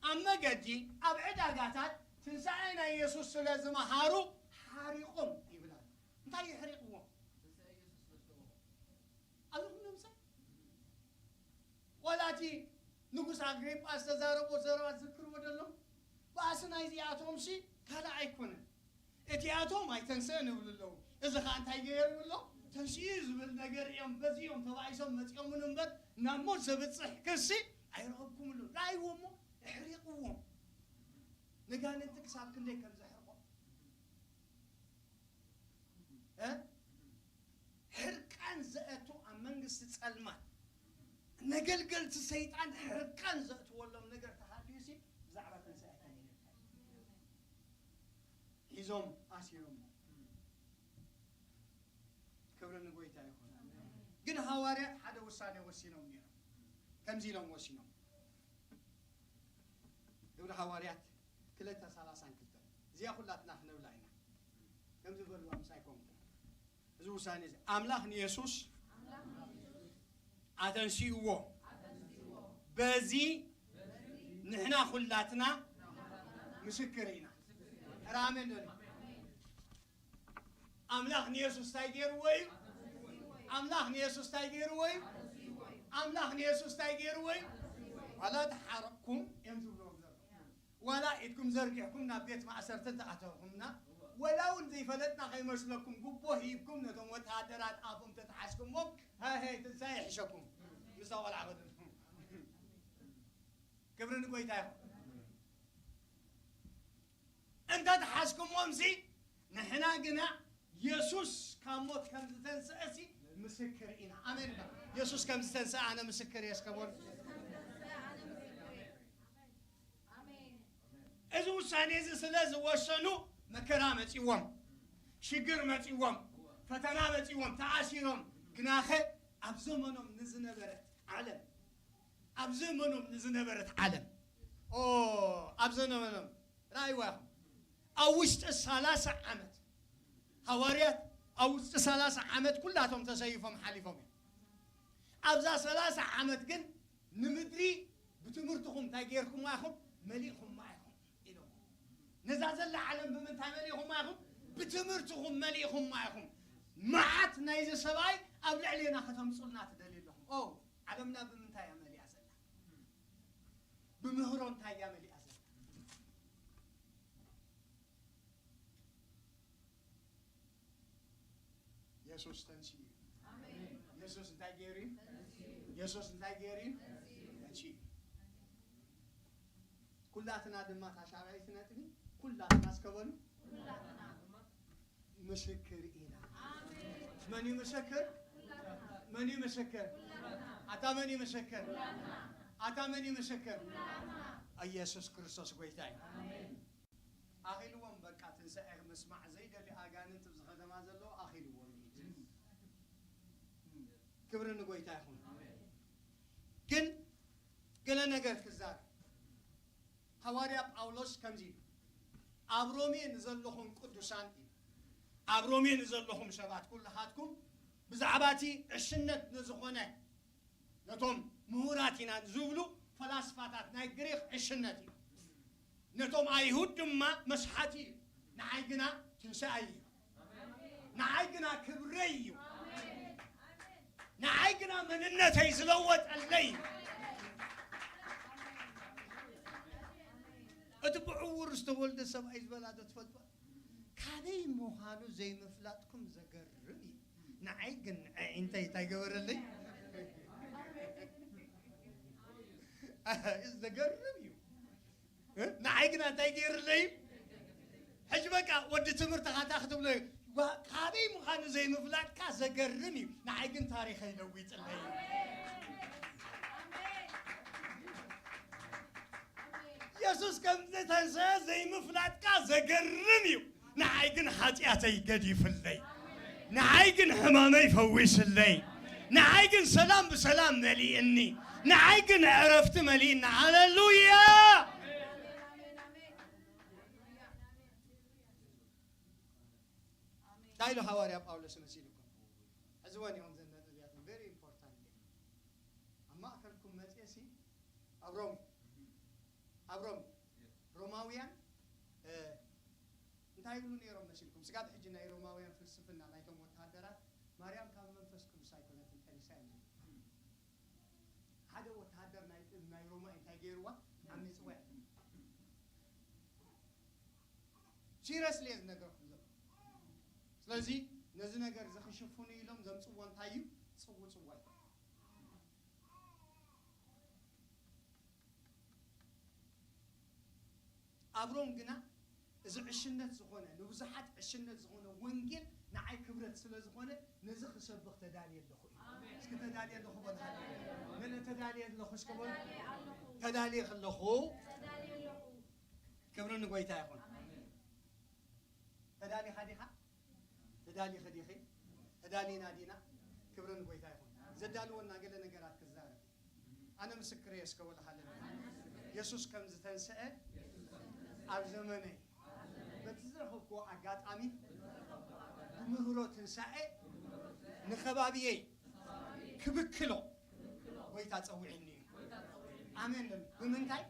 ኣብ መገዲ፣ ኣብ ዕዳጋታት ትንሳኤ ናይ የሱስ ስለ ዝመሃሩ ሓሪቖም ይብል ኣሎ። እንታይ የሕሪቕዎም? ኣለኹም ነምሳይ? ዋላ እቲ ንጉስ ኣግሪጳ ዝተዛረቦ ዘረባ ዝዝክርዎ ደሎ? ባእሲ ናይዚኣቶምሲ ካልእ ኣይኮነን። እቲኣቶም ኣይተንስአን ይብሉ ኣለዉ። እዚ ኸኣ እንታይ ገይሩ ኣሎ? ተንስኡ ዝብል ነገር እዮም። በዚ እዮም ተባኢሶም መጺኦምን እምበር ናብ ሞት ዘብጽሕ ክሲ ኣይረኸብኩምሉን። ረኣይዎ እሞ ኣሕሪቕዎም። ነጋንንቲ ክሳብ ክንደይ ከም ዘሕርቖም። እ? ሕርቃን ዘእቱ ኣብ መንግስቲ ጸልማት ነገልገልቲ ሰይጣን ሕርቃን ዘእትወሎም ነገር ተሃልዩሲ ብዛዕባ ትንሳኤ ተነጊርካ እዩ። ሒዞም ኣሲሮሞ። ክብሪ ንጎይታ ይኹን። ግን ሃዋርያት ሓደ ውሳኔ ወሲኖም ነይሮም። ከምዚ ኢሎም ወሲኖም። ግብሪ ሃዋርያት ክልተ ሰላሳን ክልተን። እዚኣ ኩላትና ክነብላ ኢና። ከምዚ በልዋ ምሳይ ኮንኩም። እዚ ውሳኔ እዚ ኣምላኽ ንየሱስ ኣተንሲእዎ። በዚ ንሕና ኩላትና ምስክር ኢና። ሕራሜን ዶ? ኣምላኽ ንየሱስ እንታይ ገይርዎ እዩ? ኣምላኽ ንየሱስ እንታይ ገይርዎ እዩ? ኣምላኽ ንየሱስ እንታይ ገይርዎ እዩ? ዋላ ተሓረቕኩም እዮም ዝብልዎም ዘለዉ። ዋላ ኢድኩም ዘርጊሕኩም ናብ ቤት ማእሰርቲ እንተኣተኹምና፣ ወላ እውን ዘይፈለጥና ከይመስለኩም ጉቦ ሂብኩም ነቶም ወተሃደራት ኣፎም ተተሓዝኩሞም፣ ሃይ ሃይ ትንሳኤ ይሕሸኩም። ምስታ ቆልዓ ከድልኩም። ክብሪ ንጎይታ ይኹን። እንተ ተሓዝኩሞምሲ፣ ንሕና ግና የሱስ ካብ ሞት ከም ዝተንስአሲ ምስክር ኢና። ኣሜን። የሱስ ከም ዝተንስኣ ኣነ ምስክር እየ እስከ በሉ። እዚ ውሳኔ እዚ ስለ ዝወሰኑ መከራ መጺዎም፣ ሽግር መጺዎም፣ ፈተና መጺዎም፣ ተኣሲሮም፣ ግናኸ ኣብ ዘመኖም ንዝነበረት ዓለም፣ ኣብ ዘመኖም ንዝነበረት ዓለም፣ ኦ፣ ኣብ ዘመኖም፣ ራእይዋ ኢኹም፣ ኣብ ውሽጢ ሰላሳ ዓመት፣ ሃዋርያት ኣብ ውሽጢ ሰላሳ ዓመት ኩላቶም ተሰይፎም ሓሊፎም እዮም። ኣብዛ ሰላሳ ዓመት ግን ንምድሪ ብትምህርትኹም እንታይ ጌርኩማ ኢኹም? መሊእኹማ ኢኹም ኢሎም። ነዛ ዘላ ዓለም ብምንታይ መሊእኹማ ኢኹም? ብትምህርትኹም መሊእኹማ ኢኹም። መዓት ናይዚ ሰብኣይ ኣብ ልዕሌና ከተምጹልና ትደልዩ ኣለኹም። ኦ፣ ዓለምና ብምንታይ እያ መሊኣ ዘላ? ብምህሮ እንታይ እያ መሊኣ ዘላ? የሱስ ተንሲኡ እዩ። የሱስ እንታይ ገይሩ እዩ? የሱስ እንታይ ገይሩ እዩ? ተንሲኡ እዩ። ኩላትና ድማ እታ ሻብዐይቲ ነጥቢ፣ ኩላትና እስከ በሉ፣ ምስክር ኢና። መን እዩ ምስክር? መን እዩ ምስክር? ኣታ መን እዩ ምስክር? ኣታ መን እዩ ምስክር? ኢየሱስ ክርስቶስ ጎይታ እዩ። ኣኺልዎም፣ በቃ ትንሳኤ ምስማዕ ዘይደሊ ኣጋንንት ኣብዚ ከተማ ዘለዉ ኣኺልዎም እዩ። ክብሪ ንጎይታ ይኹን። ግን ገለ ነገር ክዛረብ። ሃዋርያ ጳውሎስ ከምዚ ኢሉ፣ ኣብ ሮሜ ንዘለኹም ቅዱሳን ኢሉ፣ ኣብ ሮሜ ንዘለኹም ሰባት ኩልኻትኩም ብዛዕባ እቲ ዕሽነት ንዝኾነ ነቶም ምሁራት ኢና ዝብሉ ፈላስፋታት ናይ ግሪኽ ዕሽነት እዩ። ነቶም ኣይሁድ ድማ መስሓቲ እዩ። ንዓይ ግና ትንሳኤ እዩ። ንዓይ ግና ክብረይ እዩ። ንዓይ ግና መንነተይ ዝለወጠለይ እዩ። እቲ ብዕውር ዝተወልደ ሰብኣይ ዝበላ ዶ ትፈልጥዋ? ካበይ ምዃኑ ዘይምፍላጥኩም ዘገርም እዩ። ንዓይ ግን ንዐዒንተይ እንታይ ገበረለይ? ዘገርም እዩ። እ? ንዓይ ግና እንታይ ገይርለይ እዩ? ሕጂ በቃ ወዲ ትምህርቲ ኻታ ክትብሎ እዩ። ዋ-፣ ካበይ ምዃኑ ዘይምፍላጥካ ዘገርም እዩ። ንዓይ ግን ታሪኸይ ለዊጥለይ እዩ። የሱስ ከም ዝተንስአ ዘይምፍላጥካ ዘገርም እዩ። ንዓይ ግን ሓጢኣተይ ገዲፍለይ። ንዓይ ግን ሕማመይ ፈዊስለይ። ንዓይ ግን ሰላም ብሰላም መሊእኒ። ንዓይ ግን ዕረፍቲ መሊእና። ሃሌሉያ! እንታይ ኢሉ ሃዋርያ ጳውሎስ መሲልኩም? ሕዝወን እዮም ዘን ነጥብ እዚኣተን very important እዮም። ኣብ ማእከልኩም መጽኤ ሲ ኣብ ሮም፣ ኣብ ሮም፣ ሮማውያን፣ እ፣ እንታይ ይብሉ ነይሮም መሲልኩም? ስጋብ ሕጂ ናይ ሮማውያን ፍልስፍና ናይቶም ወተሃደራት ማርያም ካብ መንፈስ ቅዱስ ኣይኮነትን ጠኒሳ እዮም ዝብሉ። ሓደ ወተሃደር ናይ፣ ናይ ሮማ እንታይ ገይርዋ? ዓሚፅዋ እዩ። ሲሪየስሊ እየ ዝነገርኩም ዘሎ። ስለዚ ነዚ ነገር እዚ ክሽፍኑ ኢሎም ዘምፅዎ እንታይ እዩ? ፅውፅዋይ። ኣብ ሮም ግና እዚ ዕሽነት ዝኾነ፣ ንብዙሓት ዕሽነት ዝኾነ ወንጌል ንዓይ ክብረት ስለ ዝኾነ ነዚ ክሰብኽ ተዳልየ ኣለኹ እዩ። እስኪ ተዳልየ ኣለኹ በል። ሃሌሉያ። ገለ ተዳልየ ኣለኹ እስኪ በሉ። ተዳልየ ኣለኹ። ክብሪ ንጎይታ ይኹን። ተዳሊኻ ዲኻ? ተዳሊኺ ዲኺ? ተዳሊና ዲና? ክብሪ ንጎይታ ይኹን። ዘዳልወና ገለ ነገራት ክዛረብ። ኣነ ምስክር እየ እስከ በሉ። ሃሌሉያ። የሱስ ከም ዝተንስአ ኣብ ዘመነይ በቲ ዝረኸብክዎ ኣጋጣሚ ብምህሮ ትንሳኤ ንኸባብየይ ክብክሎ ጎይታ ጸዊዕኒ እዩ። ኣሜን በሉ። ብምንታይ?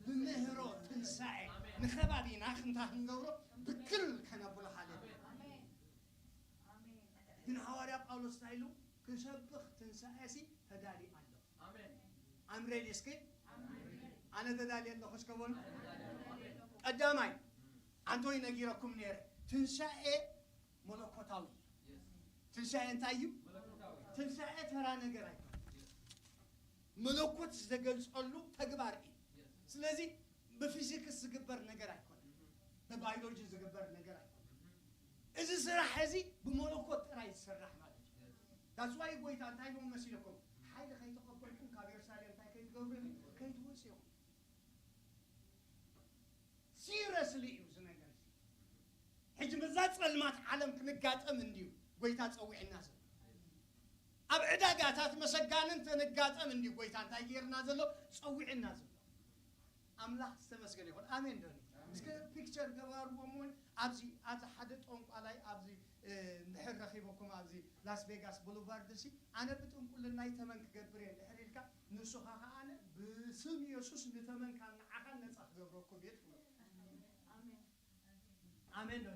ብምህሮ ትንሳኤ ንኸባቢና ክንታ ክንገብሮ ብክል ከነብሎ። ሃሌሉያ። ግን ሃዋርያ ጳውሎስ እንታይ ኢሉ? ክሰብኽ ትንሳኤሲ ተዳልዩ ኣሎ። ኣሜን። I'm ready እስኪ። ኣነ ተዳልየ ኣለኹ እስከ በሉ። ቀዳማይ፣ ኣንቶይ ነጊረኩም ነይረ። ትንሳኤ መለኮታዊ። ትንሳኤ እንታይ እዩ? ትንሳኤ ተራ ነገር ኣይኮነን። መለኮት ዝተገልጸሉ ተግባር እዩ። ስለዚ ብፊዚክስ ዝግበር ነገር ኣይኮነን። ብባዮሎጂ ዝግበር ነገር ኣይኮነን። እዚ ስራሕ እዚ ብመለኮት ጥራይ ዝስራሕ ማለት እዩ። That's why ጎይታ እንታይ ኢልዎም መሲለኩም? ገብርኤል ከይትወፅኡ ኢኹም። ሲረስሊ እዩ እዚ ነገር እዚ። ሕጂ በዛ ጸልማት ዓለም ክንጋጠም እንድዩ ጎይታ ጸዊዕና ዘሎ። ኣብ ዕዳጋታት መሰጋንን ተንጋጠም እንድዩ ጎይታ እንታይ ገይርና ዘሎ? ጸዊዕና ዘሎ። ኣምላኽ ዝተመስገነ ይኹን። ኣሜን ዶ? እስከ ፒክቸር ገባርዎም እውን ኣብዚ፣ ኣብዚ ሓደ ጠንቋላይ ኣብዚ፣ እ፣ እንድሕር ረኺበኩም ኣብዚ ላስ ቬጋስ ቦሉቫርድ ሲ፣ ኣነ ብጥንቁልናይ ተመን ክገብር እየ እንድሕር ኢልካ፣ ንሱ ኸዓ ኣነ ብስም የሱስ ንተመን ካብ ንዓኻን ነጻ ክገብረኩም እየ ትብሎ። ኣሜን። ኣሜን ዶ?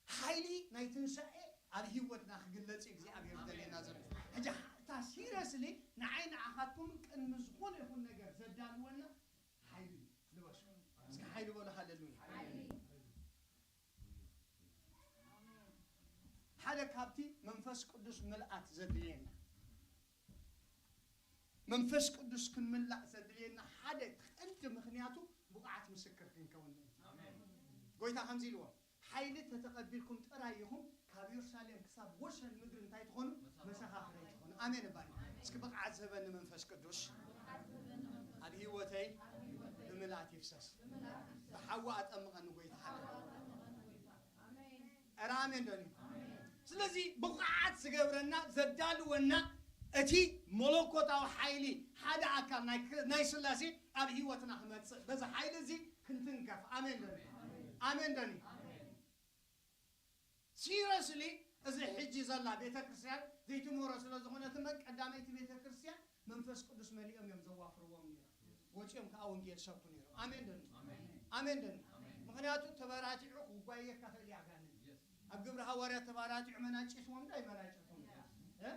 ሓይሊ ናይ ትንሳኤ ኣብ ህይወትና ክግለጽ እዩ እግዚኣብሔር ዝደልየና ዘሎ። ሕጂ እታ ሲረስሊ ንዓይ ንዓኻትኩም ቅድሚ ዝኾነ ይኹን ነገር ዘዳልወና ሓይሊ እዩ። ልበሱ። እስኪ ሓይሊ በሉ፣ ሃሌሉያ። ሓይሊ። ሓደ ካብቲ መንፈስ ቅዱስ ምልኣት ዘድልየና፣ መንፈስ ቅዱስ ክንምላእ ዘድልየና ሓደ ቀንዲ ምኽንያቱ ብቑዓት ምስክር ክንከውን እዩ። ኣሜን። ጎይታ ከምዚ ኢልዎ፣ ሓይሊ ተተቐቢልኩም ጥራይ ኢኹም ካብ የሩሳሌም ክሳብ ወሰን ምድሪ እንታይ ትኾኑ? መሰኻኽረይ ትኾኑ። ኣሜን እባኒ። እስኪ ብቕዓት ዝህበኒ መንፈስ ቅዱስ ኣብ ህይወተይ ብምልኣት ይፍሰስ። ብሓዊ ኣጠምቐኒ ጎይታ። ኣረ ኣሜን ዶ? ስለዚ ብቕዓት ዝገብረና፣ ዘዳልወና እቲ መለኮታዊ ሓይሊ፣ ሓደ ኣካል ናይ ክር-፣ ናይ ስላሴ ኣብ ህይወትና ክመጽእ፣ በዚ ሓይሊ እዚ ክንትንከፍ። ኣሜን ዶ? ኣሜን ዶ? ሲረስሊ እዚ ሕጂ ዘላ ቤተ ክርስቲያን ዘይትምህሮ ስለ ዝኾነት እምበር ቀዳመይቲ ቤተ ክርስቲያን መንፈስ ቅዱስ መሊኦም እዮም ዘዋፍርዎም ነይሮም። ወፂኦም ከዓ ወንጌል ሰብኩ ነይሮም። ኣሜን ዶ? ኣሜን ዶ? ምኽንያቱ ተበራቲዑ ክጓየካ ክእል እዩ ኣጋንንት። ኣብ ግብሪ ሃዋርያት ተበራቲዑ መናጭትዎም ዶ ኣይመናጭትዎም? እ?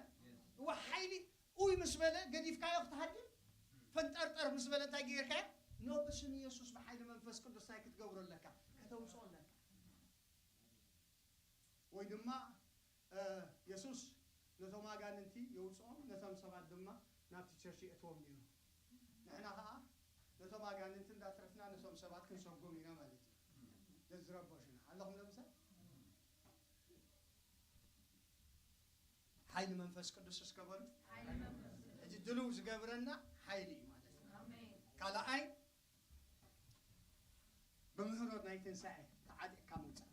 እዋ ሓይሊ ኡይ ምስ በለ ገዲፍካዮ ክትሃድም ፈንጠርጠር ምስ በለ እንታይ ገይርካዮ? ኖ ብስም ኢየሱስ ብሓይሊ መንፈስ ቅዱስ እንታይ ክትገብሮ ኣለካ? ከተውፅኦ ኣለካ። ወይ ድማ፣ እ፣ የሱስ ነቶም ኣጋንንቲ የውጽኦም፣ ነቶም ሰባት ድማ ናብቲ ቸርች የእትዎም ነይሩ። ንሕና ኸኣ ነቶም ኣጋንንቲ እንዳትረፍና ነቶም ሰባት ክንሰጎም ኢና ማለት እዩ። ነዝረበሹና ኣለኹም ለምሳሌ ሓይሊ መንፈስ ቅዱስ እስከ በሉ። ሓይሊ መንፈስ ቅዱስ። ሕጂ ድልው ዝገብረና ሓይሊ እዩ ማለት እዩ። ኣሜን። ካልኣይ ብምህሮ ናይ ትንሳኤ ተዓጢቕካ ምውጻእ።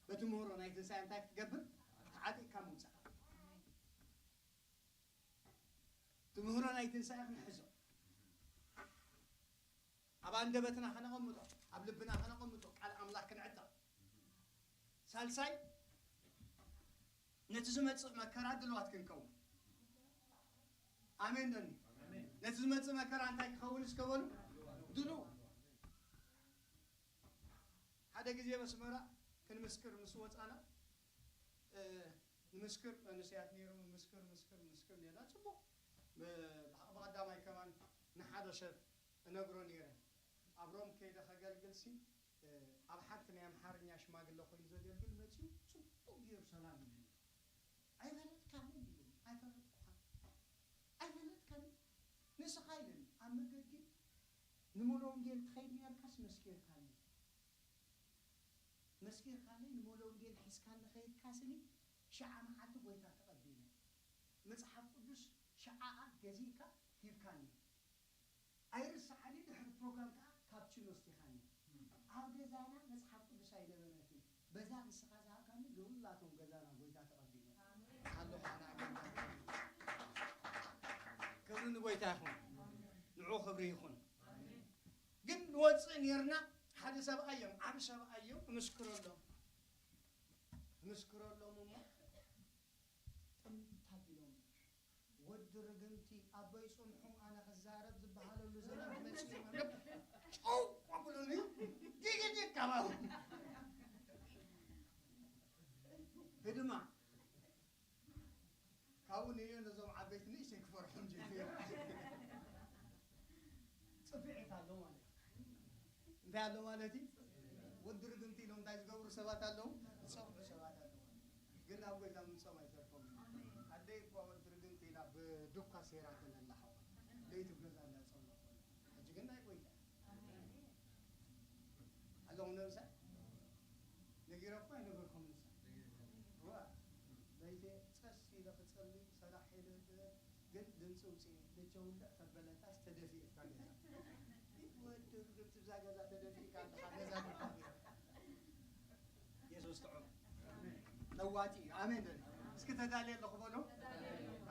በቲ ምህሮ ናይ ትንሳኤ እንታይ ክትገብር? ተዓጢቕካ ምውጻእ። እቲ ምህሮ ናይ ትንሳኤ ክንሕዞ፣ ኣብ ኣንደበትና ከነቐምጦ፣ ኣብ ልብና ከነቐምጦ፣ ቃል ኣምላኽ ክንዕጠቕ። ሳልሳይ ነቲ ዝመጽእ መከራ ድልዋት ክንከውን። ኣሜን ዶ? ኣሜን። ነቲ ዝመጽእ መከራ እንታይ ክኸውን እስከ በሉ? ድሉው። ሓደ ግዜ ኣብ ኣስመራ ክንምስክር ምስ ወጻና፣ እ፣ ንምስክር መንእሰያት ነይሮም፣ ምስክር፣ ምስክር፣ ምስክር ነይርና። ጽቡቕ። ብ-፣ ብቐዳማይ ከማን ንሓደ ሰብ እነግሮ ነይረ። ኣብ ሮም ከይደ ከገልግል ሲ፣ እ፣ ኣብ ሓንቲ ናይ ኣምሓርኛ ሽማግለ ኮይኑ ዘገልግል መጺኡ ጽቡቕ ገይሩ ሰላም ኢሉኒ። "ኣይፈለጥካንን?" ኢሉኒ። "ኣይፈለጥኩኻን። ኣይፈለጥካንን? ንስኻ" ኢሉኒ። ኣብ መገዲ ንሙሉ ወንጌል ትኸይድ ነርካስ መስኪርካለይ። መስኪርካለይ ንሙሉ ወንጌል ሒዝካኒ ከይድካ ስኒ ሽዓ መዓልቲ ጎይታ ተቐቢለ። መጽሓፍ ቅዱስ ሽዓኣ ገዚእካ ሂብካኒ። ኣይርስዓኒ፣ ድሕሪ ፕሮግራም ከኣ ካፕቺኖ ኣስቲኻኒ። ኣብ ገዛና መጽሓፍ ቅዱስ ኣይነበረትን። በዛ ንስኻ ዝሃብካኒ ንኹላቶም ገዛና ጎይታ ተቐቢለ። ኣለኹ ኣነ ኣገልጋሊ። ክብሪ ንጎይታ ይኹን። ንዑ ክብሪ ይኹን። ግን ንወጽእ ኔርና፣ ሓደ ሰብኣይ እዮም፣ ዓቢ ሰብኣይ እዮም፣ እምስክረሎም። እምስክረሎም እሞ ጥምት ኣቢሎም፣ "ወዲ ርግምቲ፣ ኣቦይ ጽንሑ ኣነ ክዛረብ ዝበሃለሉ ዘመን መጺኡ" ማለት ጨው ኣብሉኒ፣ ዲግዲግ ካባኹም። ህድማ። ካብኡ ንዮ ነዞም ዓበይቲ ንእሽተይ ክፈርሖም ጀሚሩ። ጽፍዒት ኣሎ ማለት እዩ። እንታይ ኣሎ ማለት እዩ? ወዲ ርግምቲ ኢሎም እንታይ ዝገብሩ ሰባት ኣለዉ? ዝጸፍዑ ሰባት ኣለዉ። ግን ናብ ጎይታ ምምጾም ኣይተርፎም። ኣደይ እኳ ወዲ ርግምቲ ኢላ ብዱኳ ሴራተን ኣላ ሓዋ። ለይቲ ኣብ ገዛ እንዳጸመኹ። ሕጂ ግን ናይ ጎይታ እያ። ኣለኹም ነብሳ? ነጊረኩም ኣይነገርኩም ንሳ? እዋ። ለይቲ ጸስ ኢለ ክጸሊ ሰራሕ ኢለ ግን ድምጺ ውጽእ ሸውልዕ ተበለታስ ተደፊእካ ገዛ። ወዲ ርግምቲ ብዛ ገዛ ተደፊእካ ኣለኻ፣ ገዛ ተደፊእካ። የሱስ ጥዑም ለዋጢ እዩ። ኣሜን በሉ። እስኪ ተዳልየ ኣለኹ በሉ።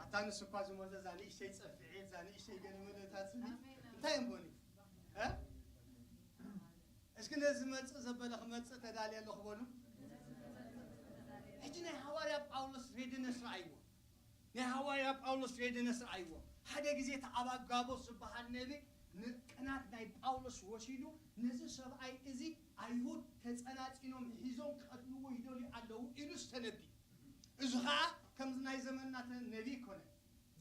ኣታ ንሱ እኳ ዝሞተ እዛ ንእሽተይ ጸፍዒት፣ እዛ ንእሽተይ ገለ መለታት ስኒ እንታይ እዮም በሉ? እ? እስኪ ነዚ ዝመጽእ ዘበለ ክመጽእ ተዳልየ ኣለኹ በሉ። ሕጂ ናይ ሃዋርያ ጳውሎስ ሬድነስ ረኣይዎ። ናይ ሃዋርያ ጳውሎስ ሬድነስ ረኣይዎ። ሓደ ግዜ እቲ ኣባጋቦስ ዝበሃል ነቢ ንቅናት ናይ ጳውሎስ ወሲዱ፣ ነዚ ሰብኣይ እዚ ኣይሁድ ተጸናጺኖም ሒዞም ክቐትልዎ ይደልዩ ኣለዉ ኢሉ ዝተነቢ። እዚ ኸኣ ከምዚ ናይ ዘመንና ተ-፣ ነቢ ኣይኮነን።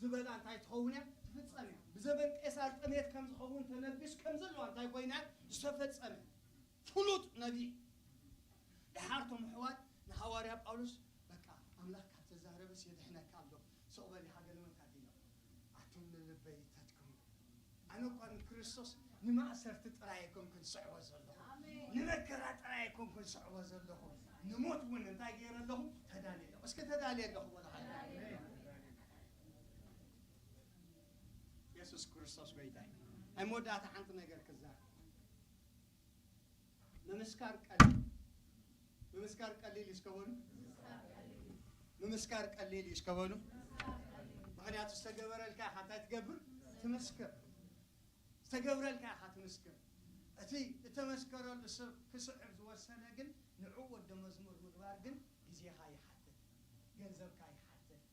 ዝበላ እንታይ ትኸውን እያ? ትፍጸም እያ። ብዘበን ቄሳር ጥሜት ከም ዝኸውን ተነቢስ ከም ዘለዋ እንታይ ኮይና? ዝተፈጸመ። ፍሉጥ ነቢ። ደሓር እቶም ኣሕዋት ንሃዋርያ ጳውሎስ፣ "በቃ ኣምላኽ ካብ ተዛረበስ የድሕነካ ኣሎ፣ ስቕ በል ይሃገለመካ" ኢሎም። ኣቱም ንልበይ ተትክሙ። ኣነ እኳ ንክርስቶስ ንማእሰርቲ ጥራይ ኣይኮንኩን ዝስዕቦ ዘለኹ፣ ኣሜን። ንመከራ ጥራይ ኣይኮንኩን ዝስዕቦ ዘለኹ፣ ንሞት እውን እንታይ ገይረ ኣለኹ? ተዳልየ ኣለኹ። እስኪ ተዳልየ ኣለኹ በሉ ሓደ። የሱስ ክርስቶስ ጎይታ እዩ። ኣብ መወዳእታ ሓንቲ ነገር ክዛረብ። ምምስካር ቀሊል፣ ምምስካር ቀሊል እዩ እስከ በሉ። ምምስካር ቀሊል እዩ እስከ በሉ። ምኽንያቱ ዝተገበረልካ ኢኻ እንታይ ትገብር? ትምስክር። ዝተገብረልካ ኢኻ ትምስክር። እቲ እተመስከረሉ ሰብ ክስዕብ ዝወሰነ ግን ንዕኡ ወዲ መዝሙር ምግባር ግን ግዜኻ ይሓትት፣ ገንዘብካ ይሓትት፣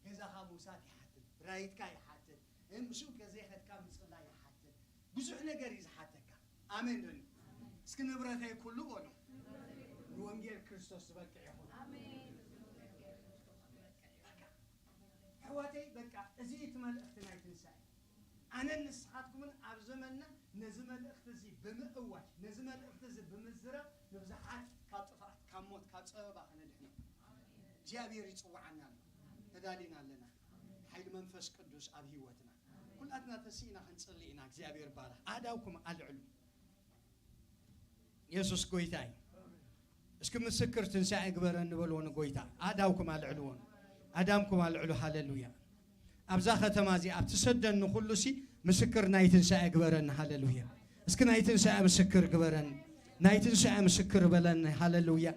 ገዛኻ ምውሳድ ይሓትት፣ ራይትካ ይሓትት፣ እ፣ ምስኡ ከዘይኸድካ ምጽላይ ይሓትት። ብዙሕ ነገር እዩ ዝሓተካ። ኣሜን ዶ? እስኪ ንብረተይ ኩሉ በሉ ንወንጌል ክርስቶስ ዝበቅዕ ይኹን። በቃ፣ ኣሕዋተይ፣ በቃ፣ እዚ እቲ መልእኽቲ ናይ ትንሳኤ። ኣነን ንስኻትኩምን ኣብ ዘመንና ነዚ መልእኽቲ እዚ ብምእዋጅ፣ ነዚ መልእኽቲ እዚ ብምዝራብ ንብዙሓት ካብ ጥፍኣት፣ ካብ ሞት፣ ካብ ጸበባ ከነድሕኖም እግዚኣብሔር ይጽውዓና ኣሎ። ተዳሊና ኣለና። ሓይሊ መንፈስ ቅዱስ ኣብ ህይወትና። ኩላትና ተሲእና ክንጽሊ ኢና። እግዚኣብሔር ባርኽ። ኣእዳውኩም ኣልዕሉ። የሱስ ጎይታ እዩ። እስኪ ምስክር ትንሳኤ ግበረኒ በልዎ ንጎይታ። ኣእዳውኩም ኣልዕልዎ። ኣእዳምኩም ኣልዕሉ። ሃሌሉያ። ኣብዛ ከተማ እዚኣ፣ ኣብ ትሰደኒ ኩሉ ሲ ምስክር ናይ ትንሳኤ ግበረኒ። ሃሌሉያ። እስኪ ናይ ትንሳኤ ምስክር ግበረኒ። ናይ ትንሳኤ ምስክር በለኒ። ሃሌሉያ።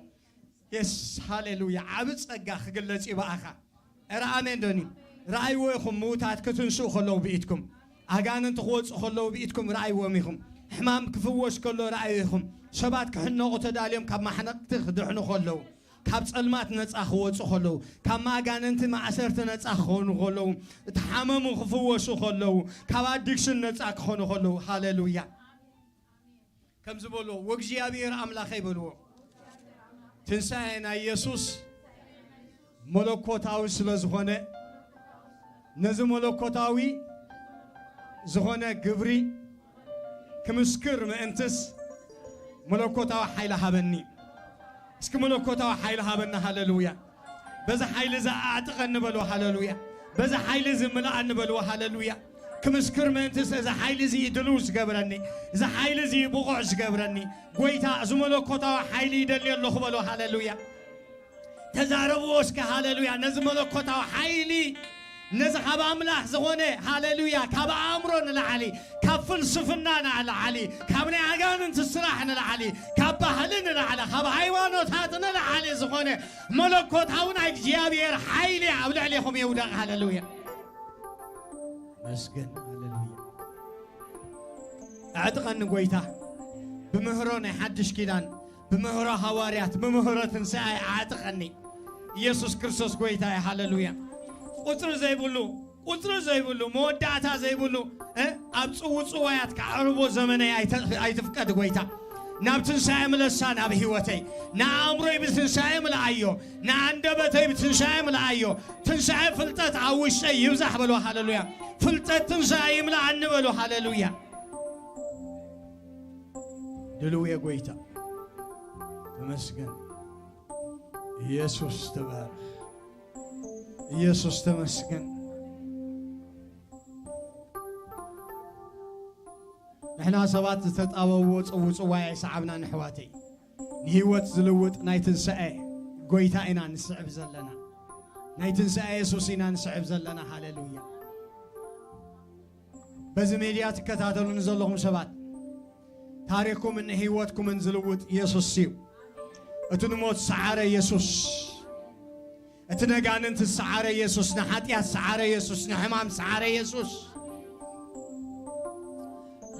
የስ፣ ሃሌሉያ። ዓቢ ጸጋ ክግለጽ እዩ ብኣኻ። እረ ኣሜን ዶኒ። ረኣይዎ ኢኹም፣ ምዉታት ክትንስኡ ከለዉ ብኢድኩም፣ ኣጋንንቲ ክወጹ ከለዉ ብኢድኩም ረኣይዎም ኢኹም። ሕማም ክፍወስ ከሎ ረኣዩ ኢኹም። ሰባት ክሕነቑ ተዳልዮም ካብ ማሕነቕቲ ክድሕኑ ከለዉ፣ ካብ ጸልማት ነጻ ክወጹ ከለዉ፣ ካብ ማጋንንቲ ማእሰርቲ ነጻ ክኾኑ ከለዉ፣ እተሓመሙ ክፍወሱ ከለዉ፣ ካብ ኣዲክሽን ነጻ ክኾኑ ከለዉ። ሃሌሉያ። ከም ዝበልዎ፣ "ወእግዚኣብሔር ኣምላኸይ" በልዎ። ትንሳኤ ናይ የሱስ መለኮታዊ ስለ ዝኾነ፣ ነዚ መለኮታዊ ዝኾነ ግብሪ ክምስክር ምእንትስ መለኮታዊ ሓይሊ ሃበኒ። እስኪ መለኮታዊ ሓይሊ ሃበኒ። ሃሌሉያ። በዚ ሓይሊ እዚ ኣዕጥቀኒ በልዎ። ሃሌሉያ። በዚ ሓይሊ እዚ ምልኣኒ በልዎ። ሃሌሉያ። ክምስክር ምእንትስ እዚ ሓይሊ እዚ ድልው ዝገብረኒ፣ እዚ ሓይሊ እዚ ብቑዕ ዝገብረኒ፣ ጎይታ፣ እዚ መለኮታዊ ሓይሊ ይደሊ ኣለኹ በልዎ። ሃሌሉያ። ተዛረብዎ እስከ። ሃሌሉያ። ነዚ መለኮታዊ ሓይሊ፣ ነዚ ካብ ኣምላኽ ዝኾነ፣ ሃሌሉያ፣ ካብ ኣእምሮ ንላዕሊ፣ ካብ ፍልስፍና ንላዕሊ፣ ካብ ናይ ኣጋንንቲ ስራሕ ንላዕሊ፣ ካብ ባህሊ ንላዕሊ፣ ካብ ሃይማኖታት ንላዕሊ ዝኾነ መለኮታዊ ናይ እግዚኣብሔር ሓይሊ ኣብ ልዕሌኹም ይውደቕ። ሃሌሉያ። መስገን። ሃሌሉያ። ኣዕጥቀኒ ጎይታ፣ ብምህሮ ናይ ሓድሽ ኪዳን፣ ብምህሮ ሃዋርያት፣ ብምህሮ ትንሳኤ ኣዕጥቀኒ። ኢየሱስ ክርስቶስ ጎይታ እዩ። ሃሌሉያ። ቁጽሪ ዘይብሉ፣ ቁጽሪ ዘይብሉ፣ መወዳእታ ዘይብሉ፣ እ፣ ኣብ ጽውጽዋያት ከዕርቦ ዘመነይ ኣይተ-፣ ኣይትፍቀድ ጎይታ። ናብ ትንሳኤ ምለሳ ናብ ህይወተይ። ንኣእምሮይ ብትንሳኤ ምልኣዮ፣ ንኣንደበተይ ብትንሳኤ ምልኣዮ። ትንሳኤ ፍልጠት ኣብ ውሽጠይ ይብዛሕ በልዎ። ሃሌሉያ። ፍልጠት ትንሳኤ ይምልኣኒ በልዎ። ሃሌሉያ። ድልው እየ ጎይታ። ተመስገን። ኢየሱስ ተባረኽ። ኢየሱስ ተመስገን። ንሕና ሰባት ዝተጣበብዎ ጽውጽዋይ ኣይሰዓብናን ኣሕዋተይ። ንህይወት ዝልውጥ ናይ ትንሳኤ ጎይታ ኢና ንስዕብ ዘለና። ናይ ትንሳኤ የሱስ ኢና ንስዕብ ዘለና። ሃሌሉያ። በዚ ሜድያ ትከታተሉኒ ዘለኹም ሰባት፣ ታሪኽኩምን ህይወትኩምን ዝልውጥ ኢየሱስ እዩ። እቲ ንሞት ዝሰዓረ ኢየሱስ፣ እቲ ነጋንንቲ ዝሰዓረ ኢየሱስ፣ ንሓጢኣት ዝሰዓረ ኢየሱስ፣ ንሕማም ዝሰዓረ ኢየሱስ።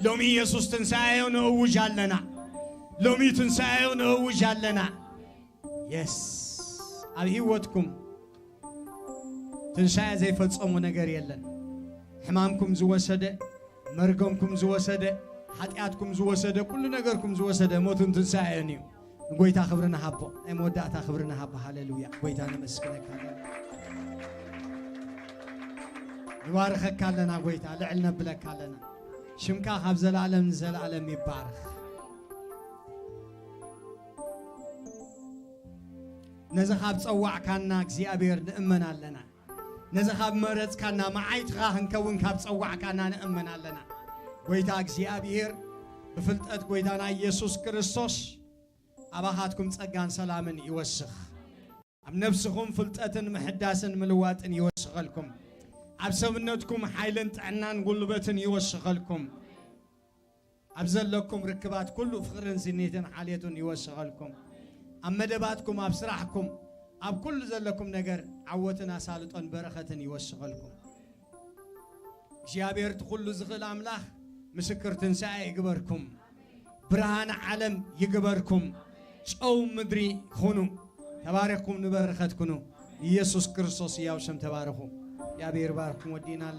ሎሚ ኢየሱስ ትንሳኤዮ ንእውጅ ኣለና። ሎሚ ትንሳኤዮ ንእውጅ ኣለና። የስ፣ ኣብ ህይወትኩም ትንሳኤ ዘይፈጸሞ ነገር የለን። ሕማምኩም ዝወሰደ፣ መርገምኩም ዝወሰደ፣ ሓጢኣትኩም ዝወሰደ፣ ኩሉ ነገርኩም ዝወሰደ ሞትን ትንሳኤን እዩ። ንጎይታ ክብሪ ንሃቦ። ናይ መወዳእታ ክብሪ ንሃቦ። ሃሌሉያ። ጎይታ ነመስግነካ ኣለና። ንባርኸካ ኣለና ጎይታ፣ ልዕል ነብለካ ኣለና። ሽምካ ካብ ዘላለም ንዘላለም ይባረኽ። ነዚ ካብ ጸዋዕካና እግዚኣብሔር ንእመን ኣለና። ነዚ ካብ መረጽካና፣ መዓይትኻ ክንከውን ካብ ጸዋዕካና ንእመን ኣለና። ጎይታ እግዚኣብሔር ብፍልጠት ጎይታና ኢየሱስ ክርስቶስ ኣባኻትኩም ጸጋን ሰላምን ይወስኽ። ኣብ ነፍስኹም ፍልጠትን ምሕዳስን ምልዋጥን ይወስኸልኩም። ኣብ ሰብነትኩም ሓይልን ጥዕናን ጉልበትን ይወስኸልኩም። ኣብ ዘለኩም ርክባት ኩሉ ፍቕርን ስኒትን ሓልዮትን ይወስኸልኩም። ኣብ መደባትኩም፣ ኣብ ስራሕኩም፣ ኣብ ኩሉ ዘለኩም ነገር ዓወትን ኣሳልጦን በረኸትን ይወስኸልኩም። እግዚኣብሔር እቲ ኩሉ ዝኽእል ኣምላኽ ምስክር ትንሳኤ ይግበርኩም። ብርሃን ዓለም ይግበርኩም። ጨው ምድሪ ኩኑ። ተባረኽኩም፣ ንበረኸት ኩኑ። ኢየሱስ ክርስቶስ ሕያው ስም ተባረኹ። እግዚኣብሔር ይባርኽኩም። ወዲእና ኣለና።